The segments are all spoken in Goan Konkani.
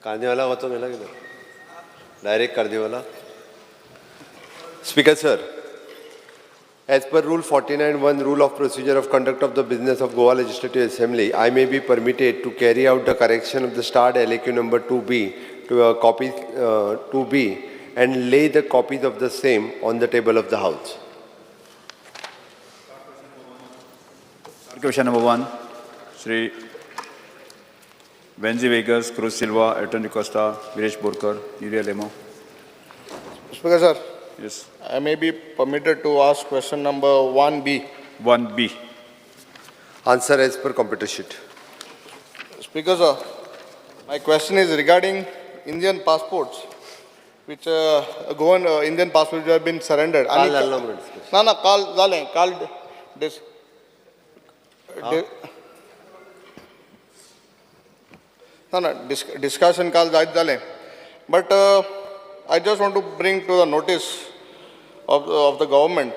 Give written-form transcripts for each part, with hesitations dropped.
कार्निवाला वचोंक गेला कितें direct कार्निवाला. Speaker sir, as per Rule 49(1), Rule of Procedure of Conduct of the Business of Goa Legislative Assembly, I may be permitted to carry out the correction of the starred LAQ number 2B to a copy 2B and lay the copies of the same on the table of the House. Question number 1, Shri Venzy Veigas, Cruz Silva, Elton D'Costa, Viresh Borkar, Yuri Alemao. Speaker sir, Yes. I may be permitted to ask question number 1B. 1B. Answer as per computer sheet. Speaker sir, my question is regarding Indian passports, which Goan Indian passports which have been surrendered. काल जाल्लो म्हणून discussion. ना ना काल जालें काल डिस ना ना डिस्कशन काल जायत जालें, but I just want to bring to the notice of the government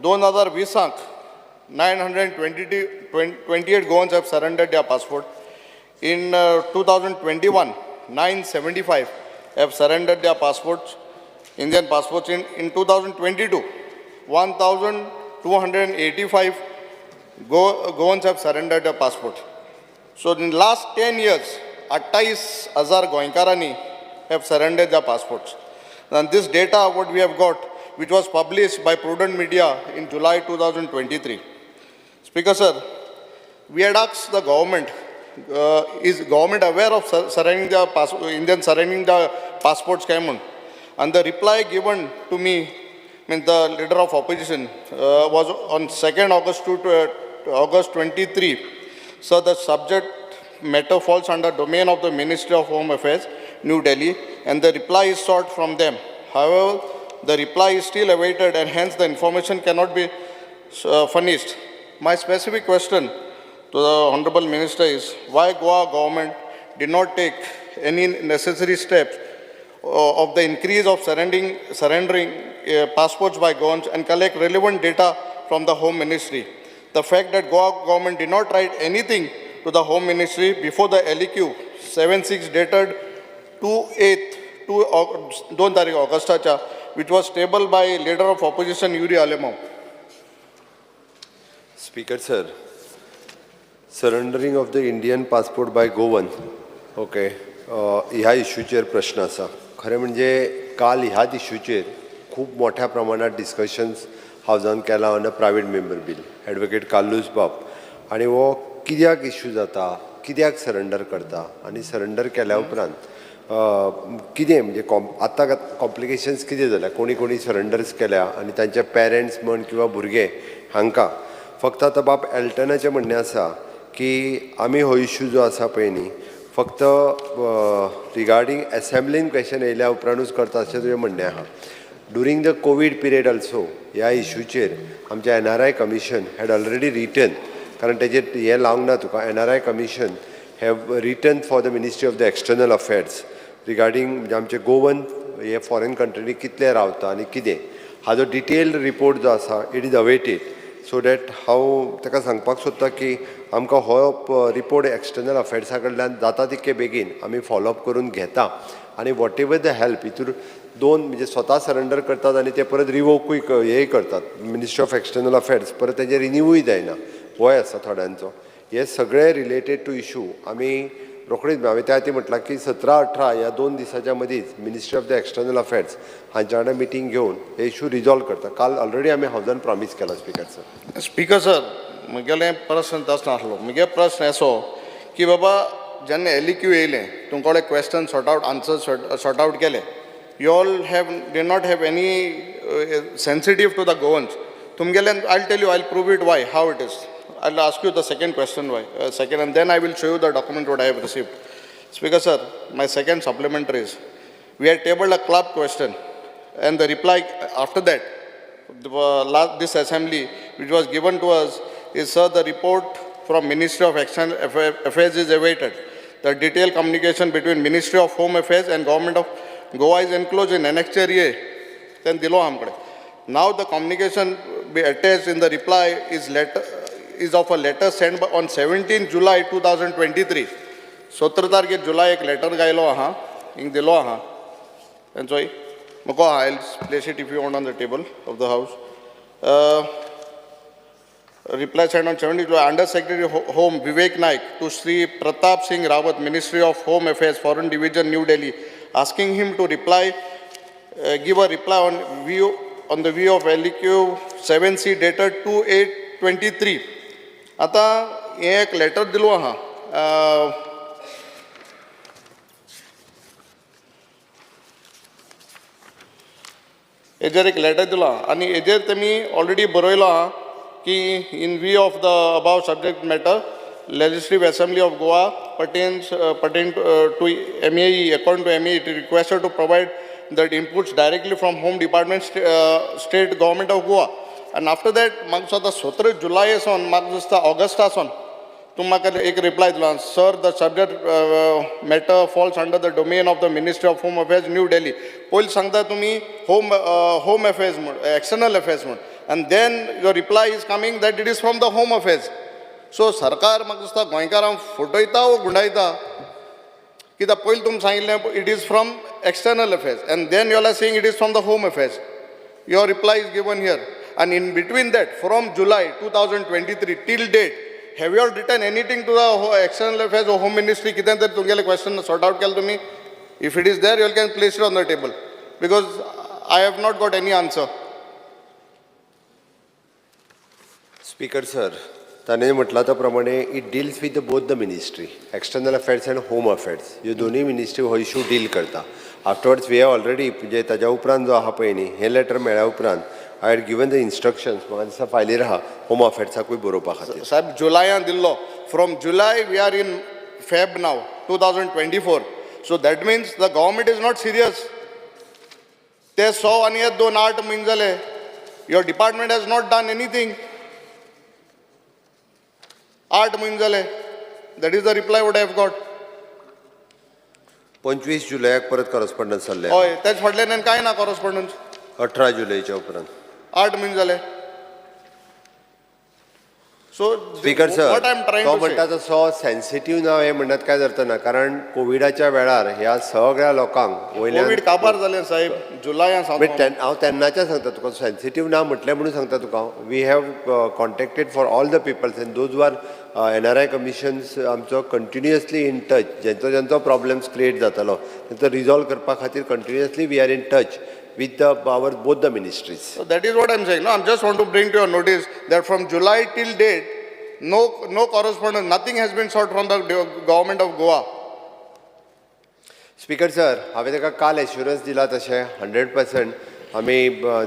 2020 928 Goans have surrendered their passport. In 2021, 975 have surrendered their passports, Indian passports. In 2022, 1,285 Goans have surrendered their passport. So in last 10 years, 28,000 गोंयकारांनी have surrendered their passports. And this data what we have got, which was published by Prudent Media in July 2023. Speaker sir, we had asked the government, is government aware of surrendering the Indian surrendering the passports काय म्हूण? And the reply given to me, I mean the leader of opposition, was on 2nd August, August 23. So the subject matter falls under domain of the Ministry of Home Affairs, New Delhi, and the reply is sought from them. However, the reply is still awaited and hence the information cannot be furnished. My specific question to the Honorable Minister is why Goa government did not take any necessary steps of the increase of surrendering passports by Goans and collect relevant data from the Home Ministry. The fact that Goa government did not write anything to the Home Ministry before the LEQ 76 dated 2/8, 2 तारीख ऑगस्टाच्या, which was tabled by leader of opposition Yuri Alemao. Speaker sir, surrendering of the Indian passport by Goan, okay, ह्या इशूचेर प्रश्न आसा. खरें म्हणजे काल ह्याच इशूचेर खूब मोठ्या प्रमाणात डिस्कशन्स हावजान केला on a private member bill, Advocate Carlos बाब. आनी हो कित्याक इशू जाता, कित्याक सरंडर करता आनी सरंडर केल्या उपरांत कितें म्हणजे आतां कॉम्प्लिकेशन्स कितें जाल्या, कोणी कोणी सरंडर्स केल्या आनी तांचे पेरंट्स म्हण किंवा भुरगे हांकां. फक्त आतां बाब एल्टनाचें म्हणणें आसा की आमी हो इशू जो आसा पळय न्ही फक्त रिगार्डींग एसेंब्लीन क्वेश्चन येयल्या उपरांतूच करता अशें तुजें म्हणणें आहा. During the Covid period also ह्या इशूचेर आमच्या NRI Commission had already written, कारण तेजेर हें लावंक ना तुका. NRI Commission have written for the Ministry of the External Affairs regarding म्हणजे आमचे गोवन हे फॉरेन कंट्रीनी कितले रावता आनी कितें हाजो डिटेल्ड रिपोर्ट जो आसा, it is awaited, so that हांव ताका सांगपाक सोदतां की आमकां हो रिपोर्ट एक्सटर्नल अफेर्सा कडल्यान जाता तितके बेगीन आमी फॉलोअप करून घेता आनी what ever the help हितूर दोन म्हणजे स्वता सरंडर करतात आनी ते परत रिवोकूय हेय करतात. मिनिस्ट्री ऑफ एक्सटर्नल अफेर्स परत तेजें रिन्यूय जायना, होय आसा थोड्यांचो. हे सगळे रिलेटेड टू इशू आमी रोखडीच हांवें त्या खातीर म्हटलां की 17 18 ह्या 2 दिसाच्या मदींच Ministry of the External Affairs हांच्या वांगडा मिटींग घेवन हे इशू रिजॉल्व करता. काल ऑलरेडी आमी हावजान प्रॉमीस केला, स्पिकर सर. स्पीकर सर, म्हगेलें प्रश्न तसो नासलो. म्हगे प्रश्न असो की बाबा जेन्ना एलईक्यू येयलें, तुमकडे question sort out, answer sort out केले, you all have did not have any sensitive to the Goans. तुमगेले, I tell you, I prove it why, how it is. I ask you the second question why second, and then I will show you the document what I have received. Speaker sir, my second supplementary is, we had tabled a club question and the reply after that, the last, this assembly, which was given to us is, "Sir, the report from Ministry of External Affairs is awaited. The detailed communication between Ministry of Home Affairs and Government of Goa is enclosed in Annexure A." Then दिलो आमकडे. Now the communication be attached in the reply is letter is of a letter sent on 17 July 2023. 17 तारखेर जुलय एक लेटर गायलो आहा. हिंग दिलो आहा तेंचोय मुको आहा. I place it if you want on the table of the house. Reply sent on 72 Under Secretary Home Vivek Naik to Sri Pratap Singh Rawat, Ministry of Home Affairs, Foreign Division, New Delhi, asking him to reply, give a reply on view on the view of LEQ 7C dated 2823. आता हें एक लेटर दिलो आहा. हेजेर एक लेटर दिला आनी हेजेर तेमी ऑलरेडी बरयलो आहा की in view of the above subject matter, Legislative Assembly of Goa pertains pertain to MAE, according to MAE, it requested to provide that inputs directly from Home Department, State Government of Goa. And after that म्हाका दिसता 17 जुलय सावन, म्हाका दिसता ऑगस्टा सावन तूं म्हाका एक रिप्लाय दिला, sir, the subject matter falls under the domain of the Ministry of Home Affairs, New Delhi. पयलीं सांगता तुमी होम अफेर्स म्हूण, एक्सटर्नल अफेर्स म्हूण, and then your reply is coming that it is from the Home Affairs. So सरकार म्हाका दिसता गोंयकारांक फटयता वो गुंडायता. कित्याक पयलीं तुमी सांगिल्लें it is from External Affairs, and then you are saying it is from the Home Affairs. Your reply is given here. And in between that, from July 2023 till date, have you all written anything to the External Affairs or Home Ministry? कितें तरी तुमगेले क्वेश्चन सॉर्ट आउट केलें तुमी? If it is there, you can place it on the table, because I have not got any answer. Speaker sir, ताणें म्हटलां त्या प्रमाणे it deals with both the ministry, External Affairs and Home Affairs. ह्यो दोनूय मिनिस्ट्री हो इशू डील करता. आफ्टरवर्ड्स we have already, म्हणजे ताज्या उपरांत जो आहा पळय न्ही, हें लेटर मेळ्ळ्या उपरांत I had given the instructions. म्हाका दिसता फायलीर आहा होम अफेर्साकूय बरोवपा खातीर. साहेब, जुलयान दिल्लो. From July, we are in Feb now, 2024. So that means the government is not serious. ते 100 आनी हे दोन, 8 म्हयने जाले. Your department has not done anything. 8 म्हयने जाले. That is the reply what I have got. 25 जुलयाक परत कॉरस्पॉन्डन्स जाल्लें. हय, तेच फाटल्यान कांय ना कॉरस्पॉन्डन्स. 18 जुलयच्या उपरांत. 8 म्हयने जाले. So speaker sir, what I am trying तो टू म्हणटा तसो सेन्सिटीव ना हें म्हणत कांय अर्थ ना, कारण कोविडाच्या वेळार ह्या सगळ्या लोकांक वयल्यान कोवीड काबार जालें साहेब, जुलयान म्हणजे सांगता. हांव तेन्नाच्यान सांगता तुका, सेन्सिटीव ना म्हटलें म्हणून सांगता तुका. We have contacted for all the peoples and those are NRI commissions आमचो कंटिन्युअसली इन टच. जेंचो जेंचो प्रॉब्लम्स क्रिएट जातालो तेंचो रिजॉल्व करपा खातीर continuously we are in touch with the our both the ministries. So that is what I'm saying. No, I just want to bring to your notice that from July till date, no correspondence, nothing has been sought from the government of Goa. Speaker sir, हांवें ताका काल एश्युरन्स दिला तशें 100% आमी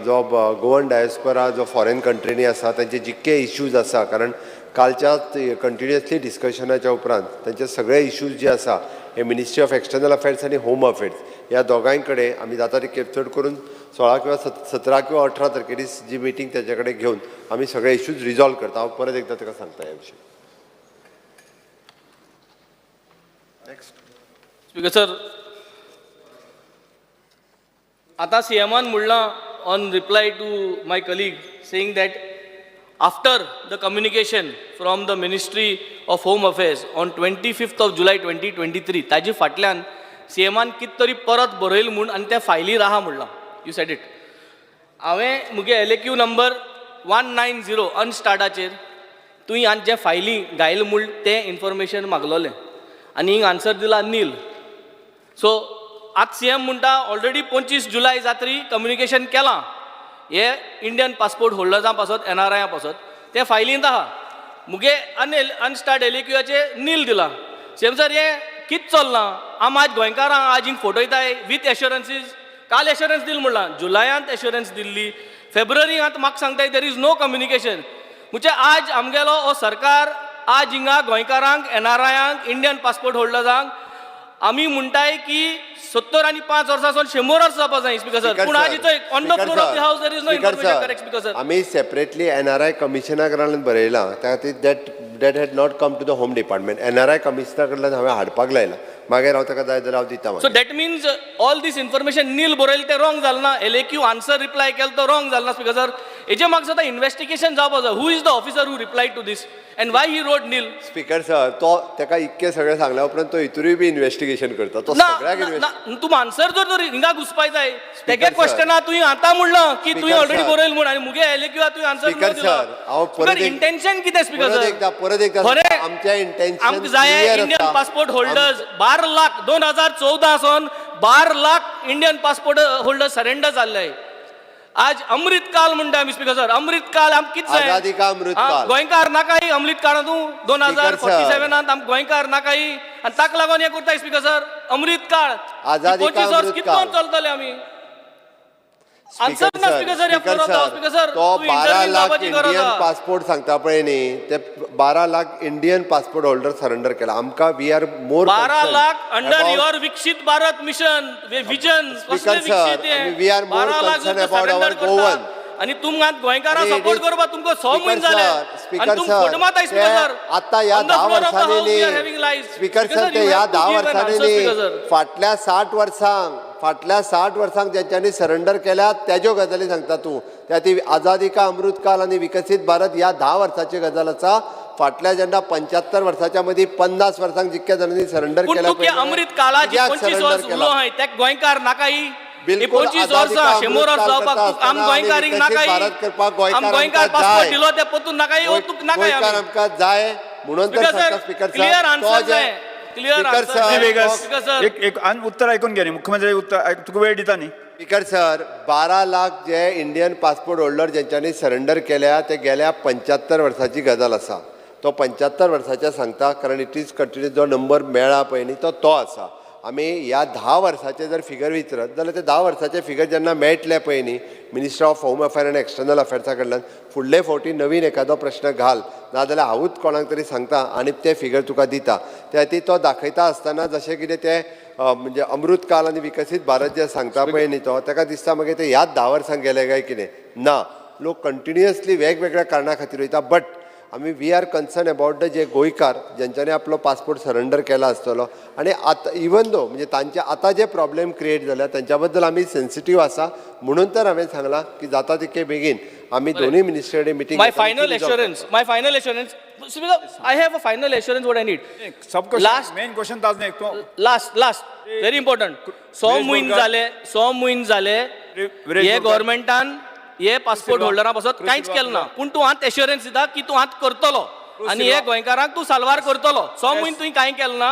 जो गोवन डायस्पोरा जो फॉरेन कंट्रीनी आसा तांचे जितके इश्यूज आसा, कारण कालच्या कंटिन्युअसली डिस्कशनाच्या उपरांत तांचे सगळे इश्यूज जे आसा हे मिनिस्ट्री ऑफ एक्सटर्नल अफेर्स आनी होम अफेर्स ह्या दोगांय कडेन आमी जाता तितके चड करून 16 किंवा 17 किंवा 18 तारखेर जी मिटींग ताचे कडेन घेवन आमी सगळे इश्यूज रिजॉल्व करता. हांव परत एकदां ताका सांगता ह्या विशीं. स्पीकर सर, आतां सीएमान म्हणलां on reply to my colleague, saying that after the communication from the Ministry of Home Affairs on 25th of July 2023, ताजे फाटल्यान सीएमान कित तरी परत बरयल म्हूण आनी त्या फायलीर आहा म्हणलां. You said it. हांवें मुगे LAQ number 190 अनस्टार्टाचेर तुवें आनी जे फायली घायल म्हूण तें इन्फॉर्मेशन मागलोलें आनी हिंग आन्सर दिला नील. सो आतां सी एम म्हणटा ऑलरेडी 25 जुलय जात्री कम्युनिकेशन केलां हे इंडियन पासपोर्ट होल्डर्सां पासत, एन आर आया पासत, ते फायलींत आहा. मुगे अन अनस्टार्ट एल ए क्यूचे नील दिलां. सी एम सर, हें कित चल्लां? आम आज गोंयकारांक आज हिंग फटयताय विथ एश्योरन्सीज. काल एश्योरन्स दिल म्हणलां, जुलयांत एश्योरन्स दिल्ली, फेब्रुवारींत म्हाका सांगताय there is no communication. म्हणजे आज आमगेलो हो सरकार आज हिंगा गोंयकारांक, एन आर आयांक, इंडियन पासपोर्ट होल्डर्सांक आमी म्हणटाय की 75 वर्सां सावन 100 वर्सां जावपा जाय, स्पीकर सर. पूण आज इथं on the floor of the house there is no information. Correct, Speaker sir? आमी सेपरेटली एनआरआय कमिशना कडल्यान बरयलां. त्या खातीर that had not come to the Home Department. NRI कमिशना कडल्यान हांवें हाडपाक लायलां. मागीर हांव ताका जाय जाल्यार हांव दिता सो मागीर. That means all this information nil बरयलें तें रॉंग जालें ना? LAQ answer reply केलो तो रॉंग जालें ना, स्पीकर सर? हेजे म्हाका दिसता इन्वेस्टिगेशन जावपा जाय. Who is the officer who reply to this? And why he wrote nil? Speaker sir, तो ताका इतकें सगळें सांगल्या उपरांत तो हितूरूय बी इन्वेस्टिगेशन करता तो ना सगळ्याक ना, इन्वेस्ट ना, तूं आन्सर जर तर हिंगा घुसपाय जाय तेगे sir. क्वेश्चना तुवें आतां म्हणलां की तुवें Speaker already sir. बरयल म्हूण आनी मुगे एलएक्यू तुवें आन्सर Speaker दिलो. sir, हांव परत एक- इंटेन्शन कितें स्पीकर परत सर? एकदा परत एकदा खरें आमचें इंटेन्शन आमकां जाय इंडियन पासपोर्ट होल्डर्स 12 लाख 2014 सावन 12 lakh Indian passport holder surrender जाल्ले. आज अमृत काल म्हणटा आमी स्पीकर सर, अमृत काल आमकां कितें जाय? आझादी का अमृत काल. गोंयकार नाकाय अमृत काळ तूं 2047 आमकां गोंयकार नाकाय आनी ताका लागून हें करता स्पीकर सर. अमृत काळ आझादी का 25 वर्स अमृत कितको काल. चलतले आमी? आन्सर ना स्पीकर सर, ह्या floor of the house, speaker sir. तो तूं 12 intervene lakh जावपाची गरज इंडियन आहा. पासपोर्ट सांगता पळय न्ही, ते 12 lakh Indian passport holder surrender केला आमकां. We are more 12 lakh under your Viksit Bharat mission vision. Speaker sir, we are more concerned about our Goan. आनी तुमकां गोंयकारां आणि सपोर्ट it is- करपाक तुमकां 6 Speaker म्हयने जाले sir, speaker आनी तुम sir, फोटो मारता स्पीकर ते सर. आता ह्या On the 10 floor of the वर्सांनी house we are न्ही, having lies. Speaker sir, ते you ह्या have to 10 give an वर्सांनी answer, न्ही, Speaker sir. फाटल्या 60 वर्सांक, फाटल्या 60 वर्सांक ज्यांच्यांनी सरेंडर केल्या तेज्यो गजाली सांगता तूं. त्या ती आझादी का अमृत काल आनी विकसीत भारत ह्या 10 वर्साची गजाल आसा. फाटल्या जेन्ना 75 वर्साच्या मदीं 50 वर्सांक जितक्या जाणांनी सरेंडर पूण केल्या तुका अमृत काळाची 25 वर्स उलो हाय त्या गोंयकार नाकाय. ही बिलकुल 25 आझादी वर्सां का 100 वर्स अमृत काल जावपाक करता तुका आम आसतना आनी गोंयकारींक विकसीत नाकाय. भारत करपाक गोंयकार आम गोंयकार आमकां पासपोर्ट जाय. दिलो ते परतून नाकाय, हो तुका नाकाय गोंयकार आमी. आमकां जाय म्हणून तर स्पीकर सांगता सर, स्पीकर सर, क्लियर तो आन्सर जे- जाय. क्लियर स्पीकर आन्सर सर, जाय. वेगस स्पीकर सर, एक एक आनी उत्तर आयकून घे न्ही मुख्यमंत्री, उत्तर तुका वेळ दिता न्ही. स्पीकर सर, 12 लाख जे इंडियन पासपोर्ट होल्डर ज्यांच्यांनी सरेंडर केल्या ते गेल्या 75 वर्साची गजाल आसा. तो 75 वर्साच्या सांगता कारण it is continue जो नंबर मेळ्ळा पळय न्ही तो तो आसा. आमी ह्या 10 वर्साचे जर फिगर विचारत जाल्यार ते 10 वर्साचे फिगर जेन्ना मेळटले पळय न्ही मिनिस्टर ऑफ होम अफेयर आनी एक्सटर्नल अफेर्सा कडल्यान, फुडले फावटी नवीन एखादो प्रश्न घाल, नाजाल्यार हांवूच कोणाक तरी सांगता आनी ते फिगर तुका दिता. त्या खातीर तो दाखयता आसतना जशें कितें ते म्हणजे अमृत काल आनी विकसीत भारत जे सांगता पळय न्ही तो ताका दिसता मागीर ते ह्याच 10 वर्सांक गेले काय कितें. ना, लोक कंटिन्युअसली वेगवेगळ्या कारणा खातीर वयता. बट आमी we are concern about the जे गोंयकार ज्यांच्यांनी आपलो पासपोर्ट सरेंडर केला आसतलो आनी आतां इवन दो म्हणजे तांचे आतां जे प्रॉब्लेम क्रिएट जाल्या तांच्या बद्दल आमी सेन्सिटीव आसा. म्हणून तर हांवें सांगलां की जाता तितके बेगीन आमी दोनूय मिनिस्ट्री कडेन meeting My final assurance, my final assurance, Speaker, I have a final assurance what I need. Sub question Last- main question Taj न्ही तूं. Last last very important. 100 म्हयने बोरकार. जाले, 100 म्हयने जाले विरेश हे बोरकार. गव्हर्मेंटान हे पासपोर्ट सिल्वा. होल्डरा पासत क्रुज कांयच सिल्वा. केलें ना, पूण तूं आतां एश्योरन्स दिता की तूं आतां करतलो आनी हे सिल्वा. गोंयकारांक तूं साल्वार करतलो. 100 म्हयने तुवें कांय केलें ना,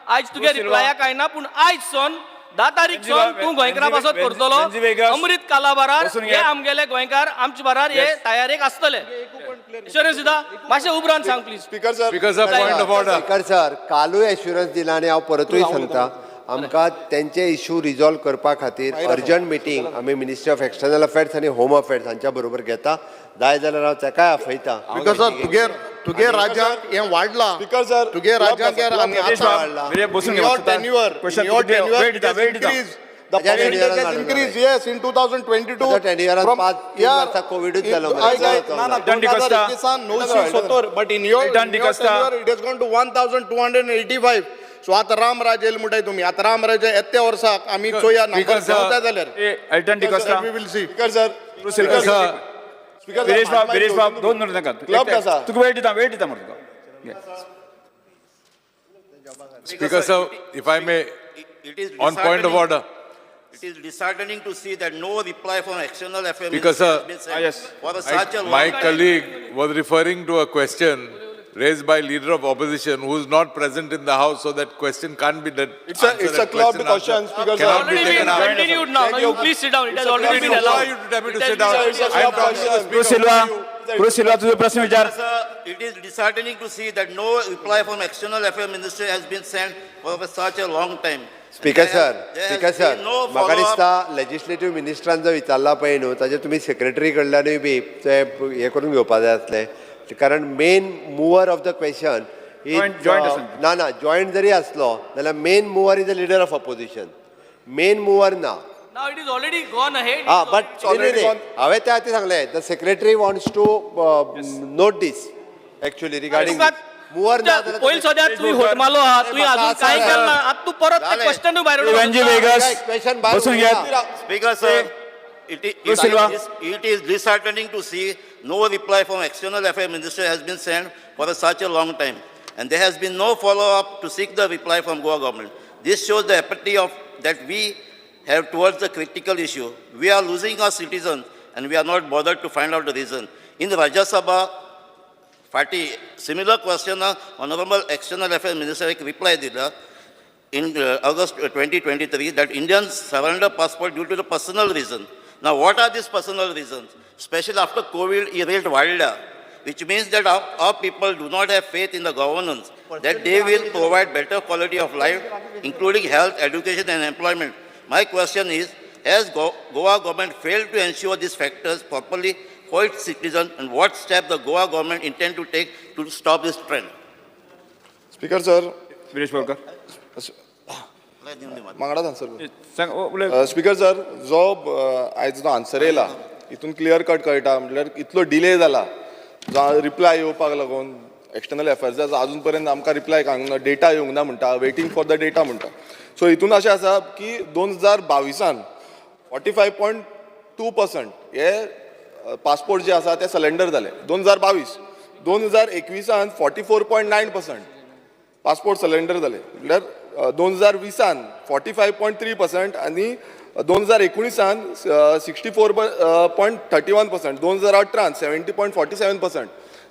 आयज तुगे क्रुज सिल्वा. रिप्लाया कांय ना, पूण आयज सोन 10 तारीख वेंजी बा- सोन तूं गोंयकारा वेंजी- पासत वेंजी- करतलो. वेंजी वेगस. अमृत काला बारार बसून हे घेयात. आमगेले गोंयकार आमचे बारार हे Yes. तयारेक आसतले. एश्योरन्स दिता मातशें उपरांत सांग please. Speaker sir, Speaker sir, point of order. Speaker sir, कालूय एश्युरन्स दिला आनी हांव परतूय सांगता, आमकां तेंचे इशू रिजॉल्व करपा खातीर अर्जंट मिटींग आमी मिनिस्ट्री ऑफ एक्सटर्नल अफेर्स आनी होम अफेर्स हांच्या बरोबर घेता. जाय जाल्यार हांव तेकाय आपयता. स्पीकर सर, तुगे तुगे राज्यांत हें वाडलां. स्पीकर सर, तुगे राज्यांत हें आनी विरेश आतां बाब, विरेश बसून In घे your मातसो. tenure, Question in your तुका tenure, वेळ it दिता, has वेळ दिता. increased. The म्हज्या percentage tenure has आन increased, yes, in 2022. म्हज्या tenure आन from- पांच, तीन Yeah. वर्सां कोविडूच जालो मरे. आयक, आयक, ना, ना, Return D'Costa. 2021 970, but in your, Return in your D'Costa. tenure, it has gone to 1285. So आतां राम राज येयल म्हणटाय तुमी, आतां राम राज येत्या वर्साक आमी चोया Speaker number sir. देंवता जाल्यार. Elton D'Costa. We will see. Speaker sir, Silva. Speaker sir, speaker sir, Viresh बाब, विरेश बाब, 2 मिनट नाका. क्लब आसा. तुका वेळ दिता, वेळ दिता मरे तुका. घे. Speaker sir, if I may, It is on point of disheartening- order. It is disheartening to see that no reply from external affairs Speaker, ministry sir, has been sent Ah, yes. for a such a long My time. colleague was referring to a question raised by leader of opposition who is not present in the house, so that question can't be that. It's a- it's a clubbed question, Speaker sir. Cannot be Already taken been up. continued now. Now you please sit down. It has already been Why allowed. you tell me to It has sit been down? already I am talking to the Cruz speaker. Silva, Cruz Silva, तुझे प्रश्न विचार. Sir, it is disheartening to see that no reply from external affairs ministry has been sent for such a long time. Speaker There- sir, there has speaker sir, been no म्हाका follow-up. दिसता लेजिस्लेटीव मिनिस्टरान जो विचारला पळय न्हू ताजेर तुमी सेक्रेटरी कडल्यानूय बी ते हें करून घेवपा जाय आसलें, कारण main mover of the question Joint- joint आसा. ना ना, जॉयंट जरी आसलो जाल्यार main mover is the leader of opposition, main mover ना. Now it is already gone ahead. हा, बट already gone. हांवें त्या खातीर सांगलें, the secretary wants to note this actually regarding mover ना जाल्यार पयलीं सद्या तुवें होटमालो आहा, तुवें अजून कांय केलें ना, आतां तूं परत ते जालें. क्वेश्चन भायर वेंजी उडोवंक वेगस. क्वेश्चन भायर बसून घेयात. Speaker sir, It is disheartening to see no reply from External Affairs Minister has been sent for such a long time, and there has been no follow-up to seek the reply from Goa government. This shows the apathy of that we have towards the critical issue. We are losing our citizens, and we are not bothered to find out the reason. In the Rajya Sabha, Fati, similar question, Honorable External Affairs Minister एक reply दिला in August 2023 that Indians surrender passport due to the personal reason. Now, what are these personal reasons? Especially after COVID, he rate वाढल्या, which means that our people do not have faith in the governance, that they will provide better quality of life, including health, education, and employment. My question is, has Goa government failed to ensure these factors properly for its citizens, and what step the Goa government intend to take to stop this trend? Speaker sir, Viresh Borkar. मांगडाच answer कर. सांग उलय. स्पीकर सर, जो आयज जो आन्सर येयला हितून क्लियर कट कळटा, म्हटल्यार इतलो डिले जाला जो रिप्लाय येवपाक लागून एक्सटर्नल अफेर्साचो, अजून पर्यंत आमकां रिप्लाय काडूंक ना, डेटा येवंक ना म्हणटा, वेटींग फॉर the data म्हणटा. सो हितून अशें आसा की 2022 45.2% हे पासपोर्ट जे आसा ते सलेंडर जाले 2022. 2021 44.9% पासपोर्ट सलेंडर जाले, म्हटल्यार 2020 45.3% आनी 2019 64.31%, 2018 70.47%.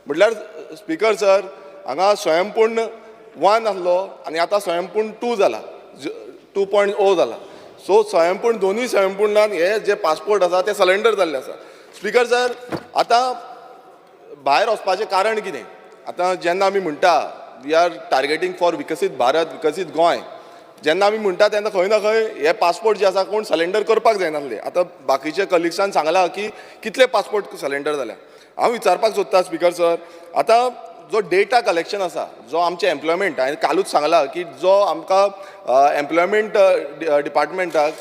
म्हटल्यार स्पीकर सर, हांगा स्वयंपूर्ण 1 आसलो आनी आतां स्वयंपूर्ण 2 जाला, 2.0 जाला. सो स्वयंपूर्ण, दोनूय स्वयंपूर्णान हे जे पासपोर्ट आसा ते सलेंडर जाल्ले आसा. स्पीकर सर, आतां भायर वचपाचें कारण कितें? आतां जेन्ना आमी म्हणटा we are targeting for विकसीत भारत, विकसीत गोंय, जेन्ना आमी म्हणटा तेन्ना खंय ना खंय हे पासपोर्ट जे आसा कोण सलेंडर करपाक जायनासले. आतां बाकीच्या कलिग्सान सांगलां की कितले पासपोर्ट सलेंडर जाल्या. हांव विचारपाक सोदता स्पीकर सर, आतां जो डेटा कलेक्शन आसा, जो आमचे एम्प्लॉयमेंट, हांवें कालूच सांगलां की जो आमकां एम्प्लॉयमेंट डिपार्टमेंटाक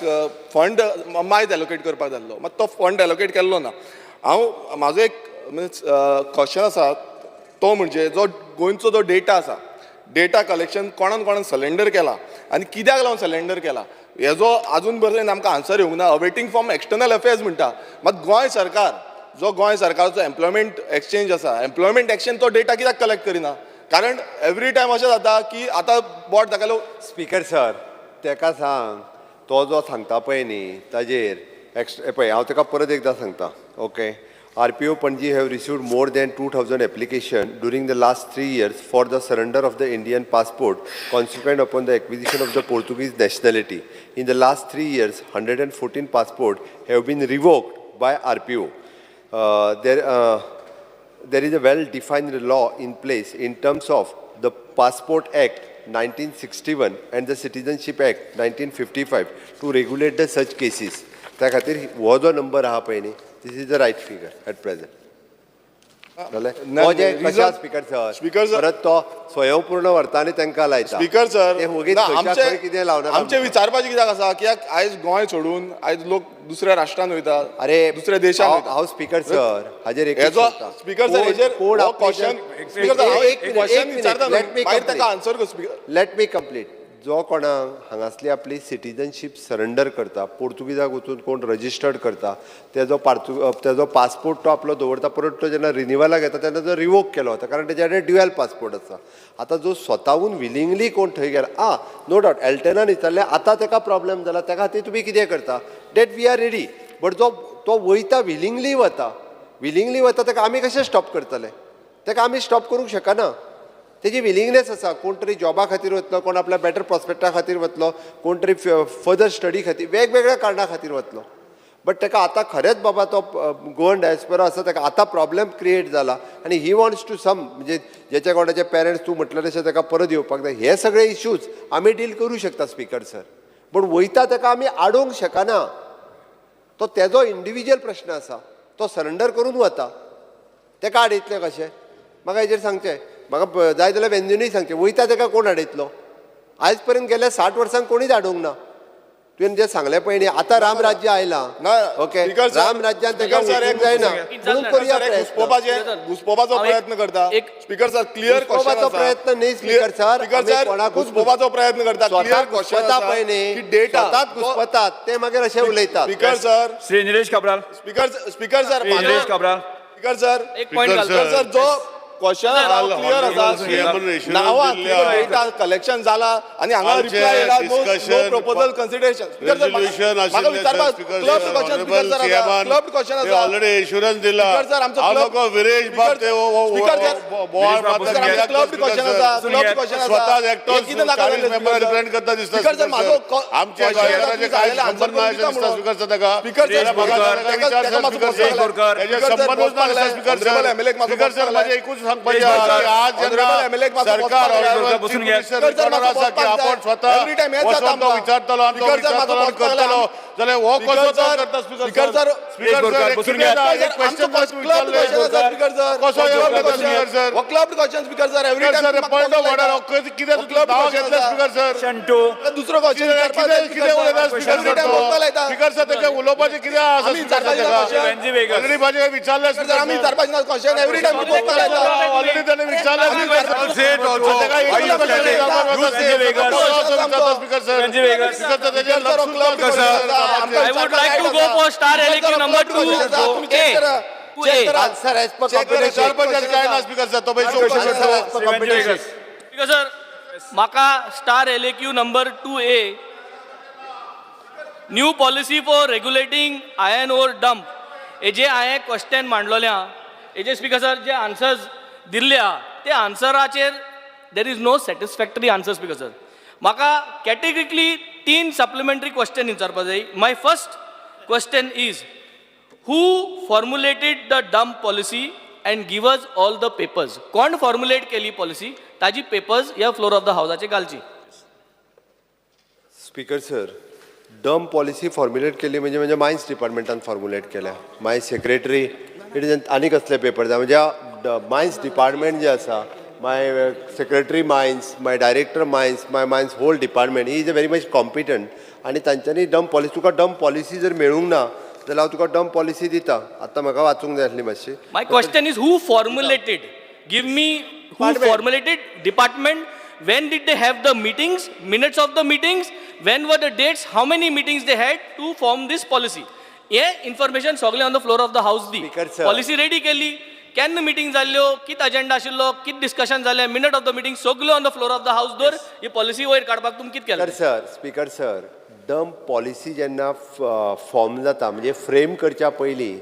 फंड मायज एलोकेट करपाक जाल्लो, मात तो फंड एलोकेट केल्लो ना. हांव म्हाजो एक मिन्स क्वेश्चन आसा, तो म्हणजे जो गोंयचो जो डेटा आसा, डेटा कलेक्शन कोणान कोणान सलेंडर केला आनी कित्याक लागून सलेंडर केला, हेजो आजून पर्यंत आमकां आन्सर येवंक ना. अवेटींग फ्रॉम एक्सटर्नल अफेर्स म्हणटा, मात गोंय सरकार जो गोंय सरकाराचो एम्प्लॉयमेंट एक्सचेंज आसा, एम्प्लॉयमेंट एक्सचेंज तो डेटा कित्याक कलेक्ट करिना? कारण एवरी टायम अशें जाता की आतां बोट दाखयलो. स्पीकर सर, तेका सांग, तो जो सांगता पळय न्ही ताजेर एक्स पळय, हांव ताका परत एकदां सांगता. Okay, RPO Panaji have received more than 2,000 application during the last 3 years for the surrender of the Indian passport consequent upon the acquisition of the Portuguese nationality. In the last 3 years, 114 passport have been revoked by RPO. There is a well-defined law in place in terms of the Passport Act 1961 and the Citizenship Act 1955 to regulate the such cases. त्या खातीर हो जो नंबर आहा पळय न्ही, this is the right figure at present. जालें? ना, हो जे reason- कशें स्पीकर सर, Speaker sir- परत तो स्वयंपूर्ण व्हरता आनी तांकां लायता. स्पीकर सर, ते वगीच ना, खंयच्या आमचे खंय कितें लावनाका. आमचे विचारपाचें कित्याक आसा कित्याक आयज गोंय सोडून आयज लोक दुसऱ्या राष्ट्रान वयता, अरे, दुसऱ्या देशान हांव वयता. हांव स्पीकर सर, हाजेर एकूच हेजो सांगता. स्पीकर सर, हेजेर कोण हो आपली क्वेश्चन जर- स्पीकर सर, हांव एक मिनिट, क्वेश्चन एक मिनिट, विचारता, let me मागीर complete. ताका आन्सर कर speaker. Let me complete. जो कोणाक हांगासली आपली सिटीजनशीप सरंडर करता, पोर्तुगीजाक वचून कोण रजिस्टर्ड करता, तेजो पार्तु तेजो पासपोर्ट तो आपलो दवरता, परत तो जेन्ना रिनिवलाक येता तेन्ना तो रिवोक केलो वता, कारण तेजे कडेन ड्युएल पासपोर्ट आसा. आतां जो स्वताहून विलिंगली कोण थंय गेला, आ नो डावट एल्टनान विचारलें, आतां तेका प्रॉब्लेम जाला, त्या खातीर तुमी कितें करता, that we are ready. But जो तो वयता, विलिंगली वता, विलिंगली वता, ताका आमी कशें स्टॉप करतले? ताका आमी स्टॉप करूंक शकना. तेजी विलिंगनेस आसा. कोण तरी जॉबा खातीर वतलो, कोण आपल्या बेटर प्रोस्पेक्टा खातीर वतलो, कोण तरी फर्दर स्टडी खातीर, वेगवेगळ्या कारणां खातीर वतलो. बट ताका आतां खरेंच बाबा तो गोवन डायस्पोरा आसा, ताका आतां प्रॉब्लेम क्रिएट जाला आनी he wants to सम, म्हणजे जेच्या कोणाचे पेरंट्स तूं म्हटलें तशें ताका परत येवपाक जाय. हे सगळे इश्यूज आमी डील करूं शकता स्पीकर सर, बट वयता ताका आमी आडोवंक शकना. तो तेजो इंडिविज्युअल प्रश्न आसा, तो सरंडर करून वता, ताका आडयतले कशें? म्हाका हेजेर सांगचें, म्हाका जाय जाल्यार वेन्यूनय सांगचें, वयता ताका कोण आडयतलो? आयज पर्यंत गेल्या 60 वर्सांक कोणीच आडोवंक ना. तुवें जें सांगलें पळय न्ही, आतां राम राज्य आयलां. ना, ओके, स्पीकर सर, राम राज्यान ताका स्पीकर सर, वचूंक जायना म्हणून करुया सर, एक प्रयत्न. घुसपोवपाचो हांव एक- प्रयत्न करता. एक- स्पीकर सर, क्लियर क्वेश्चन. घुसपोवपाचो प्रयत्न न्ही, स्पीकर सर. स्पीकर आमी सर, कोणाकूच घुसपोवपाचो प्रयत्न करता. स्वता क्लियर क्वेश्चन घुसपता पळय की न्ही, डेटा स्वताच घुसपतात ते, मागीर अशें उलयतात. Speaker sir. Shri Nilesh Cabral. Speaker speaker sir. Shri Nilesh Cabral. Speaker sir. एक पॉयंट स्पीकर घालता. सर, जो क्वेश्चन आसा क्लियर आसा. नांवां डेटा कलेक्शन जाला आनी हांगा आमचे रिप्लाय येयला, no discussion, proposal consideration. Speaker sir, resolution म्हाका विचारपाक क्लब क्वेश्चन, स्पीकर सर, आसा क्लब क्वेश्चन आसा. ऑलरेडी एश्युरन्स दिला. स्पीकर सर, आमचो हांव club- नको विरेश बाब स्पीकर- ते स्पीकर सर, बोवाळ विरेश बाब मारता. सर, आमचो क्लब क्वेश्चन आसा, क्लब क्वेश्चन आसा. स्वतः एकटो हे कितें नाका 40 जालें, मेंबर स्पीकर सर? रिप्रेझेंट करता दिसता. स्पीकर सर, माझो आमच्या question आसा, गोंयकारांचे काय जालें, संबंध ना अशें answer दिसता स्पीकर सर ताका. स्पीकर सर, त्याला म्हाका स्पीकर- ताका विचार ताका सर, मातसो स्पीकर सर. बोरकर. त्याचे स्पीकर सर, संबंधच ना दिसता Borkar. Speaker sir. Honorable MLA क मातसो स्पीकर सर, बसपाक माझे एकूच सांगपाचें स्पीकर आहा सर, की आज जेन्ना Honorable MLA क मातसो सरकार बसपाक लाय. honorable बसून Chief घ्या. Minister speaker sir, recorder मातसो आसा की बसपाक आपण जाय. स्वतः Every time हेंच जाता वचोन तो आमकां. विचारतलो आनी तो स्पीकर सर, मातसो विचारतलो आनी बसपाक लाय. करतलो जाल्यार हो स्पीकर कसो तो सर, करता speaker speaker sir? Sir, speaker Borkar, sir, एक बसून कितें घ्या. ना, एक आमचो क्वेश्चन क्लब क्वेश्चन आसा स्पीकर सर. कसो क्लब येता क्वेश्चन. Speaker sir? हो club question speaker sir, every speaker time sir, point of order, कितें क्लब नांव घेतलें स्पीकर सर? Question two. दुसरो क्वेश्चन. कितें कितें कितें उलयता स्पीकर एव्हरी सर टायम तो? बसपाक लायता. स्पीकर सर, तेका उलोवपाचें कितें आसा आमी स्पीकर सर विचारपाचें तेका? क्वेश्चन. वेन्झी वेगस. ऑलरेडी म्हाजें विचारलें स्पीकर सर, आमी विचारपाचें ना क्वेश्चन, एव्हरी टायम बसपाक लायता. ऑलरेडी ताणें विचारलें speaker sir. Say it also. तेका Why you एकूच question standing? विचारपाक You वता. Vegas. विचारता speaker sir. वेन्झी vagus. Speaker sir, तेजें स्पीकर सर, लक्ष क्लब ना क्वेश्चन सर. आसा. I would like to go for star LAQ number 2 A. 2 A. Answer as per Check करा. कॉम्पिटिशन. विचारपाचें काय ना स्पीकर सर, तो पळय answer as per Shri Venzy competition. Vegas. Speaker sir, म्हाका star LAQ number 2A, new policy for regulating iron ore dump, हेजे हांवें क्वेश्चन मांडलोलें आहा. हेजे स्पीकर सर, जे आन्सर्स दिल्ले आहा ते आन्सराचेर there is no satisfactory answer. Speaker sir, म्हाका कॅटेगरिकली तीन सप्लिमेंटरी क्वेश्चन विचारपा जाय. My first question is, who formulated the dump policy and give us all the papers? कोण फॉर्म्युलेट केली पॉलिसी, ताजी पेपर्स ह्या फ्लोर ऑफ the हावजाचे घालची. Speaker sir, dump policy formulate केली म्हणजे म्हणजे मायन्स डिपार्टमेंटान फॉर्म्युलेट केल्या. माय सेक्रेटरी it is आनी कसले पेपर जाय. म्हणजे मायन्स डिपार्टमेंट जे आसा, my secretary mines, my director mines, my mines whole department is a very much competent आनी तांच्यांनी डम्प पॉलिसी, तुका डम्प पॉलिसी जर मेळूंक ना जाल्यार हांव तुका डम्प पॉलिसी दिता. आतां म्हाका वाचूंक जाय आसली मातशी. My question is, who formulated? Give me who Department. Formulated, department. When did they have the meetings, minutes of the meetings, when were the dates, how many meetings they had to form this policy? हे इन्फॉर्मेशन सगळें on the floor of the house the. Speaker sir. Policy ready केली, केन्ना मिटींग जाल्ल्यो, कित अजेंडा आशिल्लो, कित डिस्कशन जालें, मिनट ऑफ the meeting सगळ्यो on the floor of the house दवर. ही पॉलिसी वयर काडपाक तुमी कित केलें? Speaker sir, speaker sir, dump policy जेन्ना फॉर्म जाता, म्हणजे फ्रेम करच्या पयलीं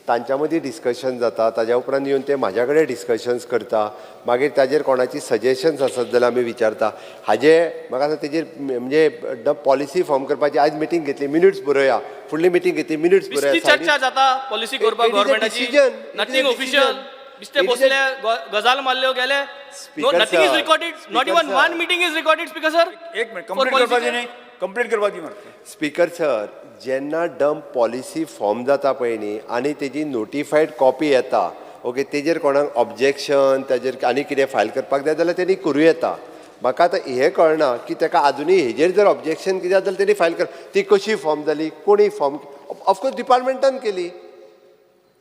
तांच्या मदीं डिस्कशन जाता. ताज्या उपरांत येवन ते म्हाज्या कडेन डिस्कशन्स करता. मागीर ताजेर कोणाची सजेशन्स आसत जाल्यार आमी विचारता. हाजे म्हाका आसा तेजेर म्हणजे डम्प पॉलिसी फॉर्म करपाची आज मिटींग घेतली, मिनिट्स बरोवया, फुडली मिटींग घेतली, मिनिट्स बिस्ती बरोवया. चर्चा जाता पॉलिसी करपाक It is a गव्हर्मेंटाची. decision. It is a nothing official. decision. बिस्ते It is a- बसले, गजाल मारल्यो गेले. No, Speaker nothing is sir, recorded, not Speaker even sir. One meeting is recorded, speaker sir. एक मिनिट, कंप्लीट करपाची न्ही, कंप्लीट करपाची मरे. स्पीकर सर, जेन्ना डम्प पॉलिसी फॉर्म जाता पळय न्ही आनी तेजी नोटिफायड कॉपी येता, ओके, तेजेर कोणाक ऑब्जेक्शन, ताजेर आनी कितें फायल करपाक जाय जाल्यार तेणी करूं येता. म्हाका आतां हें कळना की ताका आजुनूय हेजेर जर ऑब्जेक्शन कितें आसा जाल्यार तेणी फायल कर. ती कशी फॉर्म जाली, कोणी फॉर्म, ऑफकोर्स डिपार्टमेंटान केली,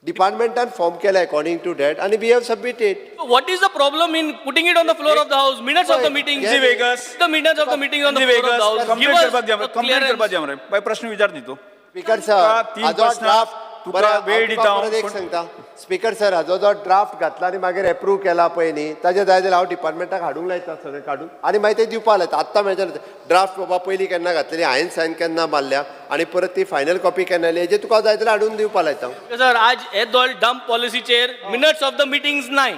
डिपार्टमेंटान फॉर्म केला अकॉर्डिंग टू that आनी we have submitted. What is the problem in putting it on the floor of the house, minutes of the meeting? Yes. Vegas. The minutes of the meeting on the Venzy floor of the Vegas house. Complete करपाक दी, कंप्लीट करपाक दी मरे. बाय, प्रश्न विचार न्ही तूं. स्पीकर तुका सर, तीन हाजो प्रश्न, ड्राफ्ट तुका बरें, हांव वेळ तुका दिता हांव, परत एक पूण- सांगता स्पीकर सर, हाजो जो ड्राफ्ट घातला आनी मागीर एप्रूव केला पळय न्ही, ताजे जाय जाल्यार हांव डिपार्टमेंटाक हाडूंक लायता सगळें काडून आनी मागीर ते दिवपा लायता. आत्तां मेळचें ड्राफ्ट बाबा पयलीं केन्ना घातलेली, हांवें सायन केन्ना मारल्या आनी परत ती फायनल कॉपी केन्ना आयली, हेजें तुका जाय जाल्यार हाडून दिवपा लायता. सर, आज हे दोल डम्प पॉलिसीचेर मिनट्स ऑफ the meetings नाय.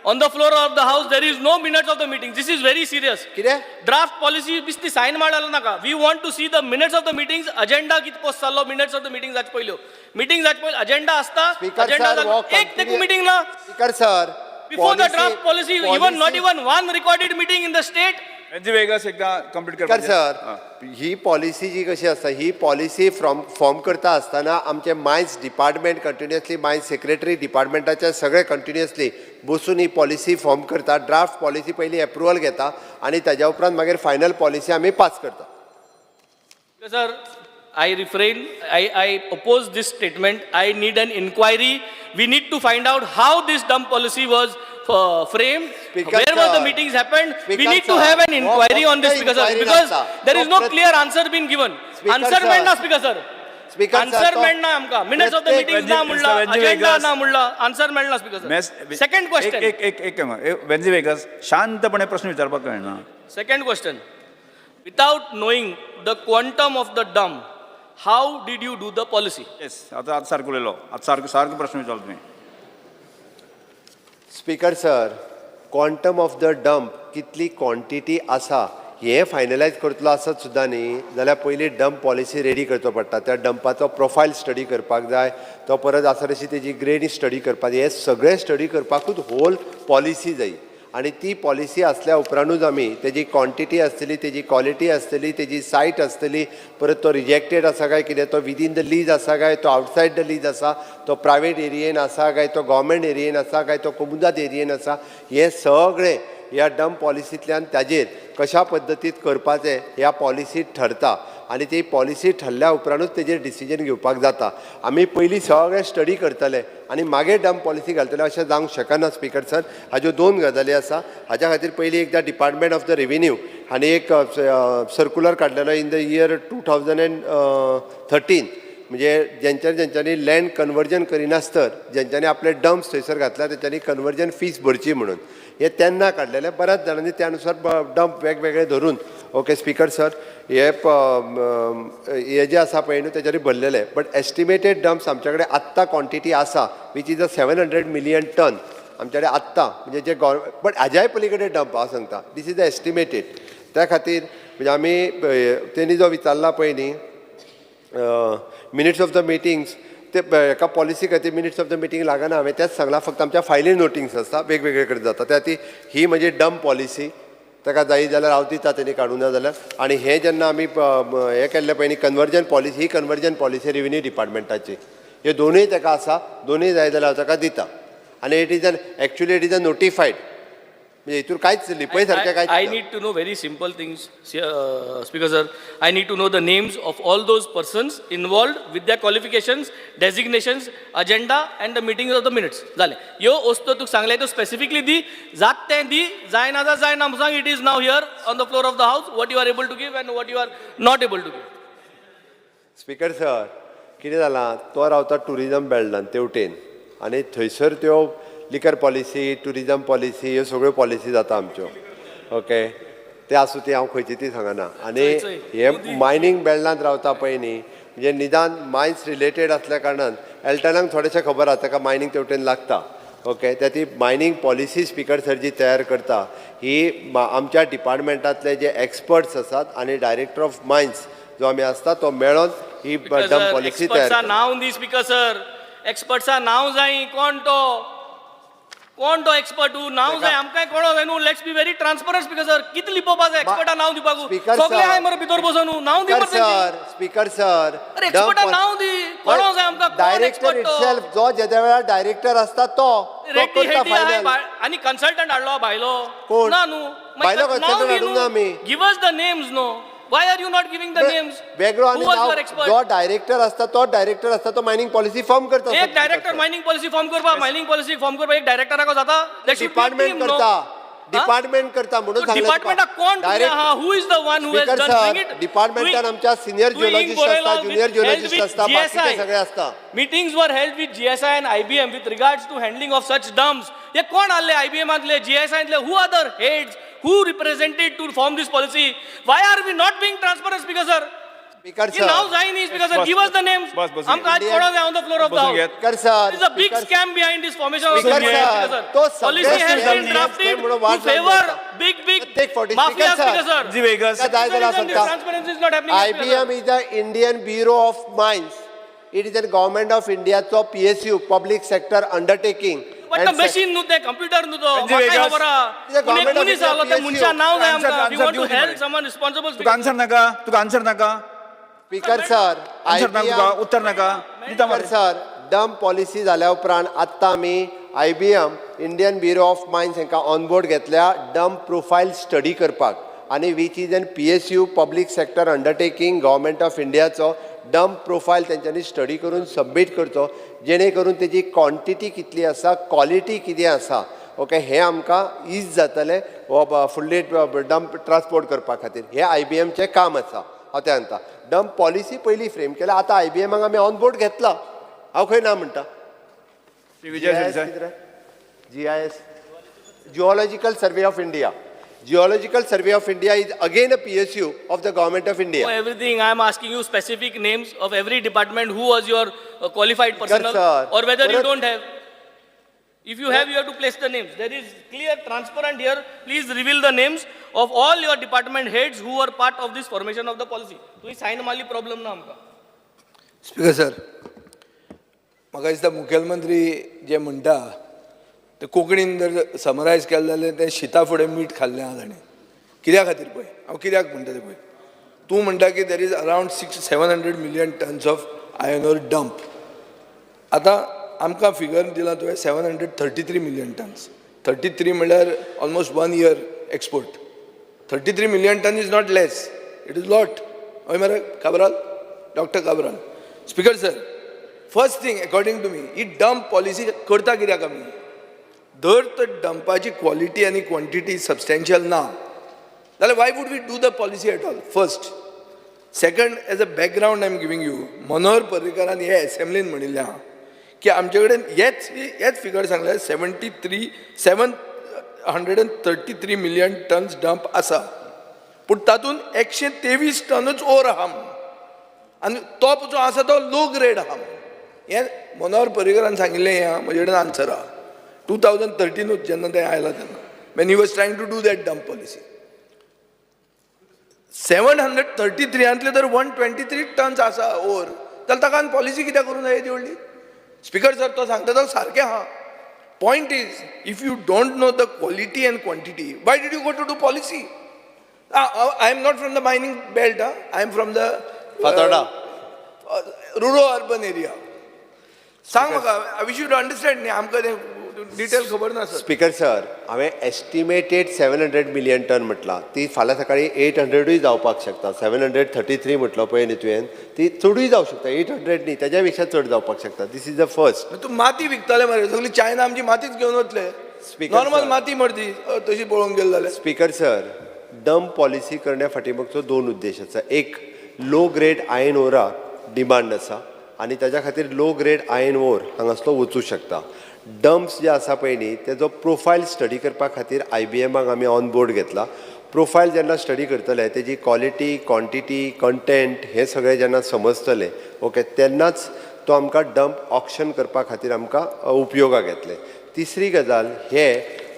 On the floor of the house there is no minutes of the meeting. This is very serious. कितें? ड्राफ्ट पॉलिसी बिस्ती सायन मारला नाका. We want to see the minutes of the meetings, agenda कित पोस्ट जाल्लो, मिनट्स ऑफ the meetings. जाचे पयल्यो मिटींग जाचे पयलीं अजेंडा आसता. स्पीकर अजेंडा सर, हो एक तेकू मिटींग ना. Speaker sir, before the draft policy, even not even one recorded meeting in the state. Venzy Vegas एकदा कंप्लीट स्पीकर करपाची. सर, ही पॉलिसी जी कशी आसता, ही पॉलिसी फ्रॉम फॉर्म करता आसतना आमचे mines department continuously, mines secretary डिपार्टमेंटाचे सगळे कंटिन्युअसली बसून ही पॉलिसी फॉर्म करता. ड्राफ्ट पॉलिसी पयली एप्रुवल घेता आनी ताज्या उपरांत मागीर फायनल पॉलिसी आमी पास करता. Sir, I refrain, I oppose this statement. I need an inquiry. We need to find out how this dump policy was framed, Speaker where were the sir. Meetings happened. We Speaker need to sir. Have an हो inquiry on this, फक्त Speaker sir, inquiry because नासता. There is हो no clear answer been given. Speaker answer sir. मेळना speaker sir. Speaker sir, answer तो मेळना आमकां. मिनिट्स ऑफ the प्रत्येक- मिटिंग्स ना म्हणला, Mr. Agenda Vegas. ना म्हणला, आन्सर मेळना स्पीकर सर. Second question. एक एक एक वेन्झी वेगस, शांतपणे प्रश्न विचारपाक कळना. Second question. Without knowing the quantum of the dump, how did you do the policy? Yes, आतां आतां सारको उलयलो. आतां सारको सारको प्रश्न विचारलो तुवें. Speaker sir, quantum of the dump कितली क्वॉन्टिटी आसा हें फायनलायज करतलो आसत सुद्दां न्ही जाल्यार पयलीं डंप पॉलिसी रेडी करचो पडटा. त्या डंपाचो प्रोफायल स्टडी करपाक जाय, तो परत आसा तशी तेजी ग्रेड स्टडी करपाक जाय. हें सगळें स्टडी करपाकूच होल पॉलिसी जाय आनी ती पॉलिसी आसल्या उपरांतूच आमी तेजी क्वॉन्टिटी आसतली, तेजी क्वॉलिटी आसतली, तेजी सायट आसतली, परत तो रिजेक्टेड आसा काय कितें, तो विदीन the lease आसा काय तो आउटसायड the lease आसा, तो प्रायवेट एरियेन आसा काय तो गव्हर्मेंट एरियेन आसा काय तो कोमुदाद एरियेन आसा, हें सगळें ह्या डंप पॉलिसींतल्यान ताजेर कशा पद्दतीन करपाचें ह्या पॉलिसीत ठरता आनी ती पॉलिसी ठरल्या उपरांतूच तेजेर डिसिजन घेवपाक जाता. आमी पयलीं सगळें स्टडी करतले आनी मागीर डंप पॉलिसी घालतले अशें जावंक शकना स्पीकर सर. हाज्यो दोन गजाली आसा. हाज्या खातीर पयलीं एकदां डिपार्टमेंट ऑफ the revenue हांणी एक सर्कुलर काडलेलो in the year 2013, म्हणजे जेंच्या जेंच्यांनी लँड कन्वर्जन करिनासतर जेंच्यांनी आपले डम्प्स थंयसर घातल्या तेंच्यांनी कन्वर्जन फीस भरची म्हणून हे तेन्ना काडलेले. बऱ्याच जाणांनी त्या नुसार डंप वेगवेगळे धरून, ओके स्पीकर सर, हे हे जे आसा पळय न्हू तेच्यानी भरलेले. बट एस्टिमेटेड डम्प्स आमच्या कडेन आत्तां क्वॉन्टिटी आसा which is a 700 million ton आमच्या कडेन आत्तां, म्हणजे जे गव्हर्मेंट, बट हाज्याय पली कडेन डंप हांव सांगता, this is the estimated. त्या खातीर म्हणजे आमी तेणी जो विचारला पळय न्ही मिनिट्स ऑफ the meetings, ते हेका पॉलिसी खातीर मिनिट्स ऑफ the meeting लागना. हांवें तेंच सांगलां, फक्त आमच्या फायली नोटिंग्स आसता, वेगवेगळे कडेन जाता. त्या खातीर ही म्हणजे डंप पॉलिसी ताका जायी जाल्यार हांव दिता, तेणी काडूं ना जाल्यार. आनी हें जेन्ना आमी हें केल्लें पळय न्ही कन्वर्जन पॉलिसी, ही कन्वर्जन पॉलिसी रेविन्यू डिपार्टमेंटाची. ह्यो दोनूय ताका आसा, दोनूय जाय जाल्यार हांव ताका दिता. आनी it is an actually it is a notified, म्हणजे हितून कांयच लिपय सारकें कांयच I ना. Need to know very simple things, Speaker sir. I need to know the names of all those persons involved with their qualifications, designations, agenda and the meetings of the minutes. जालें. ह्यो वस्तू तुका सांगले त्यो स्पेसिफिकली दी, जात तें दी, जायना जा जायना सांग. It is now here on the floor of the house what you are able to give and what you are not able to give. Speaker sir, कितें जालां, तो रावता टुरिजम बेल्टान तेवटेन आनी थंयसर त्यो लिकर पॉलिसी, टुरिजम पॉलिसी ह्यो सगळ्यो पॉलिसी जाता आमच्यो. ओके, ते आसूं, ती हांव खंयची ती सांगना. आनी चोय, चोय. हे मायनींग बेल्टांत रावता पळय न्ही, म्हणजे निदान मायन्स रिलेटेड आसल्या कारणान एल्टनाक थोडेशें खबर आसा, ताका मायनींग तेवटेन लागता. ओके, त्या ती मायनींग पॉलिसी स्पीकर सर जी तयार करता ही आमच्या डिपार्टमेंटांतले जे एक्सपर्ट्स आसात आनी डायरेक्टर ऑफ मायन्स जो आमी आसता तो मेळोन ही डंप पॉलिसी तयार एक्सपर्ट्सा करता. नांव दी स्पीकर सर. एक्सपर्ट्सा नांव जाय. कोण तो, कोण तो एक्सपर्ट? नांव जाय आमकां, कोणो जाय न्हू. Let's be very transparent, Speaker sir. कितें लिपोवपा जाय एक्सपर्टा नांव दिवपाक? Speaker सगळे sir. आहाय मरे भितर बसून, नांव दी स्पीकर मरे तेंचें. सर, स्पीकर सर, अरे एक्सपर्टा नांव दी, कोणो जाय आमकां, कोण डायरेक्टर expert तो? इटसेल्फ, जो जेद्या वेळार डायरेक्टर आसता तो तो रेड्डी करता हेड्डी आहाय फायनल. आनी कन्सल्टंट हाडलो भायलो. कोण? ना न्हू. भायलो consultant हाडूंक ना आमी. Give us the names no. Why are you not giving the names? वेगळो आनी नांव, जो डायरेक्टर आसता तो डायरेक्टर आसता तो मायनींग पॉलिसी फॉर्म करता. एक डायरेक्टर मायनिंग पॉलिसी फॉर्म करपा, मायनिंग पॉलिसी फॉर्म करपा एक डायरेक्टराक जाता? डिपार्टमेंट करता, डिपार्टमेंट करता म्हणून सांगलें तुका. डिपार्टमेंटाक कोण आहा? Who is the one who has speaker done sir, it? डिपार्टमेंटान आमच्या सिनियर जिओलॉजिस्ट आसता, ज्युनियर जिओलॉजिस्ट आसता, बाकीचे सगळे आसता. Meetings were held with GSI and IBM with regards to handling of such dumps. हे कोण आले आयबीएमांतले, जीएसआयतले? Who are the heads who represented to form this policy? Why are we not being transparent, Speaker sir? Speaker he now sir, जाय न्ही speaker sir. Bus, give us the names. बस, बसून आमकां आज घे. कोणो जाय on the floor of the बसून हाऊस. घे. Speaker sir, There is a big scam behind this formation of Speaker the sir, sir. तो सगळे Policy has been scam drafted म्हणून to वाट लागली favor आता. big, big प्रत्येक फावटी mafia, Speaker sir. Speaker sir. Venzy Vegas. जाय जाल्यार Reason this सांगता. transparency is not happening, Speaker sir. IBM is the Indian Bureau of Mines. It is a government of Indiaचो PSU, public sector undertaking. But the machine न्हू तें, computer न्हू तो. Venzy म्हाकाय Vegas. खबर आहा. It's a पूण एक government of मनीस India आहलो, त्या PSU. मनशा नांव जाय Answer- आमकां. We answer want to दिवं दी help मरे. someone responsible, तुका Speaker answer नाका, तुका आन्सर नाका. स्पीकर सर, आन्सर नाका तुका, IBM उत्तर नाका दिता स्पीकर मरे. सर, डंप पॉलिसी जाल्या उपरांत आत्तां आमी IBM, Indian Bureau of Mines हांकां ऑनबोर्ड घेतल्या डंप प्रोफायल स्टडी करपाक. आनी which is an PSU, public sector undertaking, Government of इंडियाचो डंप प्रोफायल तेंच्यांनी स्टडी करून सबमीट करचो, जेणे करून तेजी क्वॉन्टिटी कितली आसा, क्वॉलिटी कितें आसा, ओके, हें आमकां is जातलें हो फुडली डंप ट्रान्सपोर्ट करपा खातीर. हें आयबीएमचें काम आसा. हांव तें सांगता, डंप पॉलिसी पयलीं फ्रेम केल्या, आतां आयबीएमाक आमी ऑन बोर्ड घेतला. हांव खंय ना म्हणटा? Shri Vijay Sardesai. GIS, Geological Survey of India. Geological Survey of India is again a PSU of the Government of India. For everything, I am asking you specific names of every department who was your qualified personnel sir. Or whether you Bharat- don't have. If you have, you have to place the names. There is clear, transparent here. Please reveal the names of all your department heads who were part of this formation of the policy. तुवें सायन मारली, problem ना आमकां. स्पीकर सर, म्हाका दिसता मुखेलमंत्री जे म्हणटा ते कोंकणीन जर समरायज केलें जाल्यार तें शिता फुडें मीठ खाल्लें आहा ताणें. कित्या खातीर पळय, हांव कित्याक म्हणटा तें पळय. तूं म्हणटा की there is around 600-700 million tons of iron ore dump. आतां आमकां फिगर दिलां तुवें 733 million tons. 33 म्हणल्यार almost one year export. 33 million ton is not less, it is lot. हय मरे Cabral, doctor Cabral? Speaker sir, first thing, according to me, he dump policy करता कित्याक आमी? जर तर डंपाची क्वॉलिटी आनी क्वॉन्टिटी सबस्टेन्शियल ना जाल्यार why would we do the policy at all? First. Second, as a background I am giving you, Manohar पर्रीकारान हे एसेंब्लीन म्हणिल्लें आहा की आमचे कडेन हेच हेच फिगर सांगले, 733 million tons dump आसा, पूण तातूंत 123 टनूच ओर आहा म्हणून, आनी तो जो आसा तो लो ग्रेड आहा म्हणून. हें मनोहर पर्रीकरान सांगिल्लें. हें आहा, म्हजे कडेन आन्सर आहा. 2013नूच जेन्ना तें आयलां तेन्ना, when he was trying to do that dump policy, 733आंतले जर 123 टन्स आसा ओर, जाल्यार ताका पॉलिसी कित्याक करूंक जाय येदी व्हडली? स्पीकर सर, तो सांगता तो सारकें आहा. Point is, if you don't know the quality and quantity, why did you go to do policy? I am not from the mining belt. I am from the Fatorda. Rural urban area. सांग म्हाका, we should understand न्ही, आमकां तें डिटेल खबर ना sir. Speaker sir, हांवें एस्टिमेटेड 700 मिलियन टन म्हटलां. ती फाल्यां सकाळी 800ूय जावपाक शकता. 733 म्हटलो पळय न्ही तुवें, ती चडूय जावं शकता. 800 न्ही, तेज्या पेक्षा चड जावपाक शकता. This is the first. तूं माती विकताले मरे सगळी. चायना आमची मातीच घेवन वतले. Speaker, normal sir. माती मरती तशी पळोवंक गेले जाल्यार. स्पीकर सर, डंप पॉलिसी करण्या फाटीमागचो दोन उद्देश आसा. एक, लो ग्रेड आयर्न ओराक डिमांड आसा आनी ताज्या खातीर लो ग्रेड आयर्न ओर हांगासलो वचूं शकता. डंप्स जे आसा पळय न्ही, तेजो प्रोफायल स्टडी करपा खातीर आयबीएमाक आमी ऑन बोर्ड घेतला. प्रोफायल जेन्ना स्टडी करतले, तेजी क्वॉलिटी, क्वॉन्टिटी, कंटेंट हें सगळें जेन्ना समजतलें, ओके, तेन्नाच तो आमकां डंप ऑक्शन करपा खातीर आमकां उपयोगाक येतलें. तिसरी गजाल, हे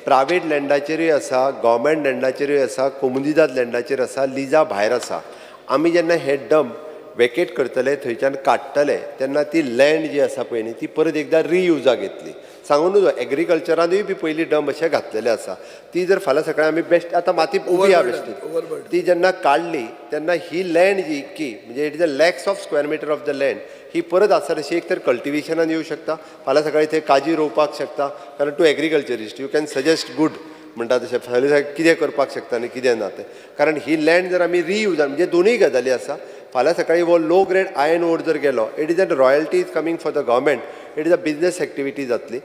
प्रायवेट लँडाचेरूय आसा, गव्हर्मेंट लँडाचेरूय आसा, कोमुनिदाद लँडाचेर आसा, लिजा भायर आसा. आमी जेन्ना हे डंप वेकेट करतले, थंयच्यान काडटले, तेन्ना ती लँड जी आसा पळय न्ही, ती परत एकदां रियुजाक येतली. सांगू नजो, एग्रीकल्चरानूय बी पयलीं डंप अशे घातलेले आसा. ती जर फाल्यां सकाळी आमी बेश्ट आतां माती उबी आहा Overburden, बेश्टी overburden. ती जेन्ना काडली तेन्ना ही लँड जी इतकी, म्हणजे it is a lakhs of square meter of the land, ही परत आसा तशी एक तर कल्टिवेशनान येवं शकता. फाल्यां सकाळी थंय काजी रोवपाक शकता, कारण तूं agriculturist, you can suggest good म्हणटा तशें, फाल्यां सकाळी कितें करपाक शकता आनी कितें ना तें. कारण ही लँड जर आमी रियूज, म्हणजे दोनूय गजाली आसा. फाल्यां सकाळी हो लो ग्रेड आयर्न ओर जर गेलो, it is an royalty is coming for the government. It is a business activity जातली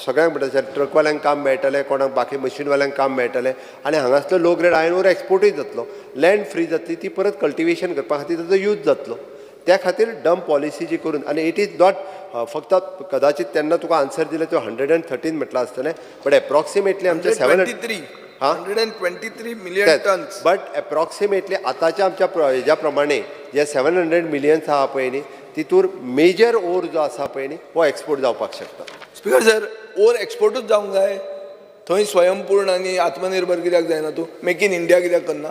सगळ्यांक. म्हणटा ट्रकवाल्यांक काम मेळटलें, कोणाक बाकी मशीनवाल्यांक काम मेळटलें आनी हांगासलो लो ग्रेड आयर्न ओर एक्सपोर्टूय जातलो. लँड फ्री जातली, ती परत कल्टिवेशन करपा खातीर ताजो यूज जातलो. त्या खातीर डंप पॉलिसी जी करून, आनी it is not फक्त, कदाचित तेन्ना तुका आन्सर दिले तो 113 म्हटलां आसतलें, बट एप्रॉक्सिमेटली आमचे सेवन 23. हा? 123 million tons. But approximately आतांच्या आमच्या हेज्या प्रमाणे जे 700 मिलियन्स आहा पळय न्ही, तितूर मेजर ओर जो आसा पळय न्ही, हो एक्सपोर्ट जावपाक शकता. स्पीकर सर, ओर एक्सपोर्टूच जावंक जाय? थंय स्वयंपूर्ण आनी आत्मनिर्भर कित्याक जायना तूं? मेक इन इंडिया कित्याक करना?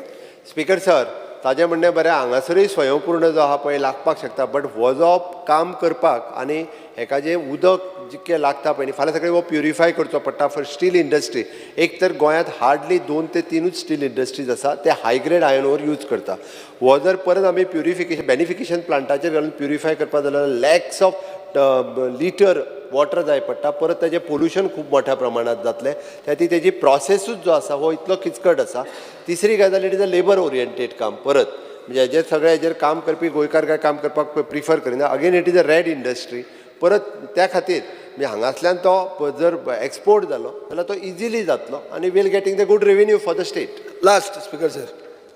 स्पीकर सर, ताजें म्हणणें बरें. हांगासरूय स्वयंपूर्ण जो आहा पळय लागपाक शकता, बट हो जो काम करपाक आनी हेका जें उदक जितकें लागता पळय न्ही, फाल्यां सकाळीं हो प्युरिफाय करचो पडटा फॉर स्टील इंडस्ट्री. एक तर गोंयांत हार्डली दोन ते तिनूच स्टील इंडस्ट्रीज आसा, ते high grade iron ore use करता. हो जर परत आमी प्युरिफिकेशन बेनिफिकेशन प्लांटाचेर घालून प्युरिफाय करपाक जाल्यार लॅक्स ऑफ लिटर वॉटर जाय पडटा, परत ताजें पोल्युशन खूब मोठ्या प्रमाणात जातलें. त्या खातीर तेजी प्रोसेसूच जो आसा हो इतलो किचकट आसा. तिसरी गजाल, it is a labour oriented काम. परत म्हणजे हेजेर सगळे हेजेर काम करपी गोंयकार काय काम करपाक प्रिफर करिना. Again, it is a red industry. परत त्या खातीर म्हणजे हांगासल्यान तो जर एक्सपोर्ट जालो जाल्यार तो इजिली जातलो आनी we'll getting the good revenue for the state. Last, speaker sir,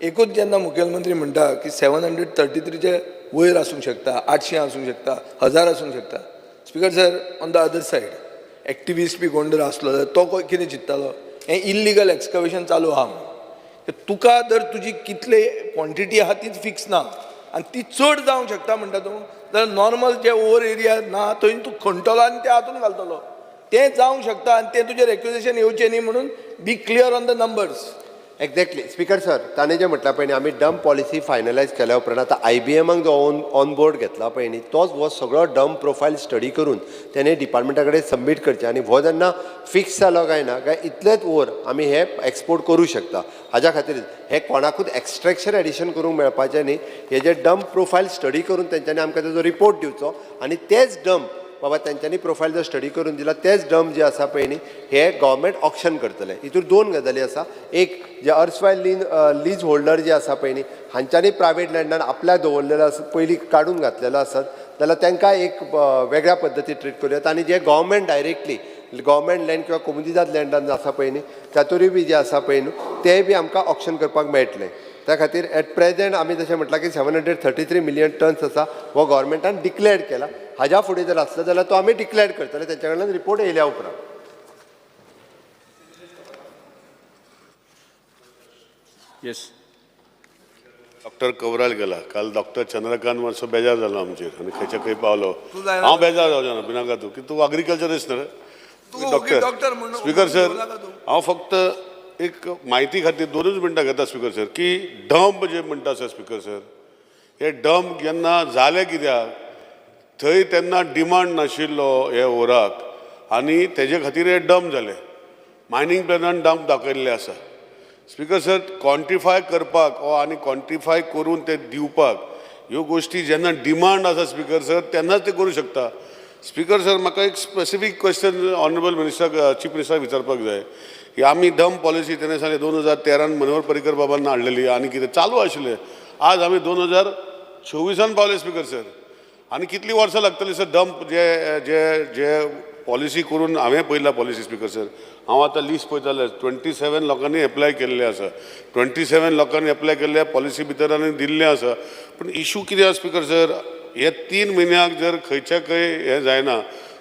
एकूच, जेन्ना मुखेलमंत्री म्हणटा की 733चे वयर आसूंक शकता, 800 आसूंक शकता, 1000 आसूंक शकता, speaker sir, on the other side activist बी कोण जर आसलो जाल्यार तो कितें चिंत्तालो, हें इल्लिगल एक्सकवेशन चालू आहा म्हणून. तुका जर तुजी कितले क्वॉन्टिटी आहा तीच फिक्स ना आनी ती चड जावंक शकता म्हणटा तूं जाल्यार नॉर्मल जे ओवर एरिया ना थंय तूं खणटलो आनी ते हातून घालतलो, तें जावंक शकता आनी तें तुजें रेक्युजेशन येवचें न्ही म्हणून be clear on the numbers. Exactly, speaker sir. ताणें जें म्हटलां पळय न्ही, आमी डंप पॉलिसी फायनलायज केल्या उपरांत आतां आय बी एमान जो ऑन बोर्ड घेतला पळय न्ही, तोच हो सगळो डंप प्रोफायल स्टडी करून तेणे डिपार्टमेंटा कडेन सबमीट करचें आनी हो जेन्ना फिक्स जालो काय ना काय इतलेच ओर आमी हे एक्सपोर्ट करूं शकता. हाज्या खातीर हे कोणाकूच एक्स्ट्रेक्शन एडिशन करूंक मेळपाचें न्ही. हे जे डंप प्रोफायल स्टडी करून तेंच्यांनी आमकां तेजो रिपोर्ट दिवचो आनी तेच डंप बाबा तेंच्यांनी प्रोफायल जर स्टडी करून दिला, तेच डंप जे आसा पळय न्ही, हे गव्हर्मेंट ऑक्शन करतले. हितूर दोन गजाली आसा. एक, जे अर्सवायल लीज होल्डर जे आसा पळय न्ही, हांच्यांनी प्रायवेट लँडान आपल्याक दवरलेलो आसा, पयलीं काडून घातलेलो आसत जाल्यार तांकां एक वेगळ्या पद्दतीन ट्रीट करूं येता आनी जे गव्हर्मेंट डायरेक्टली गव्हर्मेंट लँड किंवा कोमुनिदाद लँडान आसा पळय न्ही, तातूंय बी जे आसा पळय न्हू, तेय बी आमकां ऑक्शन करपाक मेळटलें. त्या खातीर एट प्रेजेंट आमी जशें म्हटलां की 733 million tons आसा, हो गव्हर्मेंटान डिक्लेअर केला. हाज्या फुडें जर आसलो जाल्यार तो आमी डिक्लेअर करतले तेंच्या कडल्यान रिपोर्ट येयल्या उपरांत. येस. डॉक्टर कवराल गेला. काल डॉक्टर चंद्रकांत मातसो बेजार जालो आमचेर आनी खंयच्या खंय पावलो. तूं जायना. हांव बेजार जावचो ना, भिनाका तूं, की तूं अग्रिकल्चरिस्ट न्हय. तूं ओगी डॉक्टर म्हणून स्पीकर सर, उलोवनाका तूं. हांव फक्त एक म्हायती खातीर दोनूच मिनटां घेता स्पीकर सर, की डंप जे म्हणटा आसा स्पीकर सर, हे डंप जेन्ना जाले कित्याक थंय तेन्ना डिमांड नाशिल्लो हे ओराक आनी तेजे खातीर हे डंप जाले. मायनींग प्लॅनान डंप दाखयल्ले आसा. स्पीकर सर, क्वॉन्टिफाय करपाक ओ आनी क्वॉन्टिफाय करून ते दिवपाक ह्यो गोश्टी जेन्ना डिमांड आसा स्पीकर सर, तेन्नाच ते करूं शकता. स्पीकर सर, म्हाका एक specific question honourable minister, chief मिनिस्टराक विचारपाक जाय की आमी डंप पॉलिसी तेणे सांगलें 2013न मनोहर पर्रीकर बाबान हाडलेली आनी कितें चालू आशिल्लें. आज आमी 2024न पावले स्पीकर सर, आनी कितलीं वर्सां लागतलीं सर डंप जे जे जे पॉलिसी करून? हांवें पळयला पॉलिसी स्पीकर सर. हांव आतां लिस्ट पळयता जाल्यार 27 लोकांनी एप्लाय केल्लें आसा. 27 लोकांनी एप्लाय केल्ले पॉलिसी भितर आनी दिल्लें आसा. पूण इशू कितें आसा स्पीकर सर, हे 3 म्हयन्याक जर खंयच्या खंय हें जायना,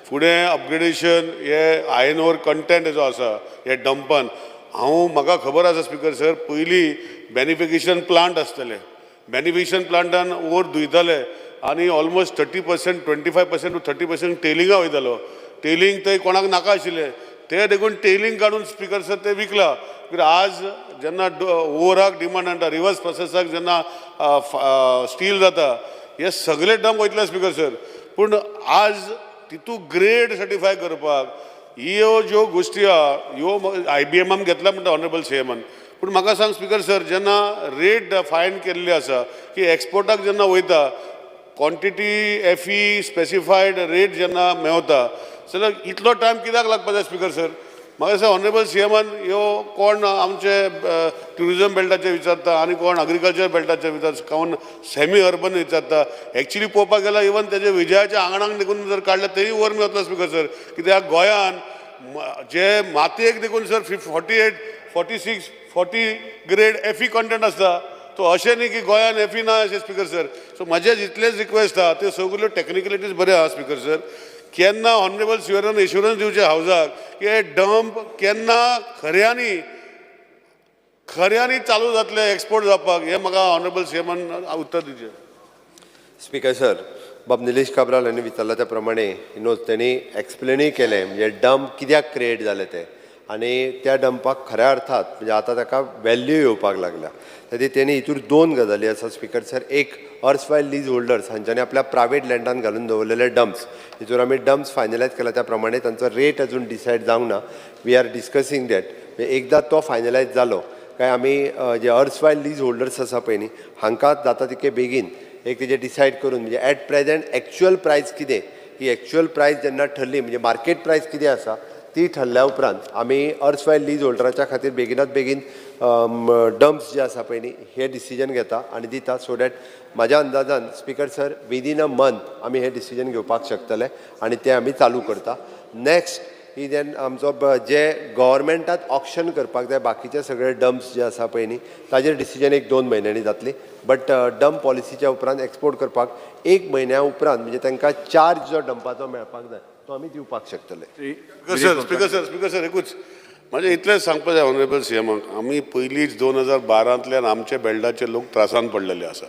फुडें अपग्रेडेशन हे आयर्न ओर कंटेंट जो आसा हे डंपान, हांव म्हाका खबर आसा स्पीकर सर, पयलीं बेनिफिकेशन प्लांट आसतले. बेनिफिकेशन प्लांटान ओर धुयताले आनी almost 30%, 25% to 30% टेलिंगा वयतालो. टेलिंग थंय कोणाक नाका आशिल्लें, ते देखून टेलिंग काडून स्पीकर सर ते विकला. मागीर आज जेन्ना ओराक डिमांड हाडटा, रिवर्स प्रोसेसाक जेन्ना स्टील जाता, हे सगळे डंप वयतले स्पीकर सर. पूण आज तितू ग्रेड सर्टिफाय करपाक ह्यो ज्यो गोश्टी आहा ह्यो आय बी एमान घेतला म्हणटा ऑनरेबल सी एमान. पूण म्हाका सांग स्पीकर सर, जेन्ना रेट फायन केल्ली आसा की एक्सपोर्टाक जेन्ना वयता, क्वॉन्टिटी एफई स्पेसिफायड रेट जेन्ना मेवता जाल्यार इतलो टायम कित्याक लागपा जाय स्पीकर सर? म्हाका दिसता ऑनरेबल सी एमान ह्यो कोण आमचे ट्युरिजम बेल्टाचे विचारता आनी कोण अग्रिकल्चर बेल्टाचे विचारता, कोण सेमी अर्बन विचारता. एक्चुली पळोवपाक गेल्यार इवन तेजे विजयाच्या आंगणाक देखून जर काडलें तरी वर मेवतलो स्पीकर सर. कित्याक गोंयान जे मातयेक देखून sir 48, 46, 40 grade Fe content आसता. सो अशें न्ही की गोंयान एफई ना अशें स्पीकर सर. सो म्हजें जितलेच रिक्वेस्ट आहा, त्यो सगल्यो टॅक्निकलिटीज बऱ्यो आहा स्पीकर सर. केन्ना ऑनरेबल सीएमान एश्युरन्स दिवचें हावजाक की हे डंप केन्ना खऱ्यांनी खऱ्यांनी चालू जातले एक्सपोर्ट जावपाक, हें म्हाका ऑनरेबल सीएमान उत्तर दिवचें. स्पीकर सर, बाब निलेश काब्राल हांणी विचारला त्या प्रमाणे न्हू तेणी एक्सप्लेनूय केलें, म्हणजे डंप कित्याक क्रिएट जाले ते आनी त्या डंपाक खऱ्या अर्थात म्हणजे आतां ताका वॅल्यू येवपाक लागल्या. खातीर तेणी हितूर दोन गजाली आसा स्पीकर सर. एक, अर्सवायल लीज होल्डर्स हांच्यांनी आपल्या प्रायवेट लँडान घालून दवरलेले डम्प्स, हितूर आमी डम्प्स फायनलायज केला त्या प्रमाणे तांचो रेट अजून डिसायड जावंक ना. We are discussing that. एकदां तो फायनलायज जालो काय आमी जे अर्सवायल लीज होल्डर्स आसा पळय न्ही, हांकां जाता तितके बेगीन एक तेजें डिसायड करून, म्हणजे एट प्रेजेंट एक्चुअल प्रायस कितें ही ही एक्च्युअल प्रायस जेन्ना ठरली म्हणजे मार्केट प्रायस कितें आसा ती ठरल्या उपरांत आमी अर्सवायल लीज होल्डराच्या खातीर बेगिनात बेगीन डम्प्स जे आसा पळय न्ही हे डिसिजन घेता आनी दिता, सो that म्हाज्या अंदाजान, speaker sir, within a month आमी हे डिसिजन घेवपाक शकतले आनी ते आमी चालू करता. नेक्स्ट ही देन आमचो जे गव्हर्मेंटात ऑक्शन करपाक जाय बाकीचे सगळे डम्प्स जे आसा पळय न्ही, ताजेर डिसिजन एक दोन म्हयन्यांनी जातली. बट डम्प पॉलिसीच्या उपरांत एक्सपोर्ट करपाक एक म्हयन्या उपरांत, म्हणजे तांकां चार्ज जो डंपाचो मेळपाक जाय तो आमी दिवपाक शकतले. Speaker sir, speaker sir, speaker sir, एकूच म्हणजे इतलेंच सांगपा जाय ऑनरेबल सीएमाक. आमी पयलींच 2012तांतल्यान आमच्या बेल्टाचे लोक त्रासान पडलेले आसा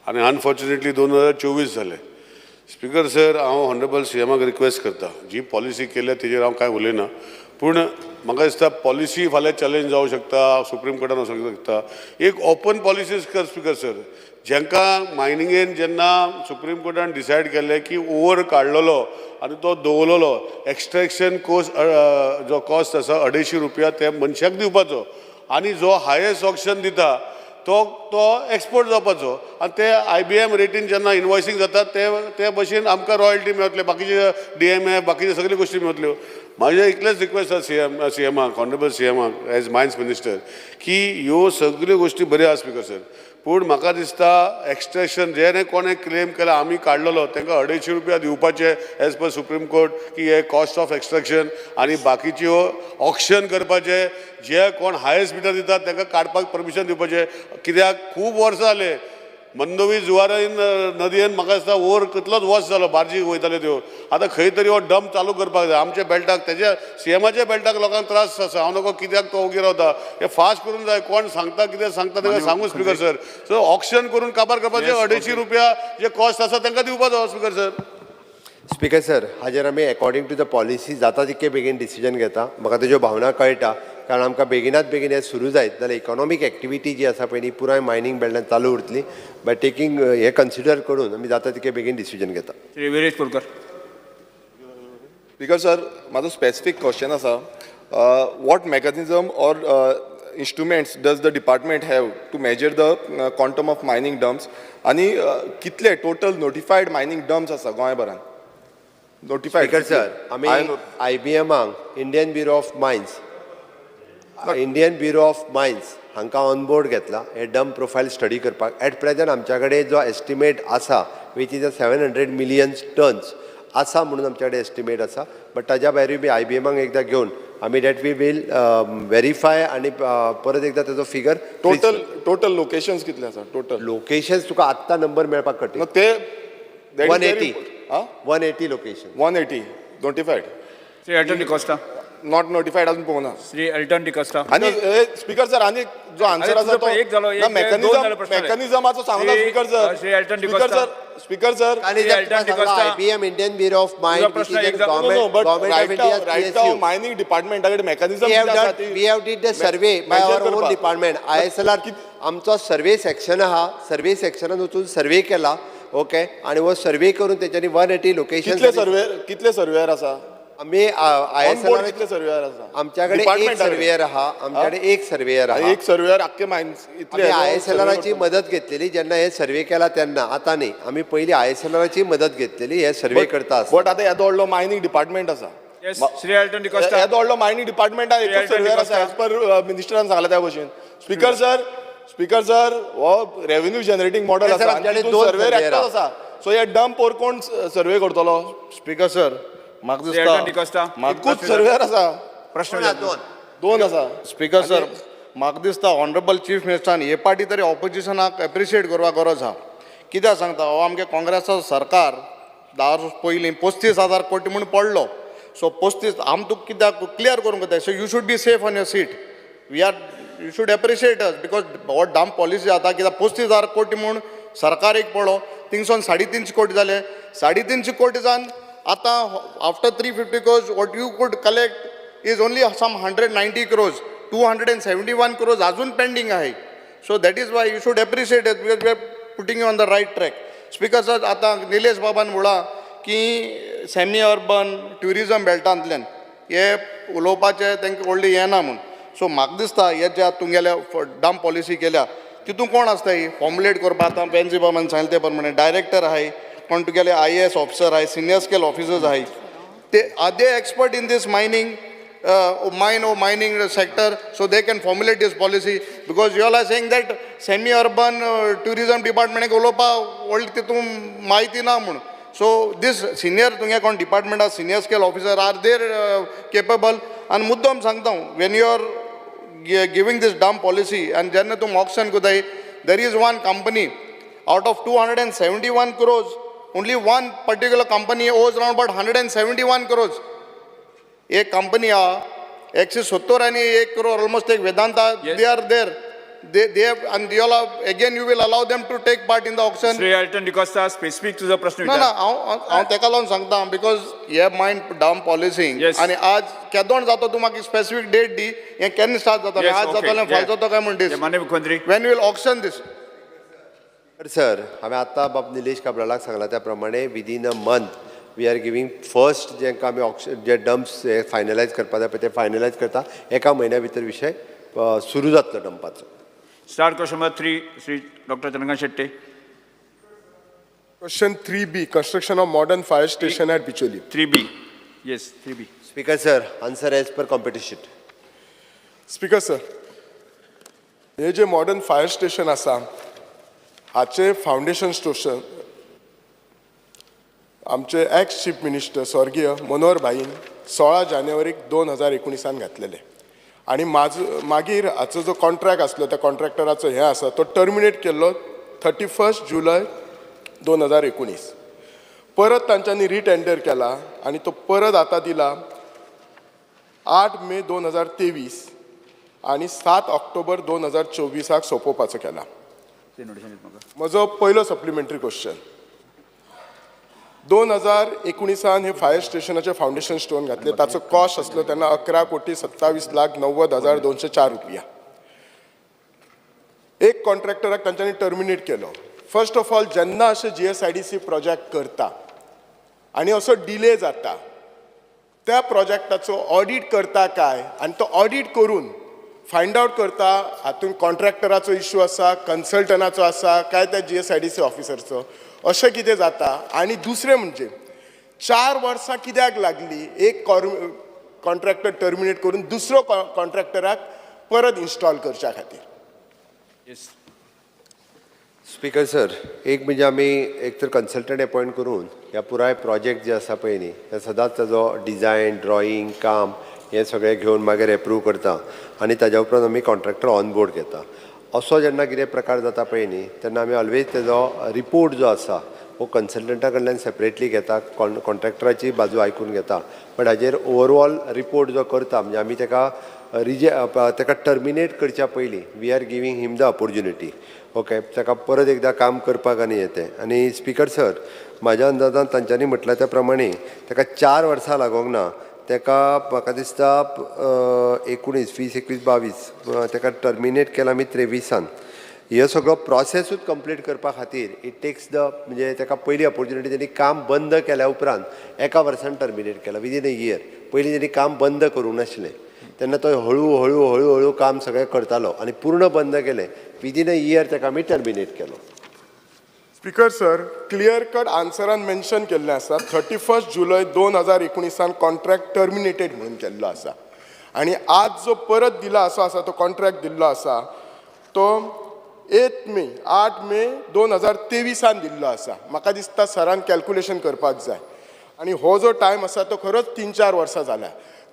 आनी अनफॉर्च्युनेटली 2024 जाले. स्पीकर सर, हांव ऑनरेबल सीएमाक रिक्वेस्ट करता, जी पॉलिसी केल्या तेजेर हांव कांय उलयना, पूण म्हाका दिसता पॉलिसी फाल्यां चॅलेंज जावं शकता, सुप्रीम कोर्टान वचूंक शकता. एक ओपन पॉलिसीज कर स्पीकर सर. जेंकां मायनिंगेन जेन्ना सुप्रीम कोर्टान डिसायड केल्लें की ओवर काडलेलो आनी तो दवरलेलो एक्स्ट्रेक्शन कोस्ट जो कॉस्ट आसा 250 रुपया ते मनशाक दिवपाचो आनी जो हायेस्ट ऑक्शन दिता तो तो एक्सपोर्ट जावपाचो आनी ते आयबीएम रेटीन जेन्ना इनवॉयसींग जाता ते ते भशेन आमकां रॉयल्टी मेळटले, बाकीचे डीएमएफ, बाकीचे सगल्यो गोश्टी मेळटल्यो. म्हाजें इतलेंच रिक्वेस्ट आसा सीएमाक, ऑनरेबल सीएमाक, एज मायन्स मिनिस्टर, की ह्यो सगल्यो गोश्टी बऱ्यो आसा स्पीकर सर, पूण म्हाका दिसता एक्स्ट्रेक्शन जेणे कोणें क्लेम केला आमी काडलेलो तांकां 250 रुपया दिवपाचे एज पर सुप्रीम कोर्ट की हे कॉस्ट ऑफ एक्स्ट्रेक्शन आनी बाकीच्यो ऑक्शन करपाचे, जे कोण हायेस्ट बिडर दितात तांकां काडपाक परमिशन दिवपाचें. कित्याक खूब वर्सां जाले मंदोवी जुवारीन नदयेन म्हाका दिसता ओर कितलोच वॉश जालो, बार्जी वयताल्यो त्यो. आतां खंय तरी हो डंप चालू करपाक जाय आमच्या बेल्टाक. तेज्या सीएमाच्या बेल्टाक लोकांक त्रास आसा. हांव नको कित्याक तो ओगी रावता. हे फास्ट करूंक जाय. कोण सांगता, कितें सांगता तांकां सांगू स्पीकर सर. सो ऑक्शन करून काबार करपाचें, 250 रुपया जे कॉस्ट आसा तांकां दिवपाचो स्पीकर सर. स्पीकर सर, हाजेर आमी एकोर्डिंग टू the policy जाता तितके बेगीन डिसिजन घेता. म्हाका तेज्यो भावना कळटा, कारण आमकां बेगिनात बेगीन हें सुरू जायत जाल्यार इकॉनॉमीक एक्टिविटी जी आसा पळय न्ही पुराय मायनींग बेल्टान चालू उरतली. बाय टेकींग हें कन्सिडर करून आमी जाता तितके बेगीन डिसिजन घेता. श्री विरेश बोरकर. स्पीकर सर, म्हाजो स्पेसिफीक क्वेश्चन आसा, what mechanism or instruments does the department have to measure the quantum of mining dumps आनी कितले टोटल नोटिफायड मायनींग डम्प्स आसा गोंयभरान नोटिफायड? स्पीकर सर, आमी आयबीएमाक, Indian Bureau of Mines हांकां ऑन बोर्ड घेतला हे डंप प्रोफायल स्टडी करपाक. एट प्रेजंट आमच्या कडेन जो एस्टिमेट आसा, which is a 700 million tons आसा म्हणून आमच्या कडेन एस्टिमेट आसा. बट ताज्या भायरूय बी आयबीएमाक एकदां घेवन आमी that we will verify आनी परत एकदां ताजो फिगर. टोटल लोकेशन्स कितले आसा टोटल? लोकेशन्स तुका आत्तां नंबर मेळपाक कठीण. ते 180, 180 location. 180 notified. Shri Elton D'Costa. Not notified अजून पळोवना. श्री एल्टन डिकोस्टा. आनी स्पीकर सर, आनी जो आन्सर अरे, आसा तुजो तो पळय एक जालो, एक, दोन जाले प्रश्न जाले. मेकॅनिझमाचो सांगना speaker sir. Shri Alton speaker D'Costa. Sir, speaker sir, आनी Shri Alton D'Costa. IBM, Indian Bureau of Mines, तुजो प्रश्न एक जालो. No, but government of right now, India. Right now, mining department कडेन mechanism We have कितें आसा done, ती we have did the survey by measure our own करपाक. department. ISLR, आमचो सर्वे सेक्शन आहा, सर्वे सेक्शनान वचून सर्वे केला, ओके, आनी हो सर्वे करून तेच्यांनी 180 लोकेशन. कितले सर्वेयर आसा? आमी I on S board L कितले सर्वेयर आसा? आमच्या कडेन एक Department कडेन. सर्वेयर आहा, आमच्या कडेन एक सर्वेयर आहा. एक सर्वेयर आख्खे मायन्स इतले आमी आयएसएलआराची मदत घेतलेली जेन्ना हे सर्वे केला तेन्ना. आतां न्ही, आमी पयलीं आयएसएलआराची मदत घेतलेली हे सर्वे करता आसतना. बट आतां येदो व्हडलो मायनींग डिपार्टमेंट आसा. Yes, Shri Elton D'Costa. येदो व्हडलो मायनींग डिपार्टमेंट एकूच एल्टन सर्वेयर आसा डिकोस्टा. एज पर मिनिस्टरान सांगला त्या भशेन. स्पीकर सर, स्पीकर सर, हो रेव्हेन्यू जनरेटींग मॉडल Sir, आसा. आमच्याकडे दोन सर्वेयर surveyor एकटोच आसा. सो हे डंप वर कोण सर्वे करतलो? स्पीकर सर, म्हाका श्री एल्टन डिकोस्टा. दिसता एकूच सर्वेयर आसा. प्रश्न दोन आहा, दोन. दोन आसा. स्पीकर सर, म्हाका दिसता ऑनरेबल चीफ मिनिस्टरान हे पाटी तरी ऑपोजिशनाक एप्रिशिएट करपाक गरज आहा. कित्याक सांगता, हो आमगे काँग्रेसाचो सरकार 10 वर्सां पयलीं 35,000 कोटी म्हूण पडलो. सो 35 आम तुका कित्याक क्लियर करूंक जाय. So you should be safe on your seat. We are you should appreciate us because हो डंप पॉलिसी जाता कित्याक 35,000 कोटी म्हूण सरकार एक पडलो, थिंगसून 350 कोटी जाले. 350 कोटी जावन आतां after 350 crores, what you could collect is only some 190 crores. 271 crores अजून पेंडींग आहे. So that is why you should appreciate it, because we are putting you on the right track. Speaker sir, आतां निलेश बाबान म्हणलां की सेमी अर्बन ट्युरिजम बेल्टांतल्यान हे उलोवपाचें तांकां व्हडलें येना म्हूण. सो म्हाका दिसता हे ज्या तुमगेल्या डंप पॉलिसी केल्या तितून कोण आसता ही फॉर्मुलेट करपाक? आतां वेन्झी बाबान सांगलें ते प्रमाणे डायरेक्टर आहाय. कोण तुगेले आयएएस ऑफिसर आहाय, सिनियर स्केल ऑफिसर्स आहाय, ते are they expert in this mining mine or mining sector, so they can formulate this policy? Because you all are saying that semi urban tourism department उलोवपा व्हडली तितून म्हायती ना म्हूण. सो दीस सिनियर तुगे कोण डिपार्टमेंट आसा, senior scale officer, are they capable? आनी मुद्दम सांगता, when you are giving this dump policy and जेन्ना तूं ऑक्शन करताय, there is one company, out of 271 crores, only one particular company owes around about 171 crores. एक कंपनी आहा, 171 करोड ऑलमोस्ट, एक Vedanta. They are there, they have, and you all again, you will allow them to take part in the auction? Shri Elton D'Costa, specific तुजो प्रश्न ना ना. विचार. हांव तेका लागून सांगता, because हे मायन डंप पॉलिसी आनी आज केदोण जाता, तूं म्हाका स्पेसिफीक डेट दी, हें केन्ना स्टार्ट जातलें? आज जातलें, फाल्यां जाता काय म्हण दीस. माननीय मुख्यमंत्री. When will auction this? Sir, हांवें आतां बाब निलेश काब्रालाक सांगलां त्या प्रमाणे, within a month we are giving first. जेंका आमी ऑक्शन जे डम्प्स हे फायनलायज करपा जाय पळय, ते फायनलायज करता. एका म्हयन्या भितर विशय सुरू जातलो डंपाचो. Star question number 3, Shri Doctor Chandrakant Shetty. Question 3B, construction of modern fire station at Bicholim. 3B, yes, 3B. Speaker sir, answer as per competition. Speaker sir, हे जे मॉडर्न फायर स्टेशन आसा, हाचे फावंडेशन स्टेशन आमचे एक्स चीफ मिनिस्टर स्वर्गीय मनोहर भाईन 16 जानेवारीक 2019 घातलेले आनी मागीर हाचो जो कॉन्ट्रॅक्ट आसलो, त्या कॉन्ट्रॅक्टराचो हें आसा, तो टर्मिनेट केल्लो 31 जुलय 2019. परत तांच्यांनी रिटेंडर केला आनी तो परत आतां दिला 8 मे 2023 आनी 7 ऑक्टोबर 2024 सोंपोवपाचो केला. म्हजो पयलो सप्लिमेंटरी क्वेश्चन, 2019 हे फायर स्टेशनाचे फावंडेशन स्टोन घातले, ताचो कॉस्ट आसलो तेन्ना 11,27,90,204 रुपया. एक कॉन्ट्रॅक्टराक तांच्यांनी टर्मिनेट केलो. फर्स्ट ऑफ ऑल, जेन्ना अशें जीएसआयडीसी प्रोजेक्ट करता आनी असो डिले जाता, त्या प्रोजेक्टाचो ऑडीट करता काय? आनी तो ऑडीट करून फायंड आवट करता हातूंत कॉन्ट्रॅक्टराचो इशू आसा, कन्सल्टनाचो आसा काय त्या जीएसआयडीसी ऑफिसरचो, अशें कितें जाता? आनी दुसरें म्हणजे, 4 वर्सां कित्याक लागली एक कॉन्ट्रॅक्टर टर्मिनेट करून दुसरो कॉन्ट्रॅक्टराक परत इन्स्टॉल करच्या खातीर? येस. स्पीकर सर, एक म्हणजे आमी एक तर कन्सल्टंट अपॉयंट करून ह्या पुराय प्रोजेक्ट जे आसा पळय न्ही, हे सदांच ताजो डिजायन, ड्रॉईंग, काम हें सगळें घेवन मागीर एप्रूव करता आनी ताज्या उपरांत आमी कॉन्ट्रॅक्टर ऑन बोर्ड घेता. असो जेन्ना कितें प्रकार जाता पळय न्ही, तेन्ना आमी ऑलवेज तेजो रिपोर्ट जो आसा हो कन्सल्टंटा कडल्यान सेपरेटली घेता, कॉन्ट्रॅक्टराची बाजू आयकून घेता, बट हाजेर ओवरऑल रिपोर्ट जो करता, म्हणजे आमी ताका टर्मिनेट करच्या पयलीं we are giving him the opportunity, okay, ताका परत एकदां काम करपाक आनी येतें. आनी स्पीकर सर, म्हाज्या अंदाजान तांच्यांनी म्हटलां त्या प्रमाणे ताका 4 वर्सां लागोंक ना. ताका म्हाका दिसता 19, 20, 21, 22, ताका टर्मिनेट केला आमी 23. हे सगळो प्रोसेसूच कंप्लीट करपा खातीर it takes the, म्हणजे ताका पयली ऑपोर्चुनिटी, तेणी काम बंद केल्या उपरांत एका वर्सान टर्मिनेट केला, विदीन अ इयर. पयलीं तेणी काम बंद करूंक नासलें, तेन्ना तो हळू हळू हळू हळू काम सगळें करतालो आनी पूर्ण बंद केलें, विदीन अ इयर ताका आमी टर्मिनेट केलो. स्पीकर सर, क्लियर कट आन्सरान मेन्शन केल्लें आसा, 31 जुलय 2019 कॉन्ट्रॅक्ट टर्मिनेटेड म्हणून केल्लो आसा आनी आज जो परत दिला असो आसा, तो कॉन्ट्रॅक्ट दिल्लो आसा तो 8 मे, 8 मे 2023 दिल्लो आसा. म्हाका दिसता सरान कॅल्कुलेशन करपाक जाय आनी हो जो टायम आसा तो खरोच 3-4 वर्सां जाला.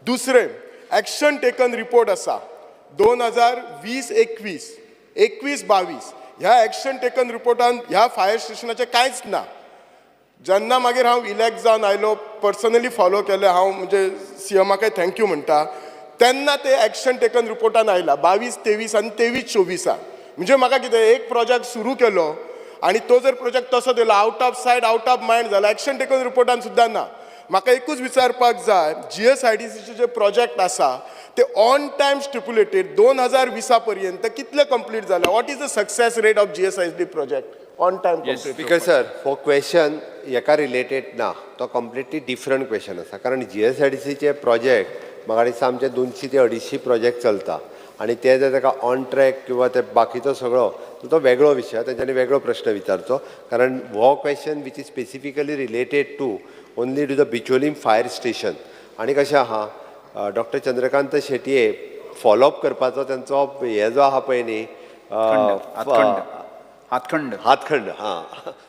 दुसरें, एक्शन टेकन रिपोर्ट आसा 2020-21, 21-22. ह्या एक्शन टेकन रिपोर्टान ह्या फायर स्टेशनाचें कांयच ना. जेन्ना मागीर हांव इलेक्ट जावन आयलो, पर्सनली फॉलो केलें हांव, म्हणजे सीएमाकय thank you म्हणटा, तेन्ना ते एक्शन टेकन रिपोर्टान आयला 22-23 आनी 23-24. म्हणजे म्हाका कितें, एक प्रोजेक्ट सुरू केलो आनी तो जर प्रोजेक्ट तसो दिलो, out of sight, out of mind जाला, एक्शन टेकन रिपोर्टान सुद्दां ना. म्हाका एकूच विचारपाक जाय, जीएसआयडीसीचे जे प्रोजेक्ट आसा ते ऑन टायम स्टिपुलेटेड 2020 पर्यंत कितले कंप्लीट जाले? What is the success rate of GSID project on time complete? Speaker sir, हो क्वेश्चन हेका रिलेटेड ना, तो कंप्लिटली डिफरंट क्वेश्चन आसा, कारण जीएसआयडीसीचे प्रोजेक्ट म्हाका दिसता आमचे 200 ते 250 प्रोजेक्ट चलता. आनी ते जर ताका ऑन ट्रॅक किंवा ते बाकीचो सगळो तो वेगळो विशय, तेंच्यांनी वेगळो प्रश्न विचारचो, कारण हो question which is specifically related to only to the Bicholim fire station. आनी कशें आहा, डॉक्टर चंद्रकांत शेटये फॉलोअप करपाचो तेंचो हे जो आहा पळय न्ही, हातखंड हातखंड, हां,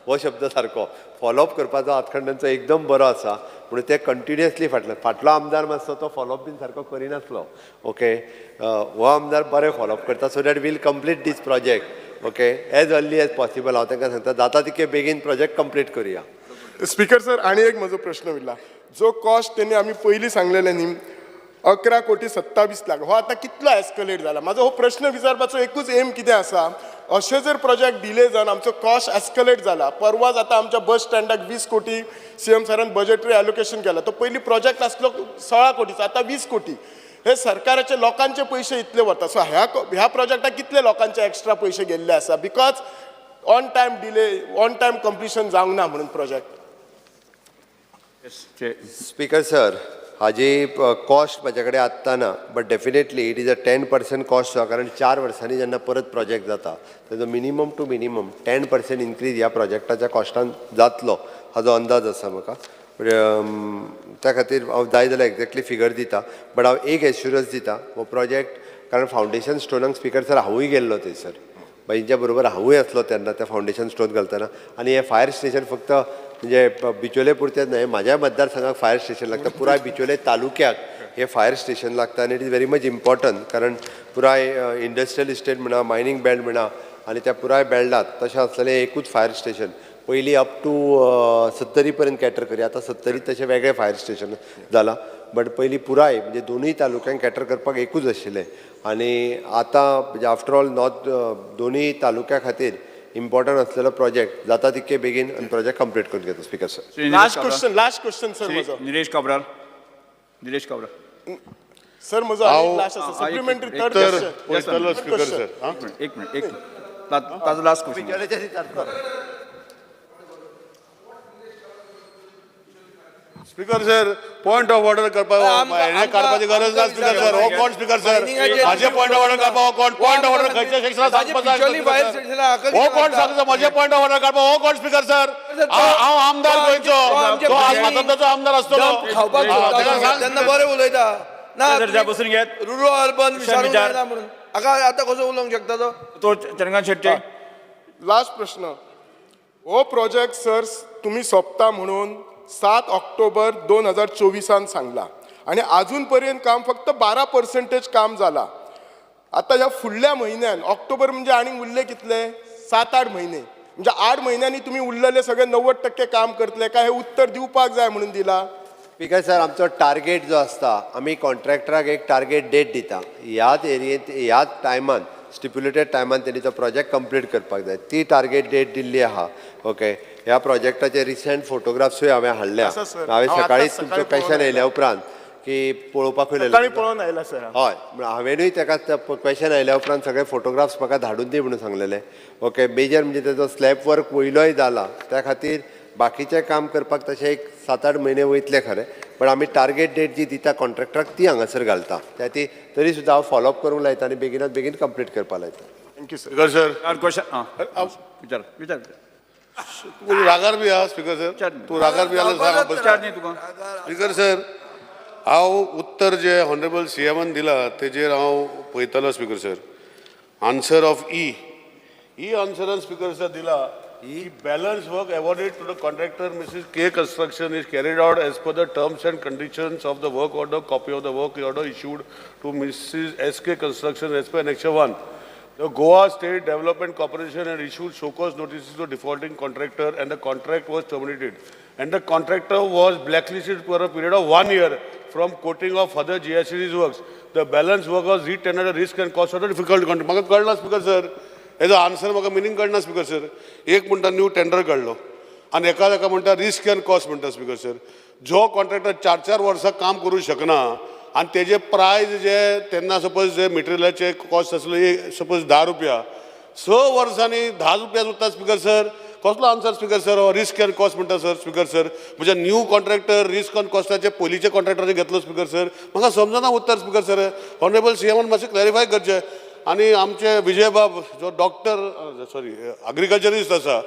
हो शब्द सारको, फॉलोअप करपाचो हातखंड तेंचो एकदम बरो आसा, म्हणून ते कंटिन्युअसली फाटल्यान. फाटलो आमदार मातसो तो फॉलोअप बीन सारको करिनासलो, ओके, हो आमदार बरें फॉलोअप करता, so that we'll complete this project, okay, as early as possible. हांव तांकां सांगता जाता तितके बेगीन प्रोजेक्ट कंप्लीट करुया. स्पीकर सर, आनी एक म्हजो प्रश्न उरला, जो कॉस्ट तेणी आमी पयलीं सांगलेले न्ही 11 कोटी 27 लाख, हो आतां कितलो एस्कलेट जाला? म्हाजो हो प्रश्न विचारपाचो एकूच एम कितें आसा, अशें जर प्रोजेक्ट डिले जावन आमचो कॉस्ट एस्कलेट जाला, परवाच आतां आमच्या बस स्टँडाक 20 कोटी सीएम सरान बजेटरी एलोकेशन केला, तो पयलीं प्रोजेक्ट आसलो 16 कोटीचो, आतां 20 कोटी. हे सरकाराचे लोकांचे पयशे इतले वता, सो ह्या प्रोजेक्टाक कितले लोकांचे एक्स्ट्रा पयशे गेल्ले आसा, because on time delay, on time completion जावंक ना म्हणून प्रोजेक्ट? स्पीकर सर, हाजी कॉस्ट म्हाजे कडेन आत्तां ना, but definitely it is a 10% cost, कारण 4 वर्सांनी जेन्ना परत प्रोजेक्ट जाता तेजो minimum to minimum 10% increase ह्या प्रोजेक्टाच्या कॉस्टान जातलो हाजो अंदाज आसा म्हाका. त्या खातीर हांव जाय जाल्यार एक्झॅक्टली फिगर दिता, बट हांव एक एश्युरन्स दिता, हो प्रोजेक्ट, कारण फावंडेशन स्टोनाक स्पीकर सर हांवूय गेल्लो थंयसर, बाईंच्या बरोबर हांवूय आसलो तेन्ना त्या फावंडेशन स्टोन घालतना. आनी हें फायर स्टेशन फक्त म्हणजे बिचोले पुरतेंच न्हय, म्हाज्या मतदारसंघाक फायर स्टेशन लागता, पुराय बिचोले तालुक्याक हें फायर स्टेशन लागता आनी it is very much important, कारण पुराय इंडस्ट्रियल इस्टेट म्हणा, मायनींग बेल्ट म्हणा, आनी त्या पुराय बेल्टात तशें आसलेलें एकूच फायर स्टेशन. पयलीं अप टू सत्तरी पर्यंत कॅटर करी, आतां सत्तरी तशें वेगळें फायर स्टेशन जालां, बट पयलीं पुराय म्हणजे दोनूय तालुक्यांक कॅटर करपाक एकूच आशिल्लें. आनी आतां म्हणजे आफ्टर ऑल नॉर्थ दोनूय तालुक्या खातीर इम्पॉर्टंट आसलेलो प्रोजेक्ट जाता तितके बेगीन आनी प्रोजेक्ट कंप्लीट करून घेता speaker sir. Last question, last question sir म्हजो. निलेश काब्राल, निलेश काब्राल. सर, म्हजो लास्ट आसा, सप्लिमेंटरी थर्ड तर क्वेश्चन. पळयतलो स्पीकर सर, आं. एक मिनिट, एक मिनिट, ताजो last question. Speaker sir, point of order करपाक हें काडपाची गरज ना स्पीकर सर. हो कोण स्पीकर सर, म्हाजे पॉयंट ऑफ ऑर्डर काडपाक हो कोण? पॉयंट ऑफ ऑर्डर खंयच्या सेक्शनात सांगपाक? हो कोण सांगता म्हजे पॉयंट ऑफ ऑर्डर काडपाक? हो कोण स्पीकर सर? हांव आमदार गोंयचो, तो स्वातंत्र्याचो आमदार आसतलो. खावपाक तेन्ना बरें उलयता ना. सर, बसून घेत. रुरल अर्बन विचारूंक विचार. जायना म्हणून हाका आतां कसो उलोवंक शकता तो? तो चंद्रकांत शेट्टी. लास्ट प्रश्न. हो प्रोजेक्ट सर, तुमी सोंपता म्हणून 7 ऑक्टोबर 2024 सांगला आनी आजून पर्यंत काम फक्त 12 पर्संटेज काम जाला. आतां ह्या फुडल्या म्हयन्यान, ऑक्टोबर म्हणजे आनीक उरले कितले, 7-8 म्हयने, म्हणजे 8 म्हयन्यांनी तुमी उरलेले सगळे 90% काम करतले काय, हे उत्तर दिवपाक जाय म्हणून दिला. स्पीकर सर, आमचो टार्गेट जो आसता, आमी कॉन्ट्रॅक्टराक एक टार्गेट डेट दिता, ह्याच एरियेंत ह्याच टायमान, स्टिप्युलेटेड टायमान तेणी तो प्रोजेक्ट कंप्लीट करपाक जाय, ती टार्गेट डेट दिल्ली आहा. ओके, ह्या प्रोजेक्टाचे रिसंट फोटोग्राफ्सूय हांवें हाडल्या. आसा, सर. हांवें हांव सकाळीच आतांच तुमचो सकाळी क्वेशन पळोवन येयल्या उपरांत की पळोवपाकूय सकाळी पळोवन आयला सर हांव. हय, म्हळ्यार हांवेनूय ताका क्वेशन आयल्या उपरांत सगळे फोटोग्राफ्स म्हाका धाडून दी म्हणून सांगलेले. ओके, मेजर म्हणजे तेजो स्लॅब वर्क वयलोय जाला, त्या खातीर बाकीचें काम करपाक तशें एक 7-8 म्हयने वयतले खरें, पण आमी टार्गेट डेट जी दिता कॉन्ट्रॅक्टराक ती हांगासर घालता. त्या ती तरी सुद्दां हांव फॉलोअप करूंक लायता आनी बेगिनात बेगीन कंप्लीट करपाक लायता. Thank you sir. Speaker sir. Question विचार, विचार. तूं रागार बी आहा स्पीकर सर? तूं रागार बी आसल्यार सांग. विचार न्ही तुका. स्पीकर सर, हांव उत्तर जे ऑनरेबल सी एमान दिला तेजेर हांव पळयतालो speaker sir. Answer of E E आन्सरान speaker sir दिला की balance work awarded to the contractor Mrs K Construction is carried out as per the terms and conditions of the work order, copy of the work order issued to Mrs S K Construction as per annexure 1. The Goa State Development Corporation had issued show cause notices to defaulting contractor and the contract was terminated. And the contractor was blacklisted for a period of one year from quoting of further GSC's works. The balance work was re-tendered at risk and cost of the difficult contract. म्हाका कळना स्पीकर सर, हेजो आन्सर म्हाका मिनींग कळना स्पीकर सर. एक म्हणटा न्यू टेंडर काडलो आनी एका एका म्हणटा रिस्क अँड कॉस्ट म्हणटा. स्पीकर सर, जो कॉन्ट्रॅक्टर 4-4 वर्सां काम करूं शकना आनी तेजे प्रायज जे तेन्ना सपोज जे मटेरियलाचे कॉस्ट आसले सपोज 10 रुपया, 6 वर्सांनी 10 रुपया उरता स्पीकर सर. कसलो answer speaker sir? हो रिस्क अँड कॉस्ट म्हणटा सर. स्पीकर सर, म्हणजे न्यू कॉन्ट्रॅक्टर रिस्क अँड कॉस्टाचे पयलींचे कॉन्ट्रॅक्टराचे घेतलो स्पीकर सर. म्हाका समजना उत्तर स्पीकर सर. ऑनरेबल सीएमान मातशें क्लॅरिफाय करचें. आनी आमचे विजयबाब जो डॉक्टर, सॉरी, अग्रिकल्चरिस्ट आसा,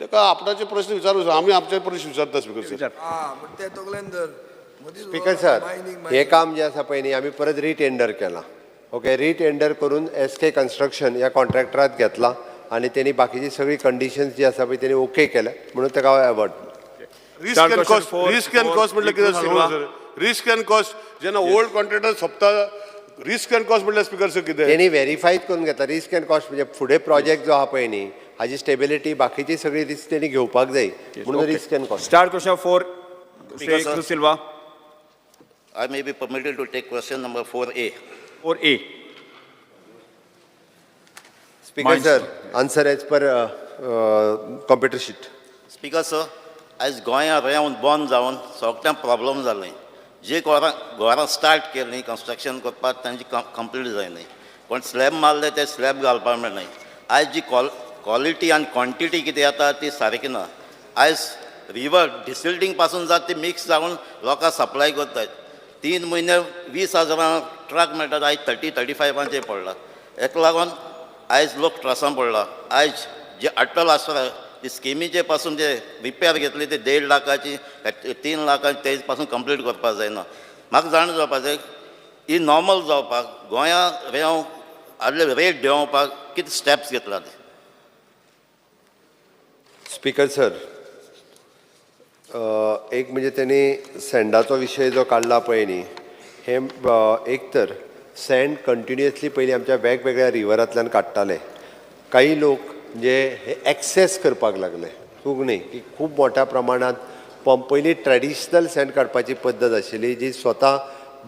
ताका आपणाचे प्रश्न विचारू, आमी आमचे प्रश्न विचारता स्पीकर सर. आं, म्हण ते तकलेन धर. मदींच स्पीकर सर, mining, हें काम जें आसा पळय न्ही, आमी परत रिटेंडर केलां. ओके, रिटेंडर करून एस के कन्स्ट्रक्शन ह्या कॉन्ट्रॅक्टराक घेतलां आनी तेणी बाकीची सगळी कंडिशन्स जी आसा पळय तेणी ओके केल्या, म्हणून ताका हांव award. Risk and cost, risk and cost म्हटल्यार कितें? Silva. Sir, risk and cost जेन्ना ओल्ड कॉन्ट्रॅक्टर सोंपता, रिस्क अँड कॉस्ट म्हटल्यार स्पीकर सर कितें? तेणी व्हेरीफाय करून घेतला रिस्क अँड कॉस्ट, म्हणजे फुडें प्रोजेक्ट जो आहा पळय न्ही, हाजी स्टेबिलिटी, बाकीची सगळी रिस्क तेणी घेवपाक जाय, म्हणून risk and cost. Starred question 4, Shri Speaker, sir. Cruz Silva. I may be permitted to take question number 4A. 4A. Speaker sir, answer as per computer sheet. Speaker sir, आयज गोंयांत रेंव बंद जावन सगळ्यांक प्रॉब्लम जालें. जे घरां घरां स्टार्ट केलीं कन्स्ट्रक्शन करपाक, तांची कंप्लीट जायना. कोण स्लॅब मारले, ते स्लॅब घालपाक मेळनाय. आयज जी क्वॉलिटी आनी क्वॉन्टिटी कितें येता ती सारकी ना. आयज रिवर डिसिल्टींग पासून जाता, ती मिक्स जावन लोकांक सप्लाय करतात. 3 म्हयने 20 हजारां ट्रक मेळटात, आयज 30, 35 फांचेर पडला. हेका लागून आयज लोक त्रासान पडला. आयज जे अटल आसरा ती स्किमीचे पासून जे रिपेर घेतली ते 1.5 लाखाची, 3 लाखाची, ते पासून कंप्लीट करपाक जायना. म्हाका जाणा जावपा जाय, ही नॉर्मल जावपाक, गोंया रेंव आदले रेट देंवोवपाक कितें स्टेप्स घेतला ते? स्पीकर सर, एक म्हणजे तेणी सँडाचो विशय जो काडला पळय न्ही, हें एक तर सँड कंटिन्युअसली पयलीं आमच्या वेगवेगळ्या रिवरांतल्यान काडटाले. काही लोक म्हणजे हे एक्सेस करपाक लागले, चूक न्ही की खूब मोठ्या प्रमाणांत पंप. पयलीं ट्रेडिशनल सँड काडपाची पद्दत आशिल्ली, जी स्वता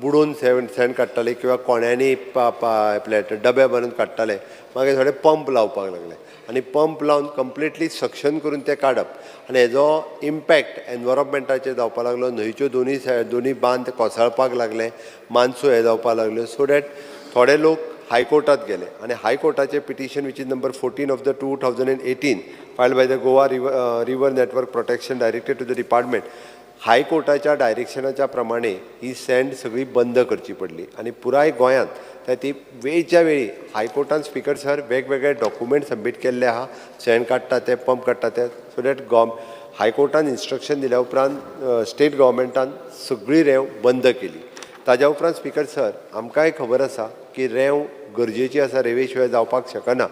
बुडोवन सँड काडटाले किंवा कोण्यांनी पा पा आपले डबे भरून काडटाले. मागीर थोडे पंप लावपाक लागले आनी पंप लावन कंप्लिटली सक्शन करून ते काडप आनी हेजो इम्पॅक्ट एनवायरोमेंटाचेर जावपाक लागलो. न्हंयच्यो दोनूय सायड, दोनूय बांद कोसळपाक लागले, मानसो हे जावपाक लागल्यो. सो that थोडे लोक हायकोर्टात गेले आनी हायकोर्टाचे petition, which is number 14 of the 2018, filed by the Goa River Network Protection, directed to the department. हायकोर्टाच्या डायरेक्शनाच्या प्रमाणे ही सँड सगळी बंद करची पडली आनी पुराय गोंयांत त्या ती वेळच्या वेळी हायकोर्टान, स्पीकर सर, वेगवेगळे डॉक्युमेंट सबमीट केल्ले आहा, सँड काडटा ते, पंप काडटा ते. सो that हायकोर्टान इन्स्ट्रक्शन दिल्या उपरांत स्टेट गव्हर्मेंटान सगळी रेंव बंद केली. ताज्या उपरांत स्पीकर सर, आमकांय खबर आसा की रेंव गरजेची आसा, रेंवे शिवाय जावपाक शकना.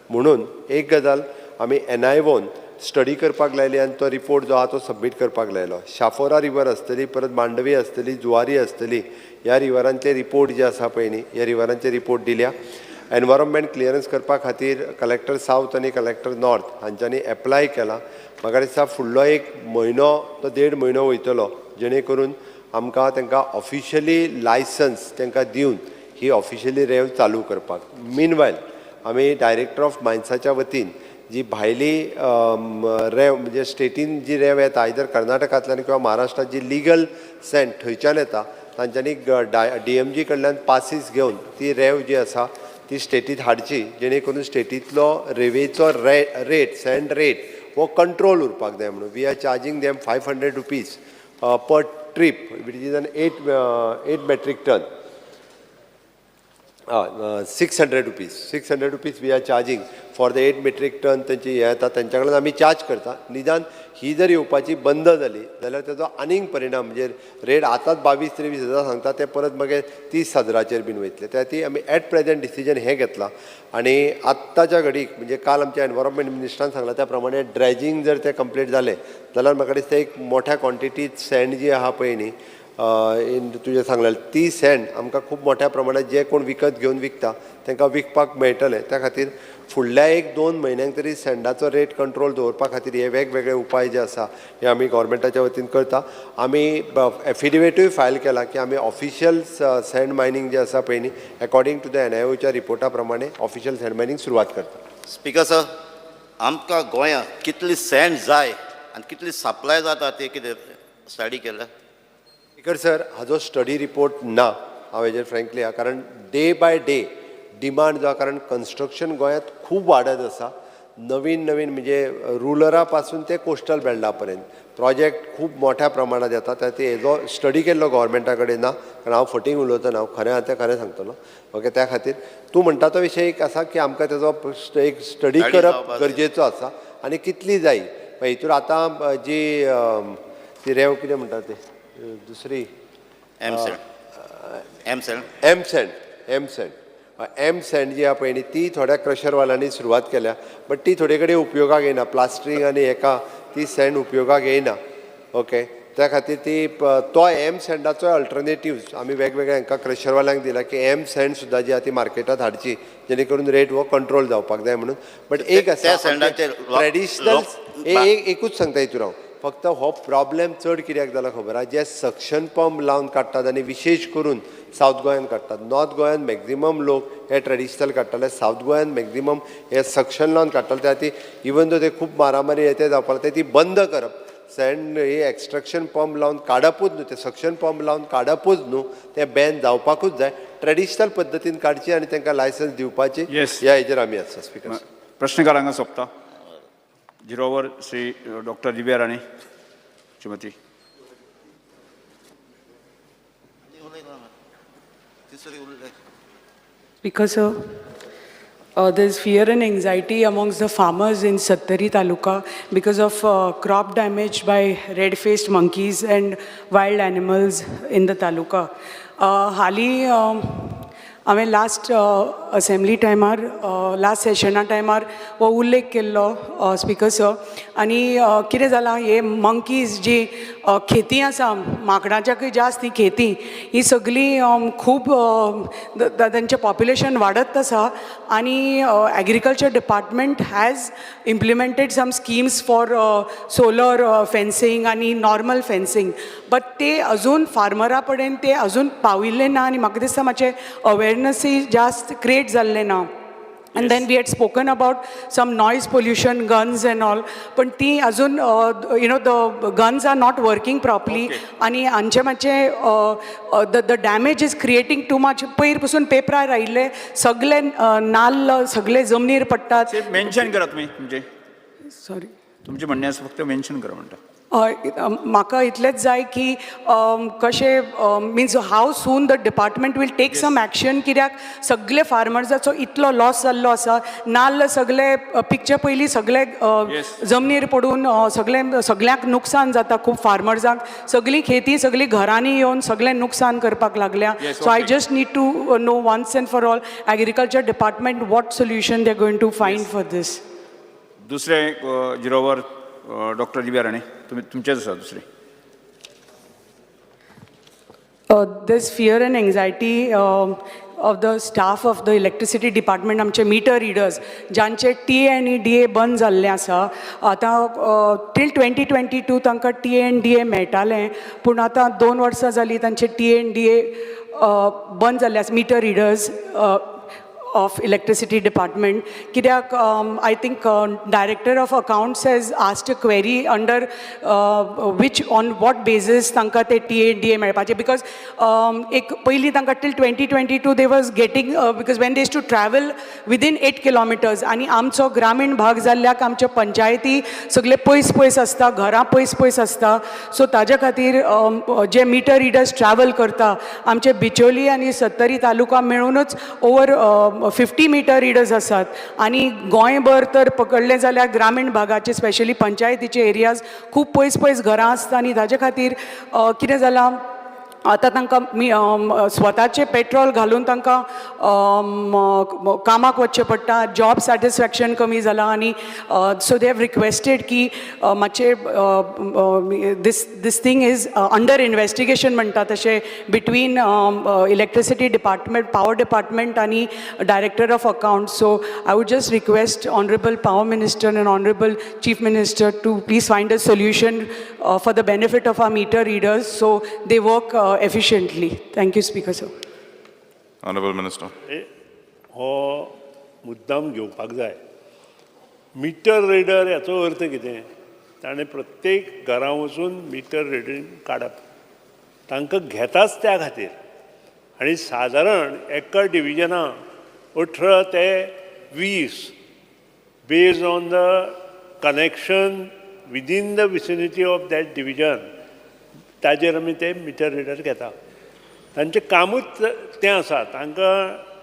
म्हणून एक गजाल आमी एनआयओन स्टडी करपाक लायली आनी तो रिपोर्ट जो आहा तो सबमीट करपाक लायलो. शाफोरा रिवर आसतली, परत मांडवी आसतली, जुवारी आसतली, ह्या रिवरांचे रिपोर्ट जे आसा पळय न्ही, ह्या रिवरांचे रिपोर्ट दिल्या. एनवायरोमेंट क्लियरन्स करपा खातीर कलेक्टर सावथ आनी कलेक्टर नॉर्थ हांच्यांनी एप्लाय केला. म्हाका दिसता फुडलो एक म्हयनो तो देड म्हयनो वयतलो, जेणे करून आमकां तांकां ऑफिशियली लायसन्स तांकां दिवन ही ऑफिशियली रेंव चालू करपाक. मीन वायल आमी डायरेक्टर ऑफ मायन्साच्या वतीन जी भायली रेंव, म्हणजे स्टेटीन जी रेंव येता, आयदर कर्नाटकांतल्यान किंवा महाराष्ट्रात जी लिगल सँड थंयच्यान येता, तांच्यांनी डीएमजी कडल्यान पासीस घेवन ती रेंव जी आसा ती स्टेटीत हाडची, जेणे करून स्टेटींतलो रेंवेचो रेट, सँड रेट हो कंट्रोल उरपाक जाय. म्हणून we are charging them ₹500 per trip, which is an 8 metric ton, ₹600, ₹600 we are charging for the 8 metric ton. तेंची हें येता, तेंच्या कडल्यान आमी चार्ज करता. निदान ही जर येवपाची बंद जाली जाल्यार तेजो आनीक परिणाम म्हणजे रेट आतांच 22-23 हजार सांगता, ते परत मागीर 30 हजाराचेर बीन वयतले. त्या खातीर आमी एट प्रेझेंट डिसिजन हें घेतलां. आनी आत्ताच्या घडीक, म्हणजे काल आमच्या एनवायरोमेंट मिनिस्टरान सांगलां त्या प्रमाणे, ड्रेजिंग जर तें कंप्लीट जालें जाल्यार म्हाका दिसता एक मोठ्या क्वॉन्टिटीत सँड जी आहा पळय न्ही, इन तुजें सांगलें, ती सँड आमकां खूब मोठ्या प्रमाणात जे कोण विकत घेवन विकता तांकां विकपाक मेळटलें. त्या खातीर फुडल्या एक दोन म्हयन्यांक तरी सँडाचो रेट कंट्रोल दवरपा खातीर हे वेगवेगळे उपाय जे आसा हे आमी गव्हर्मेंटाच्या वतीन करता. आमी एफिडेविटूय फायल केला की आमी ऑफिशियल सँड मायनींग जे आसा पळय न्ही, according to the एनआयओच्या रिपोर्टा प्रमाणे ऑफिशियल सँड मायनींग सुरवात करता. स्पीकर सर, आमकां गोंयांत कितली सँड जाय आनी कितली सप्लाय जाता ते कितें स्टडी केल्या? स्पीकर सर, हाजो स्टडी रिपोर्ट ना हांव हेजेर फ्रेंकली आहा, कारण डे बाय डे डिमांड जो आहा, कारण कन्स्ट्रक्शन गोंयांत खूब वाडत आसा. नवीन नवीन म्हणजे रुरला पासून ते कोस्टल बेल्टा पर्यंत प्रोजेक्ट खूब मोठ्या प्रमाणात येता. त्या खातीर हेजो स्टडी केल्लो गोवोरमेंटा कडेन ना, कारण हांव फटींग उलयतना, हांव खरें आहा तें खरें सांगतलो. ओके, त्या खातीर तूं म्हणटा तो विशय एक आसा की आमकां तेजो एक स्टडी Study करप जावपाक जाय. गरजेचो आसा आनी कितली जाय. हितूर आतां जी ती रेंव कितें म्हणटा ते दुसरी M sand. M sand. M sand, M sand, M sand जी आहा पळय न्ही, ती थोड्या क्रशरवाल्यांनी सुरवात केल्या, बट ती थोडे कडेन उपयोगाक येयना. प्लास्टरींग आनी हेका ती सँड उपयोगाक येयना. ओके, त्या खातीर ती तो एम सँडाचो अल्टरनेटिव्स आमी वेगवेगळ्या हांकां क्रशरवाल्यांक दिला की एम सँड सुद्दां जी आहा ती मार्केटांत हाडची, जेणे करून रेट हो कंट्रोल जावपाक जाय म्हणून. बट एक आसा त्या सँडाचेर ट्रेडिशनल लोक एकूच सांगता हितूर हांव, फक्त हो प्रॉब्लेम चड कित्याक जाला खबर आहा, जे सक्शन पंप लावन काडटात आनी विशेश करून सावथ गोंयान काडटात. नॉर्थ गोंयान मॅक्झिमम लोक हे ट्रेडिशनल काडटाले, सावथ गोंयान मॅक्झिमम हे सक्शन लावन काडटाले. त्या खातीर इवन दो ते खूब मारामारी हे ते जावपाक लागले, ती बंद करप, सँड हे एक्स्ट्रक्शन पंप लावन काडपूच न्हू, ते सक्शन पंप लावन काडपूच न्हू, ते बॅन जावपाकूच जाय. ट्रेडिशनल पद्दतीन काडची आनी तांकां लायसन्स दिवपाची. ह्या हेजेर आमी आसा स्पिकर. प्रश्नकाळ हांगा सोंपता. Zero hour Shri doctor Divya Rane. Shrimati. तिसरी उरले. Speaker sir, there's fear and anxiety amongst the farmers in Sattari Taluka because of crop damage by red-faced monkeys and wild animals in the taluka. हाली हांवें लास्ट असेंब्ली टायमार, लास्ट सेशना टायमार हो उल्लेख केल्लो स्पिकर सर. आनी कितें जालां, हे मंकीज जी खेती आसा, माकडांच्याकूय जास्त ही खेती, ही सगळीं खूब तांचें पॉप्युलेशन वाडत आसा. आनी agriculture department has implemented some schemes for solar fencing आनी नॉर्मल फेन्सिंग, बट ते अजून फार्मरा कडेन ते अजून पाविल्ले ना आनी म्हाका दिसता मातशें अवेरनसूय जास्त क्रिएट जाल्लें ना. And then we had spoken about some noise pollution guns and all, पण ती अजून the guns are not working properly. आनी हांचे मातशें the damage is creating too much. पयर पसून पेपरार आयिल्ले सगळे नाल्ल सगळे जमनीर पडटात. मेन्शन करा तुमी तुमचें. सॉरी? तुमचें म्हणणें आसा, फक्त मेन्शन करा म्हणटा. हय, म्हाका इतलेंच जाय की कशें, means how soon the department will take some action, कित्याक सगळे फार्मर्साचो इतलो लॉस जाल्लो आसा. नाल्ल सगळे पिकचे पयलीं सगळे जमनीर पडून सगळे सगळ्यांक नुकसान जाता खूब फार्मर्सांक. सगळी खेती सगळी घरांनी येवन सगळें नुकसान करपाक लागल्या. So I just need to know once and for all, agriculture department, what solution they going to find for this. दुसरें zero our doctor Divya Rane, तुमी तुमचेच आसा दुसरें. There's fear and anxiety of the staff of the electricity department, आमचे मिटर रिडर्स ज्यांचे टी ए आनी डी ए बंद जाल्ले आसा. आतां टील 2022 तांकां टी ए आनी डी ए मेळटालें, पूण आतां 2 वर्सां जालीं तांचे टी ए आनी डी ए बंद जाल्ले आसा, meter readers of electricity department. कित्याक I think director of accounts has asked a query under which, on what basis तांकां ते टी ए डी ए मेळपाचे, because एक पयलीं तांकां till 2022 they was getting, because when they used to travel within 8 kilometers. आनी आमचो ग्रामीण भाग जाल्ल्याक आमच्यो पंचायती सगळे पयस पयस आसता, घरां पयस पयस आसता. सो ताज्या खातीर जे मिटर रिडर्स ट्रॅवल करता, आमचे बिचोली आनी सत्तरी तालुका मेळुनूच ओवर 50 मिटर रिडर्स आसात. आनी गोंयभर तर पकडलें जाल्यार ग्रामीण भागाचे, स्पेशली पंचायतीचे एरियाज, खूब पयस पयस घरां आसता. आनी ताजे खातीर कितें जालां, आतां तांकां स्वताचें पेट्रोल घालून तांकां कामाक वचचें पडटा. जॉब सॅटिस्फॅक्शन कमी जालां. आनी सो they have requested की मातशें this thing is under investigation म्हणटा तशें, between electricity department, power department आनी director of account. So I would just request honourable power minister and honourable chief minister to please find a solution for the benefit of our meter readers so they work efficiently. Thank you, Speaker sir. Honorable Minister. हो मुद्दाम घेवपाक जाय. मिटर रिडर हाचो अर्थ कितें? ताणें प्रत्येक घरा वचून मिटर रिडींग काडप. तांकां घेताच त्या खातीर. आनी सादारण एका डिविजना 18 ते 20 Based on the connection within the vicinity of that division ताजेर आमी ते मिटर रिडर घेता. तांचें कामूच तें आसा. तांकां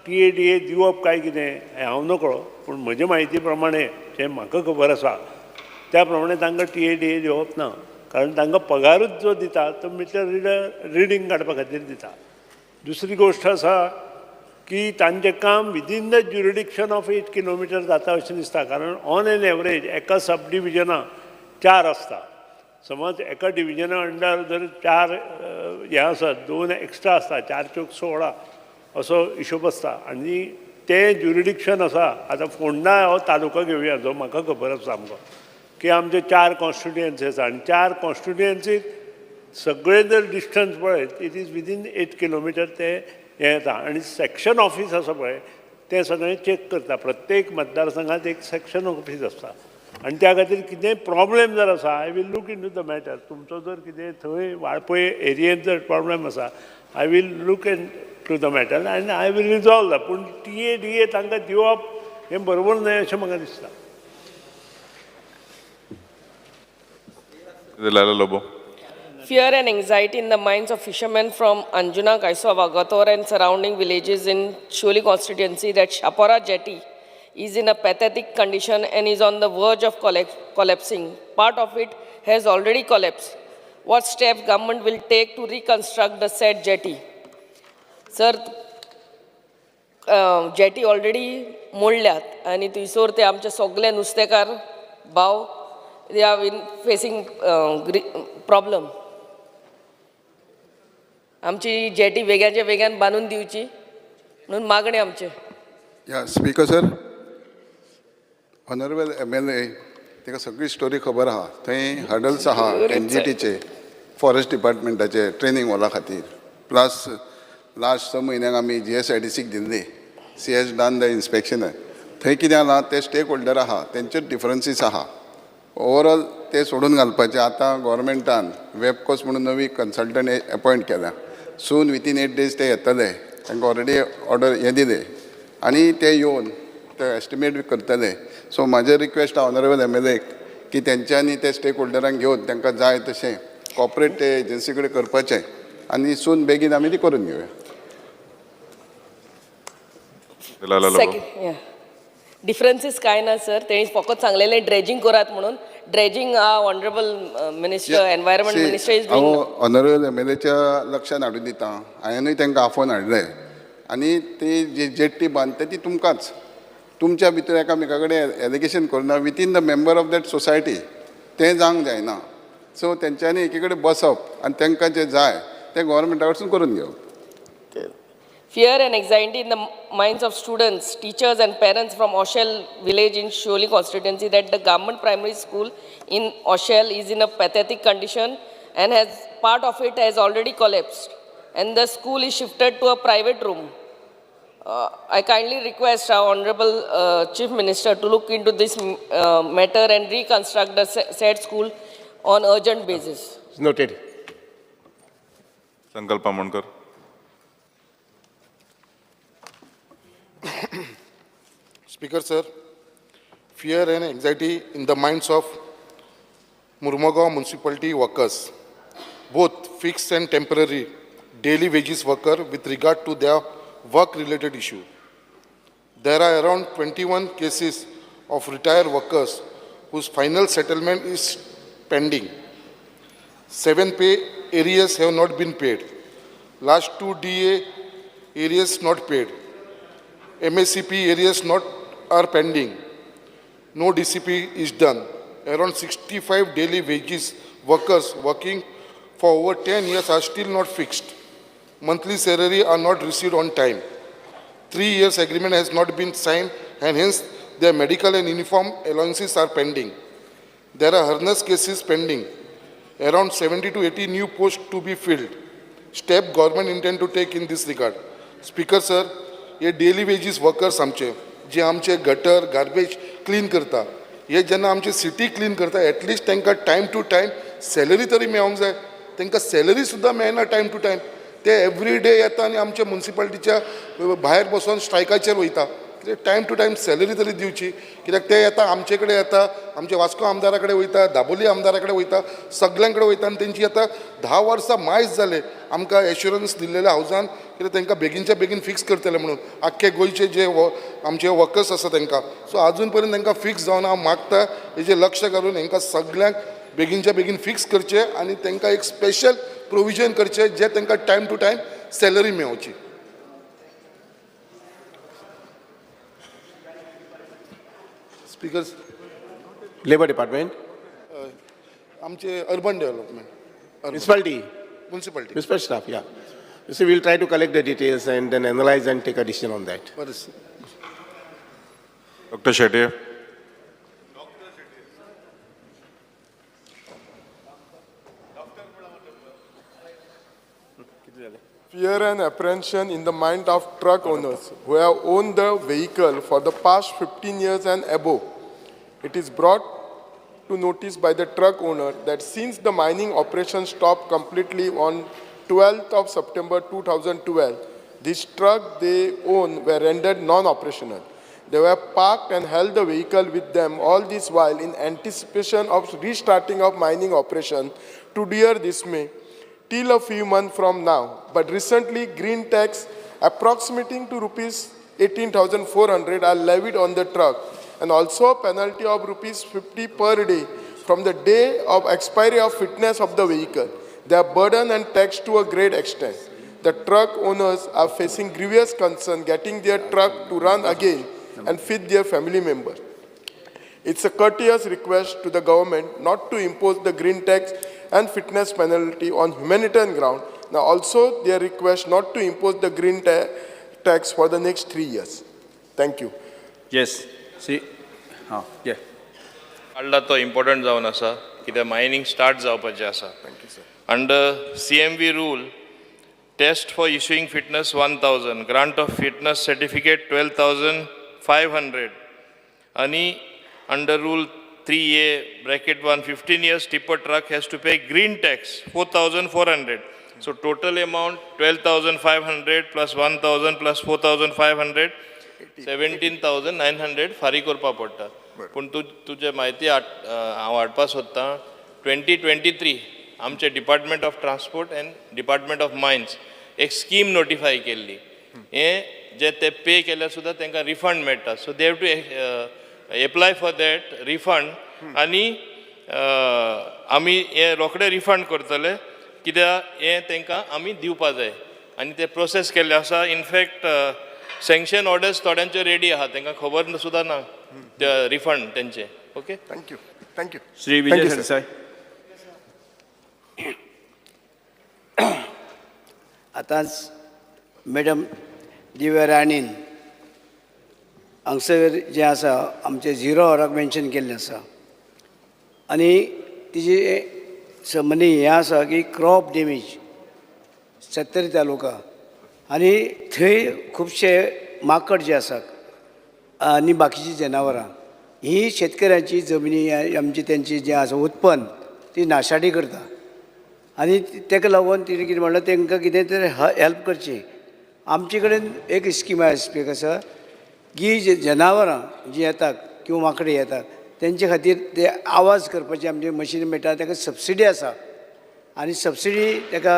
टी ए डी ए दिवप काय कितें हें हांव नकळो, पूण म्हजे म्हायती प्रमाणे जें म्हाका खबर आसा त्या प्रमाणे तांकां टी ए डी ए दिवप ना, कारण तांकां पगारूच जो दिता तो मिटर रिडर रिडींग काडपा खातीर दिता. दुसरी गोश्ट आसा की तांचें काम within the jurisdiction of 8 kilometre जाता अशें दिसता, कारण ऑन एन एवरेज एका सब डिविजना 4 आसता. समज एका डिविजना अंडर जर 4 हें आसत, 2 एक्स्ट्रा आसता, 4 चौक 16 असो हिशोब आसता. आनी तें ज्युरिडिक्शन आसा. आतां फोंडा हो तालुका घेवया जो म्हाका खबर आसा सामको की आमचे 4 कॉन्स्टिट्युएन्सी आसा आनी 4 कॉन्स्टिट्युएन्सीत सगळे जर डिस्टन्स पळयत it is within 8 kilometre ते हें येता. आनी सेक्शन ऑफीस आसा पळय तें सगळें चॅक करता. प्रत्येक मतदारसंघात एक सेक्शन ऑफीस आसता आनी त्या खातीर कितेंय प्रॉब्लेम जर आसा I will look into the matter. तुमचो जर कितें थंय वाळपय एरियेंत जर प्रॉब्लेम आसा I will look into the matter आनी I will resolve the. पूण टी ए डी ए तांकां दिवप हें बरोबर न्हय अशें म्हाका दिसता. Delilah Lobo. Fear and anxiety in the minds of fishermen from Anjuna, Kaisua, Vagator and surrounding villages in Siolim constituency that Chapora jetty is in a pathetic condition and is on the verge of collapsing. Part of it has already collapsed. What steps government will take to reconstruct the said jetty? Sir, jetty already मोडल्यात आनी थंयसर ते आमचे सगळे नुस्तेकार भाव they are in facing problem. आमची जेटी वेग्याच्या वेग्यान बांदून दिवची म्हणून मागणें आमचें. या speaker sir, honourable MLA ताका सगळी स्टोरी खबर आहा. थंय हडल्स आहा एनजीटीचे, फॉरेस्ट डिपार्टमेंटाचे ट्रेनींग हॉला खातीर, प्लस लास्ट 6 म्हयन्यांक आमी GSIDCक दिल्ली. She has done the inspection. थंय कितें जालां ते स्टेक होल्डर आहा तेंचेच डिफरन्सीस आहा. ओवरऑल ते सोडून घालपाचे. आतां गोवोरमेंटान वेबकोस म्हणून नवी कन्सल्टंट एपॉयंट केल्या. सून विथीन 8 days ते येतले. तांकां ऑलरेडी ऑर्डर हें दिले आनी ते येवन ते एस्टिमेट बी करतले. सो म्हाजें रिक्वेस्ट आहा ऑनरेबल MLA की तेंच्यांनी ते स्टेक होल्डरांक घेवन तांकां जाय तशें कॉपरेट ते एजन्सी कडेन करपाचें आनी सून बेगीन आमी ती करून घेवया. डिफरन्सीस कांय ना सर, तेणी फकत सांगलेलें ड्रेजिंग करात म्हणून. Dredging honourable minister, environment minister is हांव ऑनरेबल MLAच्या लक्षान हाडून दिता. हांवेनूय तांकां आफोवन हाडलें आनी ती जी जेट्टी बांदता ती तुमकांच, तुमच्या भितर एकामेका कडेन एलिगेशन करुना within the member of that society तें जावंक जायना. सो तेंच्यांनी एकी कडेन बसप आनी तांकां जें जाय तें गोवोरमेंटा कडसून करून घेवप. Fear and anxiety in the minds of students, teachers and parents from Oshel village in Siolim constituency that the government primary school in Oshel is in a pathetic condition and has part of it has already collapsed and the school is shifted to a private room. I kindly request our Honorable Chief Minister to look into this matter and reconstruct the said school on urgent basis. Noted. Sankalp Amonkar. Speaker sir, fear and anxiety in the minds of Mormugao municipality workers, both fixed and temporary daily wages worker with regard to their work-related issue. There are around 21 cases of retired workers whose final settlement is pending. 7 pay arrears have not been paid. Last 2 DA arrears not paid. MACP arrears not are pending. No DCP is done. Around 65 daily wages workers working for over 10 years are still not fixed. Monthly salary are not received on time. 3 years agreement has not been signed and hence their medical and uniform allowances are pending. There are harness cases pending. Around 70 to 80 new posts to be filled. Step government intend to take in this regard. Speaker sir, हे डेली वेजीस वर्कर्स आमचे जे आमचे गटर गार्बेज क्लीन करता, हे जेन्ना आमची सिटी क्लीन करता एटलिस्ट तांकां टायम टू टायम सॅलरी तरी मेळोंक जाय. तांकां सॅलरी सुद्दां मेळना टायम टू टायम. ते एवरी डे येता आनी आमच्या मुन्सिपालिटीच्या भायर बसून स्ट्रायकाचेर वयता. कित्याक टायम टू टायम सॅलरी तरी दिवची. कित्याक ते येता आमचे कडेन येता, आमचे वास्को आमदारा कडेन वयता, दाबोली आमदारा कडेन वयता, सगळ्यां कडेन वयता आनी तेंची आतां 10 वर्सां मायज जाले आमकां एश्युरन्स दिल्लेले हावजान कित्याक तांकां बेगीनच्या बेगीन फिक्स करतले म्हणून आख्खे गोंयचे जे आमचे वर्कर्स आसा तांकां. सो आजून पर्यंत तांकां फिक्स जावन हांव मागता हेजेर लक्ष घालून हेंकां सगळ्यांक बेगीनच्या बेगीन फिक्स करचें आनी तांकां एक स्पेशल प्रोविजन करचें जे तांकां टायम टू टायम सॅलरी मेळोवची. स्पिकर, लेबर डिपार्टमेंट, आमचे urban development, municipality, municipality, municipal staff. Yeah, so we'll try to collect the details and then analyze and take a decision on that. बरें. Dr. Shetty. Fear and apprehension in the mind of truck owners who have owned the vehicle for the past 15 years and above. It is brought to notice by the truck owner that since the mining operation stopped completely on 12th of September 2012, this truck they own were rendered non-operational. They were parked and held the vehicle with them all this while in anticipation of restarting of mining operation to dear dismay till a few months from now. But recently, green tax approximating to rupees 18,400 are levied on the truck, and also a penalty of rupees 50 per day from the day of expiry of fitness of the vehicle. They are burdened and taxed to a great extent. The truck owners are facing grievous concern getting their truck to run again and feed their family members. It's a courteous request to the government not to impose the green tax and fitness penalty on humanitarian ground. Now also their request not to impose the green tax for the next 3 years. Thank you. Yes, see, हां, ये काडला तो इम्पॉर्टंट जावन आसा कित्याक मायनींग स्टार्ट जावपाचें आसा. Under CMV rule, test for issuing fitness 1000, grant of fitness certificate 12,500, आनी under rule 3A bracket 1, 15 years tipper truck has to pay green tax 4,400. So total amount 12,500 plus 1,000 plus 4,500, 17,900 फारीक करपा पडटा. पूण तूं तुजे म्हायती हांव हाडपा सोदतां. 2023 आमचे department of transport and department of mines एक स्कीम नोटिफाय केल्ली. हें जे ते पे केल्यार सुद्दां तांकां रिफंड मेळटा. So they have to apply for that refund आनी आमी हें रोखडे रिफंड करतले कित्याक हें तांकां आमी दिवपा जाय आनी ते प्रोसेस केल्ले आसा. इनफॅक्ट सँक्शन ऑर्डर्स थोड्यांच्यो रेडी आहा, तांकां खबर सुद्दां ना ते रिफंड तेंचे. Okay, thank you. Thank you. Shri Vijay Sardesai. आतांच मॅडम दिव्या राणीन हांगसर जें आसा आमचें झिरो आवराक मेन्शन केल्लें आसा आनी तिजी संबंदी हें आसा की क्रॉप डॅमेज सत्तरी तालुका आनी थंय खुबशे माकड जे आसात आनी बाकीचीं जनावरां ही शेतकऱ्यांची जमनी आमची तेंची जें आसा उत्पन्न ती नाशाडी करता आनी ताका लागून तिणें कितें म्हणलां तांकां कितें तरी हेल्प करची. आमचे कडेन एक स्कीम आसा स्पीकर सर की जे जनावरां जीं येतात किंवां माकडे येतात तेंचे खातीर ते आवाज करपाचे आमचे मशीन मेळटा, ताका सबसिडी आसा आनी सबसिडी ताका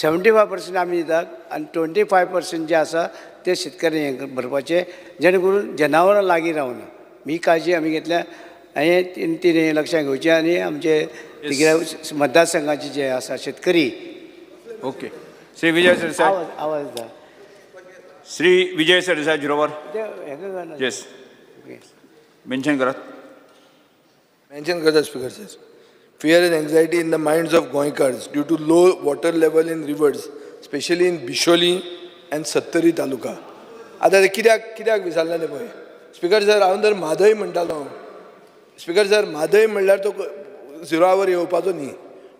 75% आमी दितात आनी 25% जे आसा ते शेतकऱ्यांक हें भरपाचें, जेणे करून जनावरां लागीं रावना. ही काळजी आमी घेतल्या हें तिणें लक्षांत घेवचें आनी आमचे तिगेल्या मतदारसंघाचे जे आसा शेतकरी. ओके, श्री विजय सरदेसाय. आवाज दिता. श्री विजय सरदेसाय झिरोवर. येस, मेन्शन करात. मेन्शन करता speaker sir. Fear and anxiety in the minds of Goenkars due to low water level in rivers, specially in Bisholi and Sattari taluka. आतां ते कित्याक विचारलें तें पळय स्पीकर सर. हांव जर म्हादय म्हणटालो स्पीकर सर, म्हादय म्हणल्यार तो झिरो our येवपाचो न्ही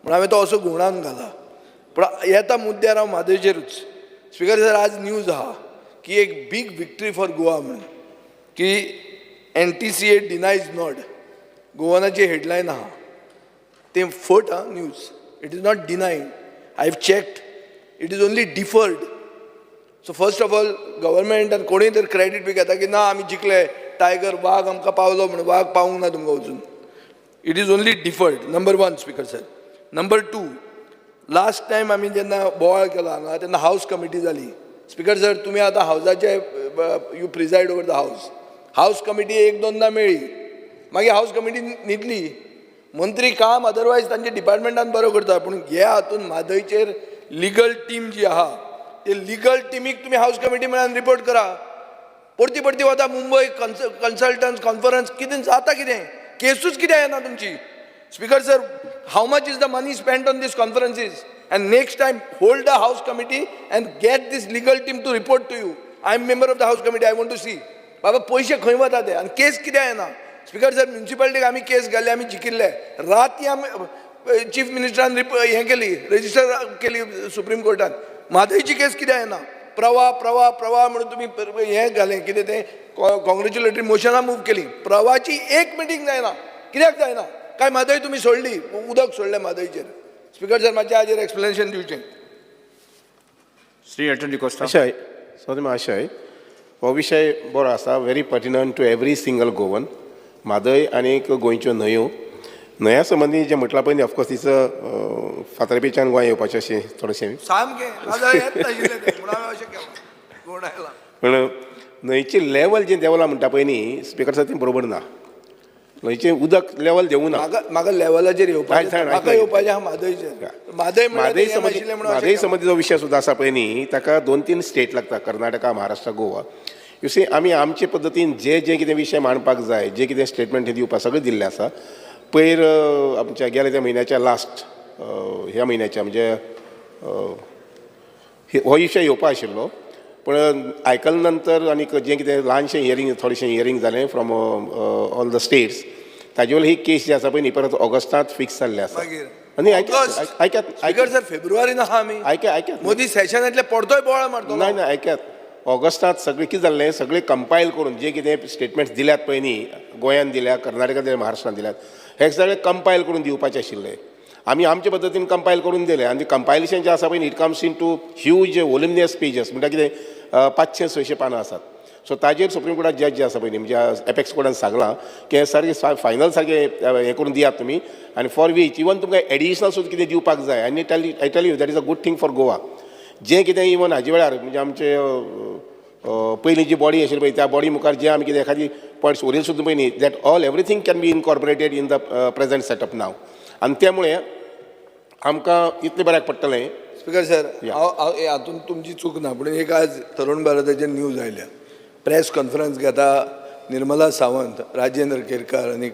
म्हण हांवें तो असो घुंवडावन घाला. पूण येता मुद्द्यार हांव म्हादयचेरूच. स्पीकर सर, आज न्यूज आहा की एक बीग विक्ट्री फॉर गोवा म्हणून की NTCA denies not गोवनाची headline आहा. ते फट आहा news. It is not denied. I have checked. It is only deferred. So first of all गव्हर्मेंटान कोणूय तर क्रेडीट बी घेता की ना आमी जिखले, टायगर वाग आमकां पावलो म्हणून. वाग पावूंक ना तुमकां अजून. It is only deferred, number one, Speaker sir. Number two, last time आमी जेन्ना बोवाळ केलो हांगा तेन्ना हावस कमिटी जाली. स्पिकर सर, तुमी आतां हावजाचे, you preside over the house. House committee एक दोनदां मेळ्ळी, मागीर हावस कमिटी न्हिदली. मंत्री काम अदरवायज तांच्या डिपार्टमेंटान बरो करता, पूण हे हातून म्हादयचेर लिगल टीम जी आहा ते लिगल टिमीक तुमी हावस कमिटी मेळून रिपोर्ट करा. परती परती वता मुंबय, कन्सल्टंट कॉन्फरन्स, कितें जाता कितें, केसूच कित्याक येना तुमची? Speaker sir, how much is the money spent on these conferences? And next time hold the house committee and get this legal team to report to you. I am member of the house committee, I want to see बाबा पयशे खंय वता ते आनी केस कित्याक येना. स्पिकर सर, म्युनिसिपालिटीक आमी केस घाल्ले, आमी जिखिल्ले. राती आमी चीफ मिनिस्टरान हें केली, रजिस्टर केली सुप्रीम कोर्टान. म्हादयची केस कित्याक येना? प्रवाह प्रवाह प्रवाह म्हणून तुमी हें घालें, कितें तें, कॉंग्रेच्युलेटरी मोशनां मूव केली. प्रवाहाची एक मिटींग जायना, कित्याक जायना? काय म्हादय तुमी सोडली, उदक सोडलें म्हादयचेर? स्पिकर सर, मातशें हाजेर एक्सप्लेनेशन दिवचें. श्री एल्टन डिकोस्टा. आशय सो आशय हो विशय बरो आसा, very pertinent to every single Goan. Mhadei आनी गोंयच्यो न्हंयो, न्हंया संबंदी जें म्हटलां पळय न्ही, ऑफकोर्स तिचो फातर्पेच्यान गोंय येवपाचें अशें थोडेशें सामकें, नाजाल्यार येत नाशिल्लें तें, म्हणून हांवें अशें केलां, कोण आयला. पूण न्हंयची लेवल जें देंवलां म्हणटा पळय न्ही स्पिकर सर, तें बरोबर ना. न्हंयचें उदक लेवल देंवूं ना. म्हाका म्हाका लेवलाचेर येवपाचें, म्हाका येवपाचें आहा म्हादयचेर. म्हादय म्हादय संबंदी, म्हादय संबंदी जो विशय सुद्दां आसा पळय न्ही, ताका 2-3 स्टेट लागता, कर्नाटका, महाराष्ट्र, गोवा. You see, आमी आमचे पद्दतीन जे जे कितें विशय मांडपाक जाय, जे कितें स्टेटमेंट दिवपाक सगळें दिल्लें आसा. पयर आमच्या गेल्या त्या म्हयन्याच्या लास्ट, ह्या म्हयन्याच्या म्हणजे हो विशय येवपा आशिल्लो, पूण आयकले नंतर आनी जें कितें ल्हानशें हियरींग, थोडेशें हियरींग जालें फ्रॉम ऑल the states, ताजे वयली ही केस जी आसा पळय न्ही, परत ऑगस्टांत फिक्स जाल्लें आसा. आनी आयकात आयकात स्पिकर सर, फेब्रुवारीन आहा आमी. आयकात आयकात, मोदी सेशनांतले परतोय बोवाळ मारतलो. ना ना, आयकात, ऑगस्टांत सगळें कितें जाल्लें, सगळें कंपायल करून जे कितें स्टेटमेंट्स दिल्यात पळय न्ही, गोंयान दिल्या, कर्नाटकान दिल्या, महाराष्ट्रान दिल्यात, हे सगळे कंपायल करून दिवपाचे आशिल्ले. आमी आमचे पद्दतीन कंपायल करून दिले आनी कंपायलेशन जें आसा पळय न्ही, it comes into huge voluminous pages, म्हणटा कितें 500-600 पानां आसात. सो ताजेर सुप्रीम कोर्टात जज जे आसा पळय न्ही, म्हणजे एपेक्स कोर्टान सांगलां की हें सारकें फायनल सारकें हें करून दियात तुमी, आनी फॉर which even तुमकां एडिशनल सुद्दां कितें दिवपाक जाय. आनी I tell you that is a good thing for Goa. जें कितें इवन हाजे वेळार म्हणजे आमचे पयलीं जी बॉडी आशिल्ली पळय, त्या बॉडी मुखार जें आमी कितें एखादी पॉयंट्स उरिल्ले सुद्दां पळय न्ही, that all everything can be incorporated in the present setup now, आनी त्यामुळे आमकां इतलें बऱ्याक पडटलें. स्पिकर सर, हांव हातूंत तुमची चूक ना, पूण एक आज तरुण भारताचेर न्यूज आयल्या, प्रेस कॉन्फरन्स घेता निर्मला सावंत, राजेंद्र केरकार आनी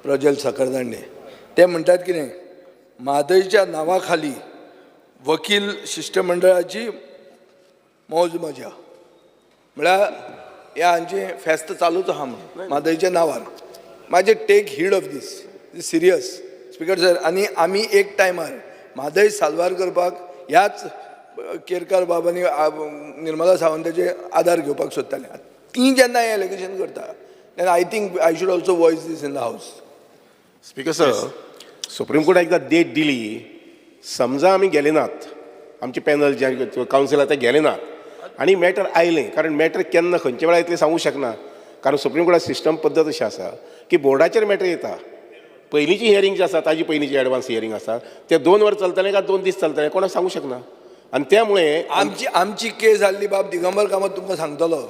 प्रजल साखरदांडे. ते म्हणटात कितें, म्हादयच्या नांवा खाली वकील शिश्टमंडळाची मौज मजा, म्हळ्यार हे हांचें फेस्त चालूच आहा म्हणून म्हादयच्या नांवार. म्हाजे take heed of this, serious, Speaker sir. आनी आमी एक टायमार म्हादय साल्वार करपाक ह्याच केरकार बाबांनी निर्मला सावंताचे आदार घेवपाक सोदताले. ती जेन्ना हें एलिगेशन करता तेन्ना I think I should also voice this in the house. Speaker sir, supreme कोर्टान एकदां डेट दिली, समजा आमी गेले नात, आमचे पॅनल जे कावन्सिल ते गेले नात आनी मॅटर आयलें, कारण मॅटर केन्ना खंयच्या वेळार येतलें सांगूंक शकना, कारण सुप्रीम कोर्टात सिस्टम पद्दत अशी आसा की बोर्डाचेर मॅटर येता. पयलींची हियरींग जी आसा ताजी पयलींची एडवान्स हियरींग आसा, ते 2 वर चलतलें काय 2 दीस चलतलें कोणाक सांगूंक शकना. आनी त्यामुळे आमची आमची केस जाल्ली बाब दिगंबर कामत तुमकां सांगतलो,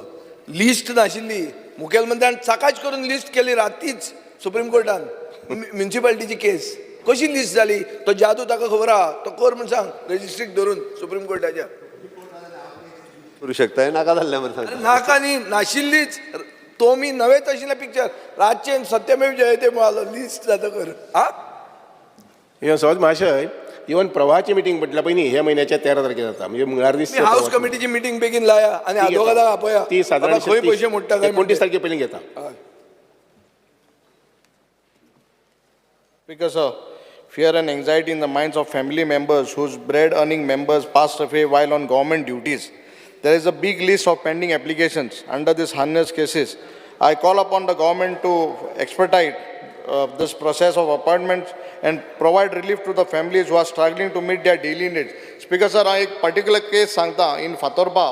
लिस्ट नाशिल्ली, मुखेलमंत्र्यान साकाच करून लिस्ट केली रातीच सुप्रीम कोर्टान. म्युनिसिपालिटीची केस कशी लिस्ट जाली तो जादू ताका खबर आहा, तो कर म्हूण सांग रजिस्ट्रीक धरून सुप्रीम कोर्टाच्या. करूं शकता, नाका जाल्लें म्हण सांगता. नाका न्ही, नाशिल्लीच तो मी नवेच आशिल्लें पिक्चर रातचें सत्यमेव जयते म्हळो लिस्ट जाता कर. हा इवन सहज महाशय, इवन प्रवाहाची मिटींग म्हटल्या पळय न्ही, ह्या म्हयन्याच्या 13 तारखेर जाता, म्हणजे मंगळार दीस. हावस कमिटीची मिटींग बेगीन लाया आनी आदवोगादाक आपया, ती सादारण खंय पयशे मोडटा काय 29 तारखे पयलीं घेता. Speaker sir, fear and anxiety in the minds of family members whose bread earning members passed away while on government duties. There is a big list of pending applications under this heinous cases. I call upon the government to expedite this process of appointments and provide relief to the families who are struggling to meet their daily needs. Speaker sir, हांव एक particular case सांगता. In Fatorpa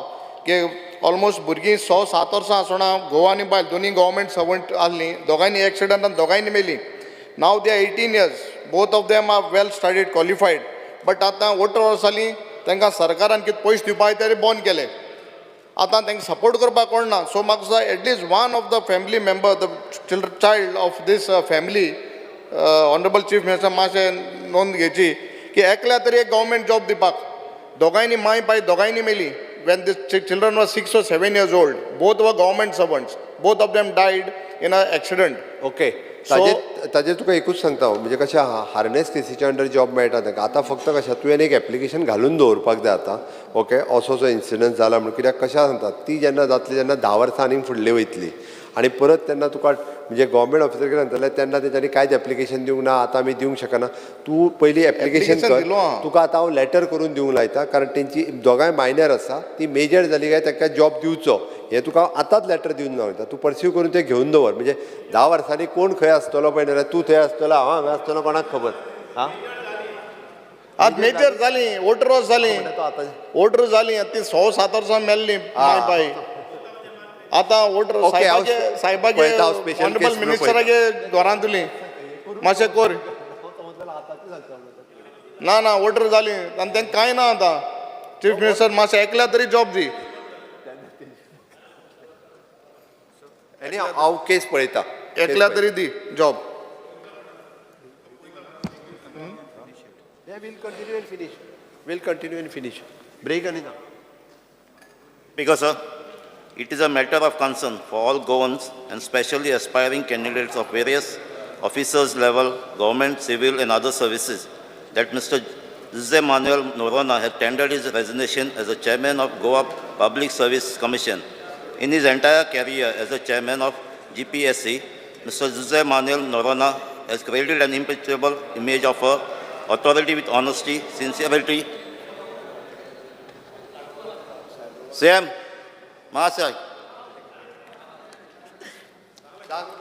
की ऑलमोस्ट भुरगीं 6-7 वर्सां आसतना घोव आनी बायल दोनी गव्हर्मेंट सर्वंट आसलीं, दोगांयनी एक्सिडंटान दोगांयनी मेलीं. Now they are 18 years, both of them are well studied, qualified, but आतां 18 वर्सां जालीं तांकां सरकारान कितें पयशे दिवपाक तरी बंद केले. आतां तांकां सपोर्ट करपाक कोण ना. सो म्हाका दिसता at least one of the family member, the child of this family, honourable chief minister मातशें नोंद घेवची की एकल्या तरी एक गव्हर्मेंट जॉब दिवपाक. दोगांयनी माय पाय दोगांयनी मेली when this children were 6 or 7 years old. Both were government servants, both of them died in a accident. Okay, ताजेर तुका एकूच सांगता हांव, म्हणजे कशें हार्नेस केसीच्या अंडर जॉब मेळटा तांकां. आतां फक्त कशें तुवें एक एप्लिकेशन घालून दवरपाक जाय आतां. ओके, असो असो इन्सिडंट जाला म्हणून. कित्याक कशें सांगता, ती जेन्ना जातली तेन्ना 10 वर्सां आनीक फुडली वयतली आनी परत तेन्ना तुका म्हणजे गव्हर्मेंट ऑफिसर कितें सांगतले तेन्ना तेंच्यांनी कांयच एप्लिकेशन दिवंक ना, आतां आमी दिवंक शकना. तूं पयलीं एप्लिकेशन कर, तुका आतां हांव लॅटर करून दिवंक लायता, कारण तेंची दोगांय मायनर आसा, ती मेजर जाली काय तांकां जॉब दिवचो हें तुका हांव आतांच लॅटर दिवन लायता. तूं पर्स्यू करून तें घेवन दवर. म्हणजे 10 वर्सांनी कोण खंय आसतलो पळय ना, तूं थंय आसतलो, हांव हांगा आसतलो, कोणाक खबर. आं, आतां मेजर जालीं, 18 वर्सां जालीं, 18 जालीं, ती 6-7 वर्सां मेल्लीं माय पाय. आतां 18 सायबाचे ऑनरेबल मिनिस्टराचे घरांतली मातशें कर ना ना 18 जालीं आनी तांकां कांय ना. आतां चीफ मिनिस्टर मातशें एकल्या तरी जॉब दी. आनी हांव केस पळयता, एकल्या तरी दी job. We'll continue and finish. Break आनी ना. Because sir, it is a matter of concern for all Goans and especially aspiring candidates of various officers level, government, civil and other services that Mr. Jose Manuel Noronha has tendered his resignation as the chairman of Goa Public Service Commission. In his entire career as the chairman of GPSC, Mr. Jose Manuel Noronha has created an impeccable image of a authority with honesty, sincerity. Sam, Master.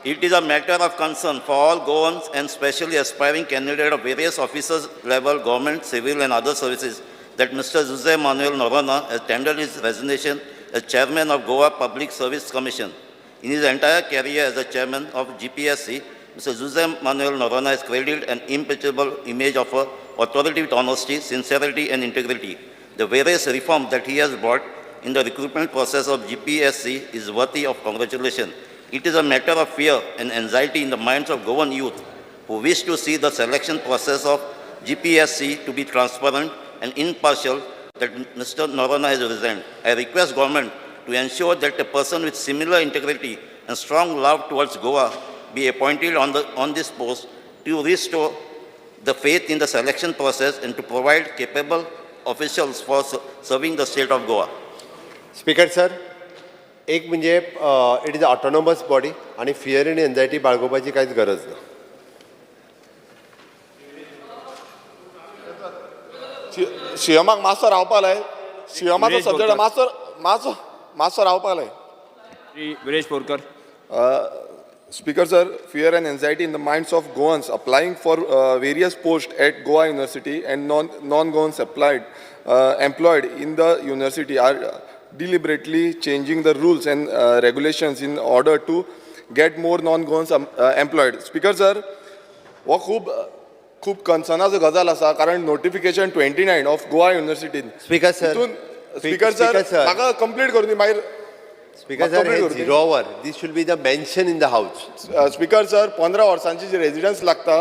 It is a matter of concern for all Goans and especially aspiring candidates of various officers level, government, civil and other services that Mr. Jose Manuel Noronha has tendered his resignation as chairman of Goa Public Service Commission. In his entire career as the chairman of GPSC, Mr. Jose Manuel Noronha has created an impeccable image of authority with honesty, sincerity and integrity. The various reforms that he has brought in the recruitment process of GPSC is worthy of congratulation. It is a matter of fear and anxiety in the minds of Goan youth who wish to see the selection process of GPSC to be transparent and impartial that Mr. Noronha has resigned. I request government to ensure that a person with similar integrity and strong love towards Goa be appointed on this post to restore the faith in the selection process and to provide capable officials for serving the state of Goa. Speaker sir, एक म्हणजे it is autonomous body आनी फियर आनी एन्जायटी बाळगोवपाची कांयच गरज ना. सीएमाक मातसो रावपाक लाय. सीएमाचो सब्जक्ट मातसो मातसो मातसो रावपाक लाय. Viresh Borkar. Speaker sir, fear and anxiety in the minds of Goans applying for various posts at Goa University and non-Goans employed in the university are deliberately changing the rules and regulations in order to get more non-Goans employed. Speaker sir, हो खूब खूब कन्सर्नाचो गजाल आसा, कारण notification 29 of Goa University. Speaker sir, speaker sir, म्हाका कंप्लीट करूं दी मागीर. Speaker sir, zero hour, this should be the mention in the house. Speaker sir, 15 वर्सांची जी रेजिडन्स लागता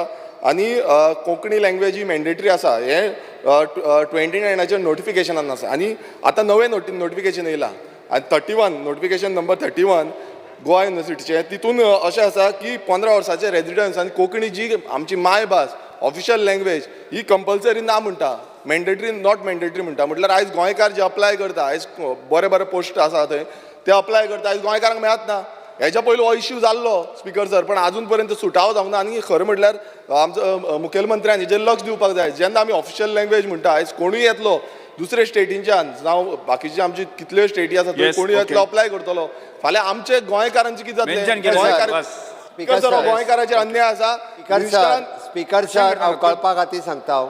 आनी कोंकणी लँग्वेज ही मॅन्डेटरी आसा, हें 29 नोटिफिकेशनान आसा. आनी आतां नवें नोटिफिकेशन येयलां आनी 31 नोटिफिकेशन नंबर 31 गोवा युनिवर्सिटीचें, तितून अशें आसा की 15 वर्सांचे रेजिडन्स आनी कोंकणी जी आमची मायभास ऑफिशियल लँग्वेज ही कंपल्सरी ना म्हणटा, मॅन्डेटरी not mandatory म्हणटा. म्हटल्यार आयज गोंयकार जे अप्लाय करता, आयज बरे बरे पोस्ट आसा थंय ते अप्लाय करता, आयज गोंयकारांक मेळत ना. हेच्या पयलीं हो इश्यू जाल्लो स्पीकर सर, पण आजून पर्यंत सुटावो जावंक ना. आनी खरें म्हटल्यार आमचो मुखेलमंत्र्यान हेजेर लक्ष दिवपाक जाय. जेन्ना आमी ऑफिशियल लँग्वेज म्हणटा, आयज कोणूय येतलो दुसरे स्टेटींच्यान, जावं बाकीचे आमची कितल्यो स्टेटी आसा थंय कोणूय येतलो अप्लाय करतलो, फाल्यां आमचे गोंयकारांचे कितें जातलें? गोंयकाराचेर अन्याय आसा. स्पीकर सर, हांव कळपा खातीर सांगता, हांव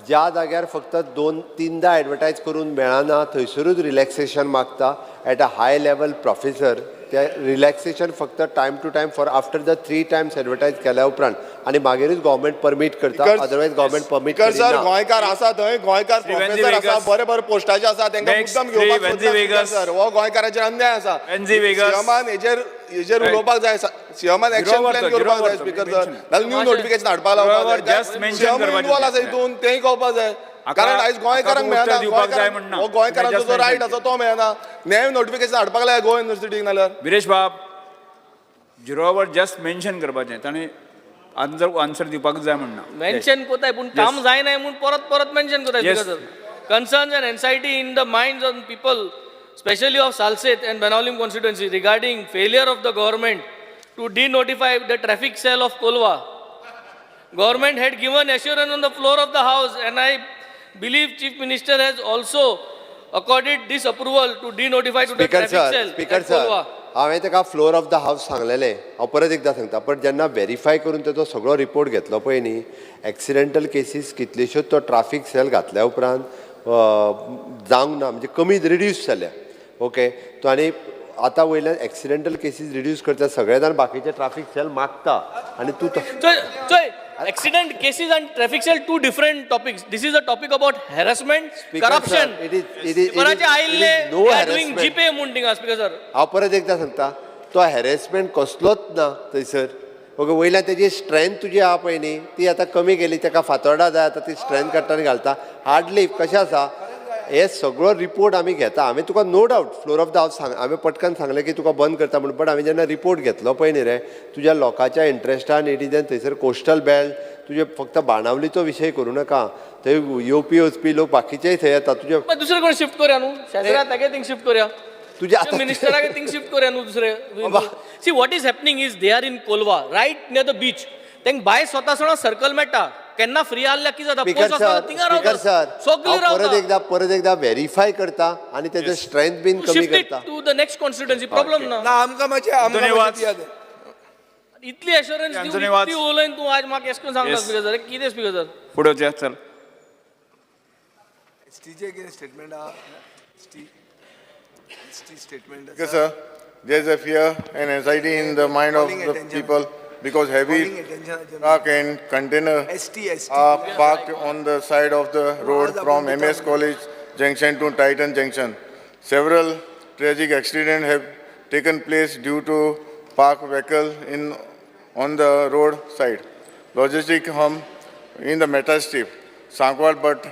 ज्या जाग्यार फक्त दोन तिनदां एडवर्टायज करून मेळना थंयसरूच रिलॅक्सेशन मागता at a high level professor. ते रिलॅक्सेशन फक्त time to time for after the three times advertise केल्या उपरांत आनी मागीरूच गव्हर्मेंट परमीट करता, अदरवायज गव्हर्मेंट परमीट सर, गोंयकार आसा थंय, गोंयकार प्रोफेसर आसा, बरे बरे पोस्टाचे आसा, तेंकां मुद्दम घेवपाक सर, हो गोंयकाराचेर अन्याय आसा. सीएमान हेजेर हेजेर उलोवपाक जाय, सीएमान एक्शन प्लॅन करपाक जाय स्पीकर सर, नाल्यार न्यू नोटिफिकेशन हाडपाक लावपाक जाय. सीएम इनवॉल्व आसा हितून, तेंय कळपाक जाय. कारण आयज गोंयकारांक मेळना, हो गोंयकारांचो जो रायट आसा तो मेळना. नवे नोटिफिकेशन हाडपाक लाय गोवा युनिवर्सिटीक नाल्यार. विरेश बाब, झिरो our just mention करपाचें, ताणें आन्सर दिवपाक जाय म्हणना. मेन्शन कोताय पूण काम जायना म्हूण परत परत मेन्शन कोताय. Sir, concerns and anxiety in the minds of people, specially of Salcete and Benaulim constituency regarding failure of the government to denotify the traffic cell of Colva. Government had given assurance on the floor of the house and I believe Chief Minister has also accorded this approval to denotify to the traffic cell. Speaker sir, हांवें ताका फ्लोर ऑफ the हावस सांगलेलें, हांव परत एकदां सांगता, पण जेन्ना वेरीफाय करून तेजो सगळो रिपोर्ट घेतलो पळय न्ही, एक्सिडेंटल केसीस कितल्योश्योच तो ट्राफीक सेल घातल्या उपरांत जावंक ना, म्हणजे कमी रिड्यूस जाल्या. ओके, तो आनी आतां वयल्यान एक्सिडेंटल केसीस रिड्यूस करता, सगळे जाण बाकीचे ट्राफीक सेल मागता आनी तूं चोय, accident cases and traffic cell two different topics. This is a topic about harassment, corruption. पेपराचे आयिल्ले they are doing GPay म्हूण थिंगा. स्पीकर सर, हांव परत एकदां सांगता, तो हॅरेसमेंट कसलोच ना थंयसर. ओके, वयल्यान तेजी स्ट्रेंथ तुजी आहा पळय न्ही, ती आतां कमी केली, ताका फातोर्डा जाय, आतां ती स्ट्रेंथ काडटा आनी घालता. हार्डली कशें आसा हे सगळो रिपोर्ट आमी घेता. हांवें तुका no doubt floor of the house सांग, हांवें पटकन सांगलें की तुका बंद करता म्हणून, बट हांवें जेन्ना रिपोर्ट घेतलो पळय न्ही रे, तुज्या लोकांच्या इंट्रस्टान it is थंयसर कोस्टल बेल्ट, तुजे फक्त बाणावलीचो विशय करूं नाका, थंय येवपी वचपी लोक बाकीचेय थंय येता. तुजे दुसरे कडेन शिफ्ट करया न्हू, शेजरा तागे थिंग शिफ्ट करया, तुजे आतां मिनिस्टरागे थिंग शिफ्ट करया न्हू दुसरे. See what is happening is they are in Colva right near the beach, तेंक भायर स्वता सणो सर्कल मेळटा, केन्ना फ्री आहल्यार कितें जाता, स्पीकर सर, परत एकदा वेरीफाय करता आनी तेजो स्ट्रेंथ बीन कमी करता to the next constituency. Problem ना आमकां मातशें, आमकां इतली एश्योरन्स दिवन इतली उलयन तूं आज म्हाका एशें करून सांगता स्पीकर सर, कितें स्पीकर सर? फुडें वचया, चल. एसटीचें कितें स्टेटमेंट आहा? ST statement. Sir, there is a fear and anxiety in the mind of the people because heavy truck and container are parked on the side of the road from MS College Junction to Titan Junction. Several tragic accidents have taken place due to parked vehicle on the road side. Logistic hum in the metal strip, Sankwal, but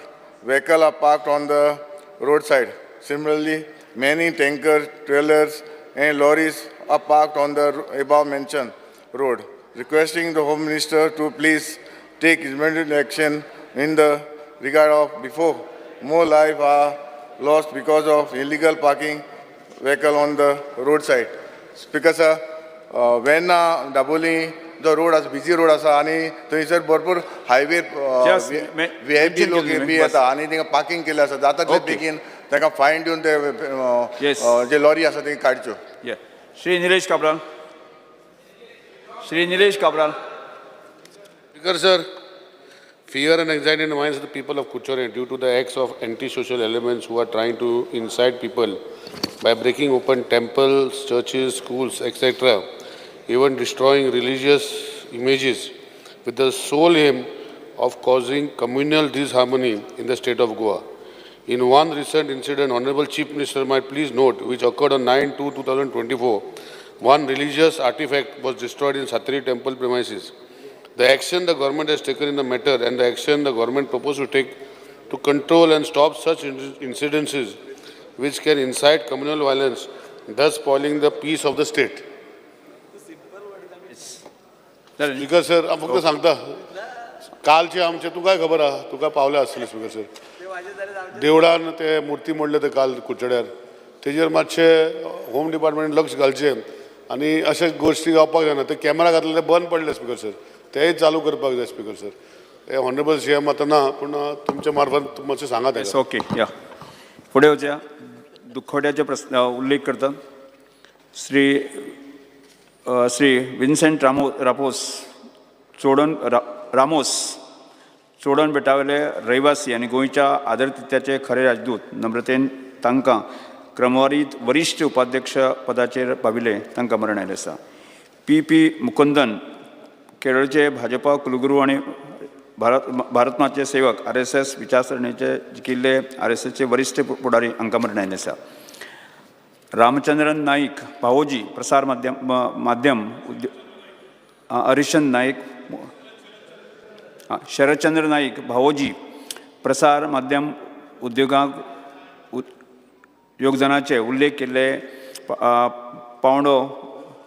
vehicle are parked on the roadside. Similarly, many tankers, trailers and lorries are parked on the above mentioned road. Requesting the Home Minister to please take immediate action in the regard of before more lives are lost because of illegal parking vehicle on the roadside. Speaker sir, when Dabolim जो रोड आसा, बिजी रोड आसा आनी थंयसर भरपूर हायवे व्हीआयपी लोक बी येता आनी तांकां पार्किंग केल्लें आसा, जाता तितले बेगीन तांकां फायन दिवन ते जे लॉरी आसा ते काडच्यो. Shri Nilesh Cabral. Shri Nilesh Cabral. Speaker sir, fear and anxiety in the minds of the people of Curchorem due to the acts of antisocial elements who are trying to incite people by breaking open temples, churches, schools, etc., even destroying religious images with the sole aim of causing communal disharmony in the state of Goa. In one recent incident, Honorable Chief Minister might please note, which occurred on 9/2/2024, one religious artifact was destroyed in Satri temple premises. The action the government has taken in the matter and the action the government proposed to take to control and stop such incidences which can incite communal violence, thus spoiling the peace of the state. Speaker sir, हांव फक्त सांगता, कालचे आमचे तुकाय खबर आहा, तुका पावले आसतले स्पीकर सर, देवळान ते मुर्ती मोडले ते काल कुडचड्यार, तेजेर मातशें होम डिपार्टमेंट लक्ष घालचें आनी अशे गोश्टी जावपाक जायना. ते कॅमेरा घातले ते बंद पडले स्पीकर सर, तेय चालू करपाक जाय स्पीकर सर. हे ऑनरेबल सी एम आतां ना, पूण तुमच्या मार्फत मातशें सांगात. ओके, या फुडें वचया. दुखवट्याचे प्रस्न उल्लेख करता श्री श्री विन्सेंट रामोस चोडण रामोस चोडण बेटावयले रहिवासी आनी गोंयच्या आदरातिथ्याचे खरे राजदूत नम्रतेन तांकां क्रमवारीत वरिश्ठ उपाध्यक्ष पदाचेर पाविल्ले तांकां मरण आयिल्लें आसा. पी पी मुकुंदन केरळचे भाजपा कुलगुरू आनी भारतमाचे सेवक RSS विचारसरणीचे जिखिल्ले RSSचे वरिश्ठ फुडारी हांकां मरण आयिल्लें आसा. रामचंद्रन नाईक भावोजी प्रसार माध्यम हरिशन नाईक शरदचंद्र नाईक भावोजी प्रसार माध्यम उद्योगाक योगदानाचे उल्लेख केल्ले पावंडो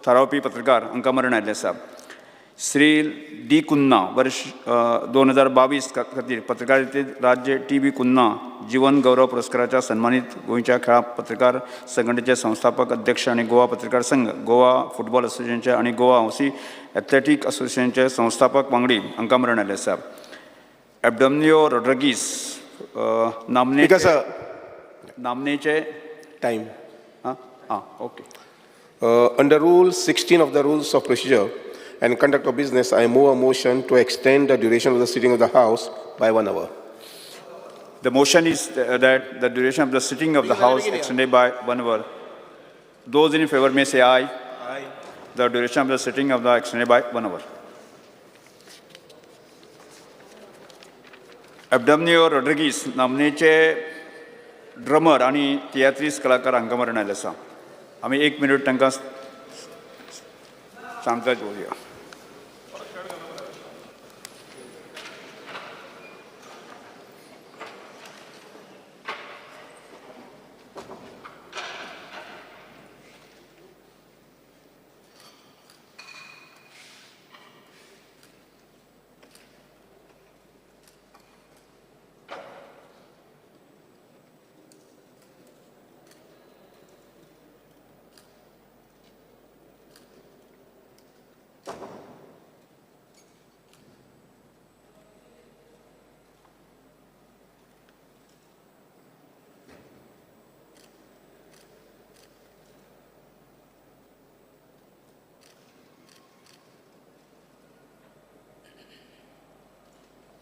थारावपी पत्रकार हांकां मरण आयिल्लें आसा. श्री डी कुन्ना वर्ष 2022 खातीर पत्रकारितेत राज्य टी बी कुन्ना जीवन गौरव पुरस्काराच्या सन्मानीत गोंयच्या खेळां पत्रकार संघटनेचे संस्थापक अध्यक्ष आनी गोवा पत्रकार संघ, गोवा फुटबॉल असोसिएशनचे आनी गोवा हौसी एथलेटीक असोसिएशनचे संस्थापक वांगडी हांकां मरण आयिल्लें आसा. एबडमनियो रॉड्रिगीस नामनेचे time. Ah okay. Under Rule 16 of the Rules of Procedure and Conduct of Business, I move a motion to extend the duration of the sitting of the House by 1 hour. The motion is that the duration of the sitting of the House extended by 1 hour. Those in favor may say aye. Aye. The duration of the sitting of the extended by 1 hour. Abdamnio Rodrigues नामनेचे ड्रमर आनी तियात्रीस कलाकार हांकां मरण आयिल्लें आसा. आमी 1 मिनट तांकां शांतताय दवरुया.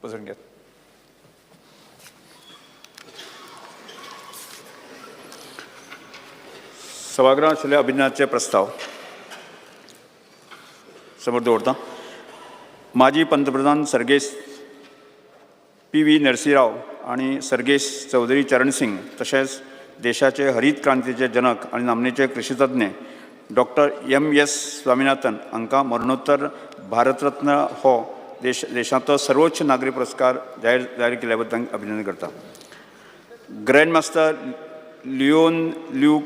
बसून घेत. सभागृहात आशिल्ले अभिनंदनाचे प्रस्ताव समोर दवरता. माजी पंतप्रधान सर्गेस्त पी व्ही नरसिंहराव आनी सर्गेस्त चौधरी चरण सिंग तशेंच देशाचे हरीत क्रांतीचे जनक आनी नामनेचे कृषीतज्ञ डॉक्टर एम एस स्वामीनाथन हांकां मरणोत्तर भारतरत्न हो देशांतलो सर्वोच्च नागरी पुरस्कार जाहीर केल्या बद्दल अभिनंदन करता. ग्रँड मास्टर लिओन ल्यूक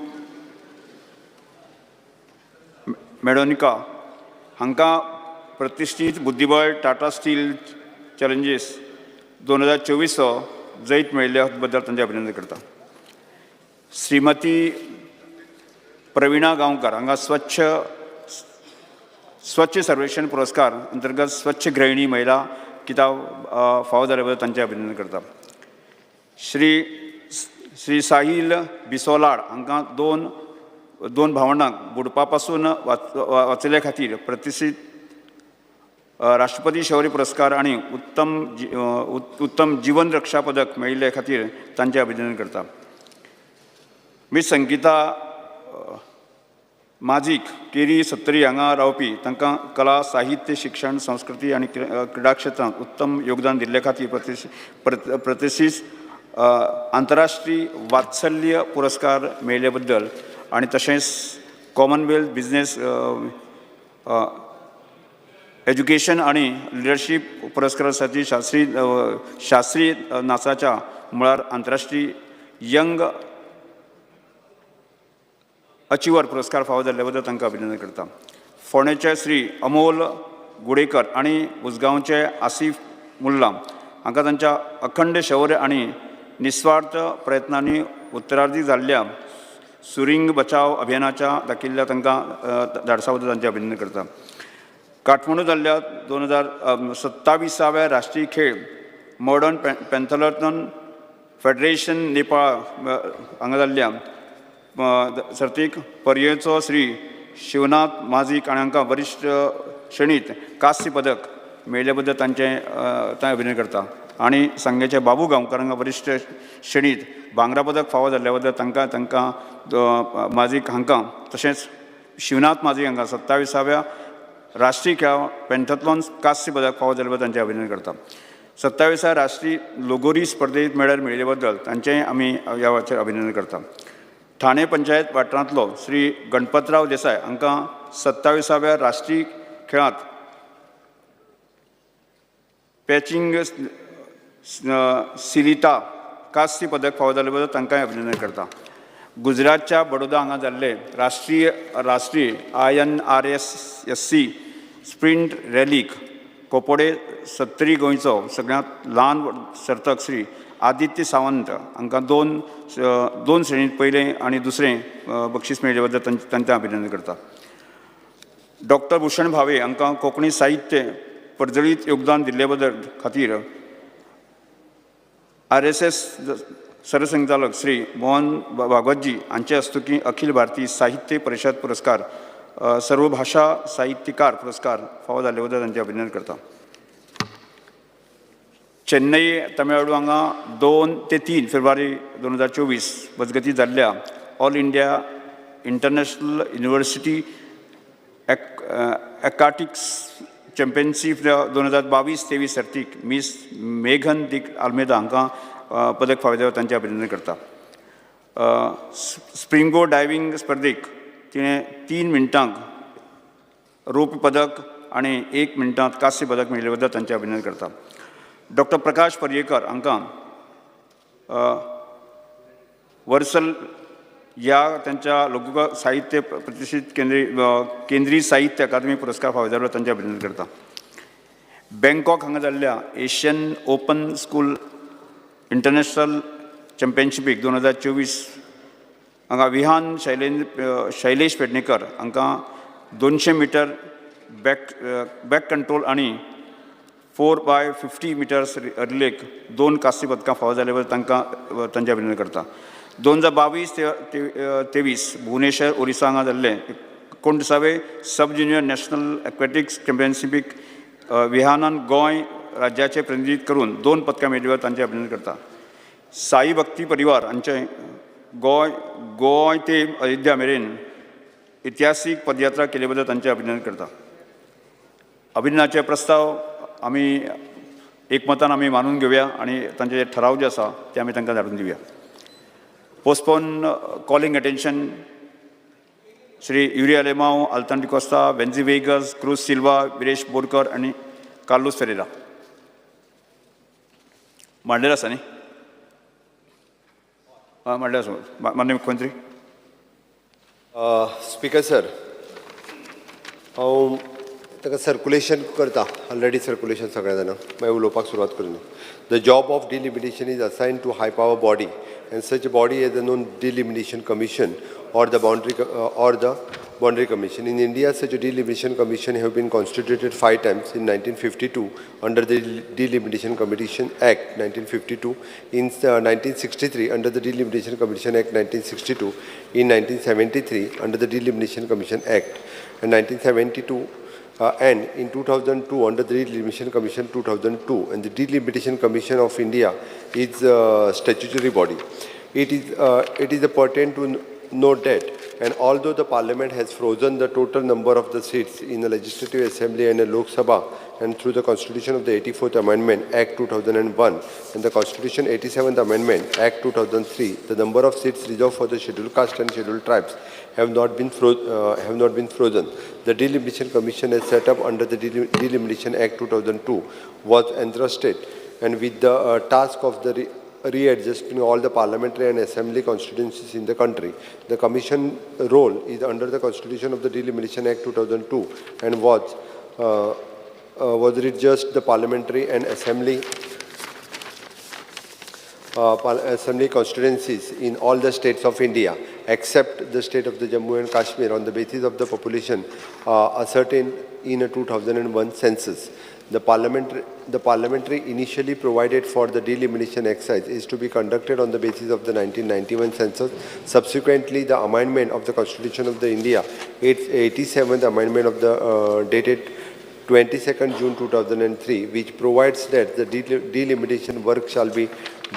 मेडोनिका हांकां प्रतिश्ठीत बुद्धिबळ टाटा स्टील चॅलेंजीस 2024 जैत मेळिल्ल्या बद्दल तांचें अभिनंदन करता. श्रीमती प्रवीणा गांवकर हांगा स्वच्छ सर्वेक्षण पुरस्कार अंतर्गत स्वच्छ गृहिणी महिला किताब फावो जाल्या बद्दल तांचें अभिनंदन करता. श्री साहील बिसोलाड हांकां दोन भावंडांक बुडपा पासून वाचयल्या खातीर प्रतिश्ठीत राष्ट्रपती शौर्य पुरस्कार आनी उत्तम जीवन रक्षा पदक मेळिल्ले खातीर तांचें अभिनंदन करता. मिस संगीता माजीक केरी सत्तरी हांगा रावपी तांकां कला, साहित्य, शिक्षण, संस्कृती आनी क्रिडा क्षेत्रांत उत्तम योगदान दिल्ले खातीर प्रतिश्ठीत आंतरराष्ट्रीय वात्सल्य पुरस्कार मेळिल्ले बद्दल आनी तशेंच कॉमनवेल्थ बिजनेस एज्युकेशन आनी लिडरशीप पुरस्कारासाठी शास्त्रीय नाचाच्या मळार आंतरराष्ट्रीय यंग अचिवर पुरस्कार फावो जाल्ले बद्दल तांकां अभिनंदन करता. फोंडेचे श्री अमोल गुडेकर आनी उजगांवचे आसिफ मुल्ला हांकां तांच्या अखंड शौर्य आनी निस्वार्थ प्रयत्नांनी उत्तरार्धी जाल्ल्या सुरिंग बचाव अभियानाच्या दाखयिल्ल्या तांकां धाडसा बद्दल तांचें अभिनंदन करता. काठमांडू जाल्ल्या 2027व्या राष्ट्रीय खेळ मॉडर्न पॅन्थलॉन फेडरेशन नेपाळ हांगा जाल्ल्या सर्तीक पर्येचो श्री शिवनाथ माजीक आनी हांकां वरिश्ठ श्रेणींत कांस्य पदक मेळिल्ले बद्दल तांचें अभिनंदन करता. आनी सांगेचे बाबू गांवकार हांगा वरिश्ठ श्रेणीत भांगरा पदक फावो जाल्ल्या बद्दल तांकां तांकां माजीक हांकां तशेंच शिवनाथ माजीक हांकां 27व्या राष्ट्रीय खेळां पेंथाथलॉन कांस्य पदक फावो जाल्ल्या बद्दल तांचें अभिनंदन करता. 27व्या राष्ट्रीय लोगोरी स्पर्धेत मेडल मेळिल्ले बद्दल तांचें आमी ह्या वेळाचेर अभिनंदन करता. ठाणे पंचायत वाठारांतलो श्री गणपतराव देसाय हांकां 27व्या राष्ट्रीय खेळांत पॅचिंग सिलिता कांस्य पदक फावो जाल्ले बद्दल तांकांय अभिनंदन करता. गुजरातच्या बडोदा हांगा जाल्ले राष्ट्रीय राष्ट्रीय INRSSC sprint रॅलीक कोपोडे सत्तरी गोंयचो सगळ्यांत ल्हान सर्तक श्री आदित्य सावंत हांकां दोन दोन श्रेणींत पयलें आनी दुसरें बक्षीस मेळिल्ले बद्दल तांचें अभिनंदन करता. डॉक्टर भूषण भावे हांकां कोंकणी साहित्य पर्जळीत योगदान दिल्ले बद्दल खातीर RSS सरसंचालक श्री मोहन भागवतजी हांचे हस्तुकीं अखिल भारतीय साहित्य परिशद पुरस्कार सर्वभाशा साहित्यकार पुरस्कार फावो जाल्ले बद्दल तांचें अभिनंदन करता. चेन्नई तमिळनाडू हांगा 2 ते 3 फेब्रुवारी 2024 मजगतीं जाल्ल्या all India international university aquatics championship 2022-23 सर्तीक मीस मेघन दिक आल्मेदा हांकां पदक फावो जाल्लें तांचें अभिनंदन करता. स्प्रिंगो डायव्हींग स्पर्धेक तिणें 3 मिनटांक रौप्य पदक आनी 1 मिनटांत कांस्य पदक मेळिल्ले बद्दल तांचें अभिनंदन करता. डॉक्टर प्रकाश पर्येकर हांकां वर्सल ह्या तांच्या लघु साहित्य प्रतिश्ठीत केंद्रीय साहित्य अकादमी पुरस्कार फावो जाल्लो तांचें अभिनंदन करता. बँकॉक हांगा जाल्ल्या एशियन ओपन स्कूल इंटरनॅशनल चॅम्पियनशिपीक 2024 हांगा विहान शैलेश पेडणेकर हांकां 200 मिटर बॅक कंट्रोल आनी 4x50 metres रिलेक 2 कांस्य पदकां फावो जाल्ले बद्दल तांकां तांचें अभिनंदन करता. 2022-23 भुवनेश्वर ओरिसा हांगा जाल्ले 19वे सब ज्युनियर नॅशनल एक्वेटिक्स चॅम्पियनशिपीक विहानान गोंय राज्याचें प्रतिनिधित्व करून 2 पदकां मेळिल्ले तांचें अभिनंदन करता. साई भक्ती परिवार हांचें गोंय ते अयोध्या मेरेन इतिहासीक पदयात्रा केले बद्दल तांचें अभिनंदन करता. अभिनंदनाचे प्रस्ताव आमी एकमतान आमी मानून घेवया आनी तांचे जे ठराव जे आसा ते आमी तांकां धाडून दिवया. Postpone calling attention Shri Yuri Alemao, Altan D'Costa, Venzy Vegas, Cruz Silva, Viresh Borkar आनी कार्लूस फेरेरा. मांडलेलो आसा न्ही? आं, मांडलेलो आसा. माननीय मुख्यमंत्री. स्पीकर सर, हांव ताका सर्कुलेशन करता, ऑलरेडी सर्कुलेशन सगळ्या जाणां, मागीर उलोवपाक सुरवात करून. The job of delimitation is assign to high power body and such body as a known delimitation commission or the boundary commission. In India, such a delimitation commission have been constituted 5 times in 1952 under the Delimitation Commission Act 1952, in 1963 under the Delimitation Commission Act 1962, in 1973 under the Delimitation Commission Act, and 1972 and in 2002 under the Delimitation Commission 2002. And the Delimitation Commission of India is a statutory body. It is pertinent to note that, and although the Parliament has frozen the total number of the seats in the Legislative Assembly and the Lok Sabha, and through the Constitution of the 84th Amendment Act 2001 and the Constitution 87th Amendment Act 2003, the number of seats reserved for the Scheduled Caste and Scheduled Tribes have not been frozen. The Delimitation Commission as set up under the Delimitation Act 2002 was entrusted and with the task of the readjusting all the parliamentary and assembly constituencies in the country. The commission role is under the Constitution of the Delimitation Act 2002 and was readjust the parliamentary and assembly assembly constituencies in all the states of India except the state of the Jammu and Kashmir on the basis of the population ascertained in a 2001 census. The parliamentary initially provided for the delimitation exercise is to be conducted on the basis of the 1991 census. Subsequently, the amendment of the Constitution of the India, 87th amendment of the dated 22nd June 2003, which provides that the delimitation work shall be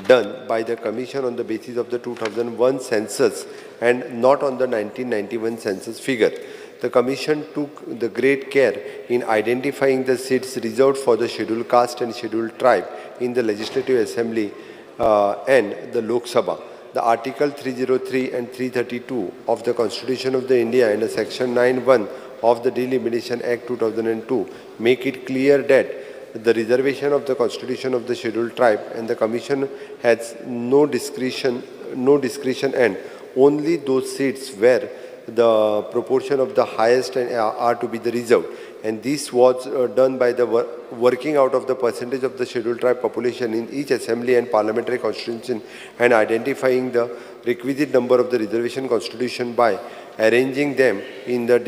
done by the Commission on the basis of the 2001 census and not on the 1991 census figure. The Commission took the great care in identifying the seats reserved for the scheduled caste and scheduled tribe in the Legislative Assembly and the Lok Sabha. The Article 303 and 332 of the Constitution of the India and the Section 9(1) of the Delimitation Act 2002 make it clear that the reservation of the Constitution of the Scheduled Tribe and the Commission has no discretion and only those seats where the proportion of the highest and are to be the reserved. And this was done by the working out of the percentage of the scheduled tribe population in each assembly and parliamentary constituency and identifying the requisite number of the reservation constitution by arranging them in the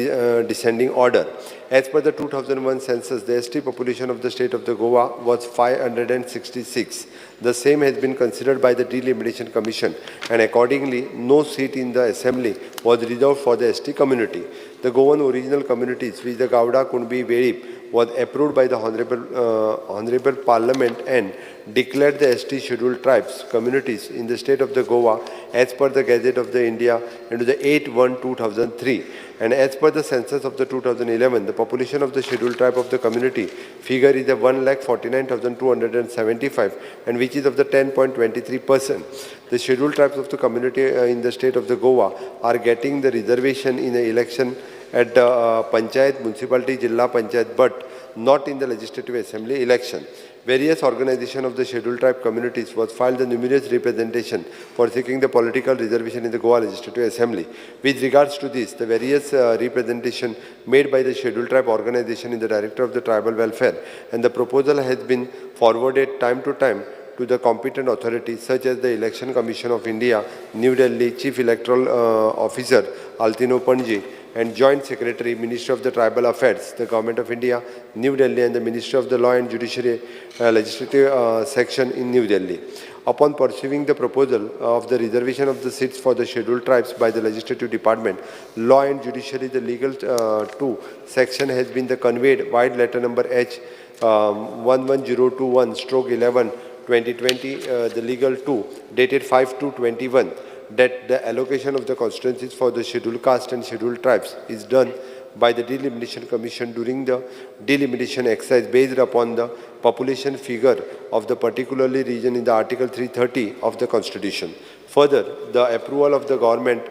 descending order. As per the 2001 census, the ST population of the state of the Goa was 566. The same has been considered by the Delimitation Commission, and accordingly, no seat in the assembly was reserved for the ST community. The Goan original communities, which the Gauda, Kunbi, Velip, was approved by the Honorable Parliament and declared the ST scheduled tribes communities in the state of the Goa as per the Gazette of the India into the 8/1/2003. And as per the census of the 2011, the population of the scheduled tribe of the community figure is the 1,49,275, and which is of the 10.23%. The scheduled tribes of the community in the state of the Goa are getting the reservation in the election at the Panchayat, Municipality, Jilla Panchayat, but not in the Legislative Assembly election. Various organizations of the scheduled tribe communities was filed the numerous representation for seeking the political reservation in the Goa Legislative Assembly. With regards to this, the various representation made by the scheduled tribe organization in the Director of the Tribal Welfare, and the proposal has been forwarded time to time to the competent authorities such as the Election Commission of India, New Delhi, Chief Electoral Officer, Altino Panji, and Joint Secretary, Ministry of the Tribal Affairs, the Government of India, New Delhi, and the Ministry of the Law and Judiciary Legislative Section in New Delhi. Upon pursuing the proposal of the reservation of the seats for the scheduled tribes by the Legislative Department, Law and Judiciary, the Legal 2 section has been the conveyed wide letter number H 11021/11 2020, the Legal 2, dated 5/2/21, that the allocation of the constituencies for the scheduled caste and scheduled tribes is done by the Delimitation Commission during the delimitation exercise based upon the population figure of the particularly region in the Article 330 of the Constitution. Further, the approval of the government,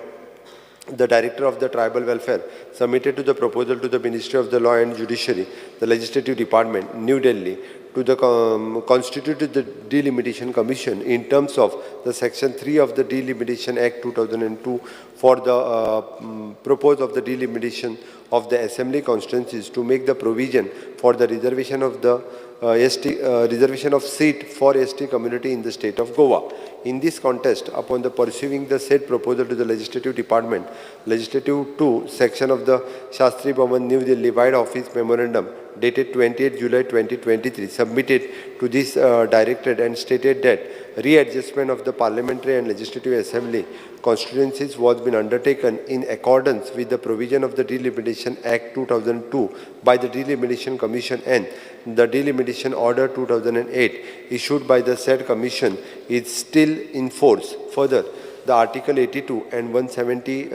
the Director of the Tribal Welfare submitted to the proposal to the Ministry of the Law and Judiciary, the Legislative Department, New Delhi, to the constituted the Delimitation Commission in terms of the Section 3 of the Delimitation Act 2002 for the purpose of the delimitation of the assembly constituencies to make the provision for the reservation of the ST, reservation of seat for ST community in the state of Goa. In this context, upon the pursuing the said proposal to the Legislative Department, Legislative 2 section of the Shastri Bhavan, New Delhi, Wide Office Memorandum dated 28 July 2023 submitted to this directorate and stated that readjustment of the Parliamentary and Legislative Assembly constituencies was been undertaken in accordance with the provision of the Delimitation Act 2002 by the Delimitation Commission and the Delimitation Order 2008 issued by the said commission is still in force. Further, the Article 82 and 170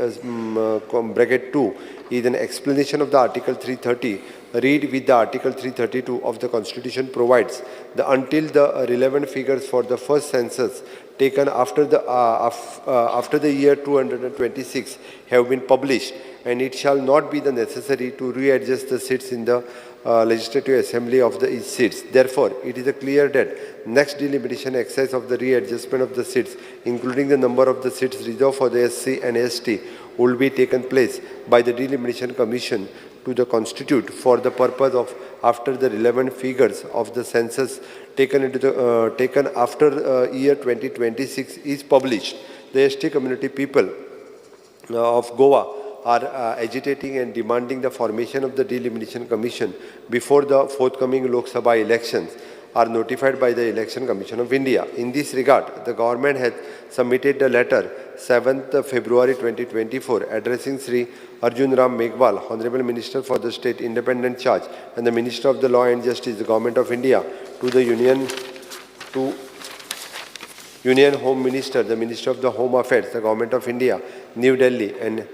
bracket 2 is an explanation of the Article 330 read with the Article 332 of the Constitution provides the until the relevant figures for the first census taken after the after the year 226 have been published, and it shall not be the necessary to readjust the seats in the Legislative Assembly of the each seats. Therefore, it is a clear that next delimitation exercise of the readjustment of the seats, including the number of the seats reserved for the SC and ST, will be taken place by the Delimitation Commission to the constitute for the purpose of after the relevant figures of the census taken into the taken after year 2026 is published. The ST community people of Goa are agitating and demanding the formation of the Delimitation Commission before the forthcoming Lok Sabha elections are notified by the Election Commission of India. In this regard, the government has submitted a letter 7th February 2024, addressing Sri Arjun Ram Meghwal, Honorable Minister for the State Independent Charge and the Minister of the Law and Justice, the Government of India, to the Union to Union Home Minister, the Minister of the Home Affairs, the Government of India, New Delhi, and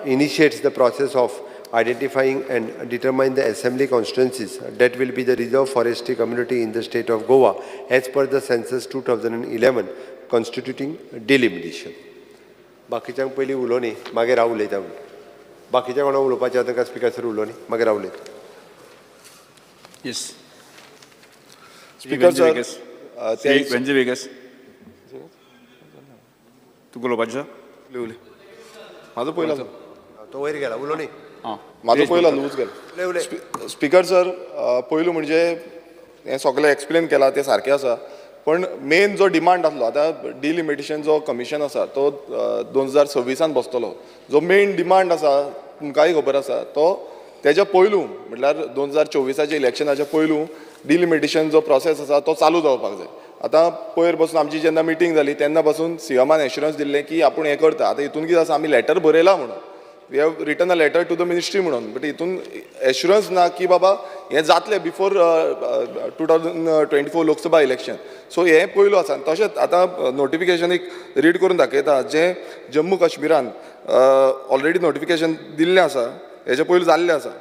initiates the process of identifying and determine the assembly constituencies that will be the reserve forestry community in the state of Goa as per the census 2011 constituting delimitation. बाकीच्यांक पयलीं उलोवनी मागीर हांव उलयता. बाकीच्या कोणाक उलोवपाचें आसा तांकां स्पिकर सर उलोवनी मागीर हांव उलयता. Yes. Speaker sir, Shri Venzy Viegas, तुका उलोवपाचें आसा? उलय. म्हाजो पयलो. तो वयर गेला, उलोवनी. आं. म्हाजो पयलो लूज गेलो. उलय. स्पिकर सर, पयलू म्हणजे हें सगळें एक्सप्लेन केलां तें सारकें आसा, पण मेन जो डिमांड आसलो, आतां डिलिमिटेशन जो कमिशन आसा तो 2026 बसतलो. जो मेन डिमांड आसा तुमकांय खबर आसा, तो तेज्या पयलू म्हटल्यार 2024 इलेक्शनाच्या पयलू डिलिमिटेशन जो प्रोसेस आसा तो चालू जावपाक जाय. आतां पयर बसून आमची जेन्ना मिटींग जाली तेन्ना पासून सीएमान एश्युरन्स दिल्लें की आपूण हें करता. आतां हितून कितें आसा, आमी लॅटर बरयलां म्हणून, we have written a letter to the ministry म्हणून, बट हितून एश्युरन्स ना की बाबा हें जातलें बिफोर 2024 लोकसभा इलेक्शन. सो हें पयलू आसा. तशेंच आतां नोटिफिकेशन एक रीड करून दाखयता, जें जम्मू काश्मीरान ऑलरेडी नोटिफिकेशन दिल्लें आसा, हेजे पयलू जाल्लें आसा.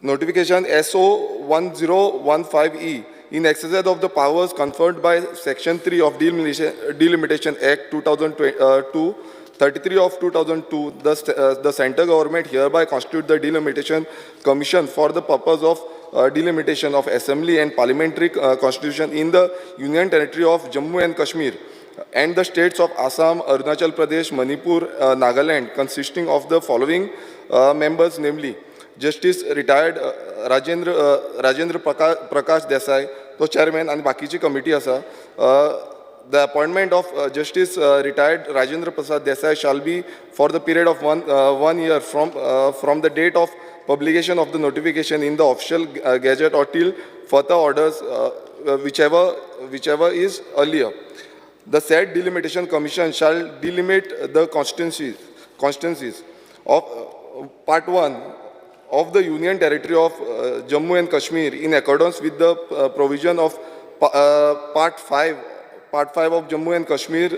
Notification SO 1015E in exercise of the powers conferred by Section 3 of Delimitation Act 2002, 33 of 2002, the center government hereby constitute the Delimitation Commission for the purpose of delimitation of assembly and parliamentary constitution in the Union Territory of Jammu and Kashmir and the states of Assam, Arunachal Pradesh, Manipur, Nagaland, consisting of the following members, namely Justice retired Rajendra Prakash Desai, तो चेअरमॅन, आनी बाकीची कमिटी आसा. The appointment of Justice retired Rajendra Prasad Desai shall be for the period of one year from the date of publication of the notification in the official gazette or till further orders, whichever is earlier. The said delimitation commission shall delimit the constituencies of part 1 of the Union Territory of Jammu and Kashmir in accordance with the provision of Part 5 of Jammu and Kashmir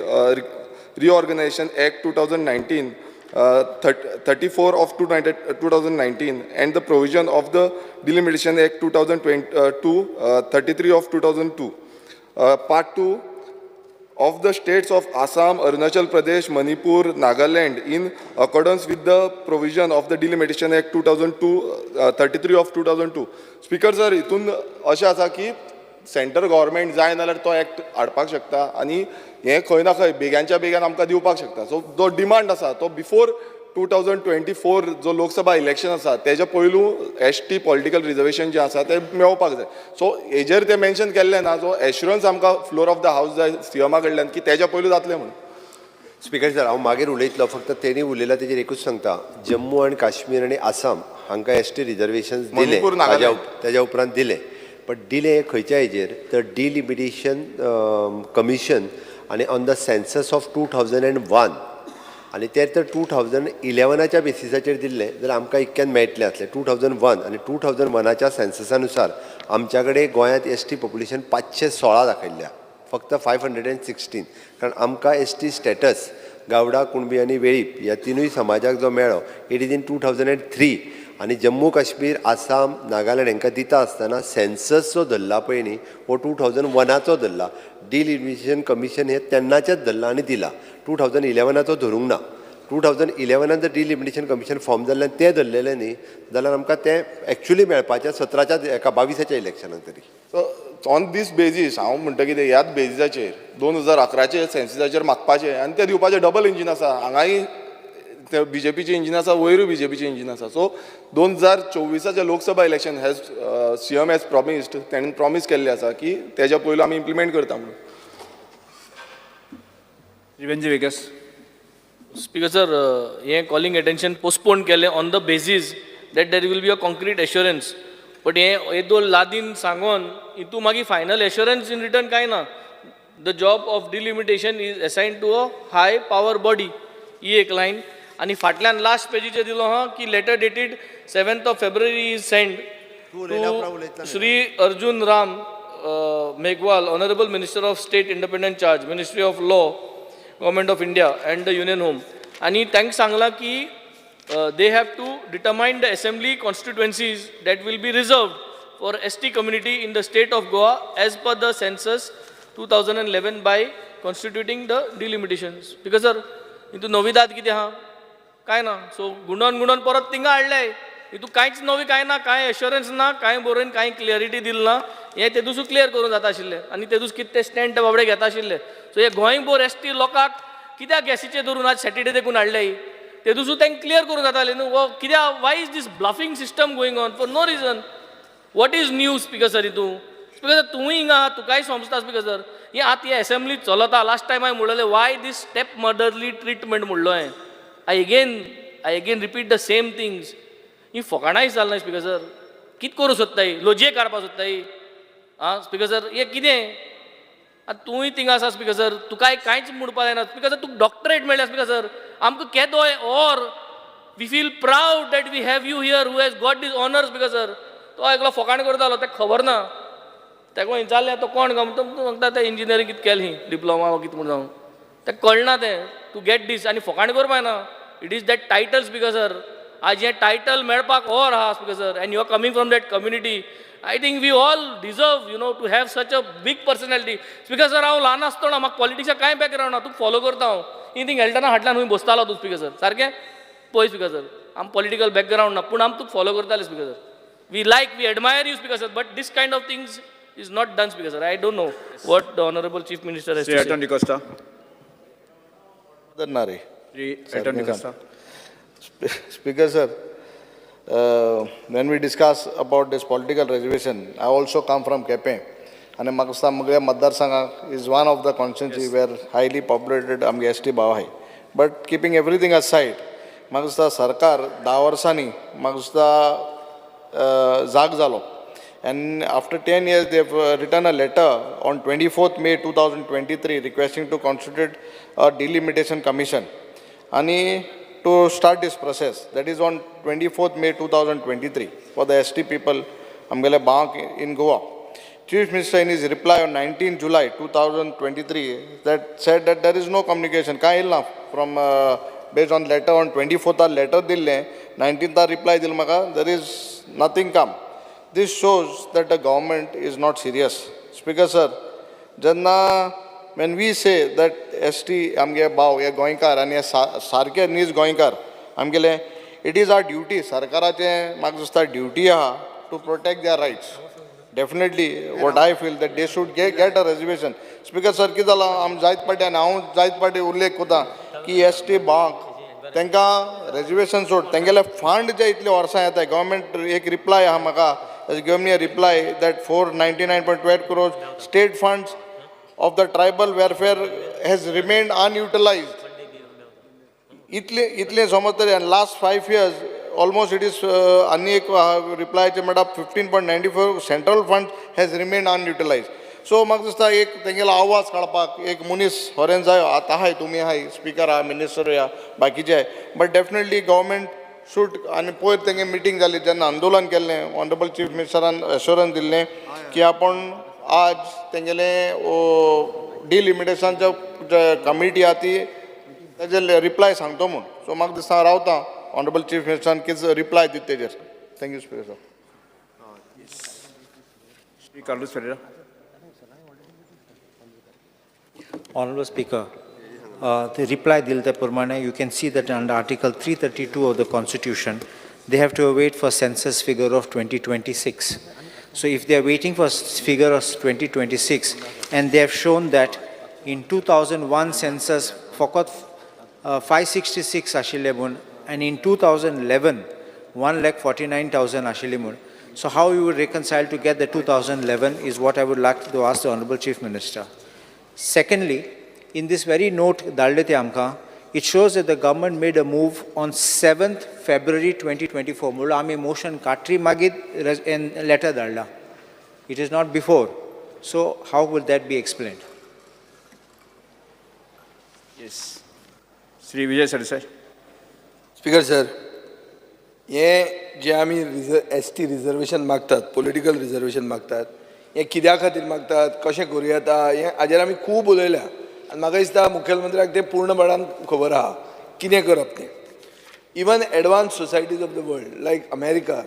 Reorganization Act 2019, 34 of 2019, and the provision of the Delimitation Act 2022, 33 of 2002. Part 2 of the states of Assam, Arunachal Pradesh, Manipur, Nagaland in accordance with the provision of the Delimitation Act 2002, 33 of 2002. Speaker sir, हितून अशें आसा की सेंटर गव्हर्मेंट जाय नाल्यार तो एक्ट हाडपाक शकता आनी हें खंय ना खंय बेग्यांच्या बेग्यान आमकां दिवपाक शकता. सो जो डिमांड आसा तो बिफोर 2024 जो लोकसभा इलेक्शन आसा तेज्या पयलू एसटी पॉलिटिकल रिजर्वेशन जें आसा तें मेळोवपाक जाय. सो हेजेर तें मेन्शन केल्लें ना, जो एश्युरन्स आमकां फ्लोर ऑफ the house जाय सीएमा कडल्यान की तेज्या पयलू जातलें म्हणून. स्पिकर सर, हांव मागीर उलयतलो, फक्त तेणी उलयला तेजेर एकूच सांगता, जम्मू आनी काश्मीर आनी आसाम हांकां एसटी रिजर्वेशन दिलें, मणिपूर, नागालँड. ताज्या उपरांत दिलें, बट दिलें खंयच्या हेजेर, तर डिलिमिटेशन कमिशन आनी on the census of 2001, आनी ते तर 2011 बेसिसाचेर दिल्लें जाल्यार आमकां इतक्यान मेळटलें आसलें. 2001 आनी 2001 सेन्ससा नुसार आमच्या कडेन गोंयांत एसटी पॉप्युलेशन 516 दाखयल्ल्या, फक्त 516, कारण आमकां एसटी स्टेटस गावडा, कुणबी आनी वेळीप ह्या तिनूय समाजाक जो मेळ्ळो it is in 2003. आनी जम्मू काश्मीर, आसाम, नागालँड हांकां दिता आसतना सेन्सस जो धरला पळय न्ही हो 2001 धरला. डिलिमिटेशन कमिशन हें तेन्नाचेंच धरलां आनी दिलां, 2011 धरूंक ना. 2011 जर डिलिमिटेशन कमिशन फॉर्म जाल्लें तें धरलेलें न्ही जाल्यार आमकां तें एक्चुली मेळपाचें 17च्या एका 22च्या इलेक्शनाक तरी. सो ऑन these basis हांव म्हणटा कितें, ह्याच बेजीसाचेर 2011 सेन्ससाचेर मागपाचें आनी तें दिवपाचें. डबल इंजीन आसा, हांगाय ते बीजेपीचें इंजीन आसा, वयरूय बीजेपीचें इंजीन आसा. So 2024 Lok Sabha election has CM has promised, तेणें प्रॉमीस केल्लें आसा की तेज्या पयलू आमी इम्प्लिमेंट करता म्हणून. वेंजी वेगस. स्पीकर सर, हें कॉलिंग अटेन्शन पोस्टपोन केलें on the basis that there will be a concrete assurance, but हें येदोळ लादीन सांगोन हितू मागीर फायनल एश्युरन्स इन रिटर्न कांय ना. the job of delimitation is assign to a high power body. ही एक लायन आनी फाटल्यान लास्ट पेजीचेर दिलो आहा की letter dated 7th of February is send to Shri Arjun Ram Meghwal, honourable minister of state independent charge, ministry of law, government of India and the union home. आनी तांकां सांगलां की they have to determine the assembly constituencies that will be reserved for ST community in the state of Goa as per the census 2011 by constituting the delimitations. Because sir, हितून नविदाद कितें आहा कांय ना. सो गुंडोन गुंडोन परत थिंगा हाडले. हितून कांयच नवी कांय ना, कांय एश्योरन्स ना, कांय बरोवन कांय क्लियरिटी दिल ना. हें ते दुसू क्लियर करूंक जाता आशिल्लें आनी ते दीस कितें ते स्टँड ते बाबडे घेता आशिल्ले. सो हे गोंयभर एसटी लोकांक कित्याक गॅसीचें धरून आज सॅटर्डे देखून हाडले ते दुसू तांकां क्लियर करूंक जातालें न्हू. हो कित्याक, why is this bluffing system going on for no reason? What is new, speaker sir? हितून स्पीकर सर, तूंय हिंगा आहा, तुकाय समजता. स्पीकर सर, ही आतां ही एसेंब्ली चलता. लास्ट टायम हांवें म्हणलेलें, why this step motherly treatment म्हणलो हांवें. I again repeat the same things. ही फकाणांय चलना स्पीकर सर. कितें करूं सोदताय? लोजये काडपा सोदताय आं? स्पीकर सर, हें कितें? आतां तूंय थिंगा आसा स्पीकर सर, तुकाय कांयच म्हणपा जायना. स्पीकर सर, तुका डॉक्टरेट मेळ्ळ्या. स्पीकर सर, आमकां केदोय or we feel proud that we have you here who has got this honours. Speaker sir, तो एकलो फकाण करतालो, ताका खबर ना. ताका विचारलें तो कोण काय म्हणटा, तो सांगता तें इंजिनियरींग कितें केलें, डिप्लोमा वा कितें म्हूण जावं. ताका कळना तें टू गेट दीस आनी फकाण करपा जायना. It is that title, speaker sir. आज हें टायटल मेळपाक और आहा, speaker sir, and you are coming from that community. I think we all deserve to have such a big personality. Speaker sir, हांव ल्हान आसतना म्हाका पॉलिटिक्सा कांय बॅकग्रावंड ना, तुका फॉलो करता हांव. ही थिंग हेल्टना हाटल्यान खंय बसतालो तूं स्पीकर सर. सारकें पळय स्पीकर सर, आम पॉलिटिकल बॅकग्रावंड ना पूण आम तुका फॉलो करताले, speaker sir. We like, we admire you, speaker sir, but this kind of things is not done, speaker sir. I don't know what the honourable chief minister has Shri Elton D'Costa. ना रे. Shri Elton D'Costa. Speaker sir, when we discuss about this political reservation, I also come from Quepem. आनी म्हाका दिसता म्हगल्या मतदारसंघाक is one of the constituency where highly populated आमगे एस टी भाव आहाय. But keeping everything aside, म्हाका दिसता सरकार 10 वर्सांनी म्हाका दिसता जाग जालो and after 10 years they have written a letter on 24th May 2023 requesting to constitute a delimitation commission आणि to start this process. That is on 24th May 2023 for the ST people, आमगेले भावांक in Goa. Chief Minister in his reply on 19 July 2023 that said that there is no communication. काय येयला from based on letter on 24th letter दिल्लें, 19th reply दिल म्हाका, there is nothing come. This shows that the government is not serious. Speaker sir, जेन्ना when we say that ST आमगे भाव हे गोंयकार आनी हे सारके नीज गोंयकार आमगेले, it is our duty, सरकाराचें म्हाका दिसता ड्युटी आहा to protect their rights. Definitely what I feel that they should get a reservation. Speaker sir, कितें जालां, आमी जायत पाटी आनी हांव जायत पाटी उल्लेख करता की एस टी भावांक तांकां रेजर्वेशन सोड, तेंगेले फंड जे इतले वर्सां येता. गव्हर्मेंट एक रिप्लाय आहा म्हाका, give me a reply that 499.12 crores state funds of the tribal welfare has remained unutilized. इतले इतले समज तरी आनी last 5 years almost it is आनी एक रिप्लायचे म्हणटा 15.94 central fund has remained unutilized. So म्हाका दिसता एक तेंगेलो आवाज काडपाक एक मनीस फॉरेन जायो. आतां आहाय तुमी आहाय, स्पिकर आहा, मिनिस्टर आहा, बाकीचे आहाय, बट डेफिनेटली गव्हर्मेंट should. आनी पयर तेंगे मिटींग जाली जेन्ना आंदोलन केल्लें, ऑनरेबल चीफ मिनिस्टरान एश्योरन्स दिल्लें की आपूण आज तेंगेले डिलिमिटेशनच्या कमिटी आहा ती ताजेर रिप्लाय सांगतो म्हूण. सो म्हाका दिसता हांव रावता, ऑनरेबल चीफ मिनिस्टरान कितें रिप्लाय दिता तेजेर. Thank you, speaker sir. Shri Carlos Ferreira. Honorable Speaker, the reply दिल त्या प्रमाणे you can see that under Article 332 of the Constitution, they have to await for census figure of 2026. So if they are waiting for figure of 2026 and they have shown that in 2001 census फकत 566 आशिल्ले म्हूण and in 2011 1,49,000 आशिल्ले म्हूण. So how you would reconcile to get the 2011 is what I would like to ask the Honorable Chief Minister. Secondly, in this very note धाडले ते आमकां, it shows that the government made a move on 7th February 2024. म्हणल्यार आमी motion काडली मागीर letter धाडला. It is not before. So how will that be explained? Yes, Shri Vijay Sardesai. Speaker sir, हें जें आमी एस टी रिजर्वेशन मागतात, पॉलिटिकल रिजर्वेशन मागतात, हें कित्या खातीर मागतात, कशें करूं येता, हें हाजेर आमी खूब उलयल्या आनी म्हाका दिसता मुखेलमंत्र्याक तें पूर्णपणान खबर आहा कितें करप तें. Even advanced societies of the world like America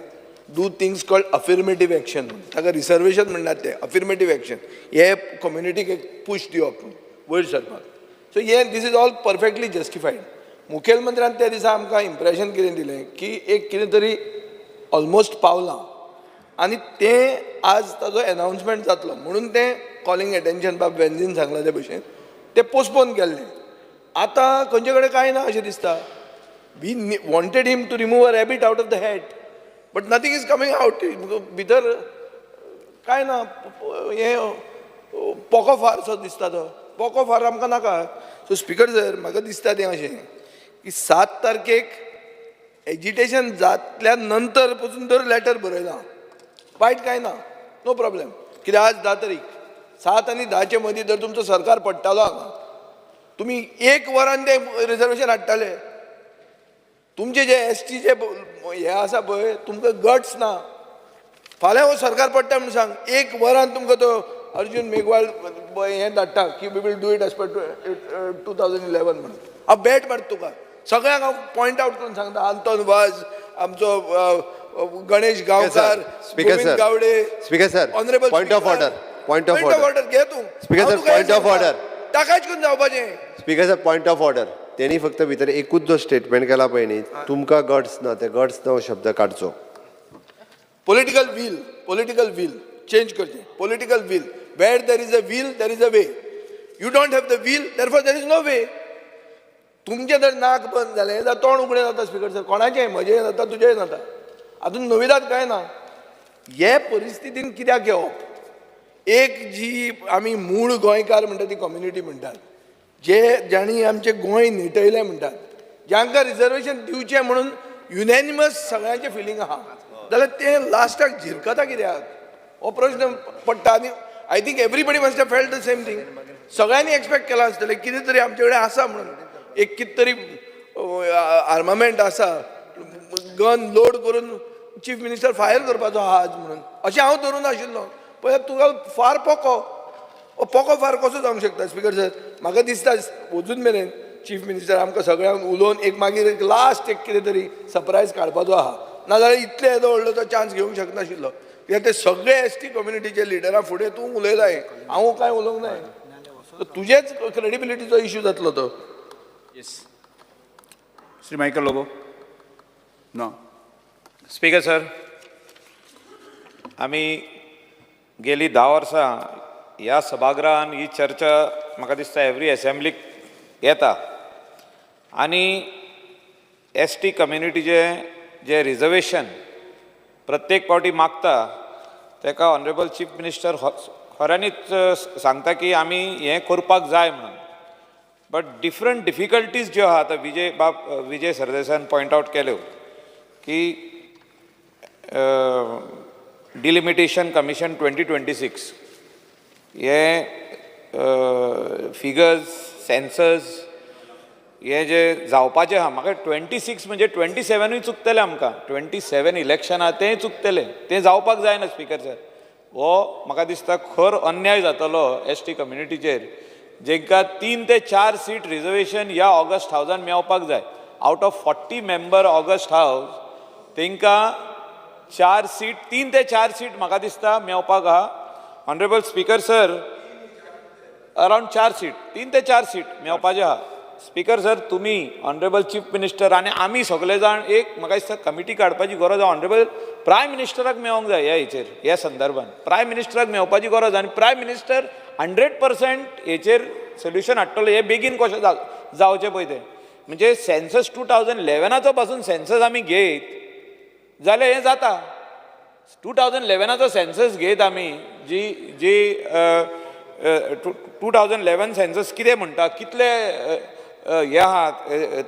do things called affirmative action. ताका रिजर्वेशन म्हणटात, ते अफिर्मेटीव एक्शन, हे कम्युनिटीक एक पूश दिवप वयर सरपाक. सो हे this is all perfectly justified. मुखेलमंत्र्यान त्या दिसा आमकां इम्प्रेशन कितें दिलें की एक कितें तरी ऑलमोस्ट पावलां आनी तें आज ताजो एनावन्समेंट जातलो म्हणून तें कॉलिंग एटेन्शन बाब वेन्झीन सांगलां ते भशेन तें पोस्टपोन केल्लें. आतां खंयचे कडेन कांय ना अशें दिसता. We wanted him to remove a rabbit out of the hat, but nothing is coming out. भितर कांय ना. हें पोको फारसो दिसता. तो पोको फार आमकां नाका. सो स्पिकर सर, म्हाका दिसता तें अशें की 7 तारखेक एजिटेशन जातल्या नंतर पसून जर लेटर बरयलां, वायट कांय ना, नो प्रॉब्लेम. कित्याक आज 10 तारीख, 7 आनी 10चे मदीं जर तुमचो सरकार पडटालो हांगा, तुमी एक वरान तें रिजर्वेशन हाडटाले. तुमचे जे एसटीचे हे आसा पळय, तुमकां गट्स ना. फाल्यां हो सरकार पडटा म्हणून सांग, एक वरान तुमकां तो अर्जुन मेघवाल हें धाडटा की we will do it as per 2011 म्हणून. हांव बॅट मारता तुका. सगळ्यांक हांव पॉयंट आवट करून सांगता, आंतोन वाज, आमचो गणेश गांवकार, Speaker Govind sir. Gawade. Speaker sir, Honorable point of Speaker. order, point of point of order. Order घे तूं. Speaker sir, point of order. ताकाच करून जावपाचें. Speaker sir, point of order. तेणी फक्त भितर एकूच जो स्टेटमेंट केला पळय न्ही, तुमकां गट्स ना, ते गट्स ना हो शब्द काडचो. Political will, political will change करचें. Political will, where there is a will there is a way. You don't have the will, therefore there is no way. तुमचें जर नाक बंद जालें जाल्यार तोंड उगडें जाता स्पिकर सर. कोणाचें, म्हजें जाता, तुजेंय जाता. हातूंत नविदाद कांय ना. हे परिस्थितीन कित्याक येवप? एक जी आमी मूळ गोंयकार म्हणटा ती कम्युनिटी म्हणटात, जे जांणी आमचें गोंय नेटयलें म्हणटात, जांकां रिजर्वेशन दिवचें म्हणून युनॅनिमस सगळ्यांचें फिलींग आहा, जाल्यार तें लास्टाक झिरकता कित्याक हो प्रश्न पडटा. आनी I think everybody must have felt the same thing. सगळ्यांनी एक्सपेक्ट केलां आसतलें कितें तरी आमचे कडेन आसा म्हणून, एक कितें तरी आर्मामेंट आसा, गन लोड करून चीफ मिनिस्टर फायर करपाचो आहा आज म्हणून, अशें हांव धरून आशिल्लो. पळय, तुका फार पोको, हो पोको फार कसो जावंक शकता स्पिकर सर? म्हाका दिसता अजून मेरेन चीफ मिनिस्टर आमकां सगळ्यांक उलोवन एक मागीर एक लास्ट एक कितें तरी सरप्रायज काडपाचो आहा. नाजाल्यार इतले येदो व्हडलो तो चान्स घेवंक शकनाशिल्लो, कित्याक ते सगळे एस टी कम्युनिटीचे लिडरा फुडें तूं उलयलाय, हांव कांय उलोवंक नाय. तुजेच क्रेडिबिलिटीचो इशू जातलो तो. येस, श्री मायकल लोबो. ना. स्पीकर सर, आमी गेली 10 वर्सां ह्या सभागृहान ही चर्चा म्हाका दिसता एवरी एसेंब्लीक येता आनी एस टी कम्युनिटीचे जे रिजर्वेशन प्रत्येक फावटी मागता, ताका ऑनरेबल चीफ मिनिस्टर खऱ्यांनीच सांगता की आमी हें करपाक जाय म्हणून. बट डिफरंट डिफिकल्टीज ज्यो आहा, आतां विजय बाब विजय सरदेसायान पॉयंट आवट केल्यो की डिलिमिटेशन कमिशन 2026 हे फिगर्स, सेन्सस हे जे जावपाचें आहा, म्हाका 26 म्हणजे 27ूय चुकतलें आमकां. 27 इलेक्शन आहा, तेंय चुकतलें. तें जावपाक जायना स्पिकर सर. हो म्हाका दिसता खर अन्याय जातलो एस टी कम्युनिटीचेर, जेंकां 3 ते 4 सीट रिजर्वेशन ह्या ऑगस्ट हावजान मेवपाक जाय. Out of 40 member august house, तेंकां चार सीट, 3 ते 4 सीट म्हाका दिसता मेवपाक आहा. ऑनरेबल स्पिकर सर, अरावंड चार सीट, 3 ते 4 सीट मेवपाचे आहा. स्पिकर सर, तुमी ऑनरेबल चीफ मिनिस्टर आनी आमी सगळे जाण एक म्हाका दिसता कमिटी काडपाची गरज आहा. ऑनरेबल प्रायम मिनिस्टराक मेवोंक जाय ह्या हेचेर, ह्या संदर्भान प्रायम मिनिस्टराक मेवपाची गरज आनी प्रायम मिनिस्टर 100% हेचेर सोल्युशन हाडटलो. हें बेगीन कशें जावचें पळय तें, म्हणजे सेन्सस 2011चो पासून सेन्सस आमी घेयत जाल्यार हें जाता. 2011चो सेन्सस घेयत आमी, जी जी 2011 सेन्सस कितें म्हणटा, कितले हे आहा,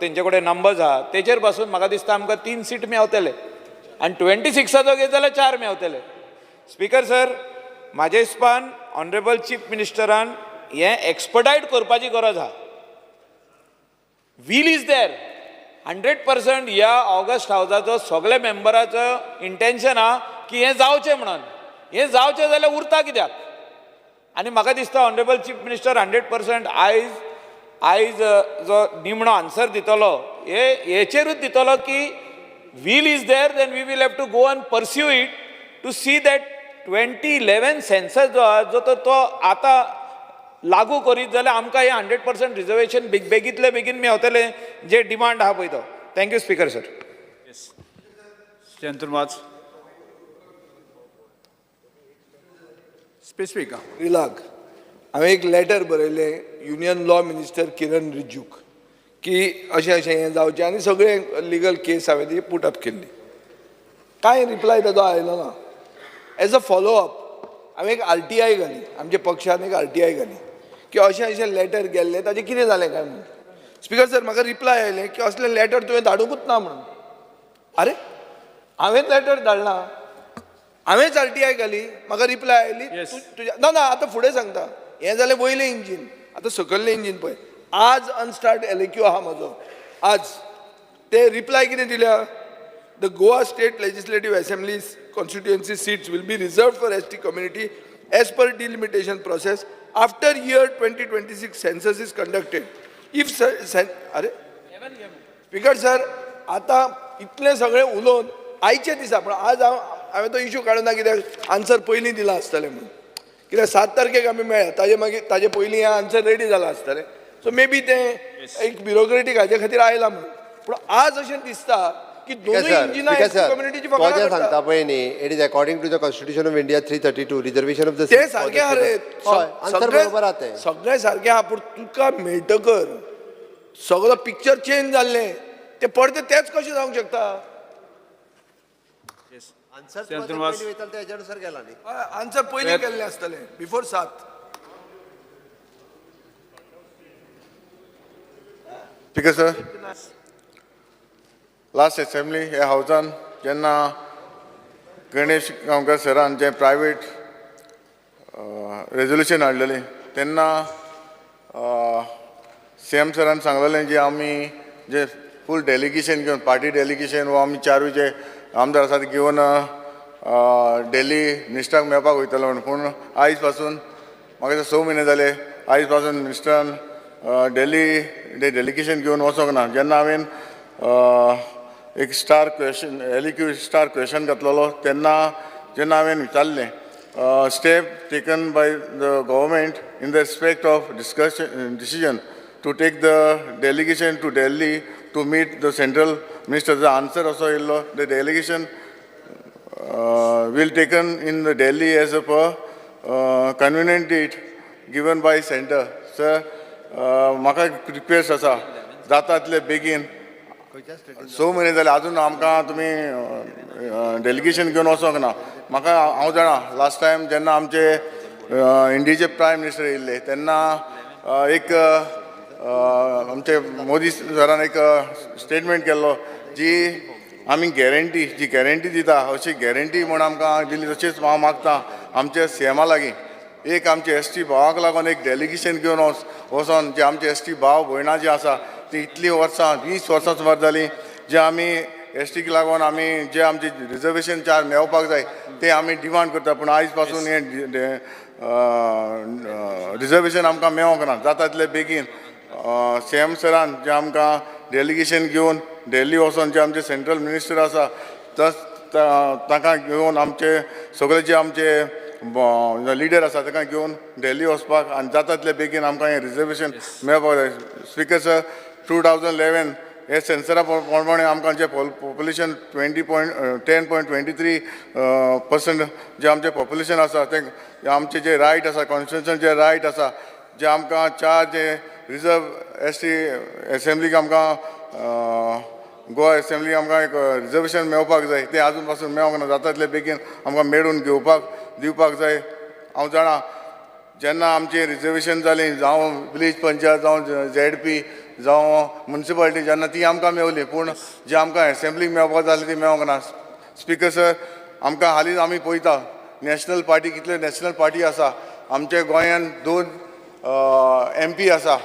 तेंचे कडेन नंबर्स आहा, तेचेर पासून म्हाका दिसता आमकां तीन सीट मेवतले आनी 26चो घेत जाल्यार चार मेवतले. स्पिकर सर, म्हाज्या हिसपान ऑनरेबल चीफ मिनिस्टरान हें एक्सपडायट करपाची गरज आहा. Will is there 100%. ह्या ऑगस्ट हावजाचो सगळे मेंबराचो इंटेन्शन आहा की हें जावचें म्हणून. हें जावचें जाल्यार उरता कित्याक? आनी म्हाका दिसता honourable chief minister 100% आयज आयज जो निमणो आन्सर दितलो हे हेचेरूच दितलो की will is there, then we will have to go and pursue it to see that 2011 census जो आहा जो तो आतां लागू करीत जाल्यार आमकां हें 100% रिजर्वेशन बेगींतले बेगीन मेवतलें जे डिमांड आहा पळय तो. Thank you speaker sir. Shri Anton Vaz. Specific. रिलाक हांवें एक लेटर बरयलें युनियन लॉ मिनिस्टर किरण रिज्जूक की अशें अशें हें जावचें आनी सगळें लिगल केस हांवें ती पुट अप केल्ली. कांय रिप्लाय ताजो आयलो ना. एज अ फॉलो अप हांवें एक आरटीआय घाली, आमच्या पक्षान एक आरटीआय घाली की अशें अशें लेटर गेल्लें ताजें कितें जालें काय म्हणून. स्पिकर सर, म्हाका रिप्लाय आयलें की असलें लेटर तुवें धाडुंकूच ना म्हणून. आरे, हांवें लेटर धाडलां, हांवेंच आरटीआय घाली, म्हाका रिप्लाय आयली तुज्या ना ना. आतां फुडें सांगता. हें जालें वयलें इंजीन, आतां सकयलें इंजीन पळय. आज अनस्टार्ट एलएक्यू आहा म्हजो. आज ते रिप्लाय कितें दिल्या? The Goa State Legislative Assembly constituency seats will be reserved for ST community as per delimitation process after year 2026 census is conducted. If अरे स्पीकर सर, आतां इतलें सगळें उलोवन आयचे दिसा, पूण आज हांव हांवें तो इशू काडूना कित्याक आन्सर पयलीं दिलां आसतलें म्हणून. कित्याक 7 तारखेक आमी मेळ्ळा, ताजे मागीर ताजे पयलीं हें आन्सर रेडी जालां आसतलें. सो मे बी तें एक ब्युरोक्रेटीक हाजे खातीर आयलां म्हणून. पूण आज अशें दिसता की दोनूय इंजिनां कम्युनिटीची तो जें फकाणां सांगता करता. पळय न्ही, it is according to the Constitution of India 332, reservation of the तें सारकें आहा रे. हय, आन्सर बरोबर आहा तें. सगळें सारकें आहा, पूण तुका मेळटकर सगळो पिक्चर चेंज जाल्लें तें परतें तेंच कशें जावंक शकता? आन्सर श्री अंतून वाज. वयतालो तेज्या अनुसार गेला न्ही. आन्सर पयलीं केल्लें आसतलें before 7. Speaker sir, last assembly ह्या हावजान जेन्ना गणेश गांवकर सरान जें प्रायवेट रेजोल्युशन हाडलेलें तेन्ना सी एम सरान सांगलेलें जे आमी जे फूल डेलिगेशन घेवन, पार्टी डेलिगेशन वा आमी चारूय जे आमदार आसा ते घेवन दिल्ली मिनिस्टराक मेळपाक वयतलो म्हणून. पूण आयज पासून म्हाका दिसता 6 म्हयने जाले, आयज पासून मिनिस्टरान दिल्ली डेलिगेशन घेवन वचोंक ना. जेन्ना हांवें एक star question, LAQ star question घातलेलो तेन्ना जेन्ना हांवें विचारलें step taken by the government in the respect of discussion decision to take the delegation to Delhi to meet the central minister, answer असो येयल्लो, the delegation will taken in the Delhi as a per convenient date given by center. Sir, म्हाका रिक्वेस्ट आसा जाता तितले बेगीन, 6 म्हयने जाले अजून आमकां तुमी डेलिगेशन घेवन वचोंक ना. म्हाका हांव जाणा लास्ट टायम जेन्ना आमचे इंडियेचे प्रायम मिनिस्टर येयल्ले तेन्ना एक आमचे मोदी सरान एक स्टेटमेंट केल्लो जी आमी गॅरंटी जी गॅरंटी दिता अशी गॅरंटी म्हूण आमकां दिली. तशेंच हांव मागता आमच्या सी एमा लागीं एक आमचे एस टी भावाक लागून एक डेलिगेशन घेवन वचोन जे आमचे एस टी भाव भयणां जी आसा ती इतलीं वर्सां 20 वर्सां सुमार जालीं जे आमी एस टीक लागून आमी जे आमचे रिजर्वेशन चार मेळपाक जाय ते आमी डिमांड करता. पूण आयज पासून हें रिजर्वेशन आमकां मेळोंक ना. जाता तितले बेगीन सी एम सरान जे आमकां डेलिगेशन घेवन दिल्ली वचोन जे आमचे सेंट्रल मिनिस्टर आसा तांकां घेवन आमचे सगळे जे आमचे लिडर आसा तांकां घेवन दिल्ली वचपाक आनी जाता तितले बेगीन आमकां हें रिजर्वेशन मेळपाक जाय. स्पिकर सर, 2011 हे सेन्सरा प्रमाणे आमकां जे पॉप्युलेशन 10.23% जे आमचें पॉप्युलेशन आसा तें आमचे जे रायट आसा, कॉन्स्टिट्युशन जे रायट आसा जे आमकां चार जे रिजर्व एस टी एसेंब्लीक आमकां गोवा एसेंब्ली आमकां एक रिजर्वेशन मेळपाक जाय तें आजून पासून मेळोंक ना. जाता तितले बेगीन आमकां मेळून घेवपाक दिवपाक जाय. हांव जाणा जेन्ना आमचें रिजर्वेशन जालें जावं विलेज पंचायत जावं झेड पी जावं मुन्सिपालिटी जेन्ना ती आमकां मेवली, पूण जे आमकां एसेंब्लीक मेळपाक जाय आसली ती मेळोंक ना. स्पिकर सर, आमकां हालींच आमी पळयता नॅशनल पार्टी कितल्यो नॅशनल पार्टी आसा, आमच्या गोंयान 2 एम पी आसा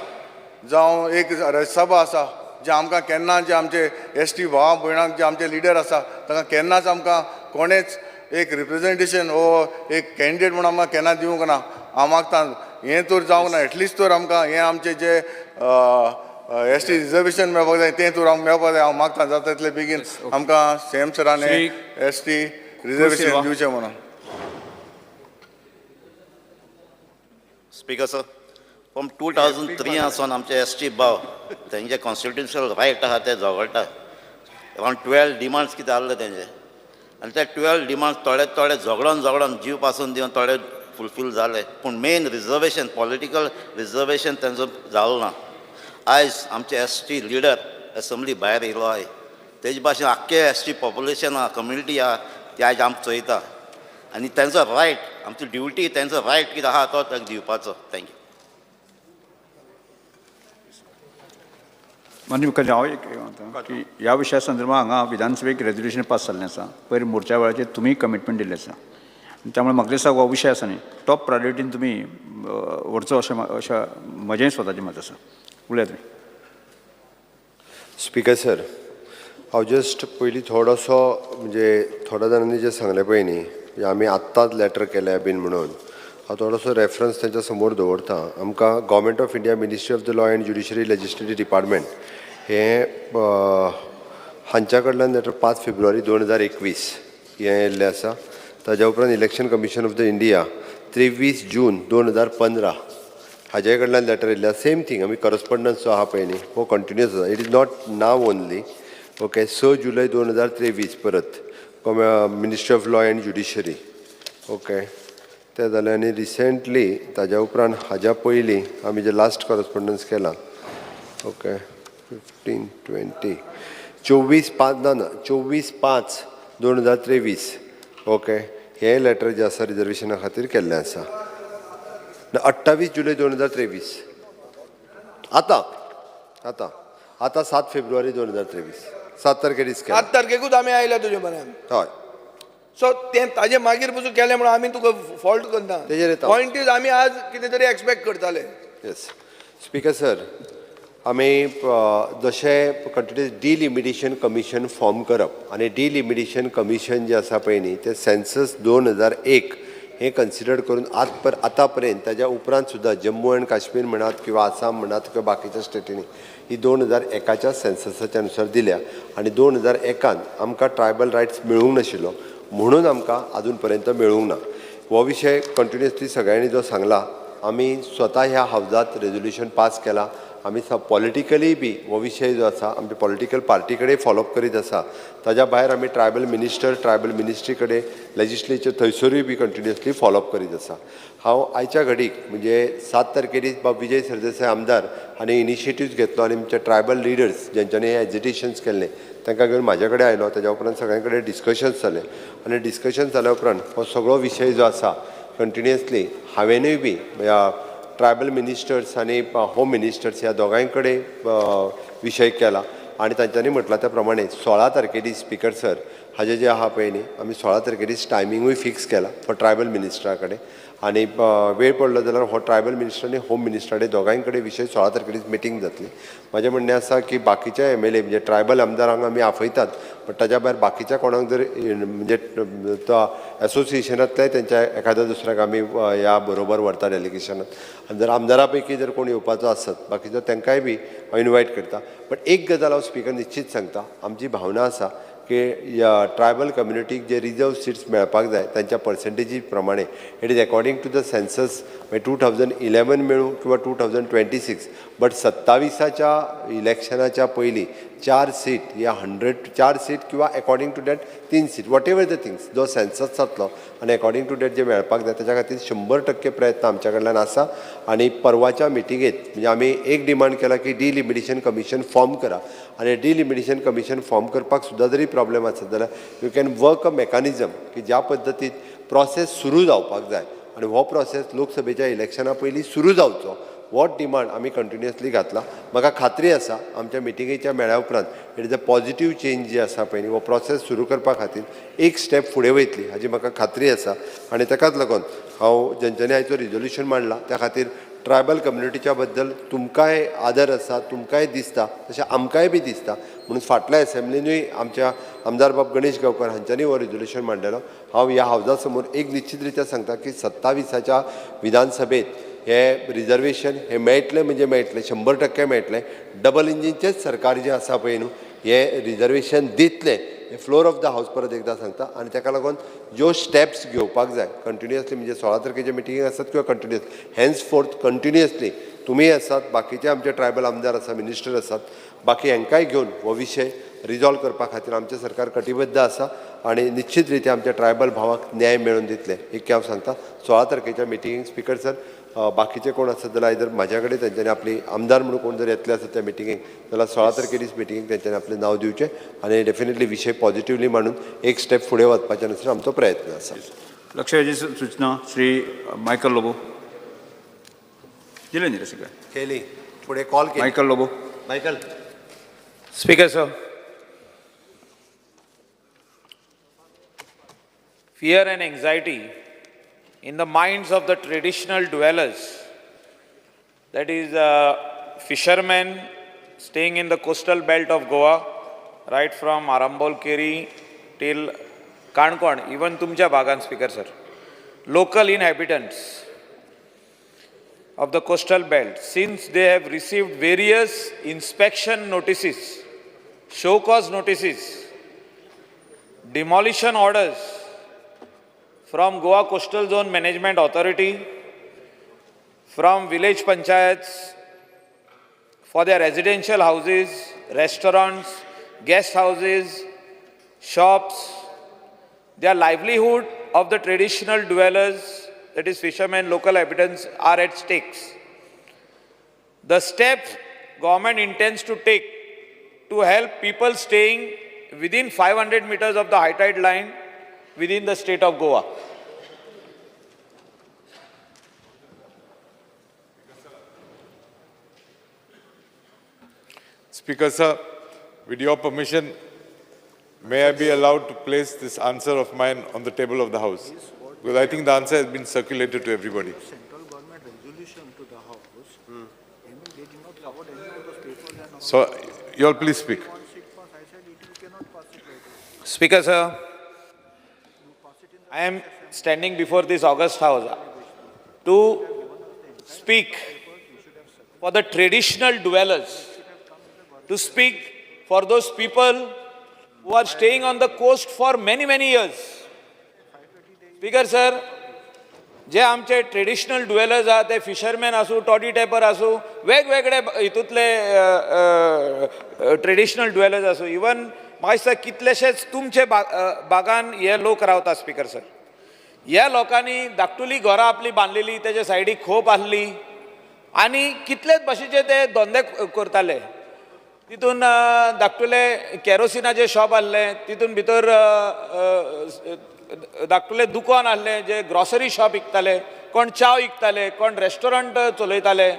जावं एक राज्यसभा आसा. जे आमकां केन्ना जे आमचे एस टी भावा भयणांक जे आमचे लिडर आसा तांकां केन्नाच आमकां कोणेच एक रिप्रेजेंटेशन वो एक कॅन्डिडेट म्हूण आमकां केन्ना दिवंक ना. हांव मागता हें तर जावंक ना, एटलिस्ट तर आमकां हें आमचें जे एस टी रिजर्वेशन मेळपाक जाय तें तर आमकां मेळपाक जाय. हांव मागता जाता तितले बेगीन आमकां सी एम सरान एस टी रिजर्वेशन दिवचें म्हणून. स्पीकर सर, फ्रॉम 2003 आसून आमचे एस टी भाव तेंचे कॉन्स्टिट्युशनल रायट आहा ते झगडटा. अरावंड 12 डिमांड्स कितें आहले तेंचे आनी ते 12 डिमांड्स थोडे थोडे झगडोन झगडोन जीव पासून दिवन थोडे फुलफील जाले, पूण मेन रिजर्वेशन पॉलिटिकल रिजर्वेशन तेंचो जालो ना. आयज आमचे एस टी लिडर एसेंब्ली भायर येयलो आहाय, तेजे भाशेन आख्खे एस टी पॉप्युलेशन आहा, कम्युनिटी आहा, ती आयज आमकां चोयता आनी तेंचो रायट, आमची ड्युटी तेंचो रायट कितें आहा तो ताका दिवपाचो. Thank you. माननीय मुख्यमंत्री, हांव एक म्हणटा की ह्या विशया संदर्भात हांगा विधानसभेक रेजोल्युशन पास जाल्लें आसा. पयर मोर्चा वेळाचेर तुमी कमिटमेंट दिल्लें आसा, त्यामुळे म्हाका दिसता हो विशय आसा न्ही टॉप प्रायोरिटीन तुमी व्हरचो अशें अशें म्हजें स्वताचें मत आसा. उलयात तुमी. स्पीकर सर, हांव जस्ट पयलीं थोडोसो म्हणजे थोड्या जाणांनी जें सांगलें पळय न्ही, म्हणजे आमी आत्तांच लॅटर केल्या बीन म्हणून हांव थोडोसो रेफरन्स तेंच्या समोर दवरता. आमकां government of India ministry of the law and judiciary legislative department हें हांच्या कडल्यान लॅटर 5 फेब्रुवारी 2021 हें येयल्लें आसा. ताज्या उपरांत election commission of the India 23 जून 2015 हाज्या कडल्यान लॅटर येयल्लें आसा. सेम थींग आमी करस्पॉन्डन्स जो आहा पळय न्ही हो कंटिन्युअस आसा. It is not now only. Okay, 6 जुलय 2023 परत ministry of law and judiciary. Okay, तें जालें. आनी रिसेंटली ताज्या उपरांत हाज्या पयलीं आमी जे लास्ट करस्पॉन्डन्स केला, ओके 15 20 24/5 ना ना 24/5/2023 ओके हें लॅटर जें आसा रिजर्वेशना खातीर केल्लें आसा. 28 जुलय 2023 आतां आतां आतां 7 फेब्रुवारी 2023 7 तारखेर 7 तारखेकूच आमी आयल्या तुजे म्हऱ्यान. हय, सो तें ताजे मागीर पसून केलें म्हणून आमी तुका फॉल्ट करना. पॉयंट is आमी आज कितें तरी एक्सपेक्ट करताले. येस स्पीकर सर, आमी जशें कंटिन्युअस डिलिमिटेशन कमिशन फॉर्म करप आनी डिलिमिटेशन कमिशन जें आसा पळय न्ही तें सेन्सस 2001 हें कन्सिडर करून आतां पर्यंत ताज्या उपरांत सुद्दां जम्मू एंड काश्मीर म्हणात किंवा आसाम म्हणात किंवा बाकीच्या स्टेटींनी ही 2001च्या सेन्ससाच्या अनुसार दिल्या. आनी 2001 आमकां ट्रायबल रायट्स मेळूंक नाशिल्लो म्हणून आमकां आजून पर्यंत मेळूंक ना. हो विशय कंटिन्युअसली सगळ्यांनी जो सांगला, आमी स्वता ह्या हावजात रेजोल्युशन पास केला. आमी पॉलिटिकली बी हो विशय जो आसा आमच्या पॉलिटिकल पार्टी कडेन फॉलोअप करीत आसा. ताज्या भायर आमी ट्रायबल मिनिस्टर, ट्रायबल मिनिस्ट्री कडेन, लेजिस्लेचर थंयसरूय बी कंटिन्युअसली फॉलोअप करीत आसा. हांव आयच्या घडीक म्हणजे 7 तारखेर बाब विजय सरदेसाय आमदार हांणी इनिशिएटिव्स घेतलो आनी आमचे ट्रायबल लिडर्स जेंच्यांनी हे एजिटेशन्स केल्लें तांकां घेवन म्हाज्या कडेन आयलो. ताज्या उपरांत सगळ्यां कडेन डिस्कशन्स जालें आनी डिस्कशन जाल्या उपरांत हो सगळो विशय जो आसा कंटिन्युअसली हांवेंनूय बी ह्या ट्रायबल मिनिस्टर्स आनी होम मिनिस्टर्स ह्या दोगांय कडेन विशय केला आनी तांच्यांनी म्हटलां त्या प्रमाणे 16 तारखेर स्पीकर सर हाजें जें आहा पळय न्ही आमी 16 तारखेर टायमिंगूय फिक्स केला फॉर ट्रायबल मिनिस्टरा कडेन आनी वेळ पडलो जाल्यार हो ट्रायबल मिनिस्टर आनी होम मिनिस्टर कडेन दोगांय कडेन विशय 16 तारखेर मिटींग जातली. म्हाजें म्हणणें आसा की बाकीचे एम एल ए म्हणजे ट्रायबल आमदारांक आमी आफयतात, बट ताज्या भायर बाकीच्या कोणाक जर म्हणजे तो एसोसिएशनांतले तेंच्या एखाद्या दुसऱ्याक आमी ह्या बरोबर व्हरता डेलिगेशनात आनी जर आमदारा पैकी जर कोण येवपाचो आसत बाकीचो तांकांय बी हांव इनवायट करता. बट एक गजाल हांव स्पिकर निश्चीत सांगता, आमची भावना आसा की ह्या ट्रायबल कम्युनिटीक जे रिजर्व सिट्स मेळपाक जाय तांच्या पर्संटेजी प्रमाणे, it is according to the census मागीर 2011 मेळूं किंवा 2026, बट 27च्या इलेक्शनाच्या पयलीं 4 सीट या 100 4 सीट किंवा according to that 3 seat, whatever the things जो सेन्सस जातलो आनी एकॉर्डींग टू that जे मेळपाक जाय ताच्या खातीर 100% प्रयत्न आमच्या कडल्यान आसा. आनी परवाच्या मिटिंगेत म्हणजे आमी एक डिमांड केला की डिलिमिटेशन कमिशन फॉर्म करा आनी डिलिमिटेशन कमिशन फॉर्म करपाक सुद्दां जरी प्रॉब्लेम आसत जाल्यार you can work a mechanism की ज्या पद्दतीन प्रोसेस सुरू जावपाक जाय आनी हो प्रोसेस लोकसभेच्या इलेक्शना पयलीं सुरू जावचो हो डिमांड आमी कंटिन्युअसली घातला. म्हाका खात्री आसा आमच्या मिटिंगेच्या मेळ्या उपरांत it is a positive change जी आसा पळय न्ही हो प्रोसेस सुरू करपा खातीर एक स्टेप फुडें वयतली हाजी म्हाका खात्री आसा. आनी ताकाच लागून हांव जेंच्यांनी आयचो रिजोल्युशन मांडला त्या खातीर ट्रायबल कम्युनिटीच्या बद्दल तुमकांय आदर आसा, तुमकांय दिसता, तशें आमकांय बी दिसता. म्हणून फाटल्या एसेंब्लीनूय आमच्या आमदार बाब गणेश गांवकर हांच्यांनी हो रेजोल्युशन मांडलेलो. हांव ह्या हावजा समोर एक निश्चित रित्या सांगता की 27च्या विधानसभेत हे रिजर्वेशन हे मेळटलें, म्हणजे मेळटलें, 100% मेळटलें. डबल इंजिनचेच सरकार जें आसा पळय न्हू, हे रिजर्वेशन दितलें, हे फ्लोर ऑफ the house परत एकदां सांगता. आनी ताका लागून ज्यो स्टेप्स घेवपाक जाय कंटिन्युअसली, म्हणजे 16 तारखेचे मिटींग आसात किंवा कंटिन्युअस हेन्स फोर्थ कंटिन्युअसली तुमी आसात, बाकीचे आमचे ट्रायबल आमदार आसा, मिनिस्टर आसात, बाकी हांकांय घेवन हो विशय रिजॉल्व करपा खातीर आमचें सरकार कटिबद्ध आसा आनी निश्चित रित्या आमच्या ट्रायबल भावाक न्याय मेळोवन दितलें, इतकें हांव सांगता. 16 तारखेच्या मिटिंगेक स्पिकर सर, बाकीचे कोण आसत जाल्यार आयदर म्हाज्या कडेन तेंच्यांनी आपली आमदार म्हणून कोण जर येतले आसत त्या मिटिंगेक जाल्यार 16 तारखेरीच मिटिंगेक तेंच्यांनी आपलें नांव दिवचें आनी डेफिनेटली विशय पॉझिटिवली मांडून एक स्टेप फुडें वचपाचें नुस्तें आमचो प्रयत्न आसा. लक्षवेधी सूचना श्री मायकल लोबो. दिले न्ही रे सगळे? केली, फुडें कॉल केली. Michael Lobo. Michael. Speaker sir, fear and anxiety in the minds of the traditional dwellers, that is fishermen staying in the coastal belt of Goa, right from Arambol Keri till Canacona, even तुमच्या भागान speaker sir, local inhabitants of the coastal belt, since they have received various inspection notices, show cause notices, demolition orders from Goa Coastal Zone Management Authority, from village panchayats for their residential houses, restaurants, guest houses, shops, their livelihood of the traditional dwellers, that is fishermen, local inhabitants, are at stakes. The steps government intends to take to help people staying within 500 meters of the high tide line within the state of Goa. Speaker sir, with your permission, may I be allowed to place this answer of mine on the table of the House? Because I think the answer has been circulated to everybody. So, you all please speak. Speaker sir, I am standing before this august house to speak for the traditional dwellers, to speak for those people who are staying on the coast for many, many years. Speaker sir, जे आमचे ट्रेडिशनल ड्वेलर्स आहा ते फिशरमॅन आसूं, टॉडी टॅपर आसूं, वेगवेगळे हितूंतले ट्रेडिशनल ड्वेलर्स आसूं, इवन म्हाका दिसता कितलेशेच तुमचे बागान हे लोक रावता स्पिकर सर. ह्या लोकांनी धाकटुली घरां आपली बांदलेली, तेजे सायडीक खोप आहली आनी कितलेच भाशेचे ते धंदे करताले. तितून धाकटुले कॅरोसिनाचे शॉप आहले, तितून भितर धाकटुले दुकान आहले जे ग्रॉसरी शॉप विकताले, कोण च्याव विकताले, कोण रेस्टॉरंट चलयताले.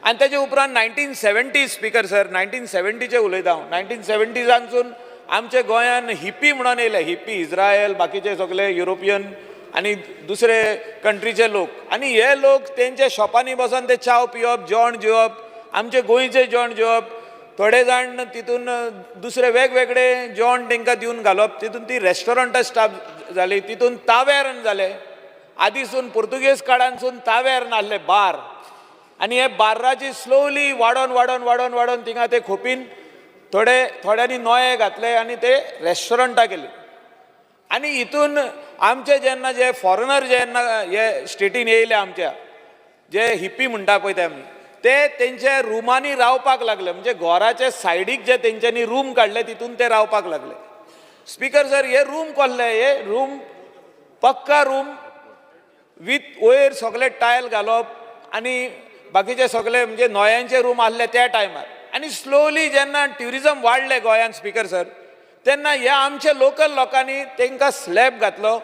आनी तेजे उपरांत 1970s speaker sir, 1970चे उलयता हांव, 1970सानसून आमच्या गोंयान हिप्पी म्हणून येयले, हिप्पी इज्रायल बाकीचे सगळे युरोपियन आनी दुसरे कंट्रीचे लोक, आनी हे लोक तेंच्या शॉपांनी बसून ते च्याव पिवप, जेवण जेवप, आमचे गोंयचें जेवण जेवप, थोडे जाण तितून दुसरे वेगवेगळे जेवण तांकां दिवन घालप, तितून ती रेस्टॉरंटां स्टार्ट जाली, तितून ताव्यार जाले. आदीसून पुर्तुगेज काळांसून ताव्यार नासले बार, आनी हे बार्राची स्लोली वाडोन वाडोन वाडोन वाडोन थिंगा ते खोपीन थोडे थोड्यांनी नोये घातले आनी ते रेस्टॉरंटां केली. आनी हितून आमचे जेन्ना जे फॉरेनर जेन्ना हे स्टेटीन येयले, आमच्या जे हिप्पी म्हणटा पळय ते आमी, ते तेंच्या रुमांनी रावपाक लागले, म्हणजे घराचे सायडीक जे तेंच्यांनी रूम काडले तितून ते रावपाक लागले. स्पिकर सर, हे रूम कोल्ले, हे रूम पक्का रूम विथ वयर सगळे टायल घालप आनी बाकीचे सगळे म्हणजे नोयांचे रूम आहले त्या टायमार. आनी स्लोली जेन्ना ट्युरिजम वाडलें गोंयांत स्पिकर सर, तेन्ना ह्या आमच्या लोकल लोकांनी तांकां स्लॅब घातलो,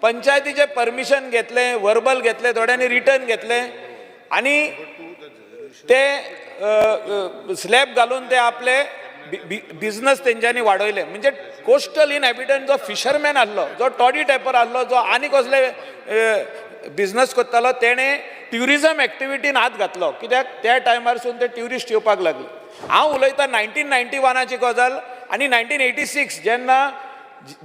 पंचायतीचें परमिशन घेतलें, वर्बल घेतलें, थोड्यांनी रिटर्न घेतलें आनी ते स्लॅब घालून ते आपले बिजनस तेंच्यांनी वाडयले. म्हणजे कोस्टल इनहॅबिटंट जो फिशरमॅन आहलो, जो टॉडी टॅपर आहलो, जो आनी कसले बिजनस करतालो तेणें ट्युरिजम एक्टिविटीन हात घातलो कित्याक त्या टायमारसून ते ट्युरिस्ट येवपाक लागले. हांव उलयतां 1991आची गजाल आनी 1986 जेन्ना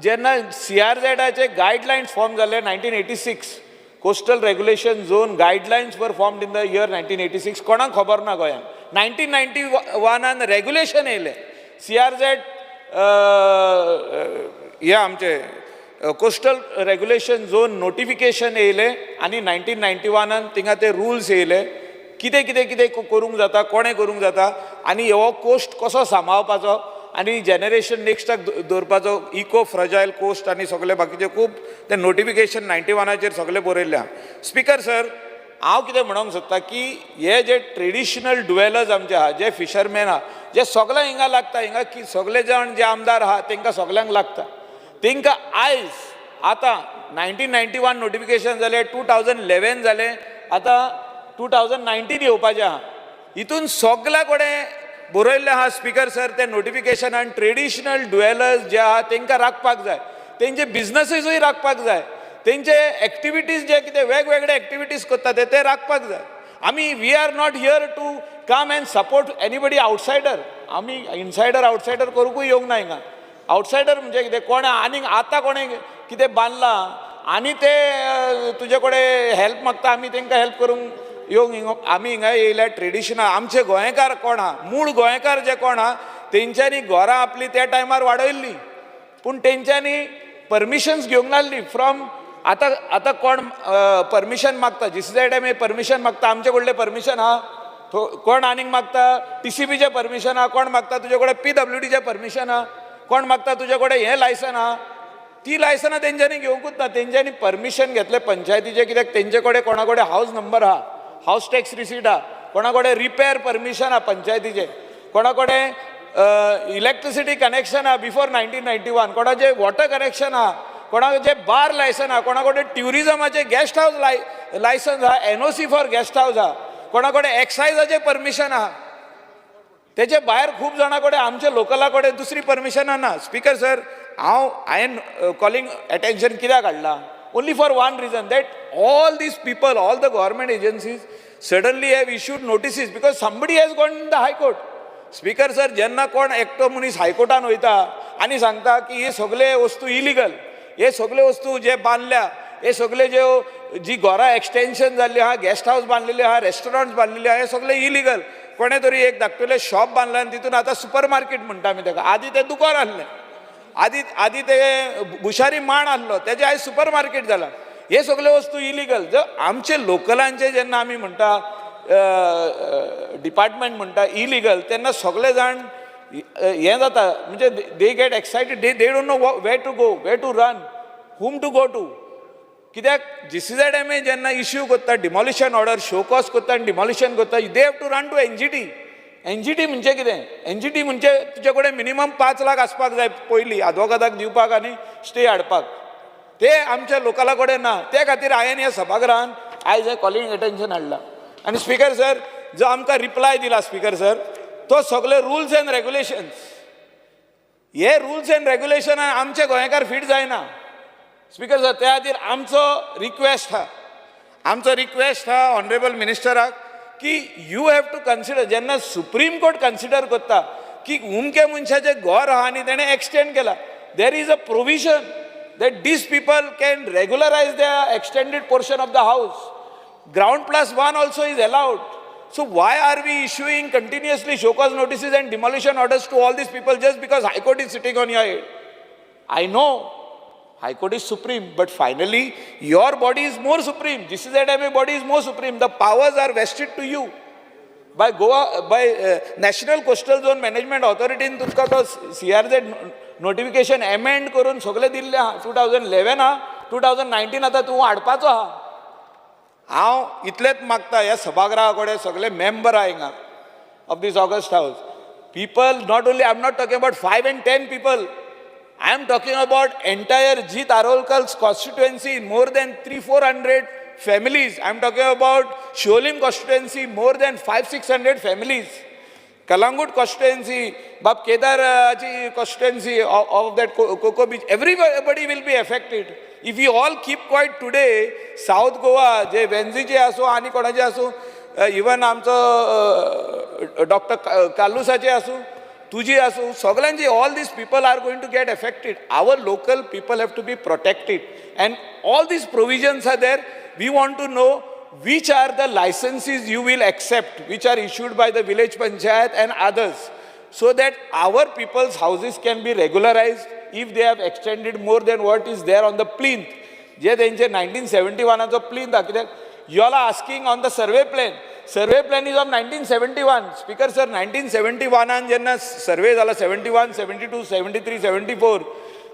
जेन्ना सीआरझेडाचे गायडलायन्स फॉर्म जाले. 1986 coastal regulation zone guidelines were formed in the year 1986. कोणाक खबर ना गोंयांत. 1991आन रेगुलेशन येयलें. सीआरझेड हे आमचे कोस्टल रेगुलेशन झोन नोटिफिकेशन येयलें आनी 1991आन थिंगा ते रुल्स येयले, कितें कितें कितें करूंक जाता, कोणें करूंक जाता आनी हो कोस्ट कसो सांबाळपाचो आनी जनरेशन नेक्स्टाक दवरपाचो, इको फ्रजायल कोस्ट आनी सगळे बाकीचे खूब ते नोटिफिकेशन 91आचेर सगळें बरयल्लें आहा. स्पिकर सर, हांव कितें म्हणूंक सोदता की हे जे ट्रेडिशनल डुवेलर्स आमचे आहा, जे फिशरमॅन आहा, जे सगळे हिंगा लागता, हिंगा की सगळे जाण जे आमदार आहा तांकां सगल्यांक लागता. तांकां आयज आतां 1991 नोटिफिकेशन जालें, 2011 जालें, आतां 2019 येवपाचें आहा. हितून सगल्या कडेन बरयल्लें आहा स्पिकर सर, ते नोटिफिकेशनान ट्रेडिशनल डुवेलर्स जे आहा तांकां राखपाक जाय, तेंचे बिजनसीसूय राखपाक जाय, तेंचे एक्टिविटीज जे कितें वेगवेगळे एक्टिविटीज करता ते राखपाक जाय. आमी we are not here to come and support anybody outsider. आमी इनसायडर आउटसायडर करूंकूय येवंक ना हिंगा. आउटसायडर म्हणजे कितें, कोणें आनीक आतां कोणें कितें बांदलां आनी ते तुजे कडेन हेल्प मागता, आमी तांकां हेल्प करूंक येवंक हिंगा. आमी हिंगा येयल्या ट्रेडिशनल आमचे गोंयकार कोण आहा, मूळ गोंयकार जे कोण आहा तेंच्यांनी घरां आपली त्या टायमार वाडयल्ली, पूण तेंच्यांनी परमिशन्स घेवंक नासली फ्रॉम. आतां आतां कोण परमिशन मागता, जीसीझेड परमिशन मागता, आमचे कडलें परमिशन आहा. कोण आनीक मागता टीसीबीचें परमिशन आहा, कोण मागता तुजे कडेन पीडब्ल्यूडीचें परमिशन आहा, कोण मागता तुजे कडेन हें लायसन आहा. ती लायसनां तेंच्यांनी घेवंकूच ना. तेंच्यांनी परमिशन घेतलें पंचायतीचें, कित्याक तेंचे कडेन कोणा कडेन हावज नंबर आहा, हावज टॅक्स रिसीट आहा, कोणा कडेन रिपेर परमिशन आहा पंचायतीचें, कोणा कडेन इलेक्ट्रिसिटी कनेक्शन आहा बिफोर 1991, कोणाचें वॉटर कनेक्शन आहा, कोणाचें बार लायसन आहा, कोणा कडेन ट्युरिजमाचें गेस्ट हावज लायसन्स आहा, एनओसी फॉर गेस्ट हावज आहा, कोणा कडेन एक्सायजाचें परमिशन आहा. तेजे भायर खूब जाणां कडेन आमच्या लोकला कडेन दुसरी परमिशनां ना. स्पिकर सर, हांव हांवें कॉलिंग एटेन्शन कित्याक हाडलां, only for one reason, that all these people, all the government agencies suddenly have issued notices because somebody has gone in the high court. Speaker sir, जेन्ना कोण एकटो मनीस हायकोर्टान वयता आनी सांगता की हे सगळे वस्तू इलिगल, हे सगळे वस्तू जे बांदल्या, हे सगळे ज्यो जी घरां एक्सटेन्शन जाल्ली आहा, गेस्ट हावस बांदलेली आहा, रेस्टॉरंट्स बांदलेली आहा, हे सगळे इलिगल. कोणें तरी एक धाकटुलें शॉप बांदलां आनी तितून आतां सुपर मार्केट म्हणटा आमी ताका. आदी तें दुकान आहलें, आदी आदी ते भुशारी माण आहलो, तेजें आयज सुपर मार्केट जालां. हे सगळे वस्तू इलिगल. जर आमचे लोकलांचे जेन्ना आमी म्हणटा डिपार्टमेंट म्हणटा इलिगल, तेन्ना सगळे जाण हें जाता, म्हणजे they get excited, they don't know where to go, where to run, whom to go to. कित्याक जीसीझेड एम ए जेन्ना इश्यू करता डिमॉलिशन ऑर्डर, शो कॉज करता आनी डिमॉलिशन करता, they have to run to NGT. NGT म्हणजे कितें? एनजीटी म्हणजे तुजे कडेन मिनिमम 5 लाख आसपाक जाय पयलीं आदवोगादाक दिवपाक आनी स्टे हाडपाक. ते आमच्या लोकला कडेन ना. ते खातीर हांवें ह्या सभागृहान आयज हें कॉलिंग एटेन्शन हाडलां. आनी स्पिकर सर, जो आमकां रिप्लाय दिला स्पिकर सर, तो सगळे रुल्स एंड रेगुलेशन्स, हे रुल्स एंड रेगुलेशन आमचे गोंयकार फीट जायना स्पिकर सर. त्या खातीर आमचो रिक्वेस्ट आहा, आमचो रिक्वेस्ट आहा ऑनरेबल मिनिस्टराक की you have to consider. जेन्ना सुप्रीम कोर्ट कन्सिडर करता की उमके मनशाचें घर आहा आनी तेणें एक्सटेंड केला, there is a provision that these people can regularize the extended portion of the house. Ground plus one also is allowed. So why are we issuing continuously show cause notices and demolition orders to all these people just because High Court is sitting on your head? I know High Court is supreme, but finally your body is more supreme. GCZMA body is more supreme. The powers are vested to you by Goa, by National Coastal Zone Management Authority. तुमकां तो सीआरझेड नोटिफिकेशन एमेंड करून सगळें दिल्लें आहा. 2011 आहा, 2019 आतां तूं हाडपाचो आहा. हांव इतलेंच मागता ह्या सभागृहा कडेन, सगळे मेंबर आहा हिंगा of this august house, people, not only, I am not talking about 5 and 10 people, I am talking about entire Jeet Arolkar's constituency, more than 300-400 families. I am talking about Siolim constituency, more than 500-600 families. Calangute constituency, Bab Kedarची constituency of that Coco Beach, everybody will be affected. If you all keep quiet today, South Goa जे वेन्झीचे आसूं आनी कोणाचे आसूं, इवन आमचो डॉक्टर कार्लुसाचे आसूं, तुजी आसूं, सगळ्यांची, all these people are going to get affected. Our local people have to be protected and all these provisions are there. We want to know which are the licenses you will accept, which are issued by the village panchayat and others, so that our people's houses can be regularized if they have extended more than what is there on the plinth. जे तेंचे 1971आचो प्लिंथ आहा, कित्याक you all are asking on the survey plan. Survey plan is of 1971. Speaker sir, 1971आन जेन्ना सर्वे जाला, 71, 72, 73, 74,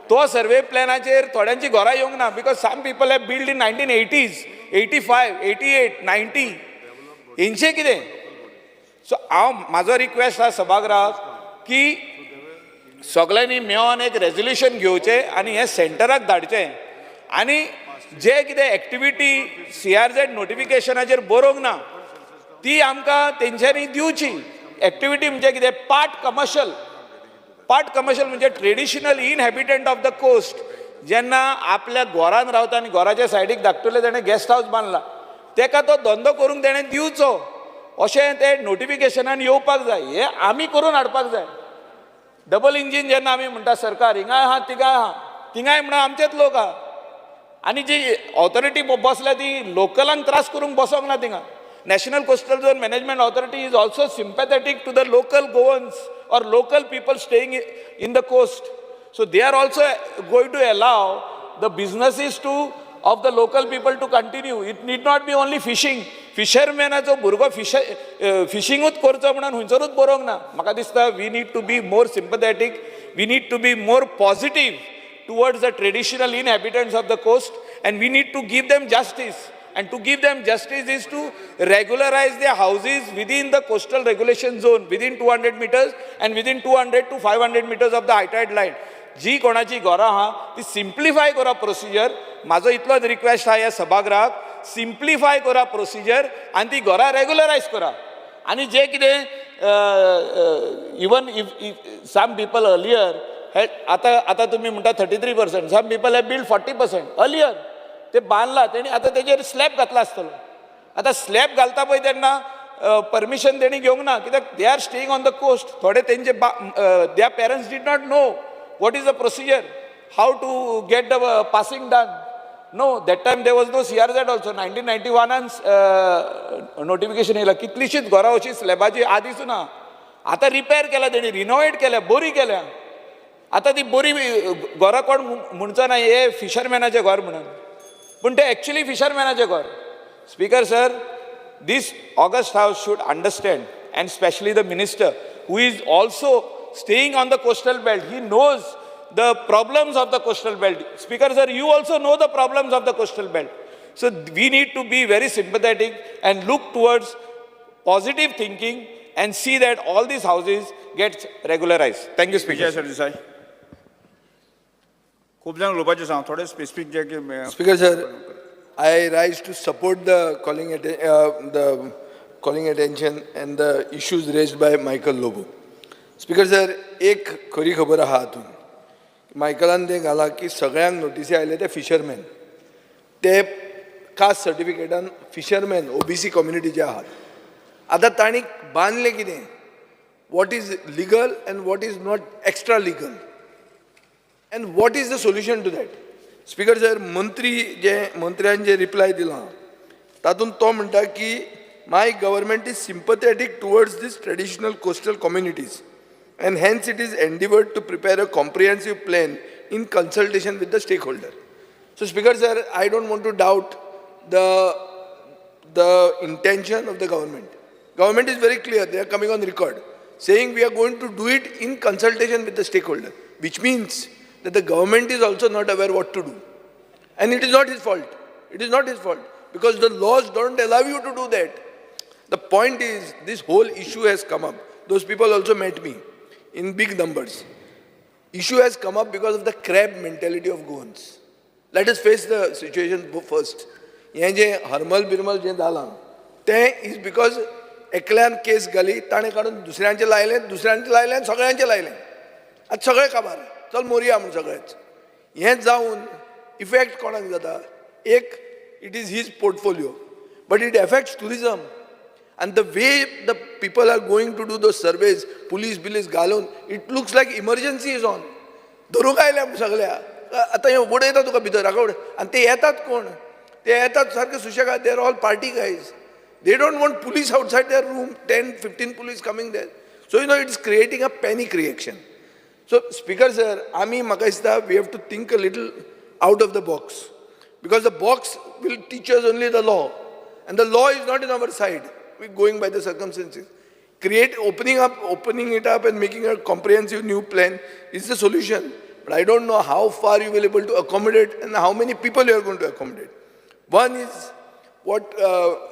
तो सर्वे प्लॅनाचेर थोड्यांची घरां येवंक ना, because some people have build in 1980s, 85, 88, 90. हेंचें कितें? सो हांव म्हाजो रिक्वेस्ट आसा सभागृहाक की सगळ्यांनी मेळोन एक रेजोल्युशन घेवचें आनी हें सेंटराक धाडचें आनी जे कितें एक्टिविटी सीआरझेड नोटिफिकेशनाचेर बरोवंक ना ती आमकां तेंच्यांनी दिवची. एक्टिविटी म्हणजे कितें? Part commercial. पार्ट कमर्शियल म्हणजे traditional inhabitant of the coast जेन्ना आपल्या घरान रावता आनी घराच्या सायडीक धाकटुले तेणें गेस्ट हावस बांदला, तेका तो धंदो करूंक तेणें दिवचो अशें तें नोटिफिकेशनान येवपाक जाय. हें आमी करून हाडपाक जाय. डबल इंजीन जेन्ना आमी म्हणटा सरकार हिंगाय आहा तिगाय आहा, थिंगाय म्हणून आमचेच लोक आहा आनी जी ऑथॉरिटी बसल्या ती लोकलांक त्रास करूंक बसोंक ना थिंगा. National Coastal Zone Management Authority is also sympathetic to the local Goans or local people staying in the coast. So they are also going to allow the businesses to of the local people to continue. It need not be only fishing. फिशरमॅनाचो भुरगो फिशींगूच करचो म्हणून खंयसरूच बरोवंक ना. म्हाका दिसता we need to be more sympathetic, we need to be more positive towards the traditional inhabitants of the coast, and we need to give them justice. And to give them justice is to regularize their houses within the coastal regulation zone, within 200 meters and within 200 to 500 meters of the high tide line. जी कोणाची घरां आहा ती सिम्प्लिफाय करा प्रोसिजर. म्हाजो इतलोच रिक्वेस्ट आहा ह्या सभागृहाक, सिम्प्लिफाय करा प्रोसिजर आनी ती घरां रेगुलरायज करा. आनी जे कितें even if some people earlier, आतां आतां तुमी म्हणटा 33%, some people have build 40% earlier. ते बांदला तेणी, आतां तेजेर स्लॅब घातला आसतलो. आतां स्लॅब घालता पळय तेन्ना परमिशन तेणी घेवंक ना, कित्याक they are staying on the coast. थोडे तेंचे their parents did not know what is the procedure, how to get the passing done. No, that time there was no CRZ also. 1991आन notification येयलां. कितलींशींच घरां अशीं स्लॅबाची आदीं ना, आतां रिपेर केल्या तेणी, रिनोवेट केल्या, बरी केल्या. आतां ती बरी घरां कोण म्हणचो ना हे फिशरमॅनाचें घर म्हणून, पूण ते एक्चुली फिशरमॅनाचें घर. Speaker sir, this august house should understand, and specially the minister who is also staying on the coastal belt, he knows the problems of the coastal belt. Speaker sir, you also know the problems of the coastal belt. So we need to be very sympathetic and look towards positive thinking and see that all these houses get regularized. Thank you, Speaker. Vijay Sardesai, खूब जाण उलोवपाचें सांग, थोडे स्पेसिफीक जे की Speaker sir, I rise to support the calling attention and the issues raised by Michael Lobo. Speaker sir, एक खरी खबर आहा हातून मायकलान तें घालां की सगळ्यांक नोटिसी आयले ते फिशरमॅन, ते कास्ट सर्टिफिकेटान फिशरमॅन ओबीसी कम्युनिटीचे आहात. आतां तांणी बांदलें कितें, what is legal and what is not extra legal and what is the solution to that. Speaker sir, मंत्री जे मंत्र्यान जे रिप्लाय दिला तातूंत तो म्हणटा की my government is sympathetic towards this traditional coastal communities and hence it is endeavoured to prepare a comprehensive plan in consultation with the stakeholder. So Speaker sir, I don't want to doubt the intention of the government. Government is very clear, they are coming on record saying we are going to do it in consultation with the stakeholder, which means that the government is also not aware what to do. And it is not his fault. It is not his fault because the laws don't allow you to do that. The point is, this whole issue has come up. Those people also met me in big numbers. Issue has come up because of the crab mentality of Goans. Let us face the situation first. हें जें हरमल बिरमल जें जालां तें is because एकल्यान केस घाली, ताणें काडून दुसऱ्यांचें लायलें, दुसऱ्यांचें लायलें आनी सगळ्यांचें लायलें. आतां सगळे काबार, चल मोरया म्हूण सगळेच. हें जावन इफेक्ट कोणाक जाता? एक, it is his portfolio, but it affects tourism. And the way the people are going to do the surveys, police बिलीस घालून, it looks like emergency is on. धरूंक आयल्या सगल्या. आतां हे उडयता तुका भितर, हाका उडय. आनी ते येतात कोण? ते येतात सारके सुशेगाद. They are all party guys. They don't want police outside their room, 10, 15 police coming there. So it's creating a panic reaction. So Speaker sir, आमी म्हाका दिसता we have to think a little out of the box, because the box will teach us only the law, and the law is not in our side. We going by the circumstances. Create opening up, opening it up and making a comprehensive new plan is the solution. But I don't know how far you will able to accommodate and how many people you are going to accommodate. One is what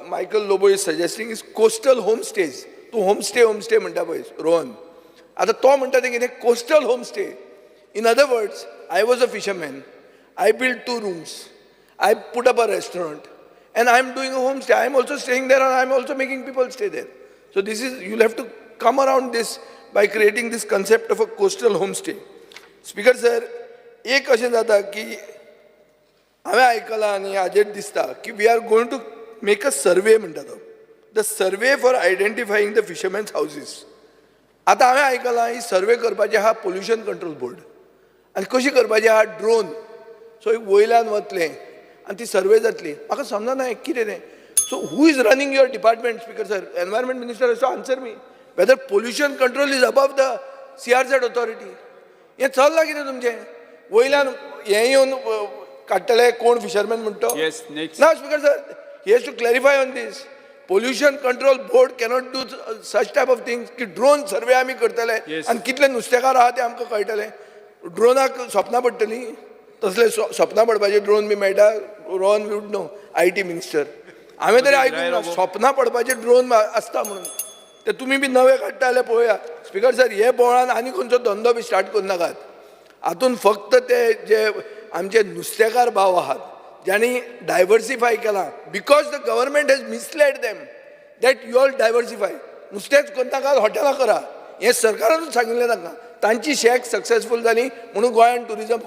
Michael Lobo is suggesting is coastal homestays. तूं homestay homestay म्हणटा पळय रोहन, आतां तो म्हणटा तें कितें, coastal homestay. In other words, I was a fisherman, I build two rooms, I put up a restaurant, and I am doing a homestay. I am also staying there and I am also making people stay there. So this is, you'll have to come around this by creating this concept of a coastal homestay. Speaker sir, एक अशें जाता की हांवें आयकलां आनी हाजेर दिसता की we are going to make a survey म्हणटा तो, the survey for identifying the fishermen's houses. आतां हांवें आयकलां ही सर्वे करपाची आहा पोल्युशन कंट्रोल बोर्ड, आनी कशी करपाची आहा, ड्रोन. सो वयल्यान वतलें आनी ती सर्वे जातली. म्हाका समजना हें कितें तें. So who is running your department, Speaker sir? Environment minister has to answer me whether pollution control is above the CRZ authority. हें चल्लां कितें तुमचें? वयल्यान हें येवन काडटले कोण फिशरमॅन म्हणटा. Yes, next. ना Speaker sir, he has to clarify on this. Pollution control board cannot do such type of things की ड्रोन सर्वे आमी करतले आनी कितले नुस्तेकार आहा ते आमकां कळटले. ड्रोनाक सपनां पडटलीं, तसले सपनां पडपाचे ड्रोन बी मेळटा? Rohan would know, IT minister. हांवें तरी आयकूंक ना सपनां पडपाचे ड्रोन आसता म्हणून. ते तुमी बी नवे काडटा जाल्यार पळोवया. स्पिकर सर, हे बोवाळान आनी खंयचो धंदो बी स्टार्ट करूं नाकात. हातून फक्त ते जे आमचे नुस्तेकार भाव आहात, ज्यांनी डायवर्सिफाय केलां, because the government has misled them that you all diversify, नुस्तेंच करनाकात, हॉटेलां करा, हें सरकारानूच सांगिल्लें तांकां. तांची शॅक सक्सेसफूल जाली म्हणून गोंयान टुरिजम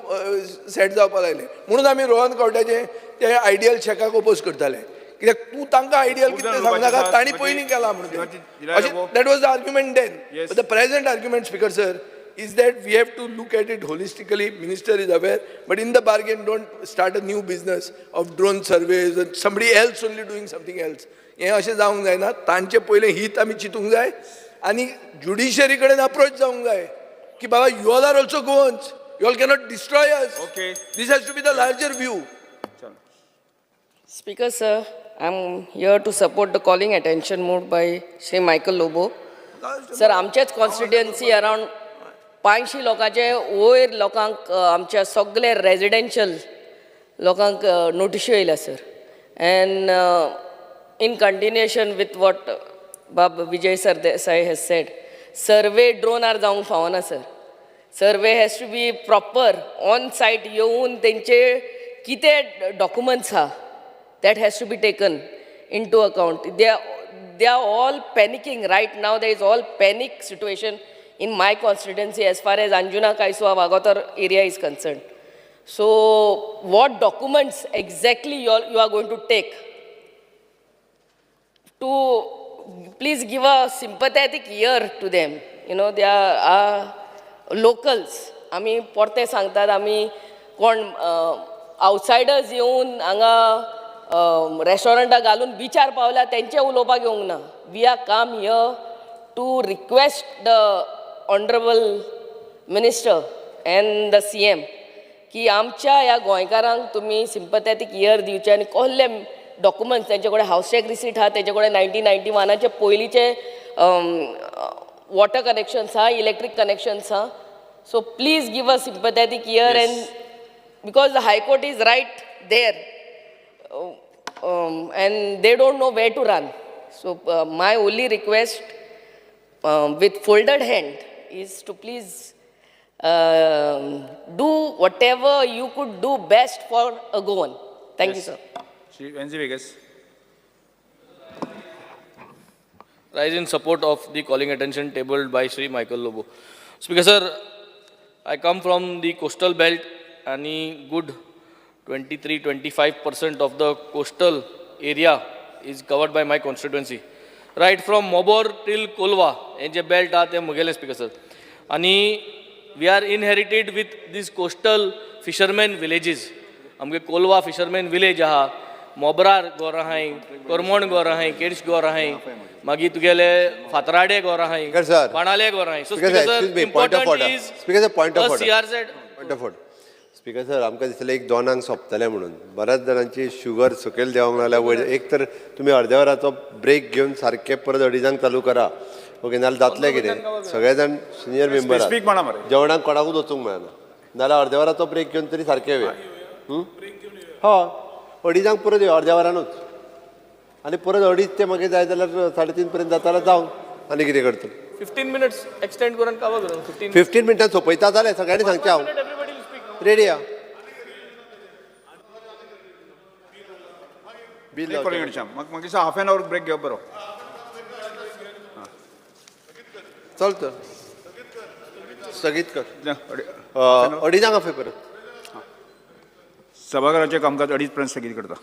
सेट जावपाक लागलें. म्हणून आमी रोहन खंवट्याचें ते आयडियल शॅकाक ओपोज करताले, कित्याक तूं तांकां आयडियल कितें सांगनाका, तांणी पयलीं केलां म्हणून. अशें that was the argument then. But the present argument, Speaker sir, is that we have to look at it holistically. Minister is aware, but in the bargain, don't start a new business of drone surveys and somebody else only doing something else. हें अशें जावंक जायना. तांचे पयलें हित आमी चिंतूंक जाय आनी ज्युडिशरी कडेन अप्रोच जावंक जाय की बाबा, you all are also Goans, you all cannot destroy us. Okay. This has to be the larger view. Speaker, sir, I'm here to support the calling attention moved by Shri Michael Lobo. Sir, आमचेच कॉन्स्टिट्युएन्सी अरावंड 500 लोकांचे वयर लोकांक, आमच्या सगळे रेजिडेन्शियल लोकांक नोटिश्यो येयल्या sir. And in continuation with what बाब Vijay Sardesai has said, survey ड्रोनार जावंक फावना sir. Survey has to be proper on site येवन तेंचे कितें डॉक्युमेंट्स आहा, that has to be taken into account. They are all panicking right now. There is all panic situation in my constituency as far as Anjuna, Kaisua, Vagator area is concerned. So what documents exactly you are going to take to please give a sympathetic ear to them. They are locals. आमी परते सांगतात, आमी कोण आवटसायडर्स येवन हांगा रेस्टॉरंटां घालून बिचार पावल्या तेंचें उलोवपाक येवंक ना. We are come here to request the honourable minister and the CM की आमच्या ह्या गोंयकारांक तुमी सिंपथेटीक इयर दिवचे आनी कसले डॉक्युमेंट्स तेंचे कडेन, हावस टॅक्स रिसीट आहा तेंचे कडेन, 1991आचे पयलींचे वॉटर कनेक्शन्स आहा, इलेक्ट्रीक कनेक्शन्स आहा. So please give a sympathetic ear, and because the High Court is right there and they don't know where to run. So my only request with folded hand is to please do whatever you could do best for a Goan. Thank you, sir. Shri Venzy Viegas. Rise in support of the calling attention tabled by Shri Michael Lobo. Speaker sir, I come from the coastal belt and good 23-25% of the coastal area is covered by my constituency. Right from Mobor till Colva हें जें बेल्ट आहा तें म्हगेलें स्पीकर सर. आनी we are inherited with these coastal fishermen villages. आमगे कोलवा फिशरमॅन विलेज आहा, मोबरार गोर आहाय, करमण गोर आहाय, केड्स गोर आहाय, मागीर तुगेले फातराडे गोर आहाय, बाणाले गोर आहाय. So Speaker speaker sir, sir, excuse me, point of important order. Is Speaker sir, point of order. CRZ. Point of order. Speaker sir, आमकां दिसलें एक दोनांक सोंपतलें म्हणून. बऱ्याच जाणांची शुगर सकयल देंवोंक लागल्या वयर. एक तर तुमी अर्द्या वराचो ब्रेक घेवन सारकें परत अडिजांक चालू करा. ओके, नाजाल्यार जातलें कितें, सगळे जाण सिनियर मेंबर, Specific म्हणा मरे. जेवणाक कोणाकूच वचूंक मेळना. नाजाल्यार अर्द्या वराचो ब्रेक घेवन तरी सारकें येवया. हय, अडिजांक परत येवया अर्द्या वरानूच, आनी परत अडीच ते मागीर जाय जाल्यार 3:30 पर्यंत जाता जाल्यार जावं. आनी कितें करतले? 15 मिनट्स एक्सटेंड करून काबार करून 15. 15 मिनटां सोंपयता जाल्यार सगळ्यांनी सांगचें, हांव रेडी आहा. बिल म्हाका हाफ एन our break घेवप बरो. चल तर स्थगीत कर, अडिजांक आपय परत. सभाघराचें कामकाज 2:30 पर्यंत स्थगीत करता.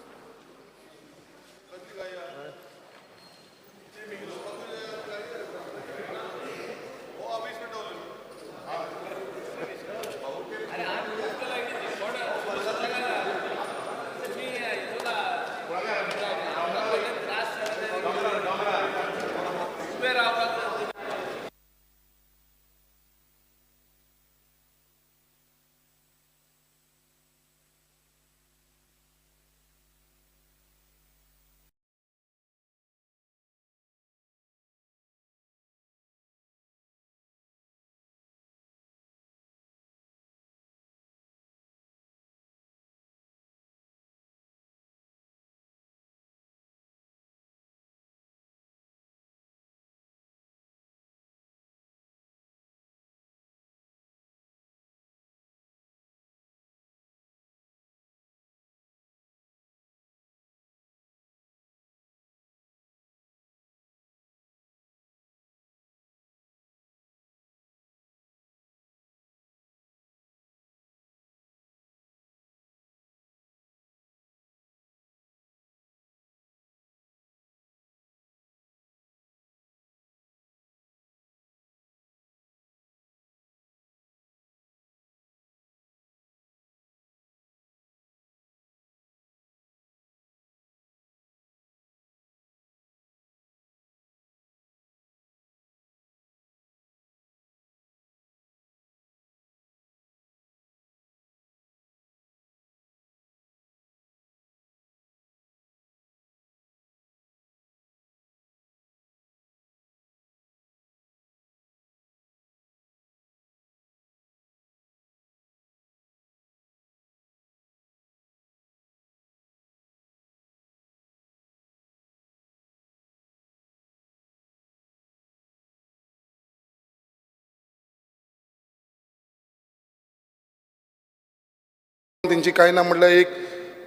तेंची कांय ना म्हटल्यार एक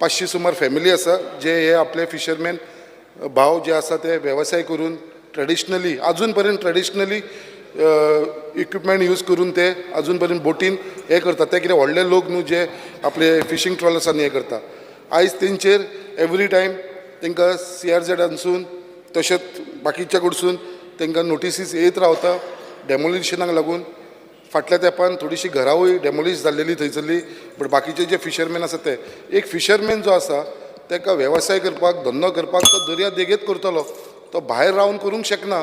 500 सुमार फॅमिली आसा, जे हे आपले फिशरमॅन भाव जे आसा ते वेवसाय करून ट्रेडिशनली अजून पर्यंत ट्रेडिशनली इक्विपमेंट यूज करून ते अजून पर्यंत बोटीन हे करतात. ते कितें व्हडले लोक न्हू जे आपले फिशींग ट्रॉलर्सांनी हे करता. आयज तेंचेर एवरी टायम तांकां CRZानसून तशेंच बाकीच्या कडसून तांकां नोटिसीस येत रावता डेमोलिशनाक लागून. फाटल्या तेंपान थोडीशी घरावूय डेमोलिश जाल्लेली थंयसरली, बट बाकीचे जे फिशरमॅन आसा ते एक फिशरमॅन जो आसा ताका वेवसाय करपाक धंदो करपाक तो दर्या देगेत करतलो, तो भायर रावन करूंक शकना.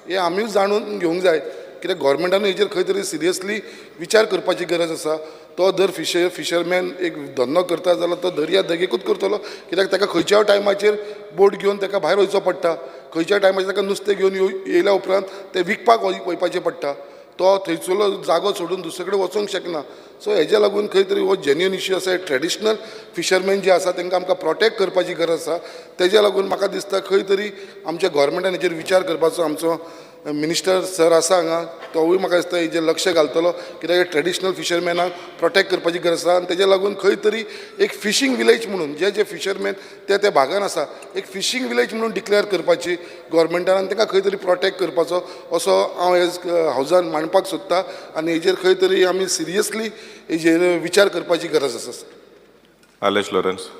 हें आमीय जाणून घेवंक जाय. कित्याक गोवोरमेंटान हेजेर खंय तरी सिरियसली विचार करपाची गरज आसा. तो जर फिशरमॅन एक धंदो करता जाल्यार तो दर्या देगेकूच करतलो, कित्याक ताका खंयच्याय टायमाचेर बोट घेवन ताका भायर वयचो पडटा, खंयच्याय टायमाचेर ताका नुस्तें घेवन येयल्या उपरांत तें विकपाक वयपाचें पडटा. तो थंयसरलो जागो सोडून दुसरे कडेन वचूंक शकना. सो हेज्या लागून खंय तरी हो जेन्युइन इश्यू आसा. ट्रेडिशनल फिशरमॅन जे आसा तांकां आमकां प्रोटेक्ट करपाची गरज आसा. तेज्या लागून म्हाका दिसता खंय तरी आमच्या गोवोरमेंटान हेजेर विचार करपाचो. आमचो मिनिस्टर सर आसा हांगा, तोवूय म्हाका दिसता हेजेर लक्ष घालतलो, कित्याक ट्रेडिशनल फिशरमॅनाक प्रोटेक्ट करपाची गरज आसा. आनी तेज्या लागून खंय तरी एक फिशींग विलेज म्हणून जे जे फिशरमॅन ते त्या भागान आसा एक फिशींग विलेज म्हणून डिक्लेअर करपाची गोवोरमेंटान आनी तांकां खंय तरी प्रोटेक्ट करपाचो असो हांव एज हावजान मांडपाक सोदता. आनी हेजेर खंय तरी आमी सिरियसली हेजेर विचार करपाची गरज आसा. Alesh Lawrence.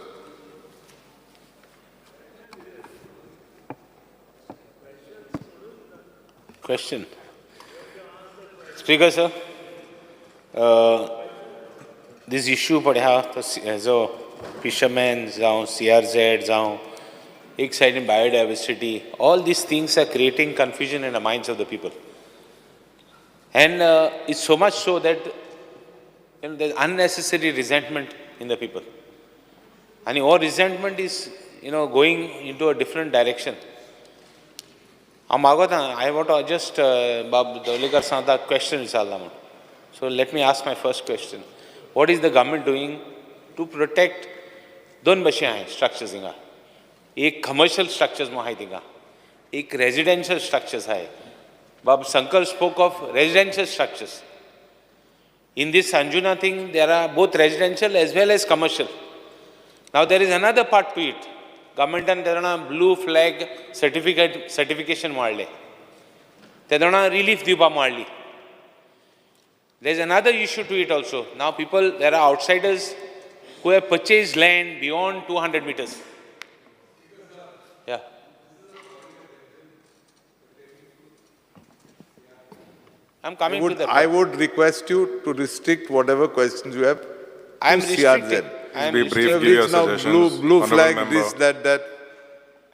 Question. Speaker sir, this issue पळय आहा तो हेजो फिशरमॅन जावं सी आर झॅड जावं एक सायडीन biodiversity, all these things are creating confusion in the minds of the people. And it's so much so that there's unnecessary resentment in the people. And all resentment is going into a different direction. हांव मागोता, I want to just बाब दवलेकर सांगता क्वेश्चन विचारला म्हूण. So let me ask my first question. What is the government doing to protect दोन बशे आहाय स्ट्रक्चर्स हिंगा? एक कमर्शियल स्ट्रक्चर्स म्हूण आहाय थिंगा, एक रेजिडेन्शियल स्ट्रक्चर्स आहाय. बाब Sankalp spoke of residential structures. In this Anjuna thing, there are both residential as well as commercial. Now there is another part to it. गव्हर्मेंटान तेन्ना ब्लू फ्लॅग सर्टिफिकेट सर्टिफिकेशन मारले, तेन्ना रिलीफ दिवपा मारली. There is another issue to it also. Now people, there are outsiders who have purchased land beyond 200 meters. Yeah. I'm coming to that. I would request you to restrict whatever questions you have I am to CRZ. Restricting. I am Be brief, restricting. give your Now suggestions. blue Honorable flag, member. this, that, that.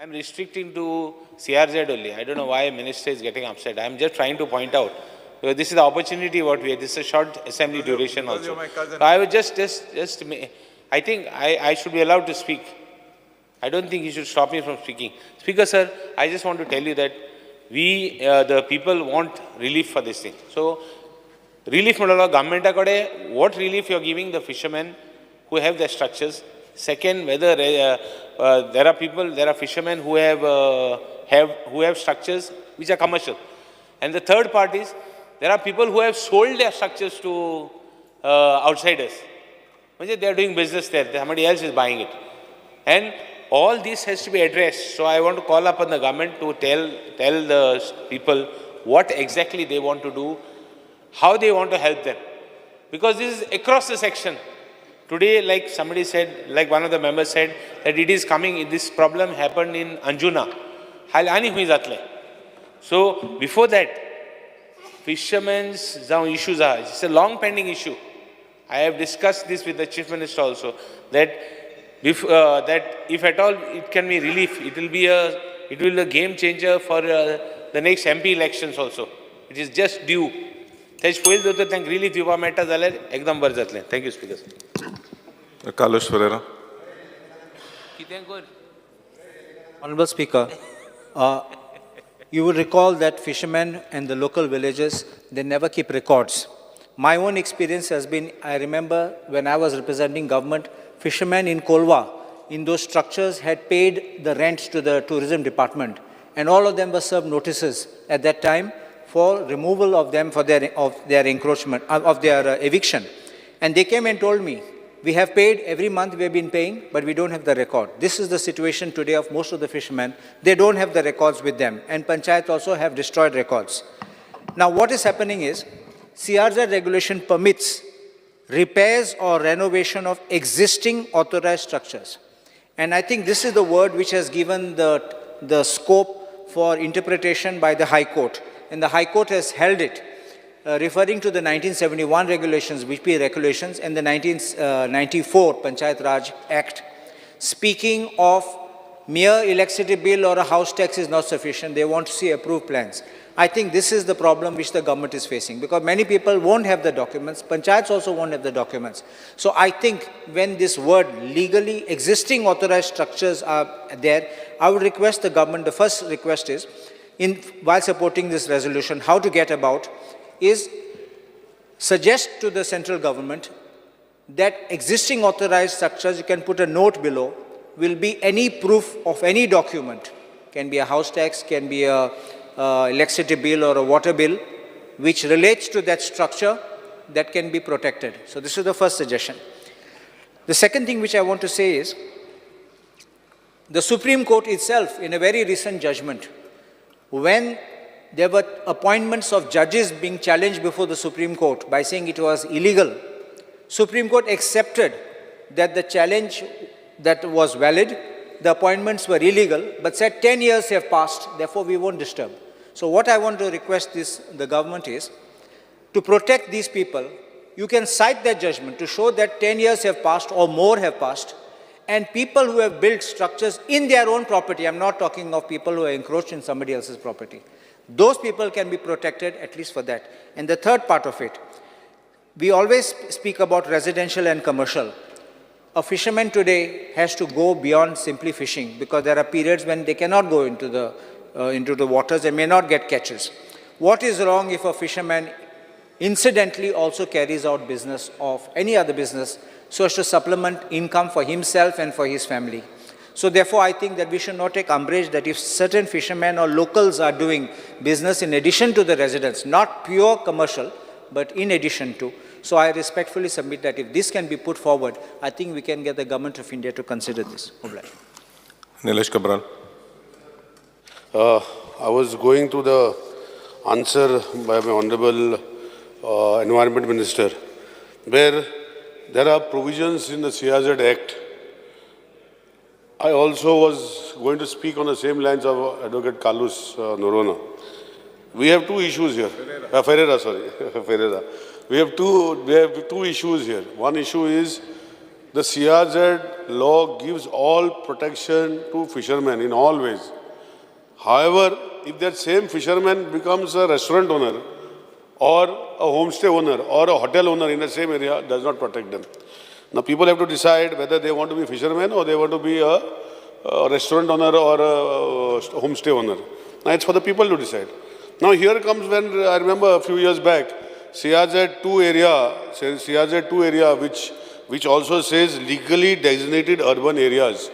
I'm restricting to CRZ only. I don't know why minister is getting upset. I'm just trying to point out. Because this is the opportunity what we have. This is a short assembly duration because also. you're my cousin. So I would just, I think I should be allowed to speak. I don't think you should stop me from speaking. Speaker sir, I just want to tell you that we, the people want relief for this thing. So, relief म्हणलो गव्हर्मेंटा कडेन what relief you are giving the fishermen who have their structures. Second, whether there are people, there are fishermen who have structures which are commercial. And the third part is, there are people who have sold their structures to outsiders. They are doing business there, somebody else is buying it. And all this has to be addressed. So I want to call upon the government to tell the people what exactly they want to do, how they want to help them. Because this is across the section. Today, like somebody said, like one of the members said, that it is coming, this problem happened in Anjuna. So before that, fishermen's issues are, it's a long pending issue. I have discussed this with the Chief Minister also, that if at all it can be relief, it will be a game changer for the next MP elections also. It is just due. तेज पयलीं जर तांकां रिलीफ दिवपाक मेळटा जाल्यार एकदम बरें जातलें. Thank you speaker. Carlos Ferreira. कितें कर. Honorable Speaker, you will recall that fishermen and the local villages, they never keep records. My own experience has been, I remember when I was representing government, fishermen in Kolwa, in those structures had paid the rents to the tourism department, and all of them were served notices at that time for removal of them for their encroachment, of their eviction. And they came and told me, we have paid every month, we have been paying, but we don't have the record. This is the situation today of most of the fishermen. They don't have the records with them, and panchayat also have destroyed records. Now what is happening is, CRZ regulation permits repairs or renovation of existing authorized structures. And I think this is the word which has given the scope for interpretation by the High Court. And the High Court has held it, referring to the 1971 regulations, BP regulations, and the 1994 Panchayat Raj Act, speaking of mere electricity bill or a house tax is not sufficient. They want to see approved plans. I think this is the problem which the government is facing, because many people won't have the documents. Panchayats also won't have the documents. So I think when this word legally existing authorized structures are there, I would request the government, the first request is, while supporting this resolution, how to get about is suggest to the central government that existing authorized structures, you can put a note below, will be any proof of any document. Can be a house tax, can be a electricity bill or a water bill, which relates to that structure that can be protected. So this is the first suggestion. The second thing which I want to say is, the Supreme Court itself, in a very recent judgment, when there were appointments of judges being challenged before the Supreme Court by saying it was illegal, Supreme Court accepted that the challenge that was valid, the appointments were illegal, but said 10 years have passed, therefore we won't disturb. So what I want to request the government is, to protect these people, you can cite that judgment to show that 10 years have passed or more have passed, and people who have built structures in their own property, I'm not talking of people who are encroached in somebody else's property, those people can be protected at least for that. And the third part of it, we always speak about residential and commercial. A fisherman today has to go beyond simply fishing because there are periods when they cannot go into the waters and may not get catches. What is wrong if a fisherman incidentally also carries out business of any other business so as to supplement income for himself and for his family? So therefore, I think that we should not take umbrage that if certain fishermen or locals are doing business in addition to the residents, not pure commercial, but in addition to. So I respectfully submit that if this can be put forward, I think we can get the government of India to consider this. Obliged. Nilesh Cabral. I was going to the answer by my Honorable Environment Minister, where there are provisions in the CRZ Act. I also was going to speak on the same lines of Advocate Carlos Noronha. We have two issues here. Ferreira. Ferreira, sorry. Ferreira. We have two issues here. One issue is the CRZ law gives all protection to fishermen in all ways. However, if that same fisherman becomes a restaurant owner or a homestay owner or a hotel owner in the same area, does not protect them. Now people have to decide whether they want to be fishermen or they want to be a restaurant owner or a homestay owner. Now it's for the people to decide. Now here comes when I remember a few years back, CRZ 2 area, which also says legally designated urban areas.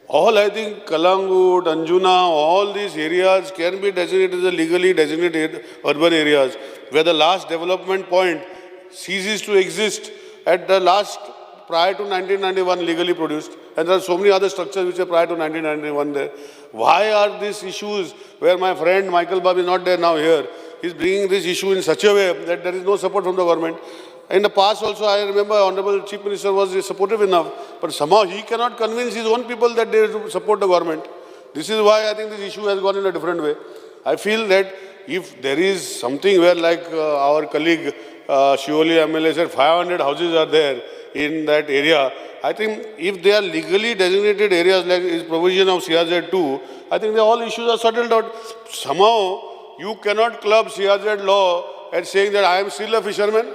All, I think, Kalangut, Anjuna, all these areas can be designated as legally designated urban areas, where the last development point ceases to exist at the last prior to 1991 legally produced, and there are so many other structures which are prior to 1991 there. Why are these issues where my friend Michael Bab is not there now here, he's bringing this issue in such a way that there is no support from the government. In the past also, I remember Honorable Chief Minister was supportive enough, but somehow he cannot convince his own people that they support the government. This is why I think this issue has gone in a different way. I feel that if there is something where, like our colleague Siolim MLA said, 500 houses are there in that area, I think if they are legally designated areas like is provision of CRZ 2, I think all issues are settled out. Somehow, you cannot club CRZ law and saying that I am still a fisherman,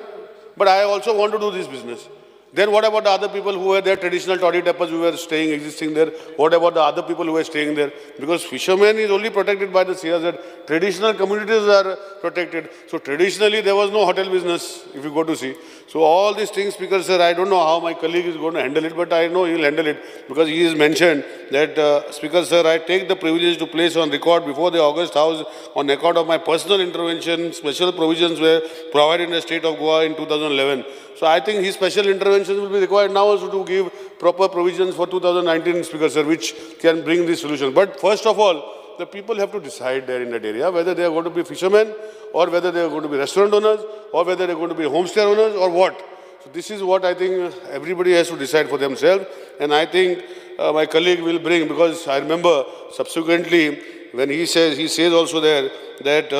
but I also want to do this business. Then what about the other people who were there, traditional toddy tappers who were staying, existing there? What about the other people who were staying there? Because fishermen is only protected by the CRZ. Traditional communities are protected. So traditionally there was no hotel business, if you go to see. So all these things, Speaker sir, I don't know how my colleague is going to handle it, but I know he will handle it because he has mentioned that, Speaker sir, I take the privilege to place on record before the August House on account of my personal intervention, special provisions were provided in the state of Goa in 2011. So I think his special interventions will be required now also to give proper provisions for 2019, Speaker sir, which can bring this solution. But first of all, the people have to decide there in that area whether they are going to be fishermen or whether they are going to be restaurant owners or whether they are going to be homestay owners or what. So this is what I think everybody has to decide for themselves. And I think my colleague will bring, because I remember subsequently when he says also there that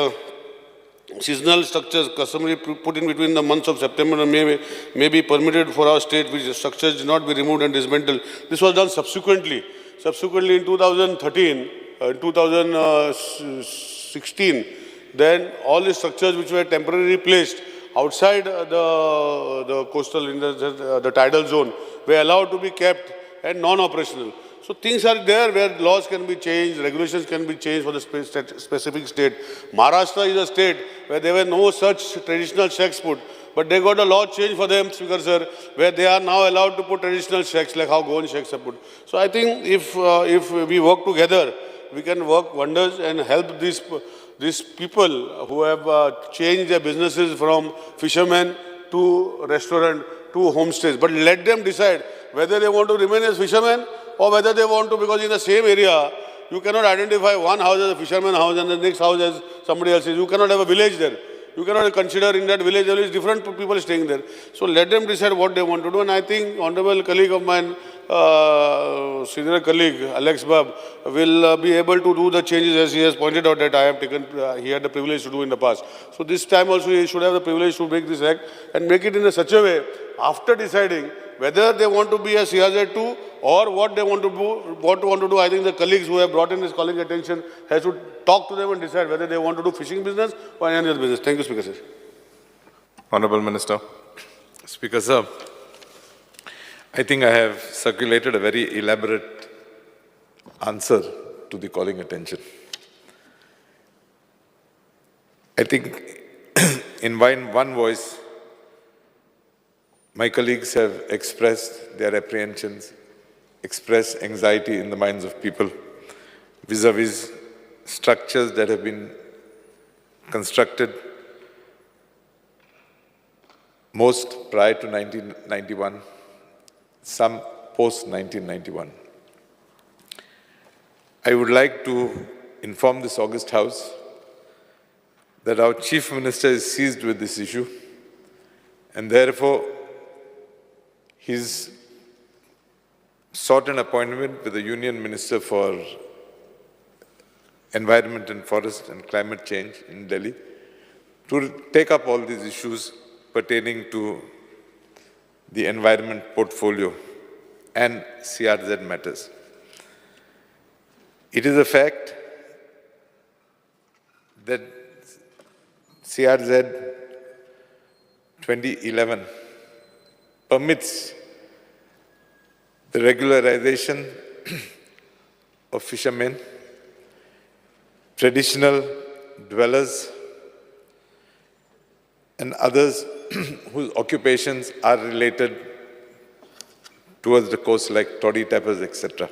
seasonal structures customary put in between the months of September and May may be permitted for our state, which structures did not be removed and dismantled. This was done subsequently. Subsequently in 2013, 2016, then all the structures which were temporarily placed outside the coastal, in the tidal zone, were allowed to be kept and non-operational. So things are there where laws can be changed, regulations can be changed for the specific state. Maharashtra is a state where there were no such traditional shacks put, but they got a law change for them, Speaker sir, where they are now allowed to put traditional shacks like how Goan shacks are put. So I think if we work together, we can work wonders and help these people who have changed their businesses from fishermen to restaurant to homestays. But let them decide whether they want to remain as fishermen or whether they want to, because in the same area, you cannot identify one house as a fisherman house and the next house as somebody else's. You cannot have a village there. You cannot consider in that village there is different people staying there. So let them decide what they want to do. And I think honorable colleague of mine, senior colleague Alex Bab, will be able to do the changes as he has pointed out that I have taken, he had the privilege to do in the past. So this time also he should have the privilege to make this act and make it in a such a way, after deciding whether they want to be a CRZ2 or what they want to do, I think the colleagues who have brought in this calling attention has to talk to them and decide whether they want to do fishing business or any other business. Thank you, Speaker sir. Honorable Minister. Speaker sir, I think I have circulated a very elaborate answer to the calling attention. I think in one voice, my colleagues have expressed their apprehensions, expressed anxiety in the minds of people vis-a-vis structures that have been constructed most prior to 1991, some post-1991. I would like to inform this august House that our Chief Minister is seized with this issue, and therefore he's sought an appointment with the Union Minister for Environment and Forest and Climate Change in Delhi to take up all these issues pertaining to the environment portfolio and CRZ matters. It is a fact that CRZ 2011 permits the regularization of fishermen, traditional dwellers, and others whose occupations are related towards the coast, like toddy tappers, etc.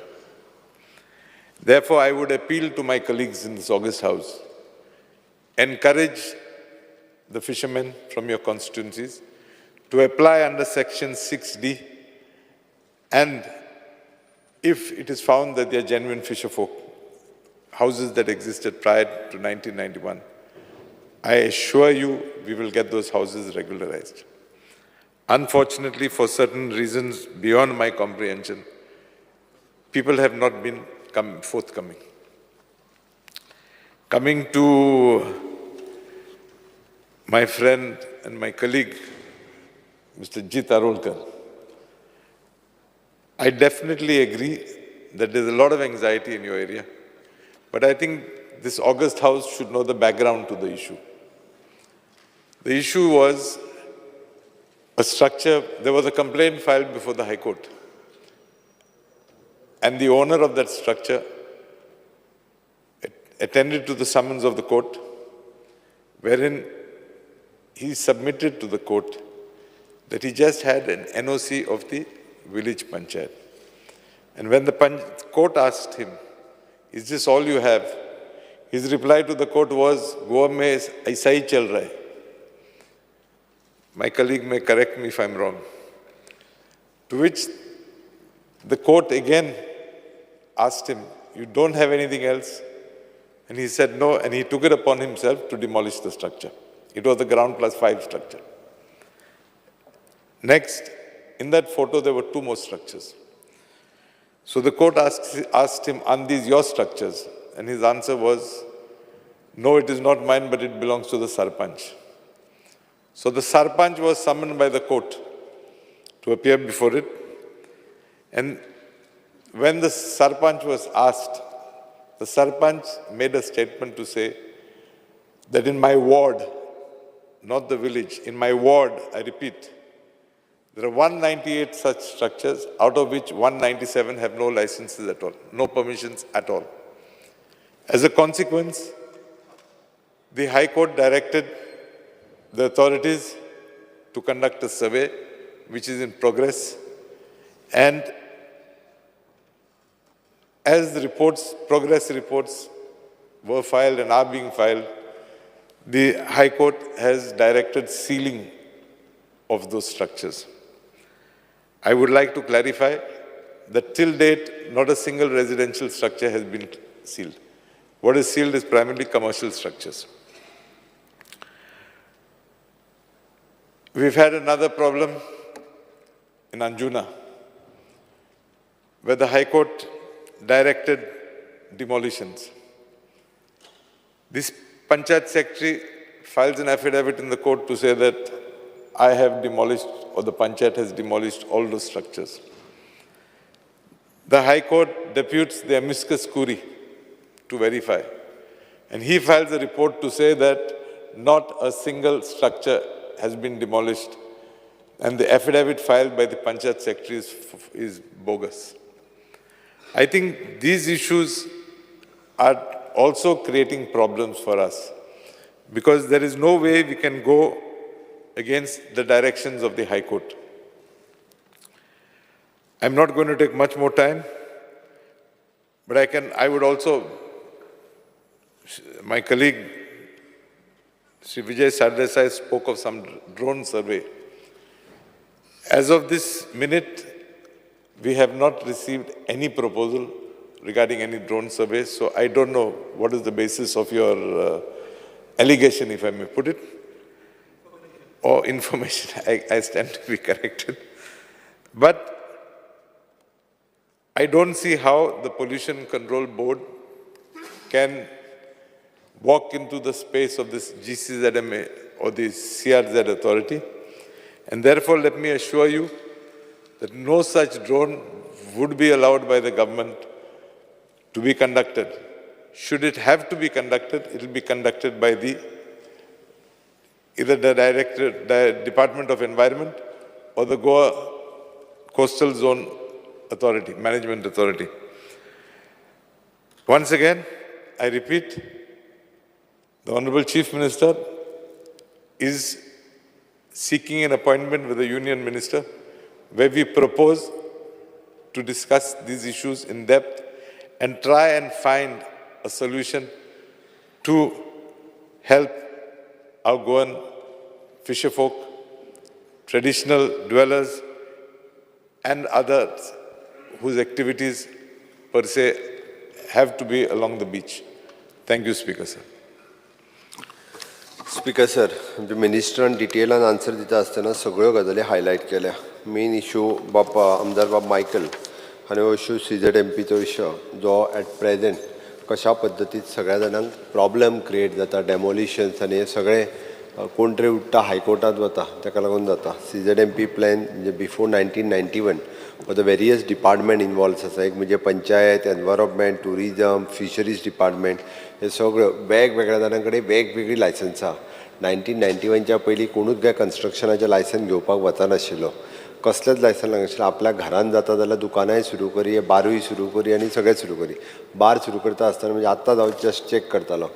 Therefore, I would appeal to my colleagues in this august House, encourage the fishermen from your constituencies to apply under Section 6D, and if it is found that they are genuine fisherfolk, houses that existed prior to 1991, I assure you we will get those houses regularized. Unfortunately, for certain reasons beyond my comprehension, people have not been forthcoming. Coming to my friend and my colleague, Mr. Jit Arolkar, I definitely agree that there's a lot of anxiety in your area, but I think this august House should know the background to the issue. The issue was a structure, there was a complaint filed before the High Court, and the owner of that structure attended to the summons of the court, wherein he submitted to the court that he just had an NOC of the village panchayat. And when the court asked him, is this all you have? His reply to the court was, Goa mein aisa hi chal raha hai. My colleague may correct me if I'm wrong. To which the court again asked him, you don't have anything else? And he said no, and he took it upon himself to demolish the structure. It was the ground plus 5 structure. Next, in that photo, there were 2 more structures. So the court asked him, aren't these your structures? And his answer was, no, it is not mine, but it belongs to the Sarpanch. So the Sarpanch was summoned by the court to appear before it. And when the Sarpanch was asked, the Sarpanch made a statement to say that in my ward, not the village, in my ward, I repeat, there are 198 such structures, out of which 197 have no licenses at all, no permissions at all. As a consequence, the High Court directed the authorities to conduct a survey, which is in progress, and as the reports, progress reports were filed and are being filed, the High Court has directed sealing of those structures. I would like to clarify that till date, not a single residential structure has been sealed. What is sealed is primarily commercial structures. We've had another problem in Anjuna, where the High Court directed demolitions. This Panchayat Secretary files an affidavit in the court to say that I have demolished, or the Panchayat has demolished, all those structures. The High Court deputes the amicus curiae to verify. And he files a report to say that not a single structure has been demolished, and the affidavit filed by the Panchayat Secretary is bogus. I think these issues are also creating problems for us, because there is no way we can go against the directions of the High Court. I'm not going to take much more time, but I would also, my colleague, Sri Vijay Sardesai, spoke of some drone survey. As of this minute, we have not received any proposal regarding any drone survey, so I don't know what is the basis of your allegation, if I may put it, or information. I stand to be corrected. But I don't see how the Pollution Control Board can walk into the space of this GCZMA or the CRZ authority. And therefore, let me assure you that no such drone would be allowed by the government to be conducted. Should it have to be conducted, it will be conducted by the either the Director, the Department of Environment or the Goa Coastal Zone Authority, Management Authority. Once again, I repeat, the Honorable Chief Minister is seeking an appointment with the Union Minister where we propose to discuss these issues in depth and try and find a solution to help our Goan fisherfolk, traditional dwellers, and others whose activities per se have to be along the beach. Thank you, Speaker, sir. Speaker sir, आमच्या मिनिस्टरान डिटेलान आन्सर दिता आसतना सगळ्यो गजाली हायलायट केल्या. मेन इशू बाब आमदार बाब मायकल आनी हो इशू CZMPचो इशू जो एट प्रेजेंट कशा पद्दतीन सगळ्या जाणांक प्रॉब्लम क्रिएट जाता, डेमोलिशन्स आनी हे सगळे कोण तरी उठ्ठा हायकोर्टांत वता, ताका लागून जाता. CZMP plan म्हणजे before 1991 for the various department involves आसा. एक म्हणजे panchayat, environment, tourism, fisheries department, हे सगळ्यो वेगवेगळ्या जाणां कडेन वेगवेगळीं लायसन्सां. 1991च्या पयलीं कोणूच काय कन्स्ट्रक्शनाचें लायसन घेवपाक वचनाशिल्लो, कसलेंच लायसन लागनाशिल्लें. आपल्या घरान जाता जाल्यार दुकानांय सुरू करी, बारूय सुरू करी आनी सगळें सुरू करी. बार सुरू करता आसतना म्हणजे आत्तांच हांव जस्ट चॅक करतालो,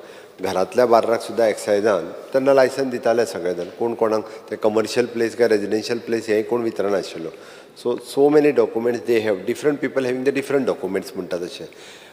घरांतल्या बार्राक सुद्दां एक्सायजान तेन्ना लायसन दिताले सगळे जाण. कोण कोणाक ते कमर्शियल प्लेस काय रेजिडेन्शियल प्लेस हेंय कोण विचारनाशिल्लो. So many documents they have, different people having the different documents म्हणटा तशें.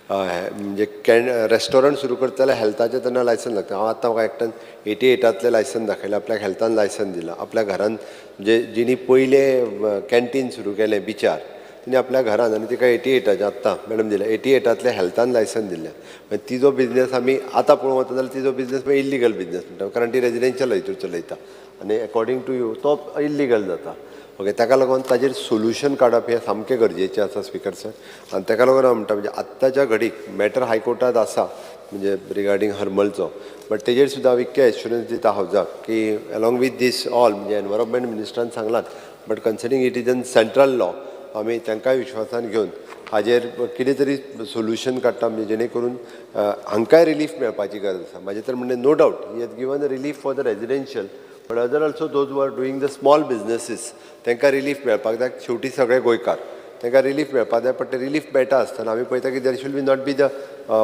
म्हणजे can restaurant सुरू करता जाल्यार हेल्थाचें तेन्ना लायसन लागता. हांव आतां म्हाका एकट्यान 88तांतलें लायसन दाखयलें, आपल्याक हेल्थान लायसन दिलां. आपल्या घरान म्हणजे जिणी पयलें कॅन्टीन सुरू केलें बिचार, तिणें आपल्या घरान, आनी तिका 88ताचें आत्तां मॅडम दिलें, 88तांतलें हेल्थान लायसन दिल्लें. मागीर तिजो बिजनेस आमी आतां पळोवंक वता जाल्यार तिजो बिजनेस मागीर इल्लिगल बिजनेस म्हणटा, कारण ती रेजिडेन्शियल हितूर चलयता आनी एकॉर्डींग टू you तो इल्लिगल जाता. ओके, ताका लागून ताजेर सोल्युशन काडप हें सामकें गरजेचें आसा स्पीकर सर. आनी ताका लागून हांव म्हणटा म्हणजे आत्ताच्या घडीक मॅटर हायकोर्टांत आसा म्हणजे रिगार्डींग हर्मलचो, बट तेजेर सुद्दां हांव इतकें एश्युरन्स दिता हावजाक की एलॉंग वीथ these all म्हणजे environment मिनिस्टरान सांगलात, but considering it is an central law, आमी तांकांय विश्वासान घेवन हाजेर कितें तरी सोल्युशन काडटा, म्हणजे जेणे करून हांकांय रिलीफ मेळपाची गरज आसा. म्हाजें तर म्हणणें no doubt he has given a relief for the residential, but other also those who are doing the small businesses तांकां रिलीफ मेळपाक जाय. शेवटी सगळे गोंयकार तांकां रिलीफ मेळपाक जाय, बट ते रिलीफ मेळटा आसतना आमी पळयता की there should be not be the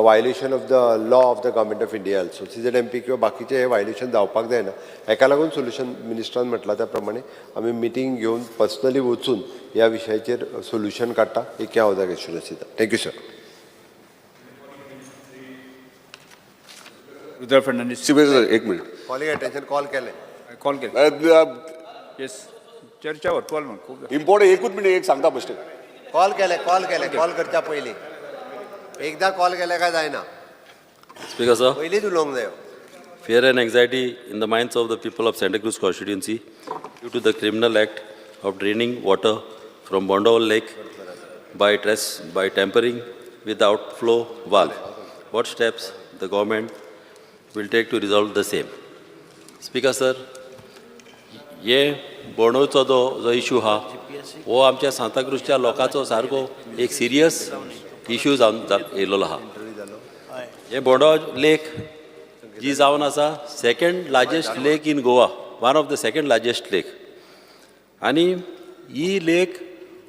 violation of the law of the government of India also. CZMP किंवा बाकीचे हे वायलेशन जावपाक जायना. हेका लागून सोल्युशन मिनिस्टरान म्हटलां त्या प्रमाणे आमी मिटींग घेवन पर्सनली वचून ह्या विशयाचेर सोल्युशन काडटा, एक हांव हावजाक एश्युरन्स दिता. Thank you sir. Rudra Fernandes. Sir, एक मिनिट. कॉलिंग अटेन्शन कॉल केलें. कॉल केलें. येस, चर्चा कॉल म्हण खूब इम्पॉर्टंट. एकूच मिनिट, एक सांगता बेश्टे. कॉल केलें, कॉल केलें, कॉल करच्या पयलीं एकदां कॉल केलें काय जायना. स्पीकर सर, पयलींच उलोवंक जायो. Fear and anxiety in the minds of the people of Santa Cruz constituency due to the criminal act of draining water from Bondovel Lake by tampering with the outflow valve. What steps the government will take to resolve the same? Speaker sir, हे बोंडोचो जो जो इशू आहा हो आमच्या सांताक्रूजच्या लोकांचो सारको एक सिरियस इशू जावन येयलेलो आहा. हे बोंडो लेक जी जावन आसा second largest lake in Goa, one of the second largest lake. आनी ही लेक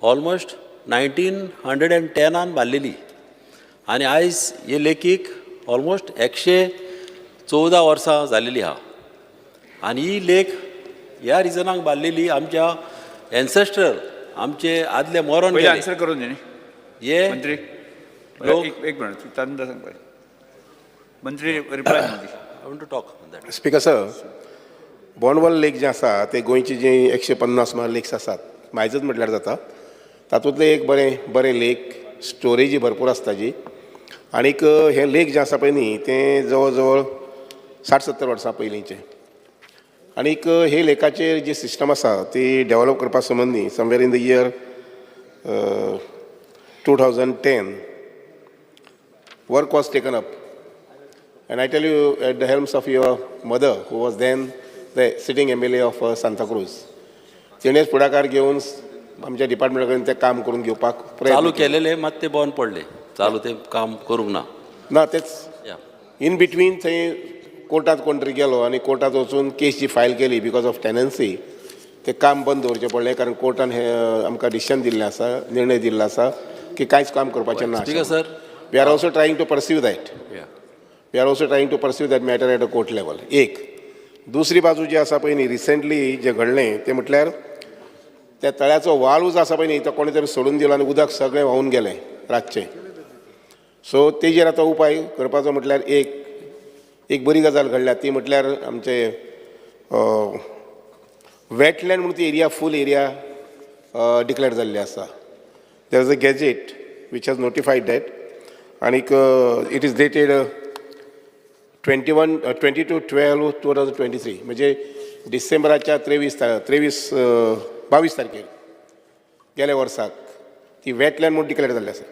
ऑलमोस्ट 1910आन बांदलेली आनी आयज हे लेकीक ऑलमोस्ट 114 वर्सां जालेली आहा. आनी ही लेक ह्या रिजनाक बांदलेली, आमच्या एन्सेस्टर आमचे आदले मरोन पयलीं गेले. आन्सर करून दी न्ही. हे मंत्री लोक एक एक मिनिट, तांकां सांगपाक मंत्री reply. I want to talk on that. Speaker sir, Bondvel lake जें आसा तें गोंयची जी 150 सुमार लेक्स आसात, मायजच म्हटल्यार जाता, तातूंतलें एक बरें बरें लेक, स्टोरेजी भरपूर आसता जी. आनीक हें लेक जें आसा पळय न्ही तें जवळ जवळ 60-70 वर्सां पयलींचें. आनीक हे लेकाचेर जी सिस्टम आसा ती डेवलप करपा संबंदी somewhere in the year 2010 work was taken up. And I tell you, at the helms of your mother, who was then the sitting MLA of Santa Cruz, तिणेच फुडाकार घेवन आमच्या डिपार्टमेंटा कडेन तें काम करून घेवपाक प्रयत्न चालू केलो. केलेले मात ते बंद पडले, चालू ते काम करूंक ना. ना, तेच इन बिटवीन थंय कोर्टात कोण तरी गेलो आनी कोर्टात वचून केस जी फायल केली because of tenancy, तें काम बंद दवरचें पडलें, कारण कोर्टान हें आमकां डिसिजन दिल्लें आसा, निर्णय दिल्लो आसा की कांयच काम करपाचें ना. Speaker sir, We are also trying to pursue that. We are also trying to pursue that matter at a court level. एक दुसरी बाजू जी आसा पळय न्ही, रिसेंटली जें घडलें तें म्हटल्यार त्या तळ्याचो वाल्व जो आसा पळय न्ही तो कोणें तरी सोडून दिलो आनी उदक सगळें व्हांवून गेलें रातचें. सो तेजेर आतां उपाय करपाचो म्हटल्यार एक एक बरी गजाल घडल्या ती म्हटल्यार आमचे वेटलँड म्हणून ती एरिया फूल एरिया डिक्लेअर जाल्ली आसा. There is a gazette which has notified that आनीक it is dated 21 22/12/2023, म्हणजे डिसेंबराच्या 23 23 22 तारखेर गेल्या वर्साक ती वेटलँड म्हणून डिक्लेअर जाल्ली आसा.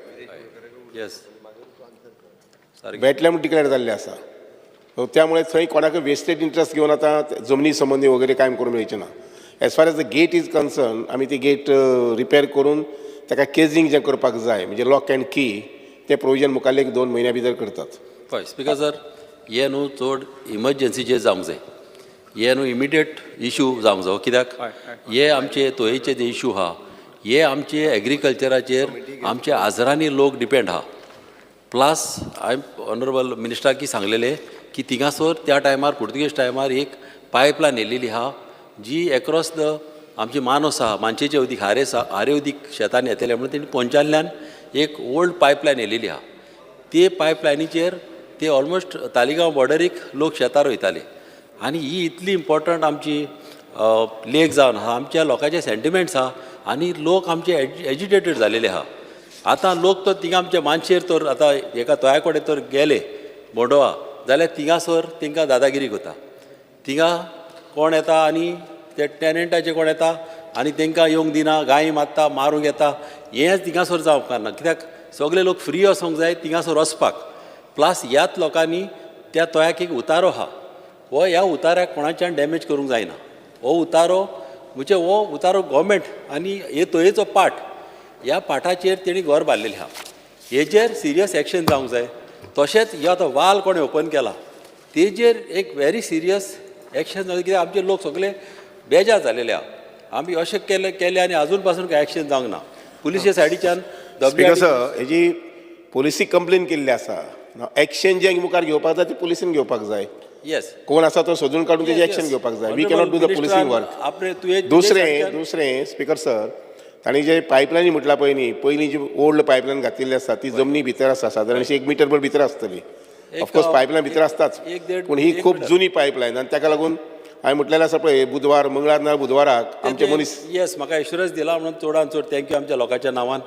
वेटलँड म्हणून डिक्लेअर जाल्ली आसा. सो त्यामुळे थंय कोणाकय वेस्टेड इंट्रस्ट घेवन आतां जमनी संबंदी वगैरे कांय करूंक मेळचें ना. As far as the gate is concern, आमी ती गेट रिपेर करून ताका केजींग जें करपाक जाय, म्हणजे लॉक अँड की, तें प्रोविजन मुखाल्ले एक 2 म्हयन्या भितर करतात. हय स्पीकर सर, हे न्हू चड इमर्जन्सीचेर जावंक जाय, हे न्हू इमिडिएट इशू जावंक जाय. कित्याक हे आमचे तोयेचे जे इशू आहा हे आमचे एग्रीकल्चराचेर आमचे हजारांनी लोक डिपेंड आहा. प्लस हांवें ऑनरेबल मिनिस्टराकी सांगलेलें की थिंगासर त्या टायमार पुर्तुगेज टायमार एक पायपलायन येयलेली आहा जी एक्रॉस the आमची मानस आहा, मानशेचें उदीक हारे हारे उदीक शेतान येतलें म्हणून तेणी पोंचातल्यान एक ओल्ड पायपलायन येयलेली आहा. ते पायपलायनीचेर ते ऑलमोस्ट तालिगांव बॉर्डरीक लोक शेतार वयताले. आनी ही इतली इम्पोर्टंट आमची लेक जावन आहा, आमच्या लोकांचे सेंटिमेंट्स आहा आनी लोक आमचे एजिटेटेड जालेले आहा. आतां लोक तर थिंगा आमच्या मानशेर तर आतां एका तोया कडेन तर गेले बोंडोवा जाल्यार थिंगासर तांकां दादागिरी करता. थिंगा कोण येता आनी ते टेनंटाचे कोण येता आनी तांकां येवंक दिना, गायी मारता, मारूंक येता. हेंच थिंगासर जावंक ना, कित्याक सगळे लोक फ्री वचोंक जाय थिंगासर वचपाक. प्लस ह्याच लोकांनी त्या तोयाक एक उतारो आहा, हो ह्या उताऱ्याक कोणाच्यान डॅमेज करूंक जायना. हो उतारो म्हणजे हो उतारो गोवोरमेंट आनी हे तोयेचो पाट, ह्या पाटाचेर तेणी घर बांदलेलें आहा. हेजेर सिरियस एक्शन जावंक जाय. तशेंच हे आतां वाल कोणें ओपन केला तेजेर एक व्हेरी सिरियस एक्शन जावंक, कित्याक आमचे लोक सगळे बेजार जालेले आहा. आमी अशें केलें केलें आनी आजून पासून कांय एक्शन जावंक ना पुलिसे सायडीच्यान. स्पीकर सर, हेजी पोलिसीक कंप्लेन केल्ली आसा. एक्शन जे मुखार घेवपाक जाय ती पुलिसीन घेवपाक जाय. कोण आसा तो सोदून काडून तेजी एक्शन घेवपाक जाय. We cannot do the policing work. आपणे तुवें दुसरें दुसरें स्पीकर सर, तांणी जे पायपलायनी म्हटलां पळय न्ही, पयलीं जी ओल्ड पायपलायन घातिल्ली आसा ती जमनी भितर आसा, सादारणशी 1 मिटर भर भितर आसतली. ऑफकोर्स पायपलायन भितर आसताच, पूण ही खूब जुनी पायपलायन आनी ताका लागून हांवें म्हटलेलें आसा पळय बुधवार मंगळार ना बुधवाराक आमचे मनीस. येस, म्हाका एश्युरन्स दिला म्हणून चडान चड thank you आमच्या लोकांच्या नांवान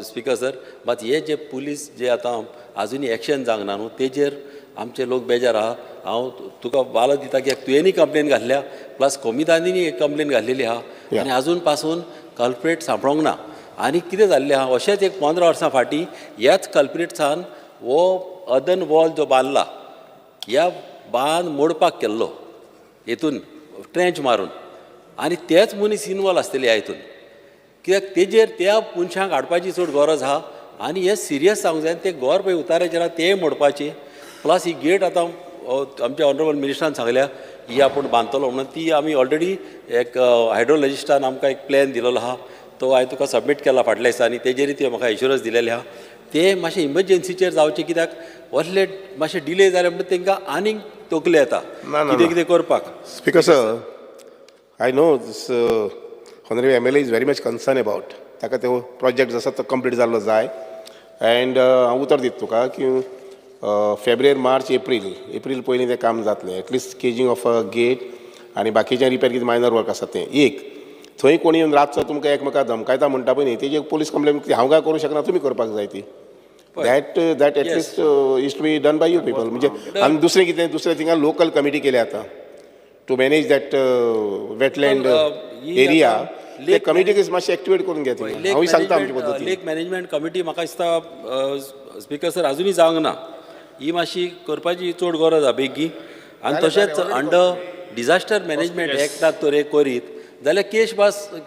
स्पीकर सर. मात हे जे पुलीस जे आतां आजुनूय एक्शन जावंक ना न्हू तेजेर आमचे लोक बेजार आहा. हांव तुका वालो दिता कित्याक तुवेंनी कंप्लेन घातल्या, प्लस कोमितांनी एक कंप्लेन घातलेली आहा आनी आजून पासून कल्प्रेट सांपडोंक ना. आनी कितें जाल्लें आहा, अशेंच एक 15 वर्सां फाटीं ह्याच कल्प्रेट्सान हो अर्दन वॉल जो बांदला, ह्या बांद मोडपाक केल्लो हेतून ट्रेंच मारून, आनी तेच मनीस इनवॉल्व आसतले ह्या हितून, कित्याक तेजेर त्या मनशांक हाडपाची चड गरज आहा. आनी हें सिरियस जावंक जाय. ते घर पळय उताराचेर आहा तें मोडपाचें, प्लस ही गेट आतां आमच्या ऑनरेबल मिनिस्टरान सांगल्या ही आपूण बांदतलो म्हणून, ती आमी ऑलरेडी एक हायड्रोलॉजिस्टान आमकां एक प्लॅन दिलेलो आहा, तो हांवें तुका सबमीट केला फाटल्या दिसांनी, तेजेरय तुवें म्हाका एश्युरन्स दिलेलें आहा. ते मातशें इमर्जन्सीचेर जावचें, कित्याक असले मातशें डिले जाले म्हणटा तांकां आनीक तकली येता कितें कितें करपाक. Speaker sir, I know this honourable MLA is very much concern about, ताका तो प्रोजेक्ट आसा तो कंप्लीट जाल्लो जाय. एंड हांव उतर दिता तुका की फेब्रुवारी, मार्च, एप्रील, एप्रील पयलीं तें काम जातलें, at least caging of a gate आनी बाकीचें रिपेर कितें मायनर वर्क आसा तें. एक थंय कोणी येवन रातचो तुमकां एकमेकाक धमकायता म्हणटा पळय न्ही, तेजी पोलीस कंप्लेन हांव काय करूं शकना, तुमी करपाक जाय ती. That that at least is to be done by you people. म्हणजे आनी दुसरें कितें, दुसरें थिंगा लोकल कमिटी केल्या आतां to manage that wetland area, ते कमिटीक मातशें एक्टिवेट करून घे. हांवूय सांगता आमचे पद्दतीन. लेक मॅनेजमेंट कमिटी म्हाका दिसता स्पीकर सर अजुनूय जावंक ना, ही मातशी करपाची चड गरज आहा बेगी. आनी तशेंच अंडर डिजास्टर मॅनेजमेंट एक्टाक तर एक करीत जाल्यार केश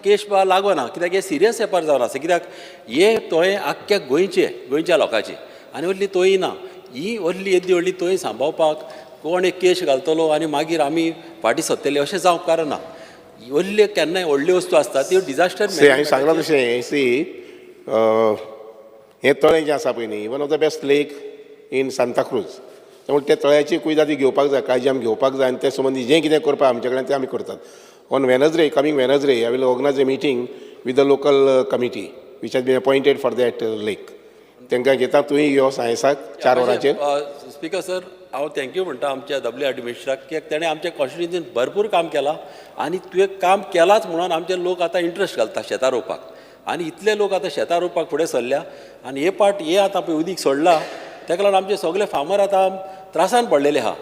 केश बा लागना, कित्याक हे सिरियस वेपार जावन आसा. कित्याक हे तोंय आख्ख्या गोंयचे, गोंयच्या लोकांचे, आनी व्हडली तोय ना, ही व्हडली येदी व्हडली तोय सांबाळपाक कोण एक केश घालतलो आनी मागीर आमी फाटीं सरतले अशें जावंक कारण ना. व्हडले केन्नाय व्हडल्यो वस्तू आसता त्यो डिजास्टर. हांवें सांगलां तशें, सी हें तळें जें आसा पळय न्ही, one of the best lake in Santacruz, त्यामुळे त्या तळ्याची कुयदादी घेवपाक जाय, काळजी आमी घेवपाक जाय आनी ते संबंदी जें कितें करपाक आमचे कडेन तें आमी करतात. On Wednesday, coming Wednesday, I will organize a meeting with the local committee which has been appointed for that lake. तांकां घेता, तुवें यो सायन्साक 4 वरांचेर. स्पीकर सर, हांव thank you म्हणटा आमच्या WRD मिनिस्टराक, कित्याक ताणें आमच्या कॉन्स्टिट्युएन्सीन भरपूर काम केलां आनी तुवें काम केलांच म्हणून आमचे लोक आतां इंट्रस्ट घालता शेतां रोवपाक, आनी इतले लोक आतां शेतां रोवपाक फुडें सरल्या. आनी हे पाट हे आतां पळय उदीक सोडलां, ताका लागून आमचे सगळे फार्मर आतां त्रासान पडलेले आहा,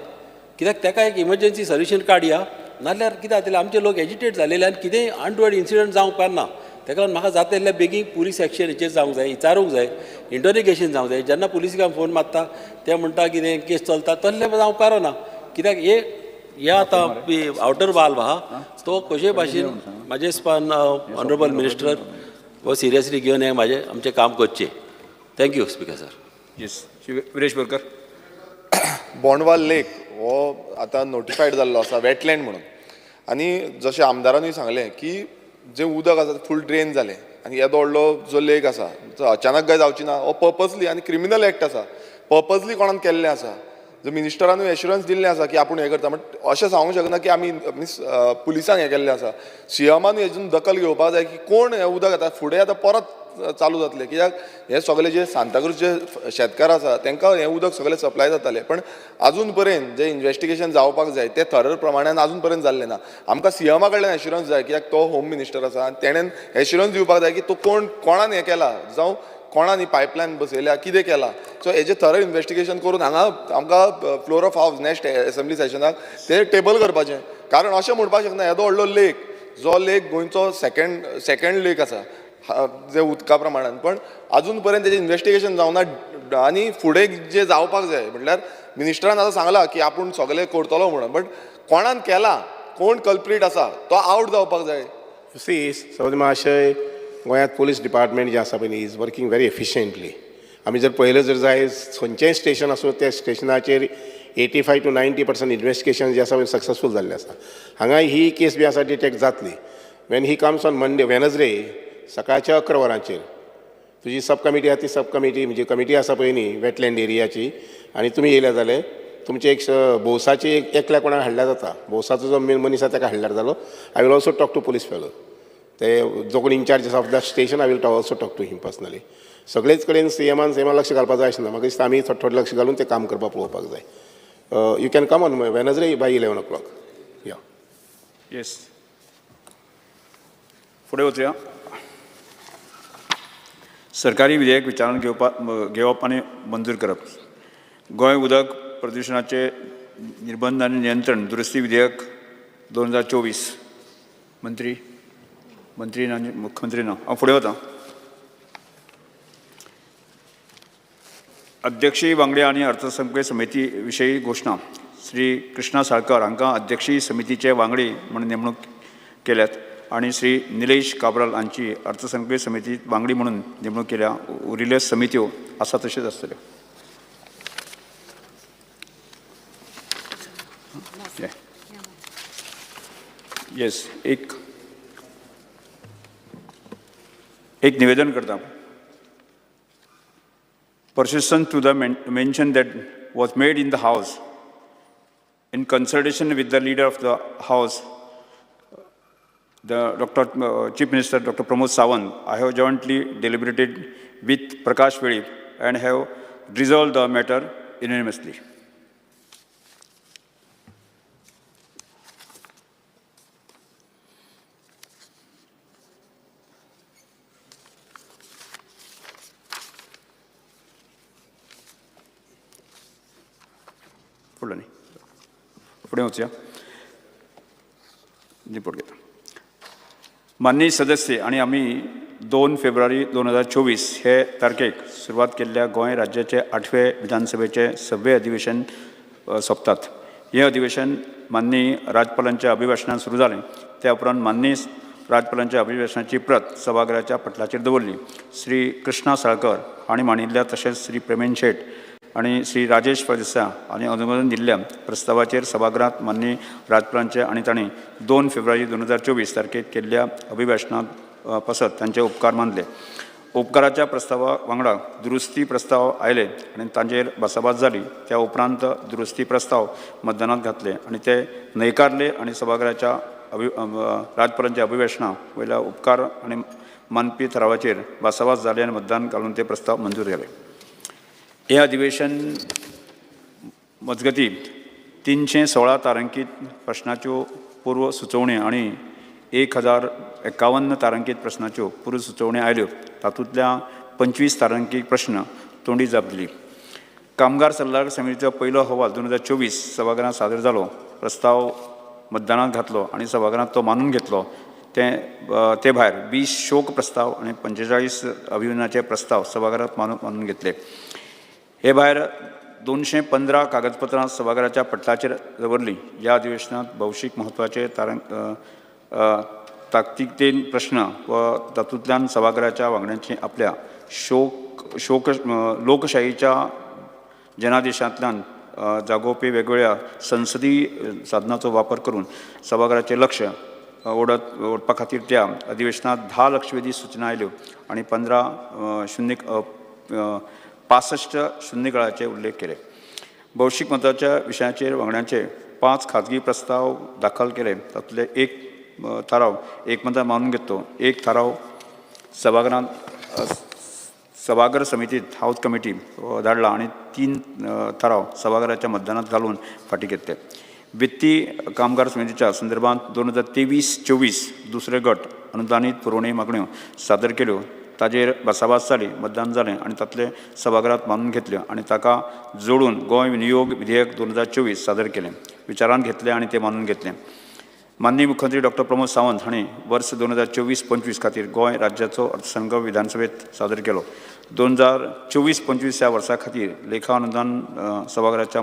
कित्याक ताका एक इमर्जन्सी सोल्युशन काडया, नाल्यार कितें जातलें आमचे लोक एजिटेट जालेले आनी कितेंय अनटुवर्ड इन्सिडंट जावंक पारना. ताका लागून म्हाका जाता तितल्या बेगीन पुलीस एक्शन हेचेर जावंक जाय, विचारूंक जाय, इंटरोगेशन जावंक जाय. जेन्ना पुलिसांक फोन मारता ते म्हणटा कितें केस चलता, तसलें जावंक पारना, कित्याक हे हे आतां आवटर वाल्व आहा तो कशे भाशेन म्हाजे हिसपान ऑनरेबल मिनिस्टर हो सिरियसली घेवन हें म्हाजें आमचें काम करचें. Thank you speaker sir. Yes, Shri Viresh Borkar. Bondval lake हो आतां नोटिफायड जाल्लो आसा वेटलँड म्हणून, आनी जशें आमदारानूय सांगलें की जें उदक आसा फूल ड्रेन जालें आनी येदो व्हडलो जो लेक आसा अचानक काय जावची ना, हो पर्पजली आनी क्रिमिनल एक्ट आसा, पर्पजली कोणान केल्लें आसा. जो मिनिस्टरानूय एश्युरन्स दिल्लें आसा की आपूण हें करता, बट अशें सांगूंक शकना की आमी मिन्स पुलिसांक हें केल्लें आसा. सीएमानूय हेजून दखल घेवपाक जाय की कोण हें उदक आतां फुडें आतां परत चालू जातलें, कित्याक हे सगळे जे सांताक्रूजचे शेतकार आसा तांकां हें उदक सगळें सप्लाय जातालें, पण आजून पर्यंत जें इन्वेस्टिगेशन जावपाक जाय तें थरर प्रमाणान आजून पर्यंत जाल्लें ना. आमकां सीएमा कडल्यान एश्युरन्स जाय, कित्याक तो होम मिनिस्टर आसा आनी तेणेन एश्युरन्स दिवपाक जाय की तो कोण कोणान हें केला, जावं कोणान ही पायपलायन बसयल्या, कितें केलां. सो हेजें थरर इन्वेस्टिगेशन करून हांगा आमकां floor of house next assembly सेशनाक तें टेबल करपाचें, कारण अशें म्हणपाक शकना येदो व्हडलो लेक, जो लेक गोंयचो सेकंड लेक आसा जे उदका प्रमाणान, पण अजून पर्यंत तेजें इन्वेस्टिगेशन जावना आनी फुडें जें जावपाक जाय म्हटल्यार मिनिस्टरान आतां सांगलां की आपूण सगळें करतलो म्हणून, बट कोणान केलां, कोण कल्प्रीट आसा तो आवट जावपाक जाय. सी सपोज महाशय, गोंयांत पोलीस डिपार्टमेंट जें आसा पळय is working very efficiently. आमी जर पळयलें जर जाय खंयचेंय स्टेशन आसूं त्या स्टेशनाचेर 85 to 90% investigation जें आसा पळय सक्सेसफूल जाल्लें आसा. हांगा ही केस बी आसा डिटेक्ट जातली when he comes on Monday, Wednesday सकाळच्या 11 वरांचेर तुजी सब कमिटी आसा ती सब कमिटी म्हणजे कमिटी आसा पळय न्ही वेटलँड एरियाची, आनी तुमी येयले जाल्यार तुमचे एक भौसाची एकल्या कोणाक हाडल्यार जाता, भौसाचो जो मेन मनीस आसा ताका हाडल्यार जालो. I will also talk to police fellow, ते जो कोण इन्चार्ज आसा of the station, I will also talk to him personally. सगळेच कडेन सीएमान लक्ष घालपाक जाय अशें ना, म्हाका दिसता आमी थोडे थोडे लक्ष घालून तें काम करपाक पळोवपाक जाय. You can come on Wednesday by 11 o'clock. या. येस, फुडें वचुया. सरकारी विधेयक विचारांत घेवप आनी मंजूर करप. गोंय उदक प्रदुशणाचे निर्बंध आनी नियंत्रण दुरुस्ती विधेयक 2024. मंत्री मंत्री ना आनी मुख्यमंत्री ना. हांव फुडें वता. अध्यक्षीय वांगडी आनी अर्थसंकल्पीय समिती विशयी घोशणा. श्री कृष्णा साळकर हांकां अध्यक्षीय समितीचे वांगडी म्हूण नेमणूक केल्यात आनी श्री निलेश काब्राल हांची अर्थसंकल्पीय समितीत वांगडी म्हणून नेमणूक केल्या. उरिल्ल्यो समित्यो आसा तश्योच आसतल्यो. येस, एक एक निवेदन करता. Pursuant to the mention that was made in the House, in consultation with the leader of the House, the Dr. Chief Minister Dr. Pramod Sawant, I have jointly deliberated with Prakash Velip and have resolved the matter unanimously. फुडलो न्ही, फुडें वचया, रिपोर्ट घेता. माननीय सदस्य आनी आमी 2 फेब्रुवारी 2024 हे तारखेक सुरवात केल्ल्या गोंय राज्याचे 8वे विधानसभेचे 6वें अधिवेशन सोंपतात. हें अधिवेशन माननीय राज्यपालांच्या अभिभाशणान सुरू जालें. त्या उपरांत माननीय राज्यपालांच्या अभिभाशणाची प्रत सभाघराच्या पटलाचेर दवरली. श्री कृष्णा साळकर हांणी मांडिल्ल्या तशेंच श्री प्रेमेन शेट आनी श्री राजेश फळदेसाय हांणी अनुमोदन दिल्ल्या प्रस्तावाचेर सभागृहांत माननीय राज्यपालांचे आनी तांणी 2 फेब्रुवारी 2024 तारखेक केल्ल्या अभिभाशणांत पासत तांचे उपकार मानले. उपकाराच्या प्रस्तावा वांगडा दुरुस्ती प्रस्ताव आयले आनी तांचेर भासाभास जाली. त्या उपरांत दुरुस्ती प्रस्ताव मतदानात घातले आनी ते न्हयकारले आनी सभाघराच्या राज्यपालांच्या अभिभाशणा वयल्या उपकार आनी मानपी थारावाचेर भासाभास जाली आनी मतदान घालून ते प्रस्ताव मंजूर जाले. हें अधिवेशन मजगती 316 तारांकीत प्रश्नाच्यो पूर्व सुचोवण्यो आनी 1051 तारांकीत प्रश्नाच्यो पूर्व सुचोवण्यो आयल्यो. तातूंतल्या 25 तारांकीत प्रश्न तोंडी जाप दिली. कामगार सल्लागार समितीचो पयलो अहवाल 2024 सभाघरांत सादर जालो. प्रस्ताव मतदानात घातलो आनी सभाघरांत तो मानून घेतलो. ते भायर 20 शोक प्रस्ताव आनी 45 अभिनंदनाचे प्रस्ताव सभाघरांत मानून घेतले. हे भायर 215 कागदपत्रां सभाघराच्या पटलाचेर दवरलीं. ह्या अधिवेशनांत भौशीक म्हत्वाचे ताकतिकेन प्रश्न व तातूंतल्यान सभाघराच्या वांगड्यांची आपल्या शोक लोकशाहीच्या जनादेशांतल्यान जागोवपी वेगवेगळ्या संसदीय साधनाचो वापर करून सभाघराचें लक्ष ओडपा खातीर त्या अधिवेशनांत 10 लक्षवेधी सूचना आयल्यो आनी 15 0 65 शून्यकाळाचे उल्लेख केले. भौशीक म्हत्वाच्या विशयाचेर वांगड्यांचे 5 खाजगी प्रस्ताव दाखल केले. तातूंतले एक थाराव एकमतान मानून घेतलो. एक थाराव सभाघरांत सभाघर समितीत हावज कमिटी धाडला आनी 3 थाराव सभाघराच्या मतदानात घालून फाटीं घेतले. वित्तीय कामगार समितीच्या संदर्भात 2023-24 दुसरे गट अनुदानीत पुरवणी मागण्यो सादर केल्यो. ताजेर भासाभास जाली, मतदान जालें आनी तातले सभाघरांत मानून घेतल्यो आनी ताका जोडून गोंय विनियोग विधेयक 2024 सादर केलें, विचारांत घेतलें आनी तें मानून घेतलें. माननीय मुख्यमंत्री डॉक्टर प्रमोद सावंत हांणी वर्स 2024-25 खातीर गोंय राज्याचो अर्थसंकल्प विधानसभेत सादर केलो. 2024-25 ह्या वर्सा खातीर लेखा अनुदान सभाघराच्या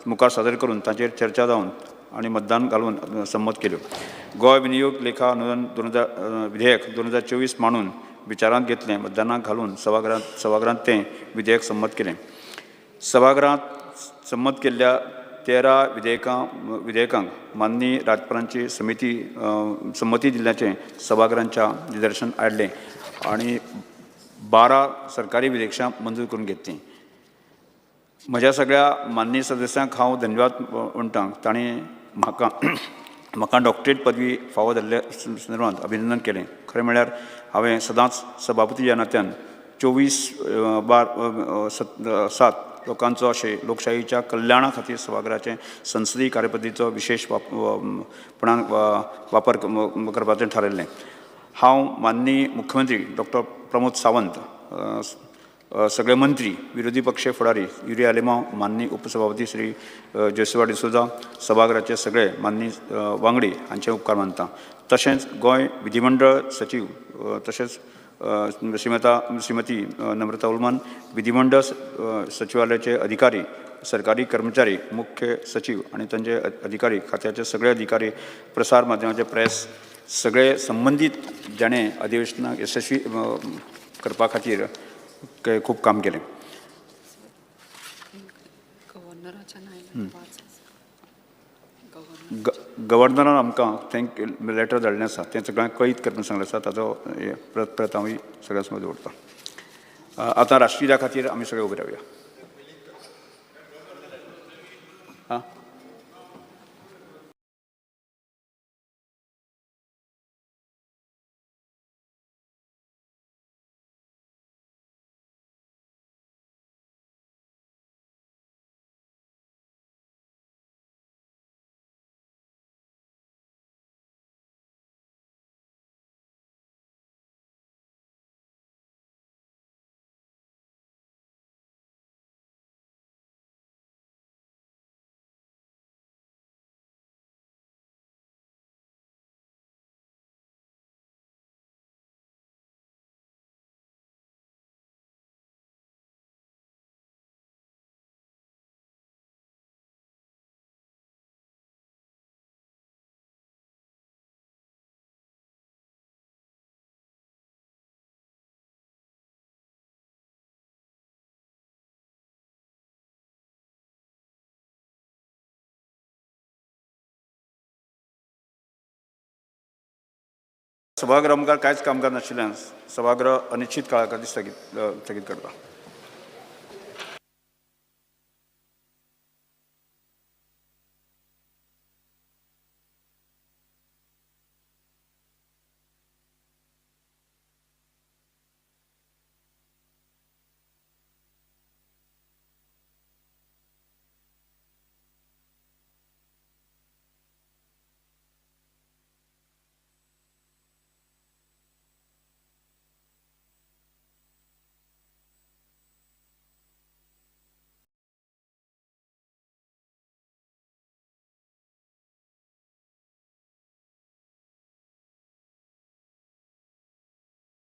मुखार सादर करून ताचेर चर्चा जावन आनी मतदान घालून संमत केल्यो. गोंय विनियोग लेखा अनुदान 2000 विधेयक 2024 मांडून विचारांत घेतलें, मतदानाक घालून सभाघरांत तें विधेयक संमत केलें. सभाघरांत संमत केल्ल्या 13 विधेयकांक माननीय राज्यपालांची समिती संमती दिल्ल्याचें सभाघरांच्या निदर्शन हाडलें आनी 12 सरकारी विधेयकां मंजूर करून घेतलीं. म्हज्या सगळ्या माननीय सदस्यांक हांव धन्यवाद म्हणटा. तांणी म्हाका डॉक्टरेट पदवी फावो जाल्ल्या संदर्भात अभिनंदन केलें. खरें म्हळ्यार हांवें सदांच सभापती ह्या नात्यान 24/7 लोकांचो अशें लोकशाहीच्या कल्याणा खातीर सभाघराचे संसदीय कार्यपद्दतीचो विशेश पणान वापर करपाचें थारायल्लें. हांव माननीय मुख्यमंत्री डॉक्टर प्रमोद सावंत सगळे मंत्री, विरोधी पक्ष फुडारी युरी आलेमांव, माननीय उपसभापती श्री जोसेवा डिसोजा, सभाघराचे सगळे माननीय वांगडी हांचे उपकार मानता. तशेंच गोंय विधिमंडळ सचीव तशेंच श्रीमती नम्रता उलमान, विधिमंडळ सचिवालयाचे अधिकारी, सरकारी कर्मचारी, मुख्य सचीव आनी तांचे अधिकारी, खात्याचे सगळे अधिकारी, प्रसार माध्यमाचे प्रेस, सगळे संबंदीत जाणें अधिवेशनाक यशस्वी करपा खातीर खूब काम केलें. गव्हर्नरान आमकां thank letter धाडलें आसा, तें सगळ्यांक कळीत करपाक सांगलें आसा, ताचो परत परत हांव सगळ्यां समज दवरता. आतां राष्ट्रीय खातीर आमी सगळे उबे रावया. आं, सभागृह मुखार कांयच कामकाज नाशिल्ल्यान सभागृह अनिश्चित काळा खातीर स्थगीत करता.